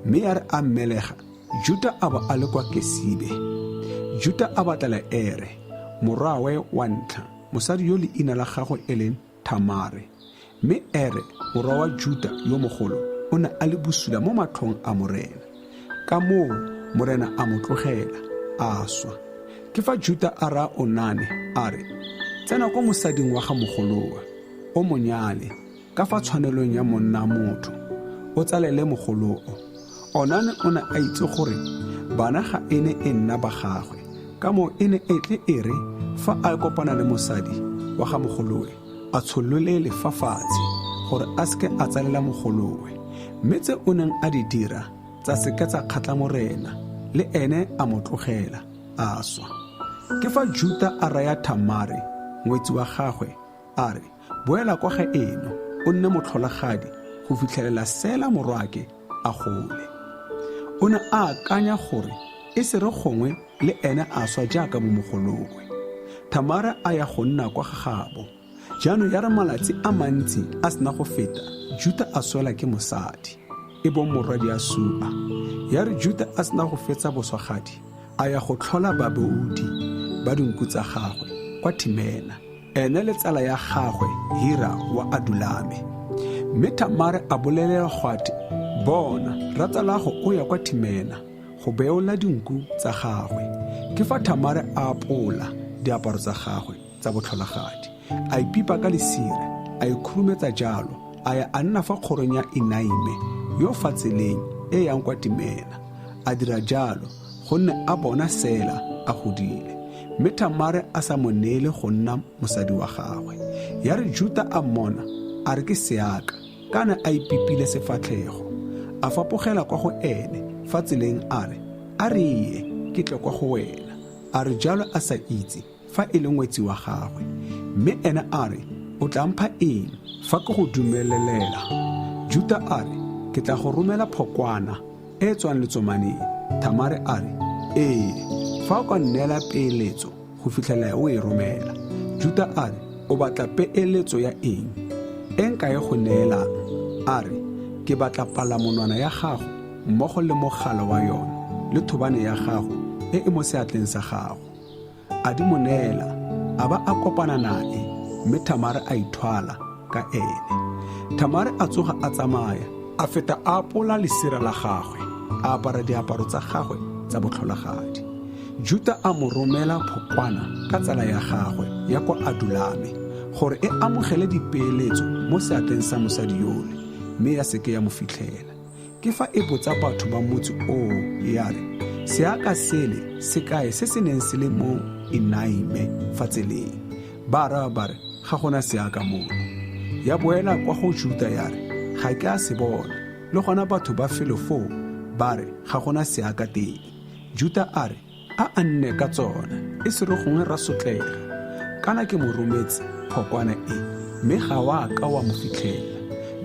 Mme ya re a mmelega, Juta a bo a le kwa Kesibe. Juta a batlela Ere, morwawe wa ntlha, mosadi yo leina la gagwe e leng Thamare. Mme Ere, morwa wa Juta yo mogolo, o ne a le bosula mo matlhong a Morena. Ka moo Morena a mo tlogela, a swa. Ke fa Juta a raya Onane a re, Tsena kwa mosading wa ga mogolowe, o mo nyale, ka fa tshwanelong ya monna motho, o tsalele mogoloo. Onane o ne a itse gore bana ga e ne e nna ba gagwe, ka moo e ne e tle e re fa a kopana le mosadi wa ga mogolowe, a tshololele fa fatshe gore a seke a tsalela mogolowe. Mme tse o neng a di dira tsa seke tsa kgatla Morena, le ene a mo tlogela, a swa. Ke fa Juta a raya Thamare, ngwetsi wa gagwe, a re, Boela kwa ga eno, o nne motlholagadi go fitlhelela Sela morwaake a gole. O ne a akanya gore e se re gongwe le ene a swa jaaka bomogolowe. Thamara a ya go nna kwa ga gabo. Jaanong ya re malatsi a mantsi a sena go feta, Juta a swela ke mosadi, e bong morwadia Sua. Ya re Juta a sena go fetsa boswagadi, a ya go tlhola babeodi ba dinku tsa gagwe kwa Thimena, ene le tsala ya gagwe Hira wa Adulame. Mme Thamare a bolelelwa gwa twe, Bona, ratsalago o ya kwa Thimena go beola dinku tsa gagwe. Ke fa Thamare a apola diaparo tsa gagwe tsa botlholagadi, a ipipa ka lesire, a ikhurumetsa jalo, a ya a nna fa kgorong ya Enaime yo fa tseleng e yang kwa Timena. A dira jalo gonne a bona Sela a godile, mme Thamare a sa mo neele go nna mosadi wa gagwe. Ya re Juta a mmona, a re ke seaka, kana a ipipile sefatlhego. A fapogela kwa go ene fa tseleng a re, A re ye, ke tle kwa go wena. A re jalo a sa itse fa e le ngwetsi wa gagwe. Mme ene a re, O tla mpha eng fa ke go dumelelela? Juta a re, Ke tla go romela phokwana e e tswang letsomaneng. Thamare a re, Ee, fa o ka nneela peeletso go fitlhela o e romela. Juta a re, O batla peeletso ya eng e nka e go neelang? A re, Ke batla palamonwana ya gago mmogo le mogala wa yone le thobane ya gago e e mo seatleng sa gago. A di mo neela, a ba a kopana nae, mme Thamare a ithwala ka ene. Thamare a tsoga a tsamaya, a feta a apola lesira la gagwe, a apara diaparo tsa gagwe tsa botlholagadi. Juta a mo romela phokwana ka tsala ya gagwe ya kwa Adulame gore e amogele dipeeletso mo seatleng sa mosadi yole, mme ya seke ya mo fitlhela. Ke fa e botsa batho ba motse oo ya re, Seaka sele se kae se se neng se le mo Enaime fa tseleng? Ba araba ba re, Ga gona seaka mono. Ya boela kwa go Juta ya re, Ga ke a se bona, le gona batho ba felo foo ba re ga gona seaka teng. Juta a re, A a nne ka tsona, e se re gongwe ra sotlega. Kana ke mo rometse phokwana e, mme ga wa ka wa mo fitlhela.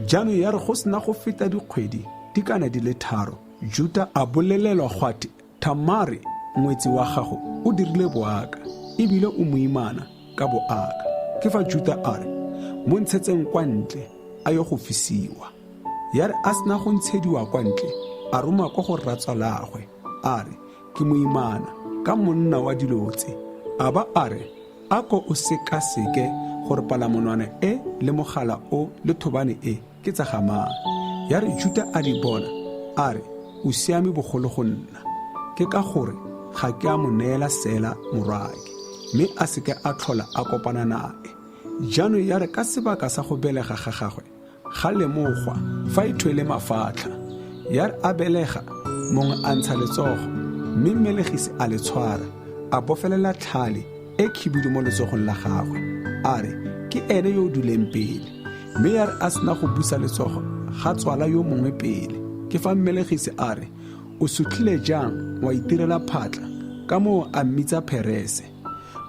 Jaanong ya re go sena go feta dikgwedi di kana di le tharo, Juta a bolelelwa gwa thwe, Tamare, ngwetsi wa gago, o dirile boaka, e bile o moimana ka boaka. Ke fa Juta a re, Mo ntshetseng kwa ntle, a yo go fisiwa. Ya re a sena go ntshediwa kwa ntle, a roma kwa go rratswalaagwe, a re, Ke moimana ka monna wa dilo tse. A ba a re, A ko o sekaseke gore palamonwana e le mogala o le thobane e ke tsa ga mang. Ya re Juta a di bona, a re, O siame bogolo go nna. Ke ka gore ga ke a mo neela Sela morwaake, mme a se ke a tlhola a kopana nae. Jaanong ya re ka sebaka sa go belega ga gagwe, Ga lemogwa fa e thwele mafatlha. Ya re a belega, mongwe a ntsha letsogo, mme mmelegisi a le tshwara, a bofelela tlhale e khibidu mo letsogong la gagwe, a re, Ke ene yo o duleng pele. Mme ya re a sena go busa letsogo, ga tswala yo mongwe pele. Ke fa mmelegisi a re, O sutlhile jang wa itirela phatla? Ka moo a mmitsa Pherese.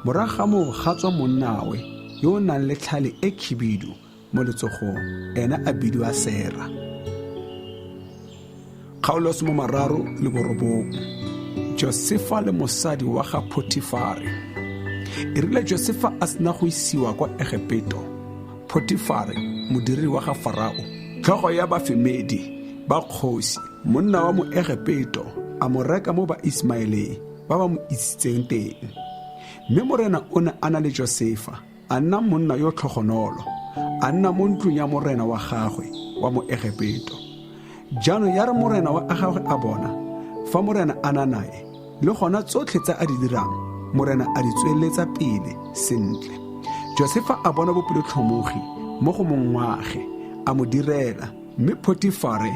Morago ga moo ga tswa monnawe yo o nang le tlhale e khibidu, mo letsogong ena a bidiwa Sera. Kgaolo ya 39. Josefa le mosadi wa ga Potifare. E rile Josefa a sena go isiwa kwa Egepeto, Potifare, modiredi wa ga Farao, tlhogo ya bafemedi ba kgosi, monna wa Moegepeto, a mo reka mo Baismaeleng ba ba mo isitseng teng. Mme Morena o ne a na le Josefa, a nna monna yo tlhogonolo, a nna mo ntlong ya morena wa gagwe wa Moegepeto. Jaanong ya re morena wa gagwe a bona fa morena a na nae, le gona tsotlhe tse a di dirang, morena a di tsweletsa pele sentle. Josefa a bona bopelotlhomogi mo go mongwage, a mo direla. Mme Potifare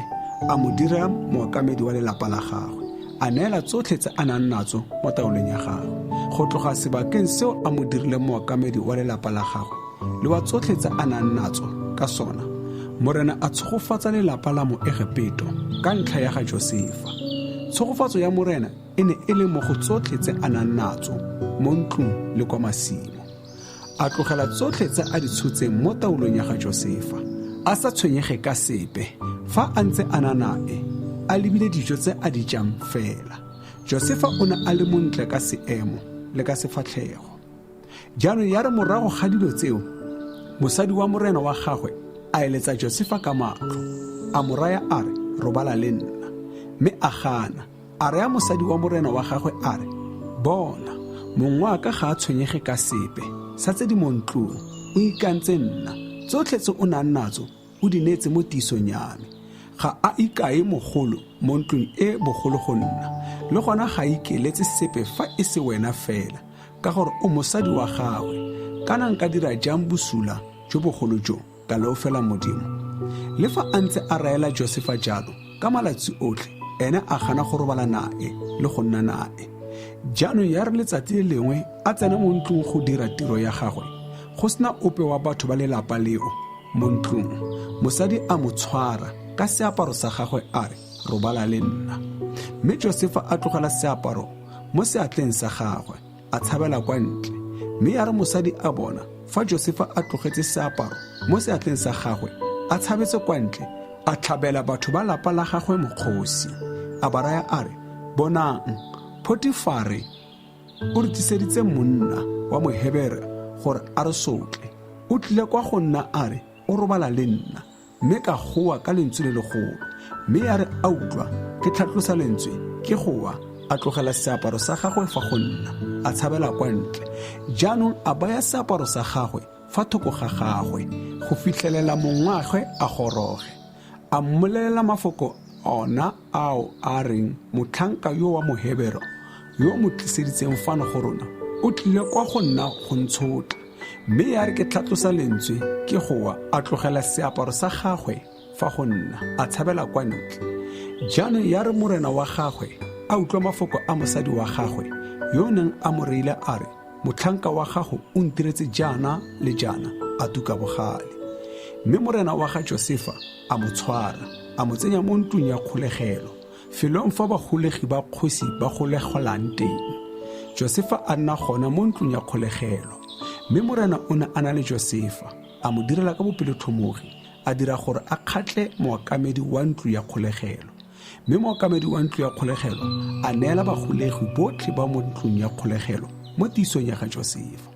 a mo dira mookamedi wa lelapa la gagwe, a neela tsotlhe tse a nang natso mo taolong ya gagwe. Go tloga sebakeng seo a mo dirileng mookamedi wa lelapa la gagwe le wa tsotlhe tse a nang natso ka sona, Morena a tshegofatsa lelapa la Moegepeto ka ntlha ya ga Josefa. Tshegofatso ya Morena e ne e le mo go tsotlhe tse a nang natso mo ntlong le kwa masimo. A tlogela tsotlhe tse a di tshotseng mo taolong ya ga Josefa, a sa tshwenyege ka sepe fa a ntse a na nae, a lebile dijo tse a di jang fela. Josefa o ne a le montle ka seemo le ka sefatlhego. Jaanong ya re morago ga dilo tseo, mosadi wa morena wa gagwe a eletsa Josefa ka matlho, a mo raya a re, Robala le nna. Mme a gana. A raya mosadi wa morena wa gagwe a re, Bona, mong wa ka ga a tshwenyege ka sepe sa tse di mo ntlong, o ikantse nna, tsotlhe tse o nang natso o di neetse mo tiisong ya me. Ga a ikae mogolo mo ntlong e bogolo go nna, le gona ga a ikeletse sepe fa e se wena fela, ka gore o mosadi wa gagwe. Kana nka dira jang bosula jo bogolo jo? Ka leofela Modimo. Le fa a ntse a raela Josefa jalo ka malatsi otlhe, ene a gana go robala nae le go nna nae. Jaanong ya re letsatsi le lengwe a tsena mo ntlong go dira tiro ya gagwe, go sena ope wa batho ba lelapa leo mo ntlong, mosadi a mo tshwara ka seaparo sa gagwe a re, Robala le nna. Mme Josefa a tlogela seaparo mo seatleng sa gagwe, a tshabela kwa ntle. Mme ya re mosadi a bona fa Josefa a tlogetse seaparo mo seatleng sa gagwe a tshabetse kwa ntle, a tlhabela batho ba lapa la gagwe mokgosi, a ba raya a re, Bonang, Potifare o re tliseditse monna wa Mohebere gore a re sotle. O tlile kwa go nna a re o robala le nna, mme ka goa ka lentswe le legolo. Mme ya re a utlwa ke tlhatlosa lentswe ke goa, a tlogela seaparo sa gagwe fa go nna, a tshabela kwa ntle. Jaanong a baya seaparo sa gagwe fa thoko ga gagwe go fitlhelela mongwagwe a goroge. A mmolelela mafoko ona ao a reng, Motlhanka yo wa Mohebero yo o mo tliseditseng fano go rona o tlile kwa go nna go ntshotla. Mme ya re ke tlhatlosa lentswe ke goa, a tlogela seaparo sa gagwe fa go nna, a tshabela kwa ntle. Jaanong ya re morena wa gagwe a utlwa mafoko a mosadi wa gagwe yo o neng a mo reile a re, Motlhanka wa gago o ntiretse jaana le jaana, a tuka bogale. Mme morena wa ga Josefa a mo tshwara, a mo tsenya mo ntlong ya kgolegelo, felong fa bagolegi ba kgosi ba golegelang teng. Josefa a nna gona mo ntlong ya kgolegelo. Mme morena o ne a na le Josefa, a mo direla ka bopelotlhomogi, a dira gore a kgatle mookamedi wa ntlo ya kgolegelo. Mme mookamedi wa ntlo ya kgolegelo a neela bagolegi botlhe ba mo ntlong ya kgolegelo mo tiisong ya ga Josefa.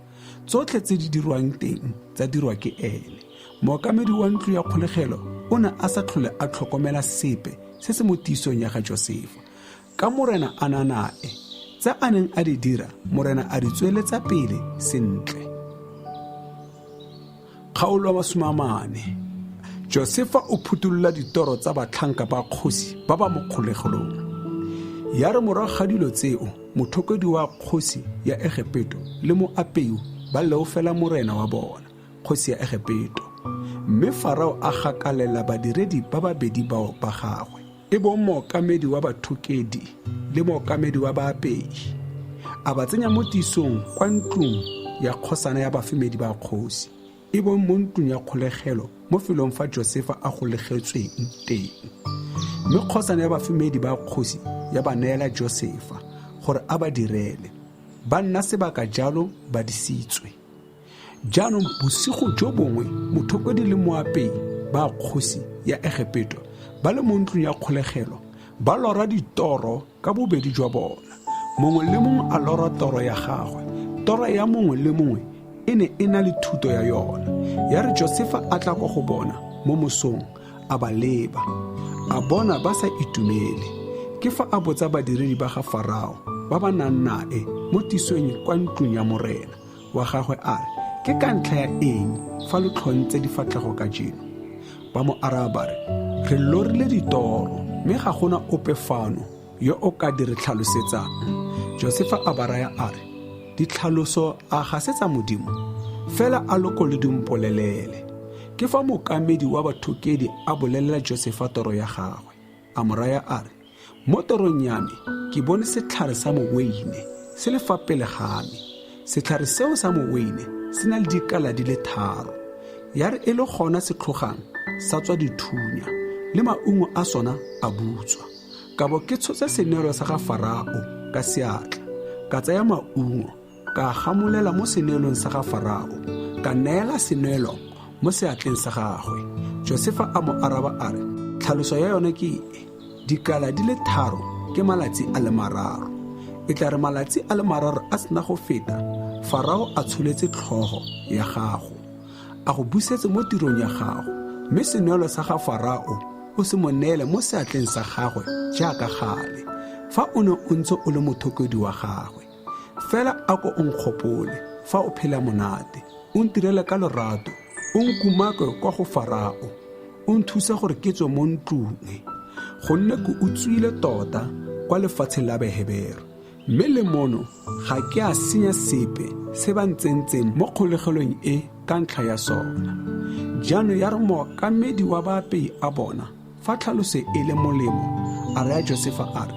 Tsotlhe tse di dirwang teng tsa dirwa ke ene. Mookamedi wa ntlo ya kgolegelo o ne a sa tlhole a tlhokomela sepe se se mo tiisong ya ga Josefa. Ka Morena a na nae, tse a neng a di dira, Morena a di tsweletsa pele sentle. Kgaolo ya 40. Josefa o phutolola ditoro tsa batlhanka ba kgosi ba ba mo kgolegelong. Ya re morago ga dilo tseo, mothokedi wa kgosi ya Egepeto le moapei ba leofela morena wa bona, kgosi ya Egepeto. Mme Farao a gakalela badiredi ba babedi bao ba gagwe, e bong mookamedi wa bathokedi le mookamedi wa baapei, a ba tsenya mo tisong kwa ntlong ya kgosana ya bafemedi ba kgosi, e bong mo ntlong ya kgolegelo mo felong fa Josefa a golegetsweng teng. Mme kgosana ya bafemedi ba kgosi ya ba neela Josefa gore a ba direle. Ba nna sebaka jalo ba disitswe. Jaanong bosigo jo bongwe mothokodi le moapei ba kgosi ya Egepeto ba le mo ntlong ya kgolegelo ba lora ditoro ka bobedi jwa bona. Mongwe le mongwe a lora toro ya gagwe. Toro ya mongwe le mongwe e ne e na le thuto ya yona. Ya re Josefa a tla kwa go bona mo mosong, a ba leba, a bona ba sa itumele. Ke fa a botsa badiredi ba ga Farao ba ba nang nae mo tisong kwa ntlong ya morena wa gagwe a re, Ke ka ntlha ya eng fa lo tlhontse difatlhego kajeno? Ba mo araba ba re, Re lorile ditoro, mme ga gona ope fano yo o ka di re tlhalosetsang. Josefa a ba raya a re, Ditlhaloso a ga se tsa Modimo? Fela a lo ko lo di mpolelele. Ke fa mookamedi wa bathokedi a bolelela Josefa toro ya gagwe. A mo raya a re, Mo torong ya me ke bone setlhare sa moweine se le fa pele ga me. Setlhare seo sa moweine se na le dikala di le tharo. Ya re e le gona se tlhogang sa tswa dithunya, le maungo a sona a butswa. Ka bo ke tshotse senwelo sa ga Farao ka seatla, ka tsaya maungo, ka gamolela mo senwelong sa ga Farao, ka neela senwelo mo seatleng sa gagwe. Josefa a mo araba a re, Tlhaloso ya yone ke e, dikala di le tharo ke malatsi a le mararo. E tla re malatsi a le mararo a sena go feta, Farao a tsholetse tlhogo ya gago, a go busetse mo tirong ya gago, mme senwelo sa ga Farao o se mo neele mo seatleng sa gagwe jaaka gale, fa o ne o ntse o le mothokedi wa gagwe. Fela a ko o nkgopole fa o phela monate, o ntirele ka lorato, o nkumake kwa go Farao, o nthuse gore ke tswe mo ntlong e, gonne ke utswile tota kwa lefatsheng la Bahebere, mme le mono ga ke a senya sepe se ba ntsentseng mo kgolegelong e ka ntlha ya sona. Jaanong ya re mookamedi wa baapei a bona Fa tlhaloso e le molemo, a raya Josefa a re,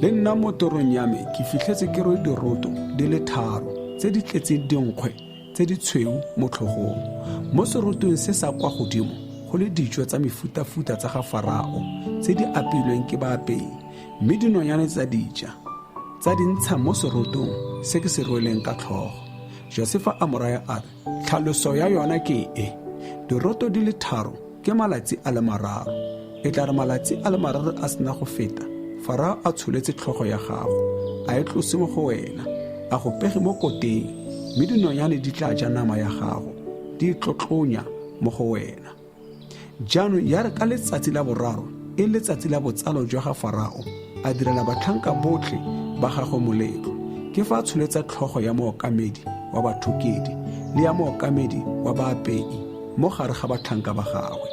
Le nna mo torong ya me ke fitlhetse ke rwele diroto di le tharo tse di tletseng dinkgwe tse di tshweu mo tlhogong. Mo serotong se sa kwa godimo go le dijo tsa mefutafuta tsa ga Farao tse di apeilweng ke baapei, mme dinonyane tsa di ja, tsa di ntsha mo serotong se ke se rweleng ka tlhogo. Josefa a mo raya a re, Tlhaloso ya yona ke e, diroto di le tharo ke malatsi a le mararo. E tla re malatsi a le mararo a sena go feta, Farao a tsholetse tlhogo ya gago, a e tlose mo go wena, a go pege mo koteng, mme dinonyane di tla ja nama ya gago, di e tlotlonya mo go wena. Jaanong ya re ka letsatsi la boraro, e letsatsi la botsalo jwa ga Farao, a direla batlhanka botlhe ba gagwe moletlo. Ke fa a tsholetsa tlhogo ya mookamedi wa bathokedi le ya mookamedi wa baapei mo gare ga batlhanka ba gagwe.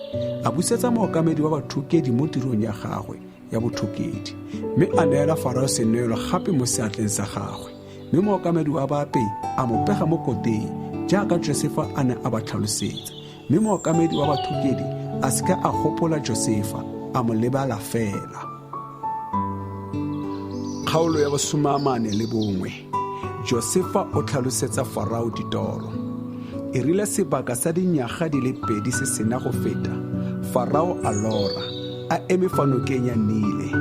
A busetsa mookamedi wa bathokedi mo tirong ya gagwe ya bothokedi, mme a neela Farao senwelo gape mo seatleng sa gagwe. Mme mookamedi wa baapei a mo pega mo koteng, jaaka Josefa a ne a ba tlhalosetsa. Mme mookamedi wa bathokedi a se ka a gopola Josefa, a mo lebala fela. Kgaolo ya bosomamane le bongwe. Josefa o tlhalosetsa Farao ditoro. E rile sebaka sa dinyaga di le pedi se sena go feta, Farao a lora, a eme fa nokeng ya Nile,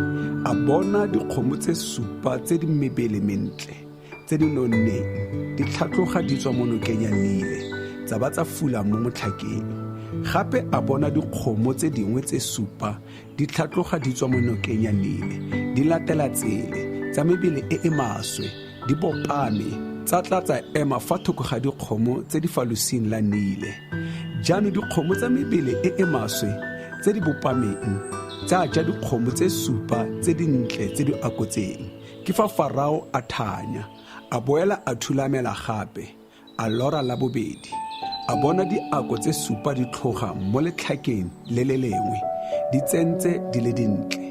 a bona dikgomo tse supa tse di mebele mentle, tse di nonneng, di tlhatloga di tswa mo nokeng ya Nile, tsa ba tsa fula mo motlhakeng. Gape a bona dikgomo tse dingwe tse supa di tlhatloga di tswa mo nokeng ya Nile, di latela tsele tsa mebele e e maswe, di bopame, tsa tla tsa ema fa thoko ga dikgomo tse di fa losing la Nile. Jaanong dikgomo tsa mebele e e maswe tse di bopameng tsa ja dikgomo tse supa tse dintle tse di akotseng. Ke fa Farao a thanya, a boela a thulamela gape, a lora la bobedi. A bona diako tse supa di tlhoga mo letlhakeng le le lengwe, di tsentse di le dintle.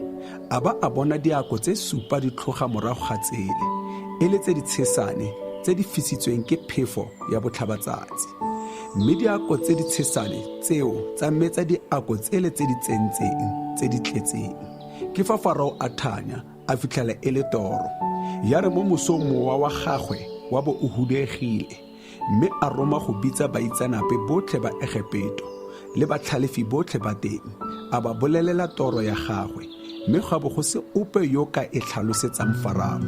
A ba a bona diako tse supa di tlhoga morago ga tsele, e le tse di tshesane, tse di fisitsweng ke phefo ya botlhabatsatsi. Mme diako tse di tshesane tseo tsa metsa diako tsele tse di tsentseng, tse di tletseng. Ke fa Farao a thanya, a fitlhela e le toro. Ya re mo mosong mowa wa gagwe wa bo o huduegile, mme a roma go bitsa baitseanape botlhe ba Egepeto le batlhalefi botlhe ba teng, a ba bolelela toro ya gagwe, mme ga bo go se ope yo ka e tlhalosetsang Farao.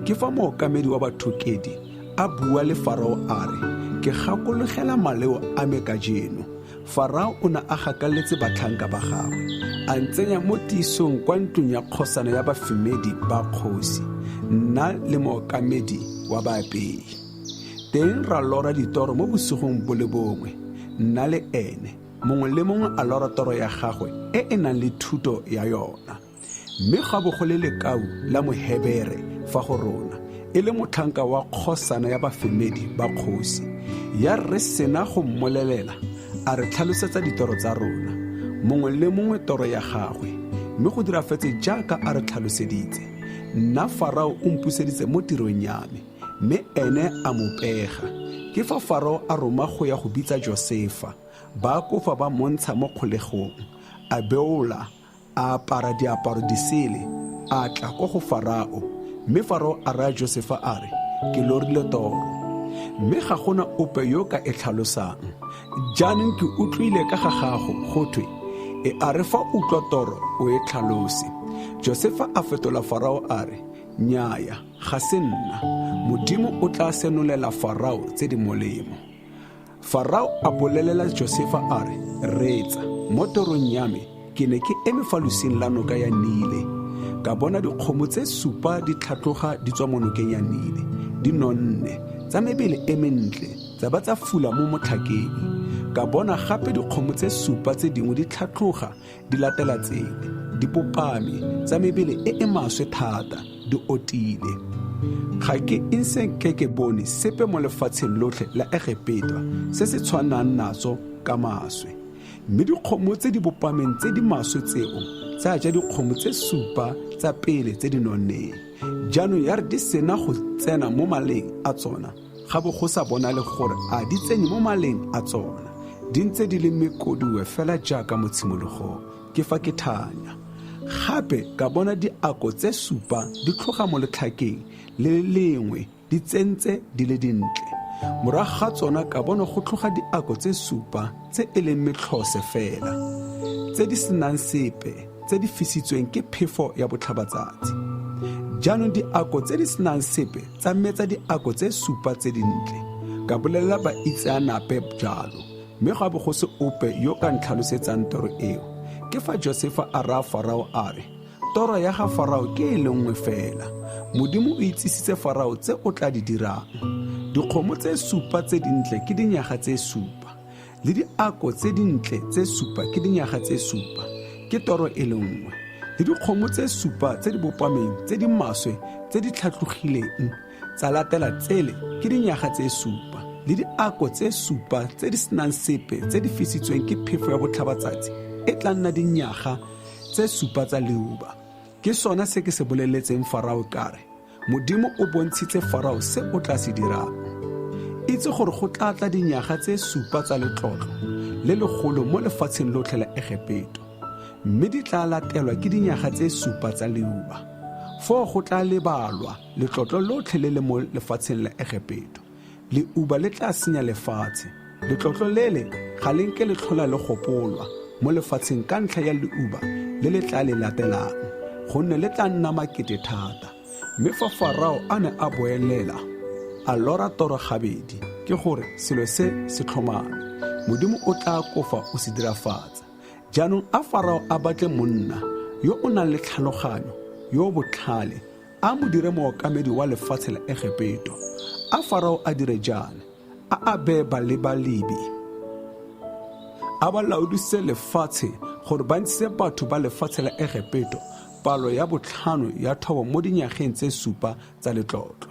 Ke fa mookamedi wa bathokedi a bua le Farao a re, Ke gakologela maleo a me kajeno. Farao o ne a gakaletse batlhanka ba gagwe, a ntsenya mo tiisong kwa ntlong ya kgosana ya bafemedi ba kgosi, nna le mookamedi wa baapei. Teng ra lora ditoro mo bosigong bo le bongwe, nna le ene, mongwe le mongwe a lora toro ya gagwe e e nang le thuto ya yona. Mme ga bo go le lekau la Mohebere fa go rona, e le motlhanka wa kgosana ya bafemedi ba kgosi. Ya re sena go mmolelela, a re tlhalosetsa ditoro tsa rona, mongwe le mongwe toro ya gagwe, mme go dirafetse jaaka a re tlhaloseditse. Nna Farao o mpuseditse mo tirong ya me, mme ene a mo pega. Ke fa Farao a roma go ya go bitsa Josefa, ba akofa ba montsha mo kgolegong, a beola, a apara diaparo di sele, a tla kwa go Farao. Mme Farao a raya Josefa a re, Ke lorile toro, mme ga gona ope yo ka e tlhalosang. Jaanong ke utlwile ka ga gago go thwe, e a re fa utlwa toro o e tlhalose. Josefa a fetola Farao a re, Nnyaya, ga se nna. Modimo o tla senolela Farao tse di molemo. Farao a bolelela Josefa a re, Reetsa, mo torong ya me ke ne ke eme fa losing la noka ya Nile, ka bona dikgomo tse supa di tlhatloga di tswa mo nokeng ya Nile, di nonne, tsa mebele e mentle, tsa ba tsa fula mo motlhakeng. Ka bona gape dikgomo tse supa tse dingwe di tlhatloga di latela tsele, di popame, tsa mebele e e maswe thata, di otile. Ga ke ise ke ke bone sepe mo lefatsheng lotlhe la Egepeto se se tshwanang natso ka maswe. Mme dikgomo tse di bopameng tse di maswe tseo tsa ja dikgomo tse supa tsa pele tse di nonneng. Jaanong ya re di sena go tsena mo maleng a tsona, ga bo go sa bonale gore a di tsene mo maleng a tsona, di ntse di le mekoduwe fela jaaka mo tshimologong. Ke fa ke thanya. Gape ka bona diako tse supa di tlhoga mo letlhakeng le le lengwe, di tsentse di le dintle. Morago ga tsona ka bona go tlhoga diako tse supa tse e leng metlhose fela, tse di senang sepe, tse di fisitsweng ke phefo ya botlhabatsatsi. Jaanong diako tse di senang sepe tsa metsa diako tse supa tse dintle. Ka bolelela baitseanape jalo, mme ga bo go se ope yo ka ntlhalosetsang toro eo. Ke fa Josefa a raya Farao a re, Toro ya ga Farao ke e le nngwe fela. Modimo o itsisitse Farao tse o tla di dirang. Dikgomo tse supa tse dintle ke dinyaga tse supa, le diako tse dintle tse supa ke dinyaga tse supa, ke toro e le nngwe. Le dikgomo tse supa tse di bopameng tse di maswe tse di tlhatlogileng tsa latela tsele ke dinyaga tse supa, le diako tse supa tse di senang sepe tse di fisitsweng ke phefo ya botlhabatsatsi e tla nna dinyaga tse supa tsa leuba. Ke sona se ke se boleletseng Farao ka re, Modimo o bontshitse Farao se o tla se dirang. Itse gore go tla tla dinyaga tse supa tsa letlotlo le legolo mo lefatsheng lotlhe la Egepeto, mme di tla latelwa ke dinyaga tse supa tsa leuba. Foo go tla lebalwa letlotlo lotlhe le le mo lefatsheng la Egepeto. Leuba le tla senya lefatshe. Letlotlo lele ga le nke le tlhola le gopolwa mo lefatsheng ka ntlha ya leuba le le tla le latelang, gonne le tla nna makete thata. Mme fa Farao a ne a boelela, a lora toro gabedi, ke gore selo se se tlhomame, Modimo o tla kofa o se dirafatsa. Jaanong a Farao a batle monna yo o nang le tlhaloganyo, yo o botlhale, a mo dire mookamedi wa lefatshe la Egepeto. A Farao a dire jaana, a a bee balebalebi, a ba laodise lefatshe gore ba ntshitse batho ba lefatshe la Egepeto palo ya botlhano ya thobo mo dinyageng tse supa tsa letlotlo.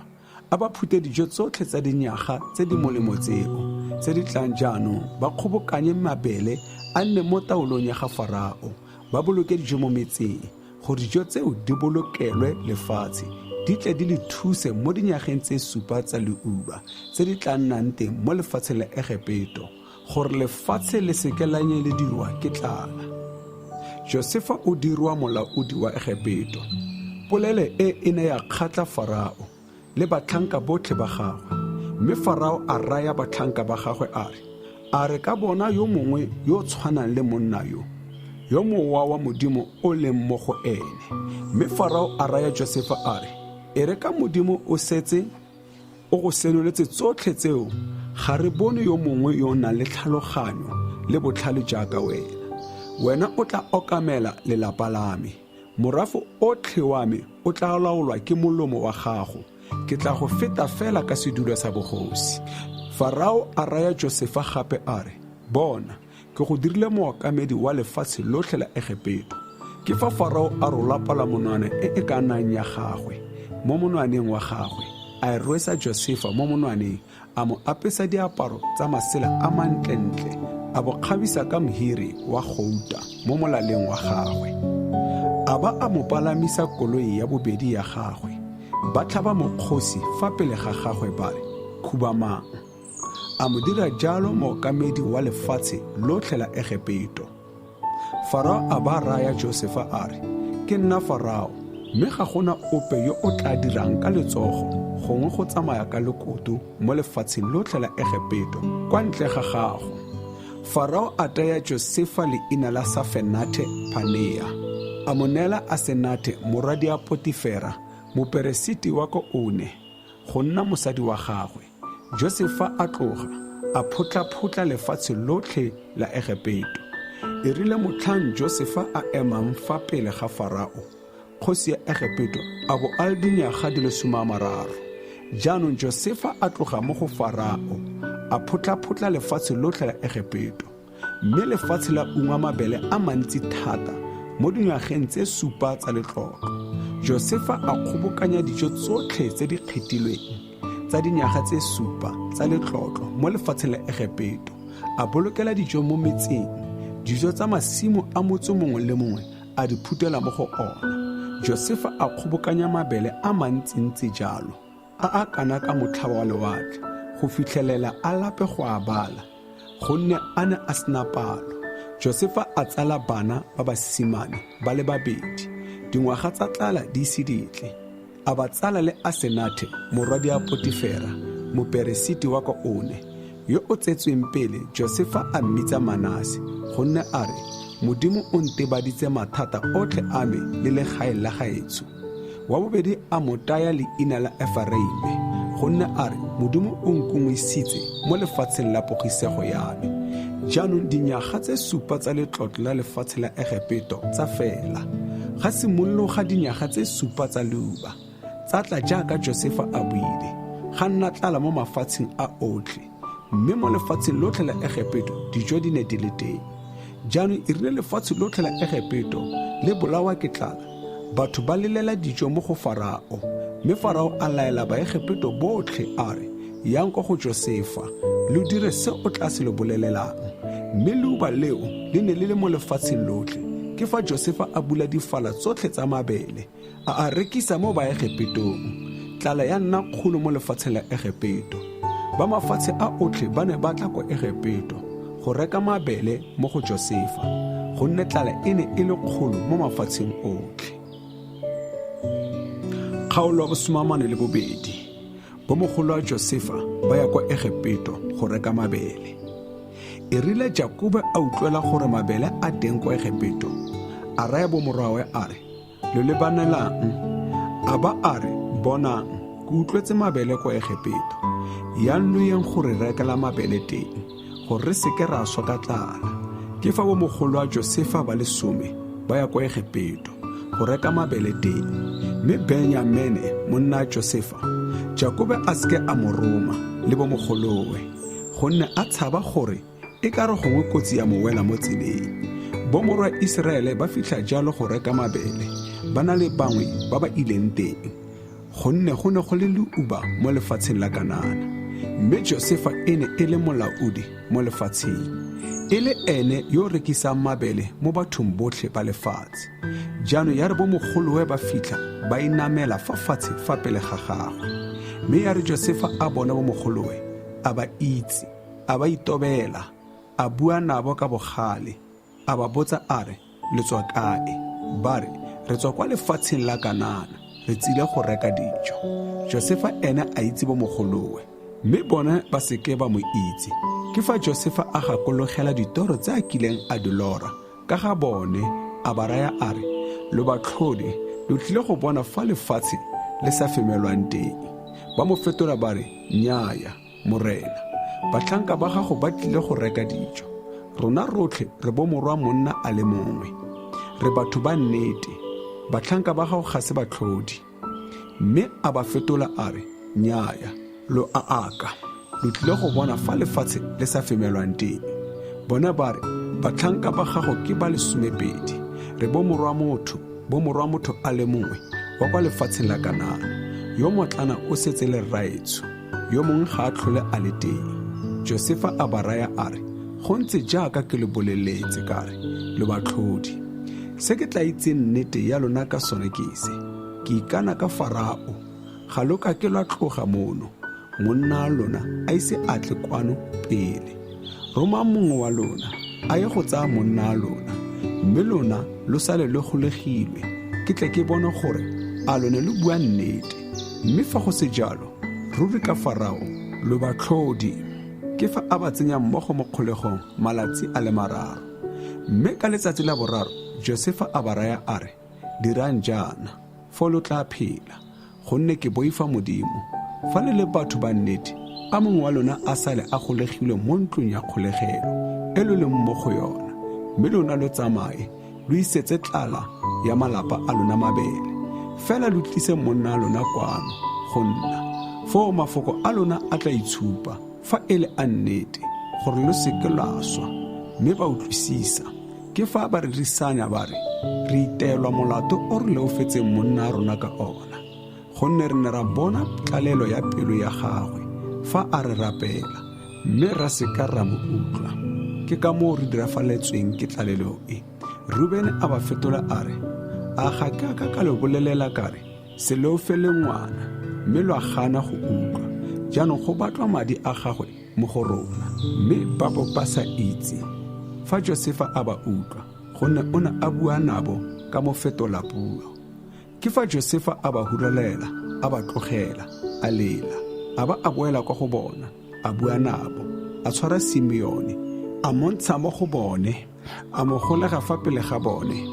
A ba phute dijo tsotlhe tsa dinyaga tse di molemo tseo tse di tlang jaanong, ba kgobokanye mabele a nne mo taolong ya ga Farao, ba boloke dijo mo metseng, gore dijo tseo di bolokelwe lefatshe, di tle di le thuse mo dinyageng tse supa tsa leuba tse di tla nnang teng mo lefatsheng la Egepeto, gore lefatshe le seke la nyelediwa ke tlala. Josefa o dirwa molaodi wa Egepeto. Polele e e ne ya kgatla Farao le batlhanka botlhe ba gagwe. Mme Farao a raya batlhanka ba gagwe a re, A re ka bona yo mongwe yo o tshwanang le monna yo, yo mowa wa Modimo o leng mo go ene? Mme Farao a raya Josefa a re, E re ka Modimo o setse o go senoletse tsotlhe tseo, ga re bone yo mongwe yo o nang le tlhaloganyo le botlhale jaaka wena. Wena o tla okamela lelapa la me. Morafo otlhe wa me o tla laolwa ke molomo wa gago. Ke tla go feta fela ka sedulo sa bogosi. Farao a raya Josefa gape a re, Bona, ke go dirile mookamedi wa lefatshe lotlhe la Egepeto. Ke fa Farao a rola palamonwana e e ka nnang ya gagwe mo monwaneng wa gagwe, a e rwesa Josefa mo monwaneng, a mo apesa diaparo tsa masela a mantlentle, a bo kgabisa ka mhiri wa gouta mo molaleng wa gagwe. A ba a mo palamisa koloi ya bobedi ya gagwe, ba tlhaba mokgosi fa pele ga gagwe ba re, Khubamang. A mo dira jalo mookamedi wa lefatshe lotlhe la Egepeto. Farao a ba raya Josefa a re, Ke nna Farao, mme ga gona ope yo o tla dirang ka letsogo gongwe go tsamaya ka lekoto mo lefatsheng lotlhe la Egepeto kwa ntle ga gago. Farao a taya Josefa leina la Safenathe Panea, a mo neela Asenathe morwadia Potifera, moperesiti wa ko One, go nna mosadi wa gagwe. Josefa a tloga, a photlaphotla lefatshe lotlhe la Egepeto. E rile motlhang Josefa a emang fa pele ga Farao, kgosi ya Egepeto, a bo a le dinyaga di le 30. Jaanong Josefa a tloga mo go Farao, a photlaphotla lefatshe lotlhe la Egepeto. Mme lefatshe la ungwa mabele a mantsi thata mo dingwageng tse supa tsa letlotlo. Josefa a kgobokanya dijo tsotlhe tse di kgethilweng tsa dinyaga tse supa tsa letlotlo mo lefatsheng la Egepeto, a bolokela dijo mo metseng, dijo tsa masimo a motse mongwe le mongwe a di phutela mo go ona. Josefa a kgobokanya mabele a mantsintsi jalo, a a kana ka motlhaba wa lewatle, go fitlhelela a lape go a bala, gonne a ne a sena palo. Josefa a tsala bana ba basimane ba le babedi, dingwaga tsa tlala di ise di tle. A ba tsala le Asenathe morwadia Potifera, moperesiti wa kwa One, yo o tsetsweng pele. Josefa a mmitsa Manase, gonne a re, Modimo o ntebaditse mathata otlhe a me le legae la gaetsho. Wa bobedi a mo taya leina la Eferaime, Gonne a re, Modimo o nkungwisitse mo lefatsheng la pogisego ya me. Jaanong dinyaga tse supa tsa letlotlo la lefatshe la Egepeto tsa fela. Ga simologa dinyaga tse supa tsa leuba, tsa tla jaaka Josefa a buile. Ga nna tlala mo mafatsheng a otlhe, mme mo lefatsheng lotlhe la Egepeto dijo di ne di le teng. Jaanong e rile lefatshe lotlhe la Egepeto le bolawa ke tlala, batho ba lelela dijo mo go Farao. Mme Farao a laela Baegepeto botlhe a re, Yang kwa go Josefa, lo dire se o tla se lo bolelelang. Mme leuba leo le ne le le mo lefatsheng lotlhe. Ke fa Josefa a bula difala tsotlhe tsa mabele, a a rekisa mo Baegepetong. Tlala ya nna kgolo mo lefatsheng la Egepeto. Ba mafatshe a otlhe ba ne ba tla kwa Egepeto go reka mabele mo go Josefa, gonne tlala e ne e le kgolo mo mafatsheng otlhe. Kgaolo ya bosomamane le bobedi. Bomogolo wa Josefa ba ya kwa Egepeto go reka mabele. E rile Jakobe a utlwela gore mabele a teng kwa Egepeto, a raya bomorwawe a re, Lo lebanelang? A ba a re, Bonang, ke utlwetse mabele kwa Egepeto. Yang lo yeng go re rekela mabele teng, gore re seke ra swa ka tlala. Ke fa bomogolo wa Josefa ba le some ba ya kwa Egepeto go reka mabele teng. Mme Benyamene, monna Josefa, Jakobe a seke a mo roma le bomogolowe, gonne a tshaba gore e ka re gongwe kotsi ya mo wela mo tseleng. Bomorwa Iseraele ba fitlha jalo go reka mabele, ba na le bangwe ba ba ileng teng, gonne go ne go le leuba mo lefatsheng la Kanana. Mme Josefa e ne e le molaodi mo lefatsheng, e le ene yo o rekisang mabele mo bathong botlhe ba lefatshe. Jaanong ya re bomogolowe ba fitlha, ba inamela fa fatshe fa pele ga gagwe. Mme ya re Josefa a bona bomogolowe, a ba itse, a ba itobela, a bua nabo ka bogale, a ba botsa a re, Le tswa kae? Ba re, Re tswa kwa lefatsheng la Kanana, re tsile go reka dijo. Josefa ene a itse bomogolowe, mme bone ba se ke ba mo itse. Ke fa Josefa a gakologela ditoro tse a kileng a di lora ka ga bone, a ba raya a re, Lo batlhodi, lo tlile go bona fa lefatshe le sa femelwang teng. Ba mo fetola ba re, Nnyaya, Morena, batlhanka ba gago ba tlile go reka dijo. Rona rotlhe re bomorwa monna a le mongwe. Re batho ba nnete. Batlhanka ba gago ga se batlhodi. Mme a ba fetola a re, Nnyaya, lo a aka. Lo tlile go bona fa lefatshe le sa femelwang teng. Bona ba re, Batlhanka ba gago ke ba lesomepedi. Re bomorwa motho, bomorwa motho a le mongwe wa kwa lefatsheng la Kanana. Yo motlana o setse le rraetsho. Yo mongwe ga a tlhole a le teng. Josefa a ba raya a re, Go ntse jaaka ke lo boleletse ka re, lo batlhodi. Se ke tla itseng nnete ya lona ka sone ke se, ke ikana ka Farao, ga lo ka ke lwa tloga mono, monna wa lona a ise a tle kwano pele. Romang mongwe wa lona a ye go tsaya monna wa lona, mme lona lo sale lo golegilwe, ke tle ke bone gore a lo ne lo bua nnete. Mme fa go se jalo, ruri ka Farao lo batlhodi. Ke fa a ba tsenya mmogo mo kgolegong malatsi a le mararo. Mme ka letsatsi la boraro Josefa a ba raya a re, Dirang jaana, foo lo tla phela, gonne ke boifa Modimo. Fa le le batho ba nnete, a mongwe wa lona a sale a golegilwe mo ntlong ya kgolegelo e lo leng mo go yona, mme lona lo tsamaye lo isetse tlala ya malapa a lona mabele. Fela lo tlise monna a lona kwano go nna. Foo mafoko a lona a tla itshupa fa e le a nnete, gore lo seke lwa swa. Mme ba utlwisisa. Ke fa ba rerisanya ba re, Re iteelwa molato o re leofetseng monna a rona ka ona, gonne re ne ra bona tlalelo ya pelo ya gagwe fa a re rapela, mme ra se ka ra mo utlwa. Ke ka moo re dirafaletsweng ke tlalelo e. Rubene a ba fetola a re, A ga ke a ka ka lo bolelela ka re, se leofele ngwana, mme lwa gana go utlwa. Jaanong go batlwa madi a gagwe mo go rona. Mme ba bo ba sa itse fa Josefa a ba utlwa, gonne o ne a bua nabo ka mofetola puo. Ke fa Josefa a ba huralela, a ba tlogela, a lela, a ba a boela kwa go bona, a bua nabo, a tshwara Simeone, a mo ntsha mo go bone, a mo golega fa pele ga bone.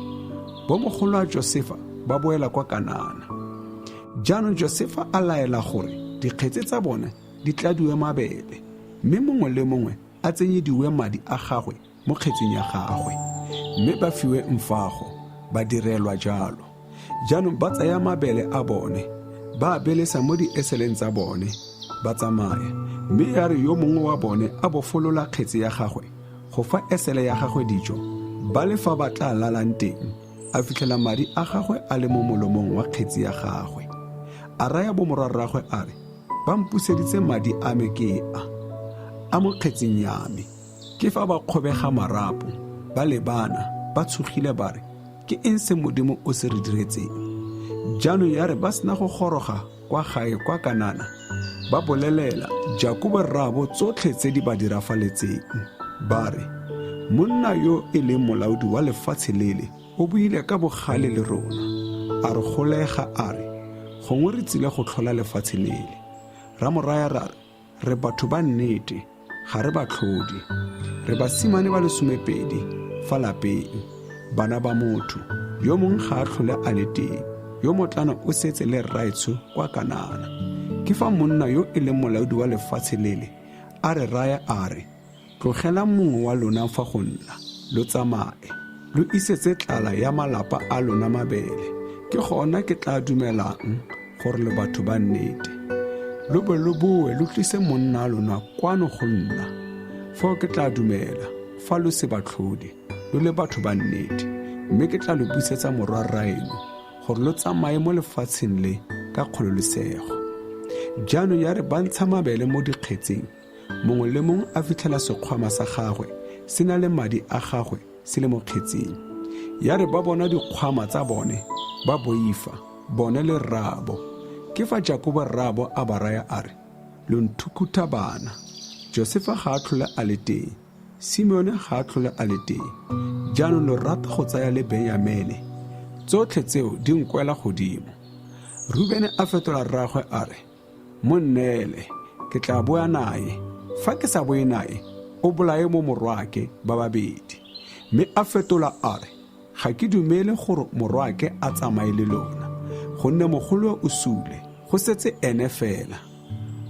Bomogolo a Josefa ba boela kwa Kanana. Jaanong Josefa a laela gore Dikgetse tsa bone di tladiwe mabele, mme mongwe le mongwe a tsenyediwe madi a gagwe mo kgetseng ya gagwe, mme ba fiwe mfago, ba direlwa jalo. Jaanong ba tsaya mabele a bone, ba a belesa mo dieseleng tsa bone, ba tsamaya. Mme ya re yo mongwe wa bone a bofolola kgetse ya gagwe go fa esele ya gagwe dijo, ba le fa ba tla lalang teng, a fitlhela madi a gagwe a le mo molomong wa kgetsi ya gagwe. A raya bomorwarragwe a re, Ba mpuseditse madi a me ke a, a mo kgetsing ya me. Ke fa ba kgobega marapo, ba lebana, ba tshogile ba re, Ke eng se Modimo o se re diretseng? Jaanong ya re ba sena go goroga kwa gae kwa Kanana, ba bolelela Jakobo rraabo tsotlhe tse di ba dirafaletseng, ba re, Monna yo e leng molaodi wa lefatshe lele o buile ka bogale le rona, a re golega a re, Gongwe re tsile go tlhola lefatshe lele. Ra mo raya ra re, Re batho ba nnete, ga re batlhodi. Re basimane ba lesomepedi fa lapeng, bana ba motho. Yo mongwe ga a tlhole a le teng, yo motlana o setse le rraetsho kwa Kanana. Ke fa monna yo e leng molaodi wa lefatshe lele a re raya a re, Tlogelang mongwe wa lona fa go nna, lo tsamaye, lo isetse tlala ya malapa a lona mabele. Ke gona ke tla dumelang gore lo batho ba nnete. Lo be lo boe lo tlise monna a lona kwano go nna. Foo ke tla dumela fa lo se batlhodi, lo le batho ba nnete, mme ke tla lo busetsa morwa rraeno gore lo tsamaye mo lefatsheng le ka kgololesego. Jaanong ya re ba ntsha mabele mo dikgetseng, Mongwe le mongwe a fitlhela sekgwama sa gagwe se na le madi a gagwe se le mo kgetsing. Ya re ba bona dikgwama tsa bone, ba boifa, bone le rraabo. Ke fa Jakobo rraabo a ba raya a re, Lo nthukhutha bana. Josefa ga a tlhole a le teng, Simeone ga a tlhole a le teng. Jaanong lo rata go tsaya le Benyamene. Tsotlhe tseo di nkwela godimo. Rubene a fetola rraagwe a re, Mo nneele, ke tla boa nae. Fa ke sa boe nae, o bolaye mo morwaake ba babedi. Mme a fetola a re, Ga ke dumele gore morwaake a tsamaye le lona, gonne mogolowe o sule, go setse ene fela.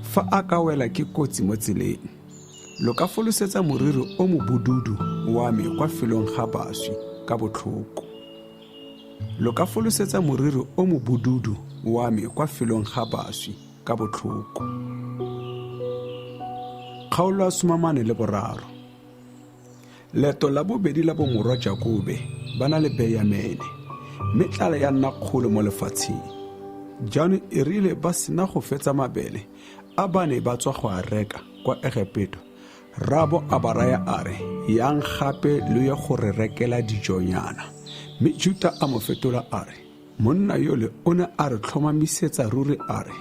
Fa a ka wela ke kotsi mo tseleng, lo ka folosetsa moriri o mobududu wa me kwa felong ga baswi ka botlhoko. Lo ka folosetsa moriri o mobududu wa me kwa felong ga baswi ka botlhoko. Kgaolo ya 43. Leeto la bobedi la bomorwa Jakobe ba na le Beyamene, mme tlala ya nna kgolo mo lefatsheng. Jaanong e rile ba sena go fetsa mabele a ba ne ba tswa go a reka kwa Egepeto, Rraabo a ba raya a re, Yang gape lo ye go re rekela dijonyana. Mme Juta a mo fetola a re, Monna yole o ne a re tlhomamisetsa ruri a re,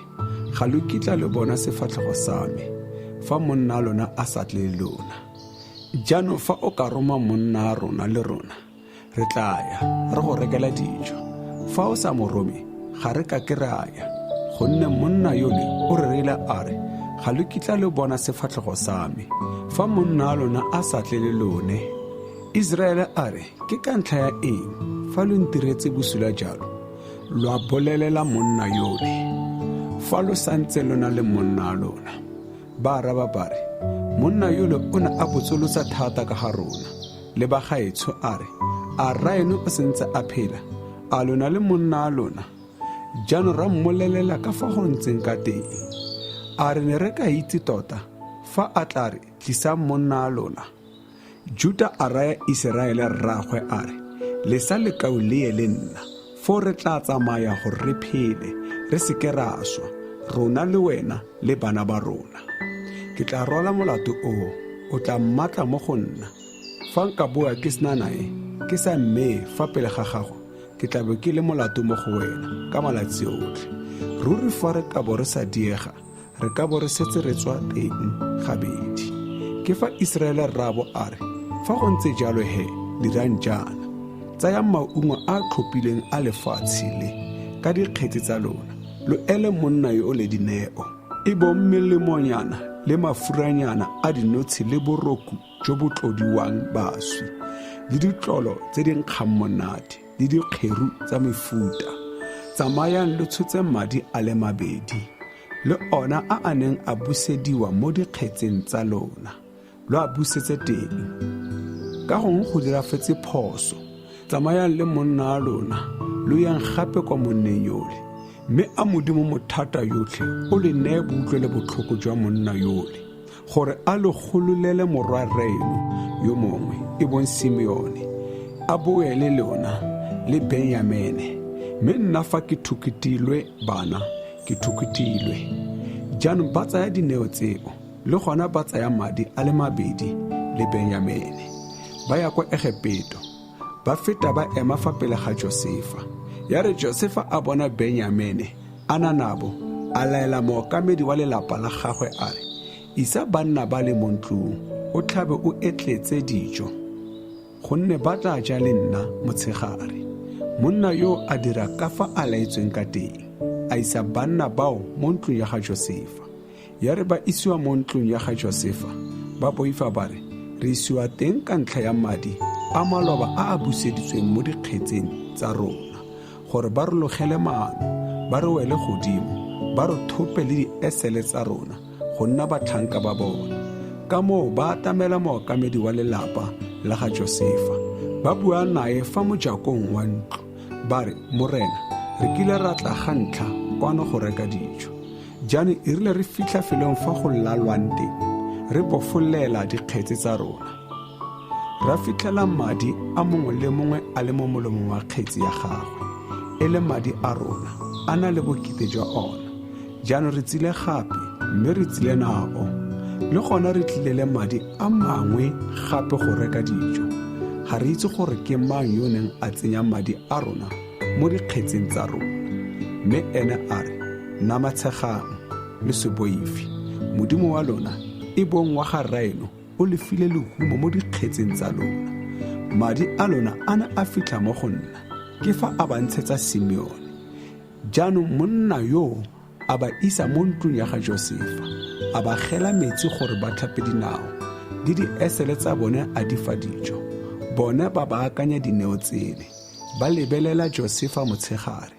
Ga lo kitla lo bona sefatlhego sa me, fa monna a lona a sa tle le lona. Jaanong fa o ka roma monna a rona le rona, Re tla ya re go rekela dijo. Fa o sa mo rome, ga re ka ke ra ya, gonne monna yole o re reile a re, Ga lo kitla lo bona sefatlhego sa me, fa monna a lona a sa tle le lone. Iseraele a re, Ke ka ntlha ya eng fa lo ntiretse bosula jalo, lwa bolelela monna yole, fa lo santse lo na le monna a lona? Ba araba ba re, Monna yole o ne a botsolotsa thata ka ga rona le ba gaetsho a re, A rraeno o sentse a phela? A lona le monna a lona? Jaanong ra mmolelela ka fa go ntseng ka teng. A re ne re ka itse tota fa a tla re, Tlisang monna a lona? Juta a raya Iseraele rraagwe a re, Lesa lekau le ye le nna, foo re tla tsamaya gore re phele, re se ke ra swa, rona le wena le bana ba rona. Ke tla rwala molato oo, o tla mmatla mo go nna. Fa nka boa ke sena nae, ke sa mmee fa pele ga gago, ke tla be ke le molato mo go wena ka malatsi otlhe. Ruri fa re ka bo re sa diega, re ka bo re setse re tswa teng gabedi. Ke fa Iseraele rraabo a re, Fa go ntse jalo he, dirang jaana, tsayang maungo a a tlhophilweng a lefatshe le ka dikgetse tsa lona, lo ele monna yo o le dineo, e bong melemonyana le mafuranyana a dinotshe le boroku jo bo tlodiwang baswi, le ditlolo tse di nkgang monate, le dikgeru tsa mefuta. Tsamayang lo tshotse madi a le mabedi. Le ona a a neng a busediwa mo dikgetseng tsa lona, lo a busetse teng. Ka gongwe go dirafetse phoso. Tsamayang le monna a lona, lo yang gape kwa monneng yole. Mme a Modimo mothata yotlhe o le neye boutlwele botlhoko jwa monna yole, gore a lo gololele morwa rraeno yo mongwe, e bong Simeone, a boe le lona le Benyamene. Mme nna fa ke thukutilwe bana, ke thukutilwe. Jaanong ba tsaya dineo tseo, le gona ba tsaya madi a le mabedi le Benyamene, ba ya kwa Egepeto. Ba feta ba ema fa pele ga Josefa. Ya re Josefa a bona Benyamene a na nabo, a laela mookamedi wa lelapa la gagwe a re, Isa banna ba le mo ntlong, o tlhabe o etletse dijo, gonne ba tla ja le nna motshegare. Monna yo a dira ka fa a laetsweng ka teng, a isa banna bao mo ntlong ya ga Josefa. Ya re ba isiwa mo ntlong ya ga Josefa, ba boifa ba re, Re isiwa teng ka ntlha ya madi a maloba a a buseditsweng mo dikgetseng tsa rona, gore ba re logele maano, ba re wele godimo, ba re thope le diesele tsa rona go nna batlhanka ba bona. Ka moo ba atamela mookamedi wa lelapa la ga Josefa, ba bua nae fa mojakong wa ntlo, ba re, Morena, re kile ra tla ga ntlha kwano go reka dijo. Jaanong e rile re fitlha felong fa go lalwang teng, re bofolela dikgetse tsa rona. Ra fitlhela madi a mongwe le mongwe a le mo molomong wa kgetse ya gagwe, e le madi a rona, a na le bokete jwa ona. Jaanong re tsile gape, mme re tsile nao. Le gona re tlile le madi a mangwe gape go reka dijo. Ga re itse gore ke mang yo neng a tsenya madi a rona mo dikgetseng tsa rona. Mme ene a re, Namatshegang, lo se boife. Modimo wa lona, e bong wa ga rraeno, o le file lehumo mo dikgetseng tsa lona. Madi a lona a ne a fitlha mo go nna, ke fa a ba ntshetsa Simeone. Jaanong monna yoo a ba isa mo ntlong ya ga Josefa, a ba gela metsi gore ba tlhape dinao, le diesele tsa bone a di fa dijo. Bone ba baakanya dineo tsele, ba lebelela Josefa motshegare,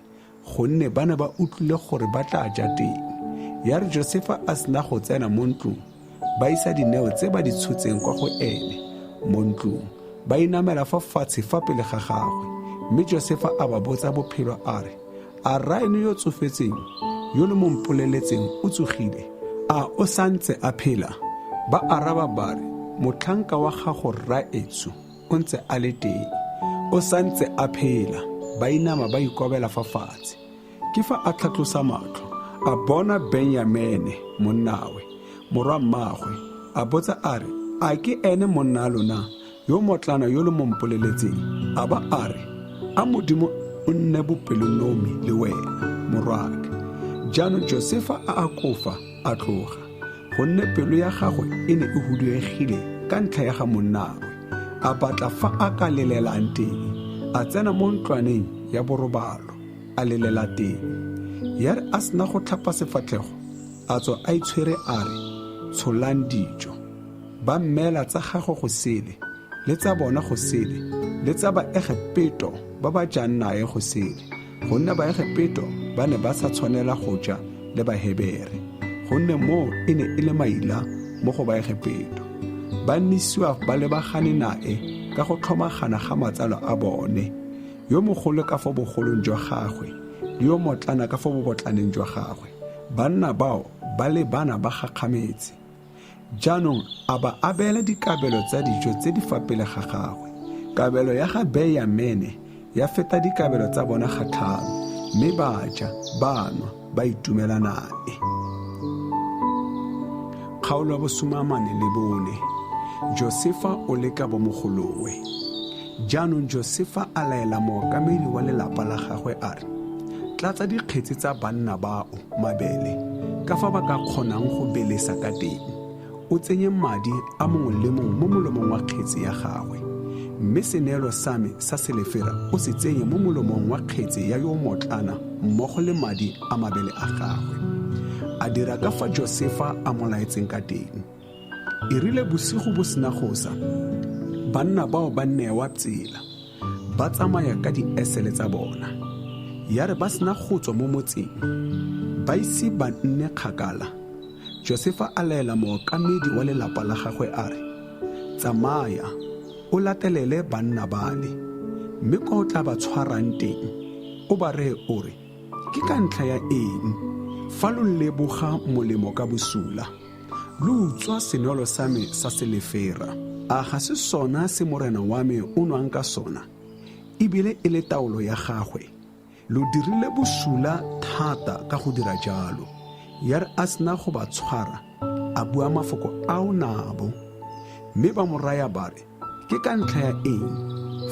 gonne ba ne ba utlwile gore ba tla ja teng. Ya re Josefa a sena go tsena mo ntlong, ba isa dineo tse ba di tshotseng kwa go ene mo ntlong, ba inamela fa fatshe fa pele ga gagwe. Mme Josefa a ba botsa bophelo a re, A rraeno yo tsofetseng yo lo mo mpoleletseng o tsogile? A o santse a phela? Ba araba ba re, Motlhanka wa gago rraetsho o ntse a le teng, o santse a phela. Ba inama ba ikobela fa fatshe. Ke fa a tlhatlosa matlho, a bona Benyamene monnawe, morwa mmaagwe, a botsa a re, A ke ene monna a lona yo motlana yo lo mo mpoleletseng? A ba a re, A Modimo o nne bopelonomi le wena, morwaake. Jaanong Josefa a akofa a tloga, gonne pelo ya gagwe e ne e huduegile ka ntlha ya ga monnawe. A batla fa a ka lelelang teng, a tsena mo ntlwaneng ya borobalo, a lelela teng. Ya re a sena go tlhapa sefatlhego, a tswa a itshwere a re, Tsholang dijo. Ba mmeela tsa gagwe go sele, le tsa bona go sele, le tsa Baegepeto ba ba jang nae go sele, gonne Baegepeto ba ne ba sa tshwanela go ja le Bahebere, gonne moo e ne e le maila mo go Baegepeto. Ba nnisiwa ba lebagane nae ka go tlhomagana ga matsalo a bone, yo mogolo ka fa bogolong jwa gagwe le yo motlana ka fa bobotlaneng jwa gagwe. Banna bao ba lebana ba gakgametse. Jaanong a ba abela dikabelo tsa dijo tse di fa pele ga gagwe. Kabelo ya ga Benyamene ya feta dikabelo tsa bona ga tlhano, mme ba ja, ba nwa, ba itumela nae. Kgaolo ya bosomamane le bone. Josefa o leka bomogolowe. Jaanong Josefa a laela mookamedi wa lelapa la gagwe a re, Tlatsa dikgetse tsa banna bao mabele ka fa ba ka kgonang go belesa ka teng, o tsenye madi a mongwe le mongwe mo molomong wa kgetse ya gagwe, mme seneelo sa me sa selefera o se tsenye mo molomong wa kgetse ya yo motlana mmogo le madi a mabele a gagwe. A dira ka fa Josefa a mo laetseng ka teng. E rile bosigo bo sena go sa, banna bao ba newa tsela, ba tsamaya ka diesele tsa bona. Ya re ba sena go tswa mo motseng, Ba ise ba nne kgakala, Josefa a laela mookamedi wa lelapa la gagwe a re, Tsamaya, o latelele banna bale, mme kwa o tla ba tshwarang teng, o ba reye o re, Ke ka ntlha ya eng fa lo leboga molemo ka bosula, lo utswa senwelo sa me sa selefera? A ga se sona se morena wa me o nwang ka sona, ebile e le taolo ya gagwe? Lo dirile bosula thata ka go dira jalo. Ya re a sena go ba tshwara, a bua mafoko ao nabo. Mme ba mo raya ba re, Ke ka ntlha ya eng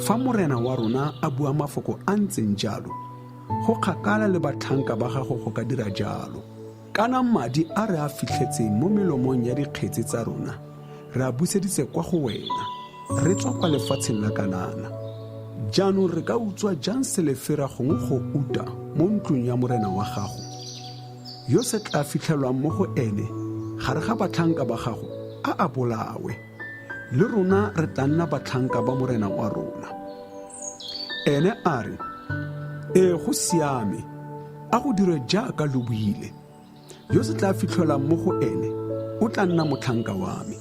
fa morena wa rona a bua mafoko a ntseng jalo? Go kgakala le batlhanka ba gago go ka dira jalo. Kana madi a re a fitlhetseng mo melomong ya dikgetse tsa rona, re a buseditse kwa go wena, re tswa kwa lefatsheng la Kanana. Jaanong re ka utswa jang selefera gongwe go uta mo ntlong ya morena wa gago? Yo se tla fitlhelwang mo go ene gare ga batlhanka ba gago a a bolawe. Le rona re tla nna batlhanka ba morena wa rona. Ene a re, Ee, go siame, a go dire jaaka lo buile. Yo se tla fitlhelwang mo go ene o tla nna motlhanka wa me,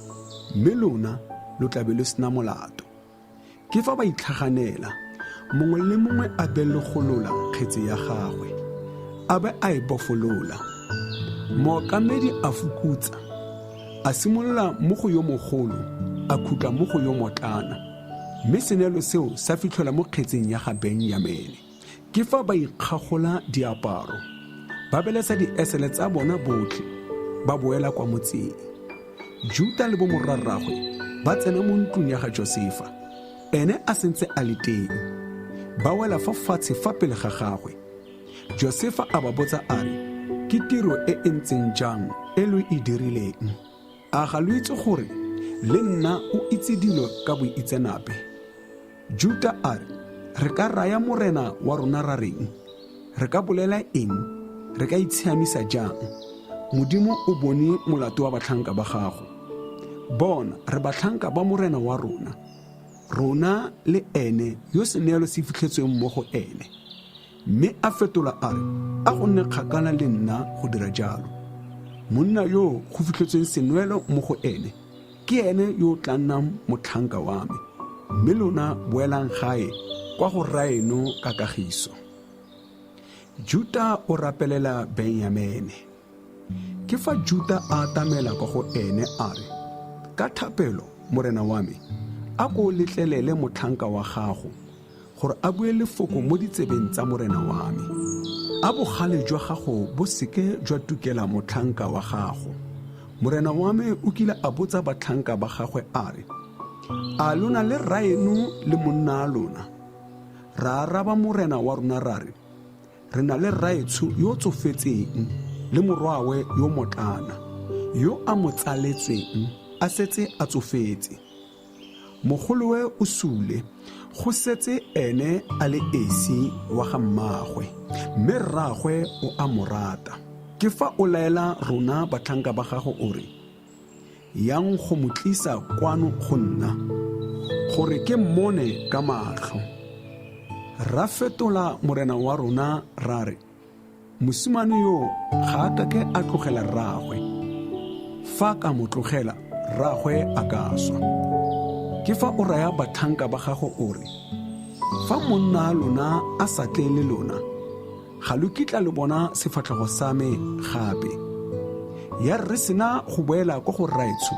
mme lona lo tla be lo sena molato. Ke fa ba itlhaganela, mongwe le mongwe a belogolola kgetse ya gagwe, a be a e bofolola. Mookamedi a fukutsa, a simolola mo go yo mogolo, a khutla mo go yo motlana, mme senelo seo sa fitlhelwa mo kgetseng ya ga Benjamene. Ke fa ba ikgagola diaparo, ba belesa diesele tsa bona botlhe, ba boela kwa motseng. Juta le bomorwarragwe ba tsena mo ntlong ya ga Josefa, ene a sentse a le teng. Ba wela fa fatshe fa pele ga gagwe. Josefa a ba botsa a re, Ke tiro e e ntseng jang e lo e dirileng? A ga lo itse gore le nna o itse dilo ka boitsenape? Juta a re, Re ka raya morena wa rona ra reng? Re ka bolela eng? Re ka itshiamisa jang? Modimo o bone molato wa batlhanka ba gago. Bona, re batlhanka ba morena wa rona, rona le ene yo seneelo se fitlhetsweng mo go ene. Mme a fetola a re, A go nne kgakala le nna go dira jalo. Monna yo go fitlhetsweng senwelo mo go ene, ke ene yo o tla nnang motlhanka wa me, mme lona boelang gae kwa go rraeno ka kagiso. Juta o rapelela Benyamene. Ke fa Juta a atamela kwa go ene a re, Ka thapelo, morena wa me, a ko o letlelele motlhanka wa gago gore a bue lefoko mo ditsebeng tsa morena wa me. A bogale jwa gago bo seke jwa tukela motlhanka wa gago. Morena wa me o kile a botsa batlhanka ba gagwe a re, A lo na le rraeno le monna a lona? Ra araba morena wa rona ra re, Re na le rraetsho yo o tsofetseng le morwawe yo motlana, yo a mo tsaletsweng a setse a tsofetse. Mogolowe o sule, go setse ene a le esi wa ga mmaagwe, mme rraagwe o a mo rata. Ke fa o laela rona batlhanka ba gago o re, Yang go mo tlisa kwano go nna, gore ke mmone ka matlho. Ra fetola morena wa rona ra re, Mosimane yo ga a kake a tlogela rraagwe. Fa a ka mo tlogela, rraagwe a ka swa. Ke fa o raya batlhanka ba gago o re, Fa monna a lona a sa tle le lona, ga lo kitla lo bona sefatlhego sa me gape. Ya re re sena go boela kwa go rraetsho,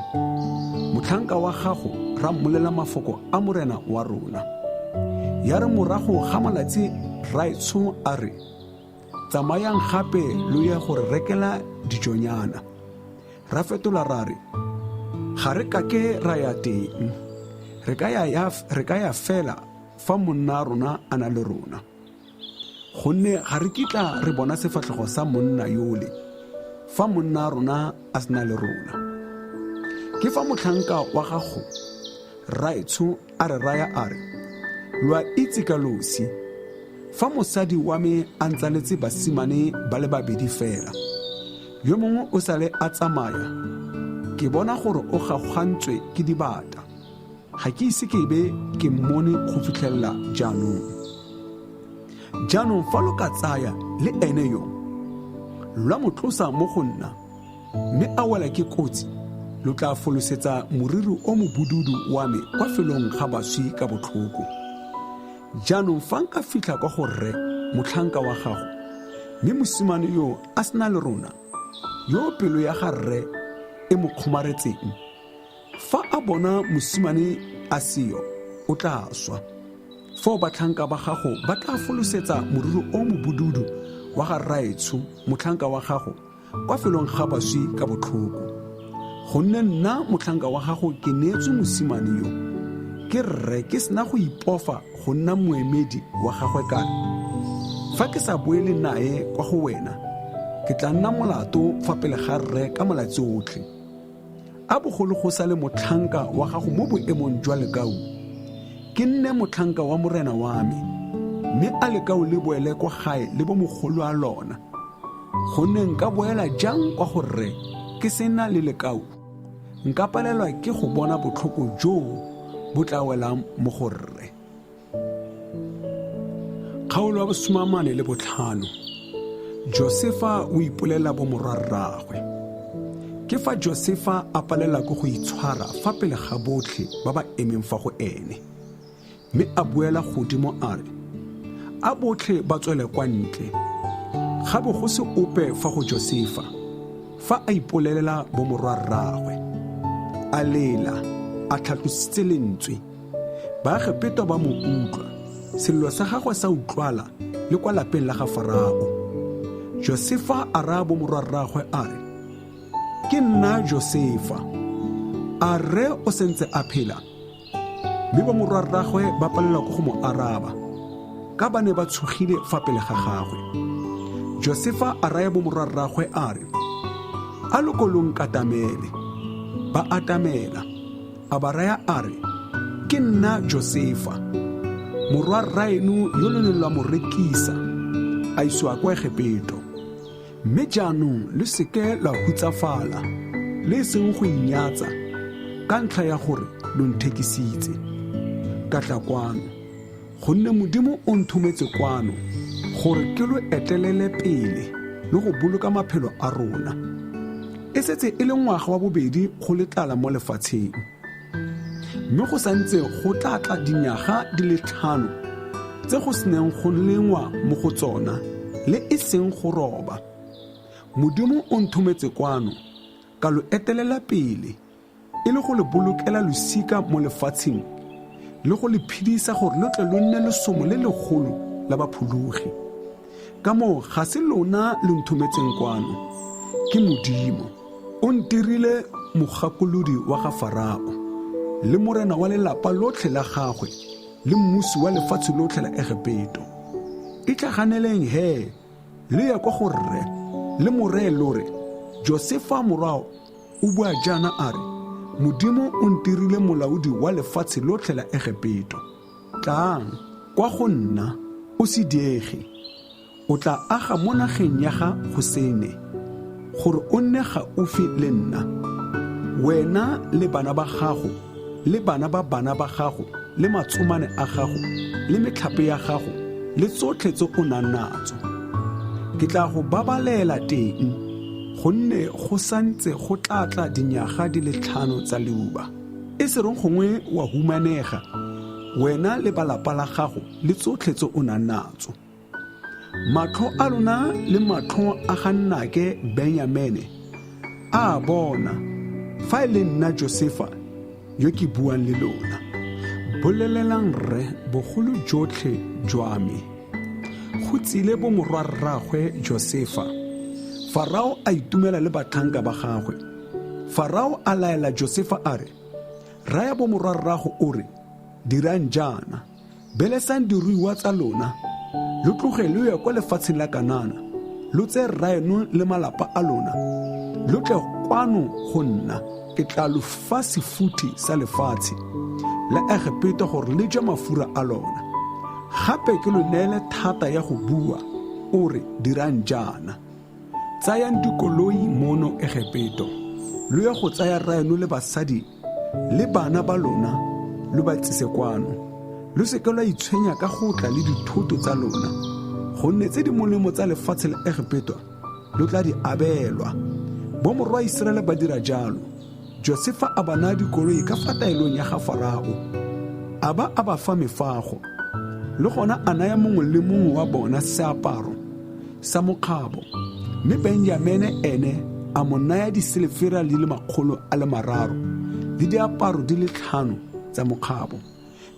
motlhanka wa gago ra mmolela mafoko a morena wa rona. Ya re morago ga malatsi rraetsho a re, Tsamayang gape lo ye go re rekela dijonyana. Ra fetola ra re, Ga re kake ra ya teng. Re ka ya, ya, re ka ya fela fa monna a rona a na le rona. Gonne ga re kitla re bona sefatlhego sa monna yole fa monna a rona a sena le rona. Ke fa motlhanka wa gago rraetsho a re raya a re, Lo a itse ka losi, fa mosadi wa me a ntsaletse basimane ba le babedi fela, yo mongwe o sale a tsamaya, ke bona gore o gagogantswe ke dibata, ga ke ise ke be ke mmone go fitlhelela jaanong. Jaanong fa lo ka tsaya le ene yo, lwa mo tlosa mo go nna, mme a wela ke kotsi, lo tla folosetsa moriri o mobududu wa me kwa felong ga baswi ka botlhoko. Jaanong fa nka fitlha kwa go rre, motlhanka wa gago, mme mosimane yo a sena le rona, yo pelo ya ga rre e mo kgomaretseng, fa a bona mosimane a seyo, o tla swa. Foo batlhanka ba gago ba tla folosetsa moriri o mobududu wa ga rraetsho, motlhanka wa gago, kwa felong ga baswi ka botlhoko. Gonne nna motlhanka wa gago ke neetswe mosimane yo, ke rre ke sena go ipofa go nna moemedi wa gagwe ka re, fa ke sa boele nae kwa go wena, ke tla nna molato fa pele ga rre ka malatsi otlhe. A bogolo go sale motlhanka wa gago mo boemong jwa lekau, ke nne motlhanka wa morena wa me, mme a lekau le boele kwa gae le bomogolo a lona. Gonne nka boela jang kwa go rre ke sena le lekau? Nka palelwa ke go bona botlhoko joo bo tla welang mo go rre. Kgaolo ya bosomamane le botlhano. Josefa o ipolela bomorwarraagwe. Ke fa Josefa a palela ke go itshwara fa pele ga botlhe ba ba emeng fa go ene, mme a buela godimo a re, A botlhe ba tswele kwa ntle. Ga bo go se ope fa go Josefa, fa a ipolelela bomorwarraagwe. A lela, a tlhatlositse lentswe. Baegepeto ba mo utlwa, selelo sa gagwe sa utlwala le kwa lapeng la ga Farao. Josefa a raya bomorwarraagwe a re, Ke nna Josefa. A rre o sentse a phela? Mme bomorwarraagwe ba palelwa ke go mo araba, ka ba ne ba tshogile fa pele ga gagwe. Josefa a raya bomorwarraagwe a re, A lo ko lo nkatamele. Ba atamela. A ba raya a re, Ke nna Josefa, morwa rraeno yo lo neng lwa mo rekisa, a isiwa kwa Egepeto. Mme jaanong lo seke lwa hutsafala, le e seng go inyatsa ka ntlha ya gore lo nthekisitse, ka tla kwano. Gonne Modimo o nthometse kwano gore ke lo etelele pele le go boloka maphelo a rona. E setse e le ngwaga wa bobedi go le tlala mo lefatsheng, mme go santse go tla tla dinyaga di le tlhano tse go seneng go lengwa mo go tsona le e seng go roba. Modimo o nthometse kwano ka lo etelela pele e le go le bolokela losika mo lefatsheng le go le phedisa gore lo tle lo nne lesomo le legolo la baphologi. Ka moo ga se lona lo nthometseng kwano, ke Modimo. O ntirile mogakolodi wa ga Farao le morena wa lelapa lotlhe la gagwe le mmusi wa lefatshe lotlhe la Egepeto. Itlhaganeleng he, lo ye kwa go rre, le mo reye lo re, Josefa morwao O bua jaana a re, Modimo o ntirile molaodi wa lefatshe lotlhe la Egepeto. Tlaang kwa go nna, o se diege. O tla aga mo nageng ya ga Gosene, gore o nne gaufi le nna, wena le bana ba gago le bana ba bana ba gago le matsomane a gago le metlhape ya gago le tsotlhe tse o nang natso. Ke tla go babalela teng, gonne go santse go tla tla dinyaga di le tlhano tsa leuba. E se reng gongwe wa humanega, wena le balapa la gago le tsotlhe tse o nang natso. Matlho a lona le matlho a ga nnake Benyamene a a bona, fa e le nna Josefa yo ke buang le lona. Bolelelang rre bogolo jotlhe jwa me. Go tsile bomorwarraagwe Josefa. Farao a itumela le batlhanka ba gagwe. Farao a laela Josefa a re, Raya bomorwarrago o re, Dirang jaana. Belesang diruiwa tsa lona, lo tloge lo ye kwa lefatsheng la Kanana, lo tseye rraeno le malapa a lona, lo tle kwano go nna. Ke tla lo fa sefuthi sa lefatshe la Egepeto gore le je mafura a lona. Gape ke lo neele thata ya go bua, o re, Dirang jaana. Tsayang dikoloi mono Egepeto, lo ye go tsaya rraeno le basadi le bana ba lona lo ba tsise kwano. Lo se ke lwa itshwenya ka go tla le dithoto tsa lona, gonne tse di molemo tsa lefatshe la Egepeto lo tla di abelwa. Bomorwa Iseraele ba dira jalo. Josefa a ba naya dikoloi ka fa taelong ya ga Farao, a ba a ba fa mefago, le gona a naya mongwe le mongwe wa bona seaparo sa mokgabo. Mme Benjamene ene a mo naya disilefera di le 300 le diaparo di le 5 tsa mokgabo.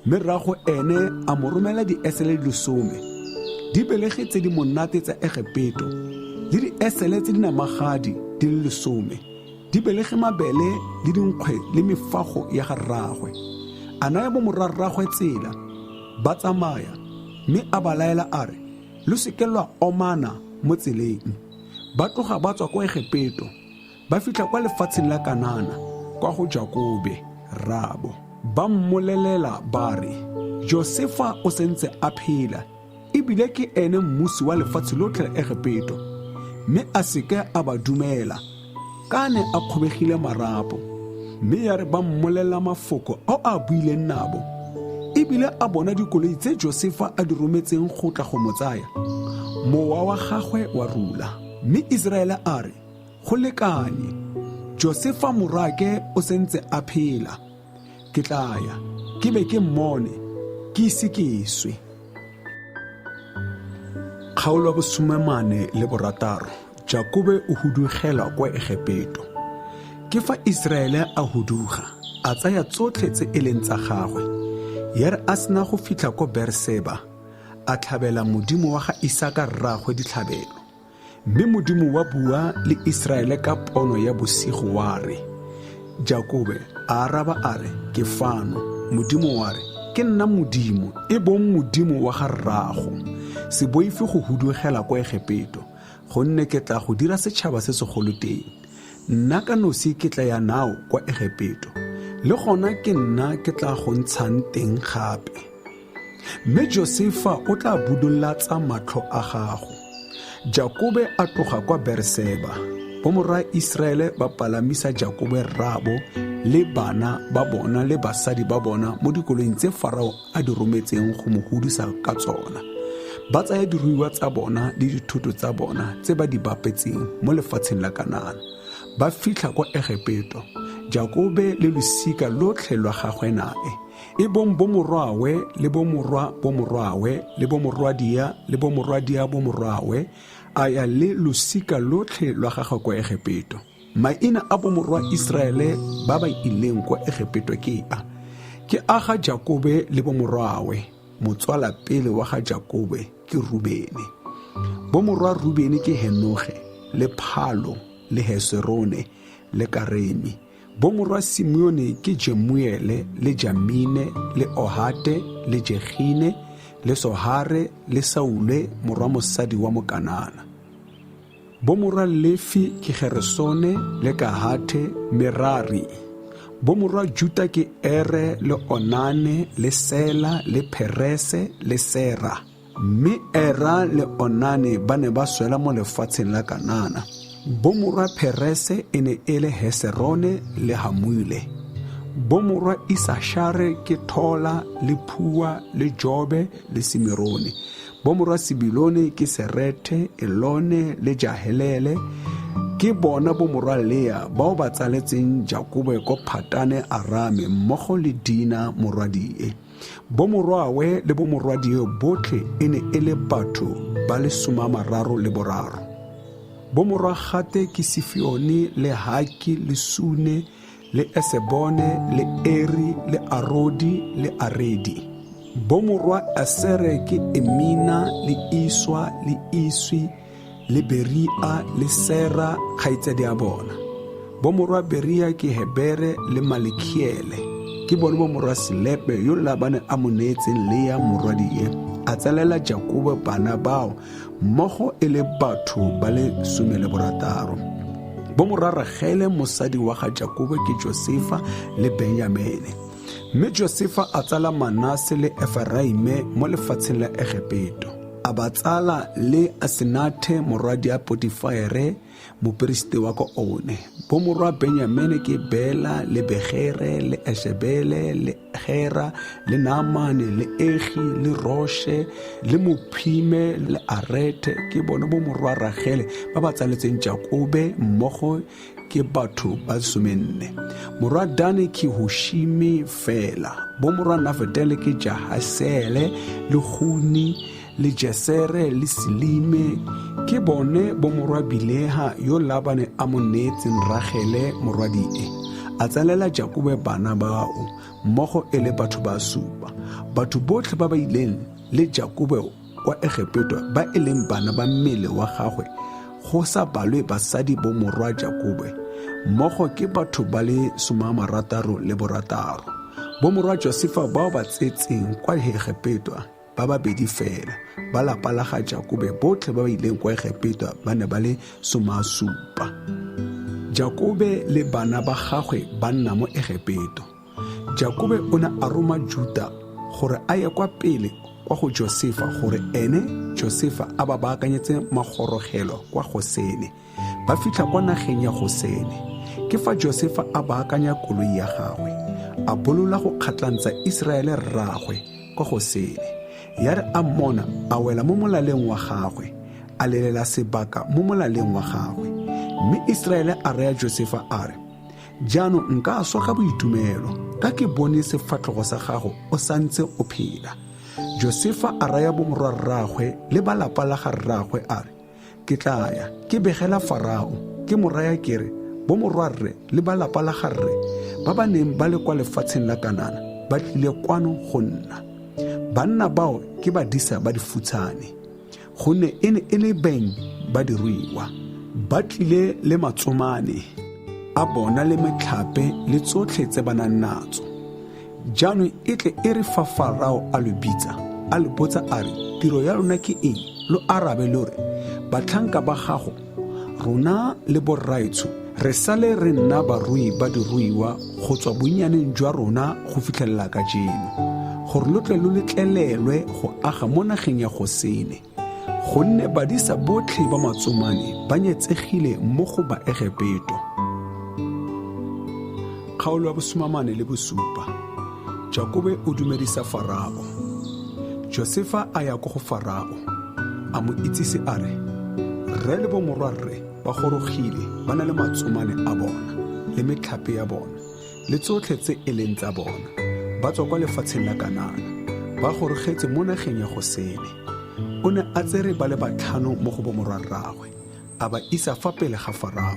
Mme rrago ene a mo romela diesele di 10, di belege tse di monate tsa Egepeto, le diesele tse di namagadi di le 10, di belege mabele le dinkgwe le mefago ya ga rraagwe. A naya bomorwarraagwe tsela, ba tsamaya, mme a ba laela a re, Lo seke lwa omana mo tseleng. Ba tloga ba tswa kwa Egepeto, ba fitlha kwa lefatsheng la Kanana, kwa go Jakobe rraabo. Ba mmolelela ba re, Josefa o sentse a phela, ebile ke ene mmusi wa lefatshe lotlhe la Egepeto. Mme a seke a ba dumela, ka ne a kgobegile marapo. Mme ya re ba mmolelela mafoko ao a buileng nabo, ebile a bona dikoloi tse Josefa a di rometseng go tla go mo tsaya, mowa wa gagwe wa rula. Mme Iseraele a re, Go lekanye, Josefa morwaake o sentse a phela. Ke tla ya, ke be ke mmone, ke ise ke swe. Kgaolo ya bo46, Jakobe o hudugela kwa Egepeto. Ke fa Iseraele a huduga, a tsaya tsotlhe tse e leng tsa gagwe. Ya re a sena go fitlha ko Beerseba, a tlhabela Modimo wa ga Isaka rraagwe ditlhabelo. Mme Modimo wa bua le Iseraele ka pono ya bosigo wa re, Jakobe a araba a re, Ke fano. Modimo wa re, Ke nna Modimo, e bong Modimo wa ga rraago. Se boife go hudugela kwa Egepeto, gonne ke tla go dira setšhaba se segolo teng. Nna ka nosi ke tla ya nao kwa Egepeto, le gona ke nna ke tla go ntshang teng gape. Mme Josefa o tla budulatsa matlho a gago. Jakobe a tloga kwa Beerseba. Bomorwa Iseraele ba palamisa Jakobe rraabo le bana ba bona le basadi ba bona mo dikoloing tse Farao a di rometseng go mo hudusa ka tsona. Ba tsaya diruiwa tsa bona le dithoto tsa bona tse ba di bapetseng mo lefatsheng la Kanana. Ba fitlha kwa Egepeto, Jakobe le losika lotlhe lwa gagwe nae, e bong bomorwawe le bomorwa bomorwawe le bomorwadia le bomorwadia bomorwawe, a ya le losika lotlhe lwa gagwe kwa Egepeto. Maina a bomorwa Iseraele ba ba ileng kwa Egepeto ke a: ke a ga Jakobe le bomorwawe. Motswala pele wa ga Jakobe ke Rubene. Bomorwa Rubene ke Henoge le Phalo le Heserone le Karemi. Bomorwa Simeone ke Jemuele le Jamine le Ohate le Jegine le Sohare le Saule morwa mosadi wa Mokanana. Bomorwa Lefi ke Geresone le Kahathe Merari. Bomorwa Juta ke Ere le Onane le Sela le Pherese le Sera. Mme Era le Onane ba ne ba swela mo lefatsheng la Kanana. Bomorwa Pherese e ne e le Heserone le Hamule. Bomorwa Isashare ke Thola le Phua le Jobe le Simerone. Bomorwa Sebilone ke Serethe, Elone le Jahelele. Ke bona bomorwa Lea bao ba tsaletseng Jakobe ko Phatane Arame mmogo le Dina morwadie. Bomorwawe le bomorwadie botlhe e ne e le batho ba le 33. Bomorwa Gate ke Sifione le Haki le Sune le Esebone le Eri le Arodi le Aredi. Bomorwa Asere ke Emina le Iswa le Iswi le Beria le Sera kgaitsadi a bona. Bomorwa Beria ke Hebere le Malekhiele. Ke bone bomorwa Selepe yo Labane a mo neetseng Lea morwadie, a tsalela Jakobe bana bao mmogo e le batho ba le 16. Bomorwa Ragele mosadi wa ga Jakobe ke Josefa le Benjamene. Mme Josefa a tsala Manase le Eferaime mo lefatsheng la Egepeto. A ba tsala le Asenathe morwadia Potifere, moperisiti wa ko One. Bomorwa Benyamene ke Bela le Begere le Eshebele le Gera le Naamane le Egi le Roshe le Mophime le Arethe, ke bone bomorwa Ragele ba ba tsaletseng Jakobe mmogo ke batho ba 14. Morwa Dane ke Hushime fela. Bomorwa Nafetele ke Jahasele le Guni le Jesere le Silime, ke bone bomorwa Bileha yo Labane a mo neetseng Ragele morwadie. A tsalela Jakobe bana bao mmogo e le batho ba supa. Batho botlhe ba ba ileng le Jakobe kwa Egepeto ba e leng bana ba mmele wa gagwe, go sa balwe basadi bomorwa Jakobe, mmogo ke batho ba le 66. Bomorwa Josefa bao ba tsetseng kwa Egepeto ba babedi fela. Ba lapa la ga Jakobe botlhe ba ba ileng kwa Egepeto ba ne ba le 70. Jakobe le bana ba gagwe ba nna mo Egepeto. Jakobe o ne a roma Juta gore a ye kwa pele kwa go Josefa gore ene Josefa a ba baakanyetse magorogelo kwa Gosene. Ba fitlha kwa nageng ya Gosene. Ke fa Josefa a baakanya koloi ya gagwe, a bolola go kgatlantsa Iseraele rraagwe kwa Gosene. Ya re a mmona, a wela mo molaleng wa gagwe, a lelela sebaka mo molaleng wa gagwe. Mme Iseraele a raya Josefa a re, Jaanong nka swa ka boitumelo, ka ke bone sefatlhogo sa gago o santse o phela. Josefa a raya bomorwarraagwe le ba lapa la ga rraagwe a re, Ke tla ya ke begela Farao, ke mo raya ke re, bomorwarre le ba lapa la ga rre ba ba neng ba le kwa lefatsheng la Kanana ba tlile kwano go nna. Banna bao ke badisa ba difutshane, gonne e ne e le beng ba diruiwa. Ba tlile le matsomane a bona le metlhape le tsotlhe tse ba nang natso. Jaanong e tle e re fa Farao a lo bitsa, a lo botsa a re, tiro ya lona ke eng? Lo arabe lo re, batlhanka ba gago, rona le borraetsho, re sale re nna barui ba diruiwa go tswa bonnyaneng jwa rona go fitlhelela kajeno, gore lo tle lo letlelelwe go aga mo nageng ya Gosene. Gonne badisa botlhe ba matsomane ba nyetsegile mo go Baegepeto. Kgaolo ya bosomamane le bosupa. Jakobe o dumedisa Farao. Josefa a ya ko go Farao, a mo itsise a re, Rre le bomorwarre ba gorogile ba na le matsomane a bona le metlhape ya bona le tsotlhe tse e leng tsa bona, ba tswa kwa lefatsheng la Kanana, ba gorogetse mo nageng ya Gosene. O ne a tsere ba le batlhano mo go bomorwarraagwe, a ba isa fa pele ga Farao.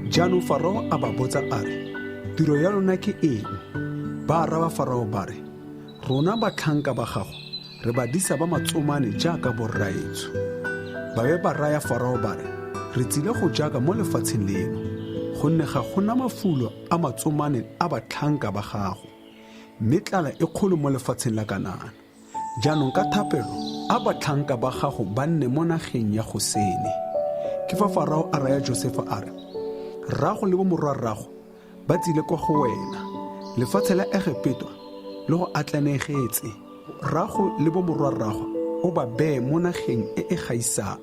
Jaanong Farao a ba botsa a re, Tiro ya lona ke eng? Ba araba Farao ba re, Rona batlhanka ba gago re badisa ba matsomane jaaka borraetsho. Ba be ba raya Farao ba re, Re tsile go jaka mo lefatsheng leno, gonne ga gona mafulo a matsomane a batlhanka ba gago, mme tlala e kgolo mo lefatsheng la Kanana. Jaanong ka thapelo, a batlhanka ba gago ba nne mo nageng ya Gosene. Ke fa Farao a raya Josefa a re, Rrago le bomorwarrago ba tsile kwa go wena. Lefatshe la Egepeto le go atlanegetse. Rrago le bomorwarrago o ba beye mo nageng e e gaisang.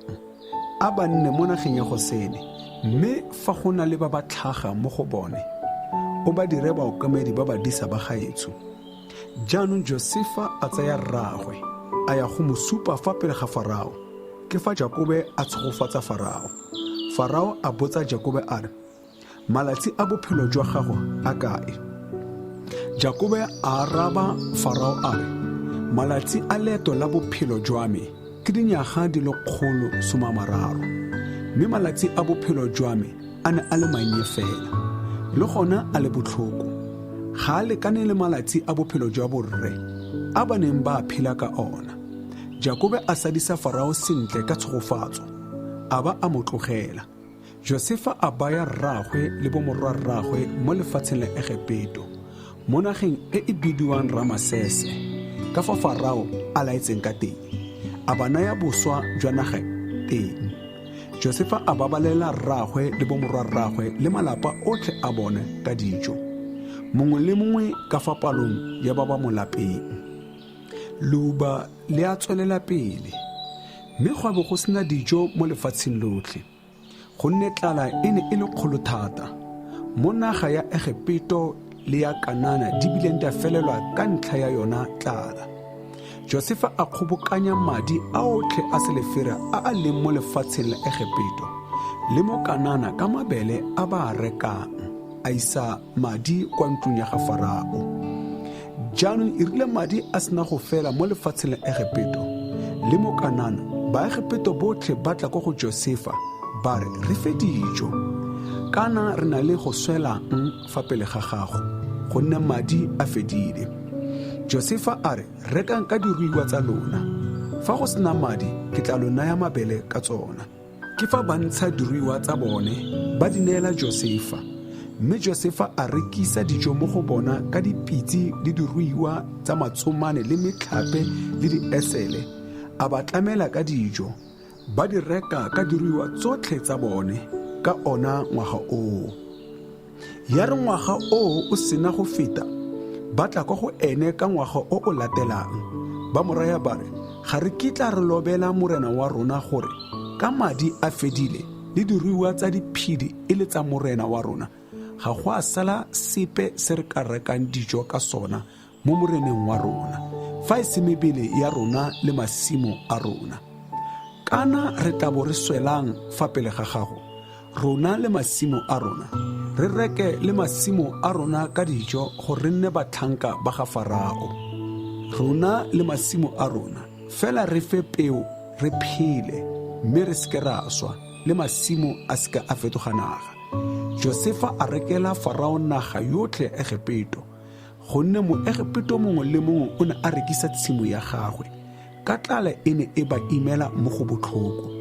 A ba nne mo nageng ya Gosene, mme fa go na le ba ba tlhaga mo go bone, o ba dire baokamedi ba badisa ba gaetsho. Jaanong Josefa a tsaya rraagwe, a ya go mo supa fa pele ga Farao. Ke fa Jakobe a tshegofatsa Farao. Farao a botsa Jakobe a re, Malatsi a bophelo jwa gago a kae? Jakobe a araba Farao a re, Malatsi a leeto la bophelo jwa me ke dinyaga di le 130, mme malatsi a bophelo jwa me a ne a le mannye fela, le gona a le botlhoko. Ga a lekane le malatsi a bophelo jwa borre a ba neng ba phela ka ona. Jakobe a sadisa Farao sentle ka tshegofatso, a ba a mo tlogela. Josefa a baya rraagwe le bomorwarraagwe mo lefatsheng la Egepeto, mo nageng e e bidiwang Ramasese, ka fa Farao a laetseng ka teng. A ba naya boswa jwa naga teng. Josefa a babalela rraagwe le bomorwarraagwe le malapa otlhe a bone ka dijo, mongwe le mongwe ka fa palong ya ba ba mo lapeng. Leuba le a tswelela pele. Mme gwa bo go sena dijo mo lefatsheng lotlhe, gonne tlala e ne e le kgolo thata. Mo naga ya Egepeto le ya Kanana di bileng di a felelwa ka ntlha ya yona tlala. Josefa a kgobokanya madi a otlhe a selefera a a leng mo lefatsheng la Egepeto le mo Kanana ka mabele a ba a rekang, a isa madi kwa ntlong ya ga Farao. Jaanong e rile madi a sena go fela mo lefatsheng la Egepeto le mo Kanana, Baegepeto botlhe ba tla kwa go Josefa ba re, Re fe dijo, kana re na le go swelang fa pele ga gago, gonne madi a fedile. Josefa a re, Rekang ka diruiwa tsa lona. Fa go sena madi, ke tla lo naya mabele ka tsona. Ke fa ba ntsha diruiwa tsa bone, ba di neela Josefa. Mme Josefa a rekisa dijo mo go bona ka dipitse le diruiwa tsa matsomane le metlhape le diesele, a ba tlamela ka dijo. Ba di reka ka diruiwa tsotlhe tsa bone ka ona ngwaga oo. Ya re ngwaga oo o sena go feta, ba tla kwa go ene ka ngwaga o o latelang, ba mo raya ba re, Ga re kitla re lobela morena wa rona gore ka madi a fedile le diruiwa tsa diphedi e le tsa morena wa rona, ga go a sala sepe se re ka rekang dijo ka sona mo moreneng wa rona, fa e se mebele ya rona le masimo a rona. Kana re tla bo re swelang fa pele ga gago, rona le masimo a rona, re reke le masimo a rona ka dijo gore re nne batlhanka ba ga Farao. Rona le masimo a rona, fela re fe peo re phele, mme re seke ra swa, le masimo a seka a fetoga naga. Josefa a rekela Farao naga yotlhe ya Egepeto, gonne Moegepeto mongwe le mongwe o ne a rekisa tshimo ya gagwe. Ka tlala e ne e ba imela mo go botlhoko,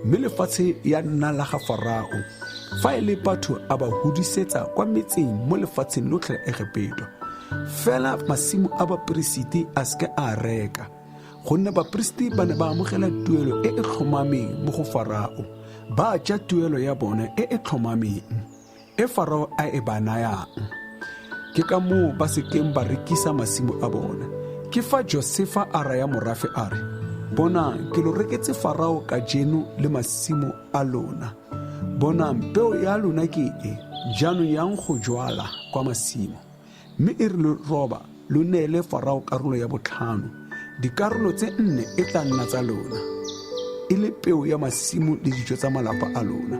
mme lefatshe ya nna la ga Farao. Fa e le batho a ba hudisetsa kwa metseng mo lefatsheng lotlhe la Egepeto. Fela masimo a baperesiti a seke a reka, gonne baperesiti ba ne ba amogela tuelo e e tlhomameng mo go Farao, ba ja tuelo ya bone e e tlhomameng. e Farao a e ba nayang. Ke ka moo ba se keng ba rekisa masimo a bona. Ke fa Josefa a raya morafe a re, Bonang, ke lo reketse Farao kajeno le masimo a lona. Bonang, peo ya lona ke e, jaanong yang go jwala kwa masimo. Mme e re lo roba, lo neele Farao karolo ya botlhano. Dikarolo tse nne e tla nna tsa lona, e le peo ya masimo le dijo tsa malapa a lona.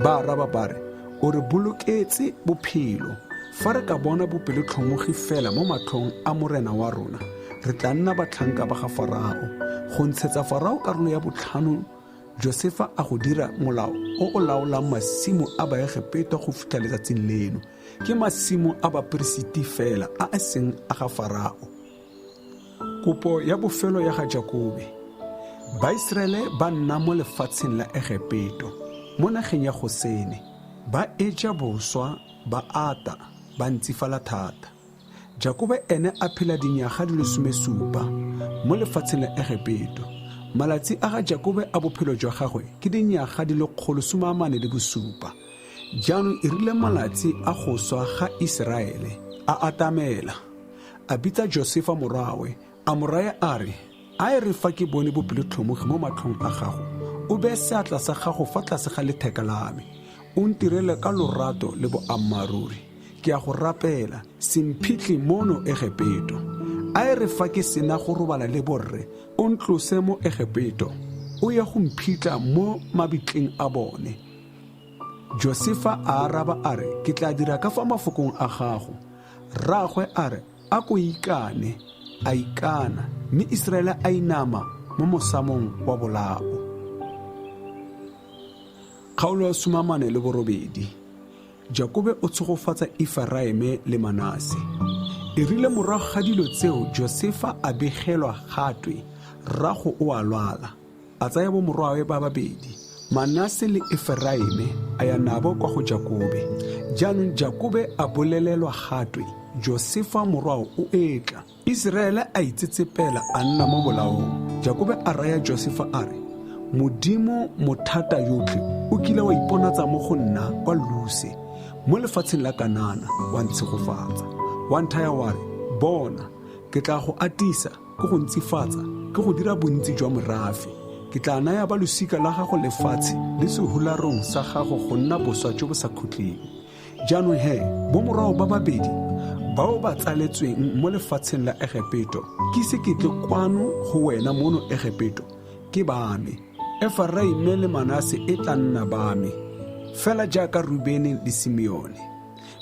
Ba araba ba re, O re boloketse bophelo. Fa re ka bona bopelotlhomogi fela mo matlhong a morena wa rona, re tla nna batlhanka ba ga Farao. Go ntshetsa Farao karolo ya botlhano Josefa a go dira molao o o laolang masimo a Baegepeto go fitlha letsatsing leno. Ke masimo a baperesiti fela a a seng a ga Farao. Kopo ya bofelo ya ga Jakobe. Baiseraele ba nna mo lefatsheng la Egepeto, mo nageng ya Gosene. Ba eja boswa, ba ata, ba ntsifala thata. Jakobe ene a phela dinyaga di le 17 mo lefatsheng la Egepeto. Malatsi a ga Jakobe a bophelo jwa gagwe ke dinyaga di le 147. Jaanong e rile malatsi a go swa ga Iseraele a atamela, a bitsa Josefa morwawe, a mo raya a re, A e re fa ke bone bopelotlhomogi mo matlhong a gago, o beye seatla sa gago fa tlase ga letheka la me, o ntirele ka lorato le boammaaruri. Ke a go rapela, se mphitlhe mono Egepeto. A e re fa ke sena go robala le borre, o ntlose mo Egepeto, o ye go mphitlha mo mabitleng a bone. Josefa a araba a re, Ke tla dira ka fa mafokong a gago. Rraagwe a re, A ko ikane. A ikana, mme Iseraele a inama mo mosamong wa bolao. Kgaolo ya 48. Jakobe o tshegofatsa Eferaime le Manase. E rile morago ga dilo tseo Josefa a begelwa gatwe, Rrago o a lwala. A tsaya bomorwawe ba babedi, Manase le Eferaime, a ya nabo kwa go Jakobe. Jaanong Jakobe a bolelelwa gatwe, Josefa morwao o etla. Iseraele a itsetsepela a nna mo bolaong. Jakobe a raya Josefa a re, Modimo mothata yotlhe o kile wa iponatsa mo go nna kwa Luse, mo lefatsheng la Kanana, wa ntshegofatsa. Wa nthaya wa re, Bona, ke tla go atisa, ke go ntsifatsa, ke go dira bontsi jwa morafe. Ke tla naya ba losika la gago lefatshe le sehularong sa gago go nna boswa jo bo sa khutleng. Jaanong he, bomorwao ba babedi bao ba tsaletsweng mo lefatsheng la Egepeto, ke ise ke tle kwano go wena mono Egepeto, ke ba me. Eferaime le Manase e tla nna ba me, fela jaaka Rubene le Simeone.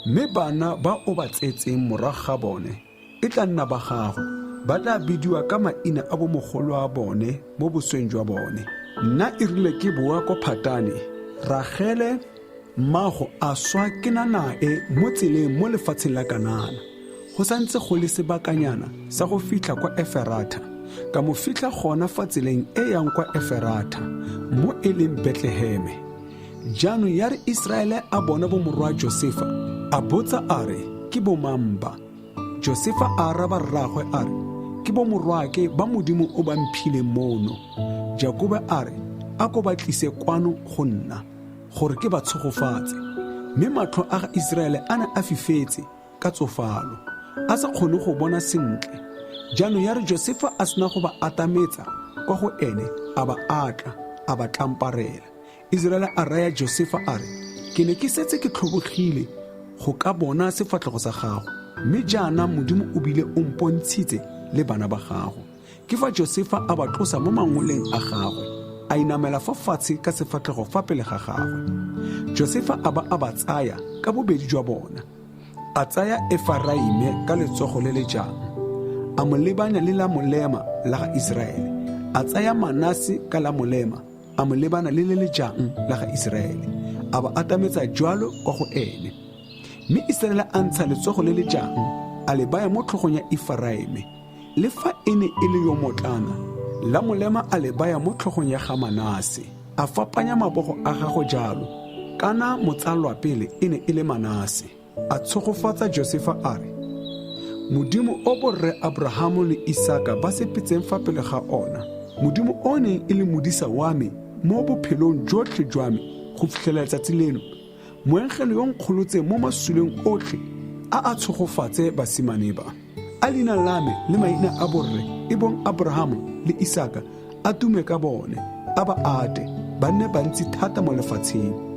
Mme bana ba o ba tsetseng morago ga bone e tla nna ba gago, ba tla bidiwa ka maina a bomogolo a bone mo bosweng jwa bone. Nna e rile ke boa ko Phatane, Ragele mmago a swa ke na nae mo tseleng mo lefatsheng la Kanana. Go santse go le sebakanyana sa go fitlha kwa Eferatha, ka mo fitlha gona fa tseleng e yang kwa Eferatha, mo e leng Betleheme. Jaanong ya re Iseraele a bona bomorwa Josefa, a botsa a re, Ke bomang ba? Josefa a araba rraagwe a re, Ke bomorwaake ba Modimo o ba mphileng mono. Jakobe a re, A ko ba tlise kwano go nna, gore ke ba tshegofatse. Mme matlho a ga Iseraele a ne a fifetse ka tsofalo, a sa kgone go bona sentle. Jaanong ya re Josefa a sena go ba atametsa kwa go ene, a ba atla, a ba tlamparela. Iseraele a raya Josefa a re, Ke ne ke setse ke tlhobogile go ka bona sefatlhego sa gago, mme jaana Modimo o bile o mpontshitse le bana ba gago. Ke fa Josefa a ba tlosa mo mangoleng a gagwe, a inamela fa fatshe ka sefatlhego fa pele ga gagwe. Josefa a ba a ba tsaya ka bobedi jwa bona, a tsaya Eferaime ka letsogo le le jang, a mo lebanya le la molema la ga Iseraele, a tsaya Manase ka la molema, a mo lebana le le le jang la ga Iseraele, a ba atametsa jalo kwa go ene. Mme Iseraele a ntsha letsogo le le jang, a le baya mo tlhogong ya Eferaime, le fa e ne e le yo motlana, la molema a le baya mo tlhogong ya ga Manase. A fapanya mabogo a gagwe jalo, kana motsalwapele e ne e le Manase. A tshegofatsa Josefa a re, Modimo o borre Abrahamo le Isaka ba sepetseng fa pele ga ona, Modimo o neng e le modisa wa me mo bophelong jotlhe jwa me go fitlhela letsatsi leno, moengele yo nkgolotseng mo masuleng otlhe, a a tshegofatse basimane ba. A leina la me le maina a borre e bong Abrahamo le Isaka a tume ka bone, a ba ate, ba nne bantsi thata mo lefatsheng.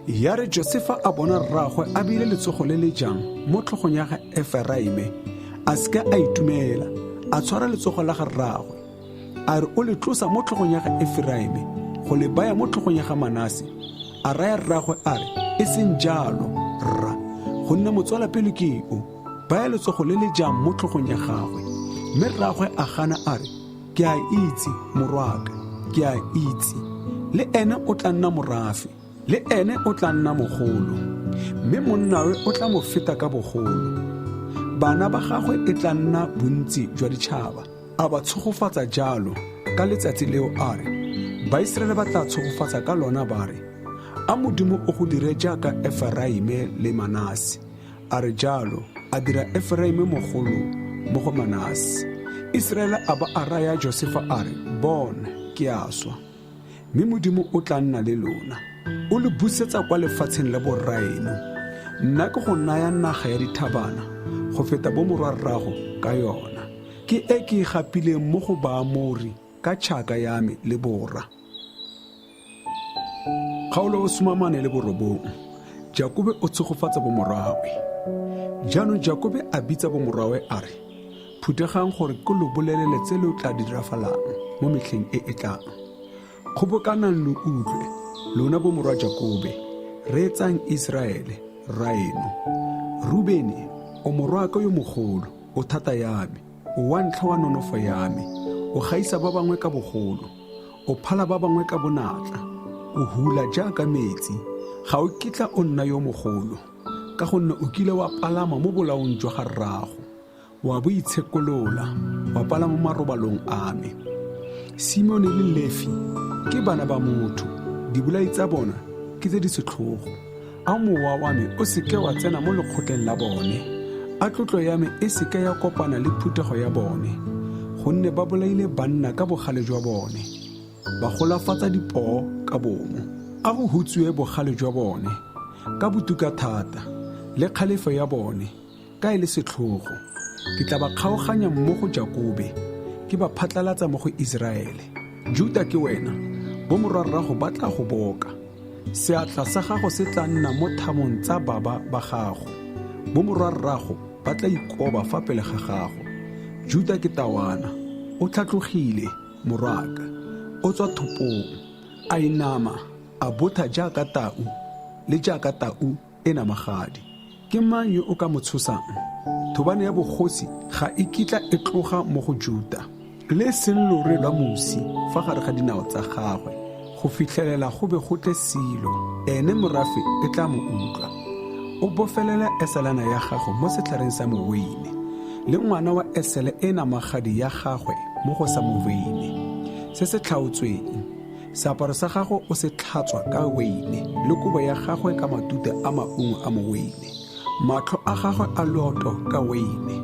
Ya re Josefa a bona rraagwe a beile letsogo le le jang mo tlhogong ya ga Eferaime, a seka a itumela, a tshwara letsogo la ga rraagwe, a re o le tlosa mo tlhogong ya ga Eferaime go le baya mo tlhogong ya ga Manase. A raya rraagwe a re, E seng jalo, rra, gonne motswalapele ke o, baya letsogo le le jang mo tlhogong ya gagwe. Mme rraagwe a gana a re, Ke a itse, morwaaka, ke a itse. Le ene o tla nna morafe, le ene o tla nna mogolo, mme monnawe o tla mo feta ka bogolo. Bana ba gagwe e tla nna bontsi jwa ditšhaba. A ba tshegofatsa jalo ka letsatsi leo a re, Baiseraele ba tla tshegofatsa ka lona ba re, A Modimo o go dire jaaka Eferaime le Manase. A re jalo, a dira Eferaime mogolo mo go Manase. Iseraele a ba a raya Josefa a re, Bona, ke a swa, mme Modimo o tla nna le lona, o le busetsa kwa lefatsheng la borraeno. Nna ke go naya naga ya dithabana go feta bomorwarrago ka yona, ke e ke e gapileng mo go Baamori ka tšhaka ya me le bora. Kgaolo 49. Jakobe o tshegofatsa bomorwawe. Jaanong Jakobe a bitsa bomorwawe a re, Phuthegang gore ke lo bolelele tse lo tla di dirafalang mo metlheng e e tlang. Kgobokanang lo utlwe, lona bomorwa Jakobe, reetsang Iseraele, rraeno. Rubene, o morwaaka yo mogolo, o thata ya me, o wa ntlha wa nonofo ya me, o gaisa ba bangwe ka bogolo. O phala ba bangwe ka bonatla, o hula jaaka metsi, ga o kitla o nna yo mogolo, ka gonne o kile wa palama mo bolaong jwa ga rrago, wa bo itshekolola, wa palama mo marobalong a me. Simeone le Lefi ke bana ba motho, dibolai tsa bona ke tse di setlhogo. A mowa wa me o seke wa tsena mo lekgotleng la bone, a tlotlo ya me e seke ya kopana le phuthego ya bone, gonne ba bolaile banna ka bogale jwa bone, ba golafatsa dipoo ka bomo. A go hutsiwe bogale jwa bone ka botuka thata, le kgalefo ya bone ka e le setlhogo. Ke tla ba kgaoganya mo go Jakobe, ke ba phatlalatsa mo go Iseraele. Juta ke wena, bomorwarrago ba tla go boka. Seatla sa gago se tla nna mo thamong tsa baba ba gago, bomorwarrago ba tla ikoba fa pele ga gago. Juta ke tawana, o tlhatlogile, morwaaka, o tswa thopong, a inama, a botha jaaka tau, le jaaka tau e namagadi. Ke mang yo o ka mo tshosang? Thobane ya bogosi ga e kitla e tloga mo go Juta, le e seng lore lwa mosi fa gare ga dinao tsa gagwe, go fitlhelela go be go tle Silo, ene morafe e tla mo utlwa. O bofelele eselana ya gago mo setlhareng sa moweine, le ngwana wa esele e namagadi ya gagwe mo go sa moweine se se tlhaotsweng. Seaparo sa gago o se tlhatswa ka weine, le kobo ya gagwe ka matute a maungo a moweine. Matlho a gagwe a looto ka weine.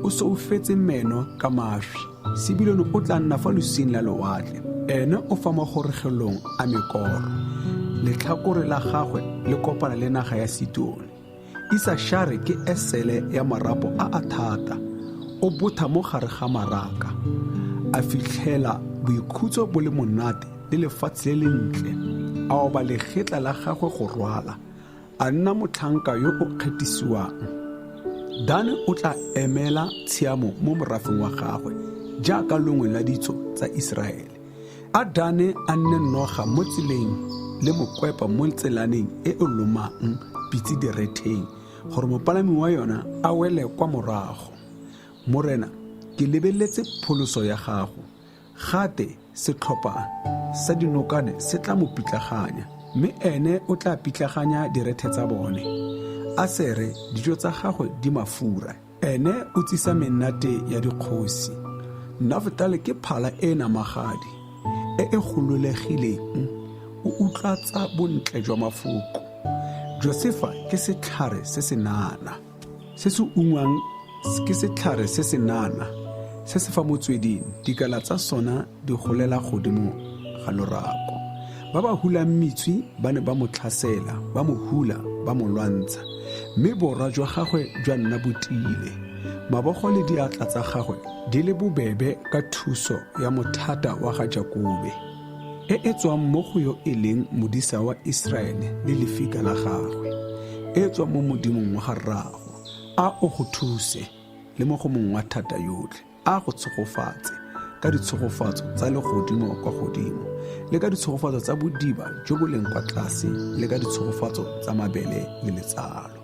O soufetse meno ka mašwi. Sebilone o tla nna fa losing la lewatle. Ene o fa magoregelong a mekoro. Letlhakore la gagwe le kopana le naga ya Sidone. Isashare ke esele ya marapo a a thata, o botha mo gare ga maraka, a fitlhela boikhutso bo le monate le lefatshe le lentle, a oba legetla la gagwe go rwala, a nna motlhanka yo o kgethisiwang. Dane o tla emela tshiamo mo morafeng wa gagwe jaaka longwe la ditso tsa Iseraele. A Dane a nne noga mo tseleng le mokwepa mo tselaneng e e lomang pitse diretheng, gore mopalami wa yona a wele kwa morago. Morena, ke lebeletse pholoso ya gago. Gate setlhopha sa dinokane se tla mo pitlaganya, mme ene o tla pitlaganya direthe tsa bone. Asere, dijo tsa gagwe di mafura. Ene o tsisa menate ya dikgosi. Nafetale ke phala e namagadi, e e gololegileng, o utlwatsa bontle jwa mafoko. Josefa ke setlhare se se nana, se se ungwang ke setlhare se se nana, se se fa motsweding, dikala tsa sona di golela godimo ga lorako. Ba ba hulang metswi ba ne ba mo tlhasela, ba mo hula, ba mo lwantsha, mme borwa jwa gagwe jwa nna bo tiile. Mabogo le diatla tsa gagwe di le bobebe ka thuso ya mothata wa ga Jakobe, e e tswang mo go yo e leng modisa wa Iseraele le lefika la gagwe, e e tswang mo Modimong wa ga rraago. A o go thuse le mo go mong wa thata yotlhe. A go tshegofatse ka ditshegofatso tsa legodimo kwa godimo, le ka ditshegofatso tsa bodiba jo bo leng kwa tlase, le ka ditshegofatso tsa mabele le letsalo.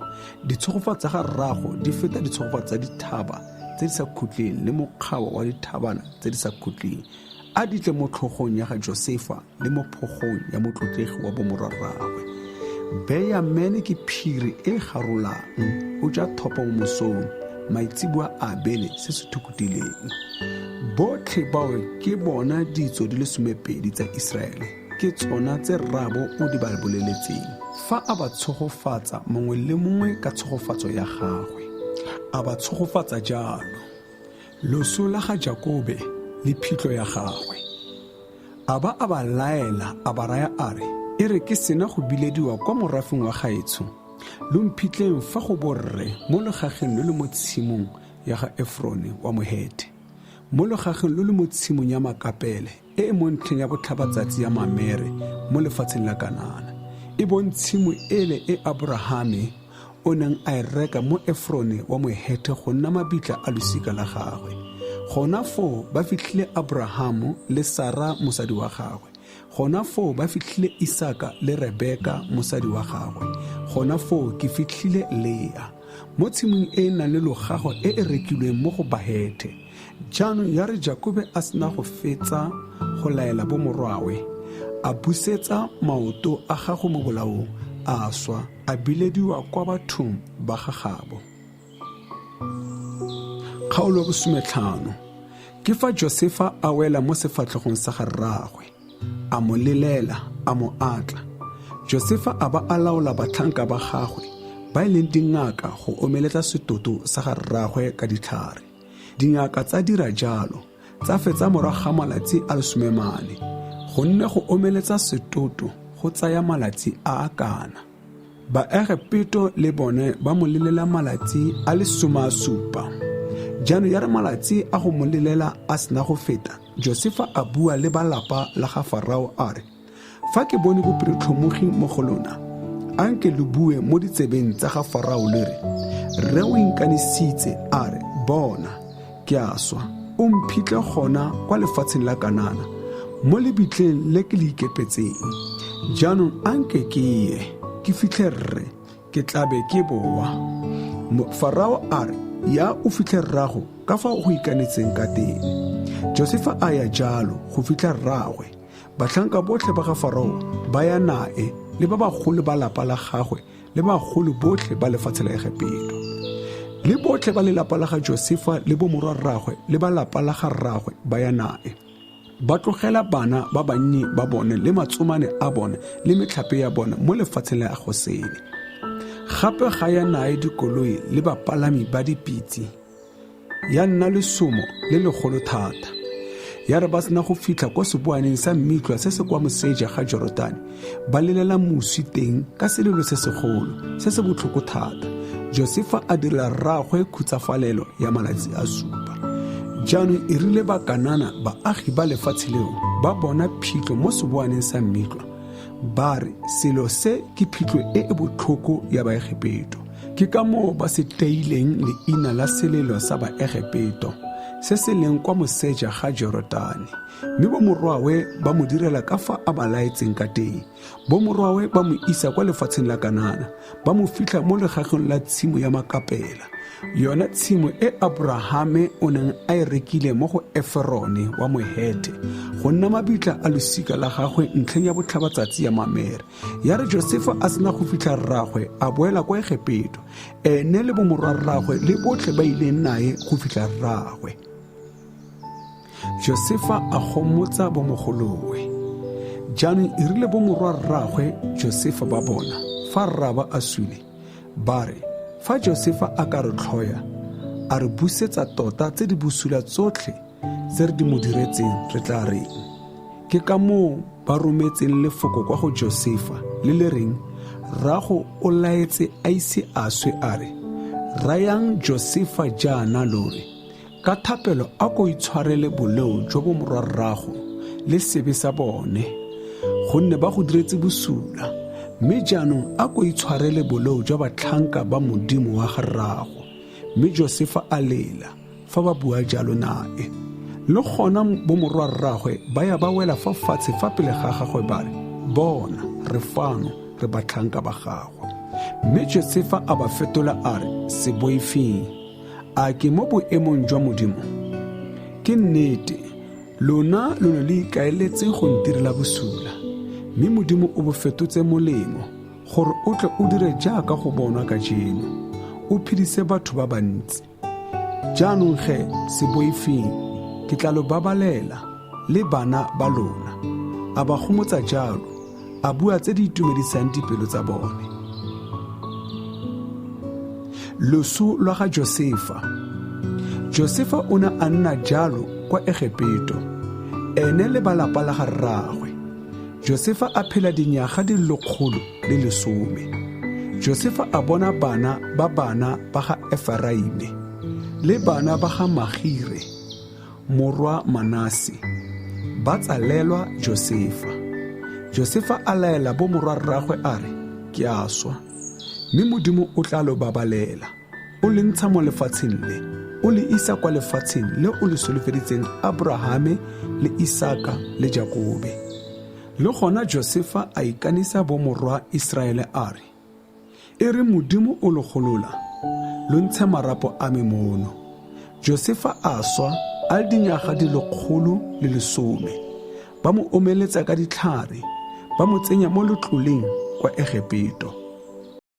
Ditshegofatso tsa ga rrago di feta ditshegofatso tsa dithaba tse di sa khutleng le mokgawa wa dithabana tse di sa khutleng. A di tle mo tlhogong ya ga Josefa le mo phogong ya motlotlegi wa bomorwarraagwe. Beyamene ke phiri e garolang, o ja thopo mo mosong, maitseboa a abele se se thukutileng. Botlhe bao ke bona ditso di le somepedi tsa Iseraele, ke tsona tse rraabo o di ba boleletseng, fa a ba tshegofatsa mongwe le mongwe ka tshegofatso ya gagwe. A ba tshegofatsa jalo. Loso la ga Jakobe le phitlho ya gagwe. A ba a ba laela a ba raya a re, E re ke sena go bilediwa kwa morafeng wa gaetsho, lo mphitleng fa go borre mo logageng lo lo mo tshimong ya ga Efrone wa Mohethe, mo logageng lo lo mo tshimong ya Makapele e e mo ntlheng ya botlhabatsatsi ya Mamere mo lefatsheng la Kanana, e bong tshimo ele e Aborahame o neng a e reka mo Efrone wa Mohethe go nna mabitla a losika la gagwe. Gona foo ba fitlhile Aborahamo le Sara mosadi wa gagwe. Gona foo ba fitlhile Isaka le Rebeka mosadi wa gagwe. Gona foo ke fitlhile Lea mo tshimong e e nang le logago e e rekilweng mo go Bahethe. Jaanong ya re Jakobe a sena go fetsa go laela bomorwawe, a busetsa maoto a gagwe mo bolaong, a swa, a bilediwa kwa bathong ba ga gabo. Kgaolo bosometlhano. Ke fa Josefa a wela mo sefatlhegong sa ga rraagwe, a mo lelela, a mo atla. Josefa a ba a laola batlhanka ba gagwe ba e leng dingaka go omeletsa setoto sa ga rraagwe ka ditlhare. Dingaka tsa dira jalo, tsa fetsa morago ga malatsi a lesomemane, gonne go omeletsa setoto go tsaya malatsi a a kana. Baegepeto le bone ba mo lelela malatsi a le 17. Jaanong ya re malatsi a go mo lelela a sena go feta, Josefa a bua le ba lapa la ga Farao a re, Fa ke bone bopelotlhomogi mo go lona, a nke lo bue mo ditsebeng tsa ga Farao le re, Rre o inkanisitse a re, Bona, ke a swa, o mphitlhe gona kwa lefatsheng la Kanana, mo lebitleng le ke le ikepetseng. Jaanong a nke ke ye, ke fitlhe rre, ke tla be ke boa. Farao a re, Ya o fitlhe rrago ka fa o go ikanetseng ka teng. Josefa a ya jalo go fitlha rraagwe. Batlhanka botlhe ba ga Farao ba ya nae le ba bagolo ba lapa la gagwe le bagolo botlhe ba lefatshe la Egepeto. Le botlhe ba lelapa la ga Josefa le bomorwa rraagwe le ba lapa la ga rraagwe ba ya nae. Ba tlogela bana ba bannye ba bone le matsomane a bone le metlhape ya bone mo lefatsheng la Gosene. Gape ga ya nae dikoloi le bapalami ba dipitse. Ya nna lesomo le legolo thata. Ya re ba sena go fitlha kwa seboaneng sa mmitlwa se se kwa moseja ga Jorodane, ba lelela moswi teng ka selelo se segolo se se botlhoko thata. Josefa a direla rraagwe khutsafalelo ya malatsi a supa. Jaanong e rile Bakanana, baagi ba lefatshe leo, ba bona phitlho mo seboaneng sa mmitlwa, ba re, Selo se ke phitlho e e botlhoko ya Baegepeto. Ke ka moo ba se teileng leina la selelo sa Baegepeto, se se leng kwa moseja ga Jorodane. Mme bomorwawe ba mo direla ka fa a ba laetseng ka teng. Bomorwawe ba mo isa kwa lefatsheng la Kanana, ba mo fitlha mo legageng la tshimo ya Makapela, yona tshimo e Aborahame o neng a e rekile mo go Eferone wa Mohethe, go nna mabitla a losika la gagwe ntlheng ya botlhabatsatsi ya Mamere. Ya re Josefa a sena go fitlha rraagwe, a boela kwa Egepeto, ene le bomorwa rraagwe le botlhe ba ileng nae go fitlha rraagwe. Josefa a gomotsa bomogolowe. Jaanong e rile bomorwa rraagwe Josefa ba bona fa rraaba a sule, ba re, Fa Josefa a ka re tlhoya, a re busetsa tota tse di bosula tsotlhe tse re di mo diretseng, re tla reng? Ke ka moo ba rometseng lefoko kwa go Josefa le le reng, Rrago o laetse a ise a swe a re, Rayang Josefa jaana lo re, Ka thapelo a ko itshwarele boleo jo bo morwarrago le sebe sa bone, gonne ba go diretse bosula. Mme jaanong a ko itshwarele boleo jwa batlhanka ba Modimo wa ga rrago. Mme Josefa a lela fa ba bua jalo nae. Le gona bomorwarraagwe ba ya ba wela fa fatshe fa pele ga gagwe ba re, Bona, re fano, re batlhanka ba gago. Mme Josefa a ba fetola a re, Se boifeng. A ke mo boemong jwa Modimo? Ke nnete, lona lo ne lo ikaeletse go ntirela bosula, mme Modimo o bo fetotse molemo, gore o tle o dire jaaka go bonwa kajeno, o phedise batho ba bantsi. Jaanong ge, se boifeng, ke tla lo babalela le bana ba lona. A ba gomotsa jalo, a bua tse di itumedisang dipelo tsa bone. Loso lwa ga Josefa. Josefa o ne a nna jalo kwa Egepeto, ene le balapa la ga rraagwe. Josefa a phela dinyaga di 110. Josefa a bona bana ba bana ba ga Eferaime le bana ba ga Magire, morwa Manase, ba tsalelwa Josefa. Josefa a laela bomorwa rraagwe a re, Ke a swa, mme Modimo o tla lo babalela, o le ntsha mo lefatsheng le, o le isa kwa lefatsheng le o le solofeditseng Aborahame le Isaka le Jakobe. Le gona Josefa a ikanisa bomorwa Iseraele a re, E re Modimo o lo golola, lo ntshe marapo a me mono. Josefa a swa a le dinyaga di 110. Ba mo omeletsa ka ditlhare, ba mo tsenya mo letloleng kwa Egepeto.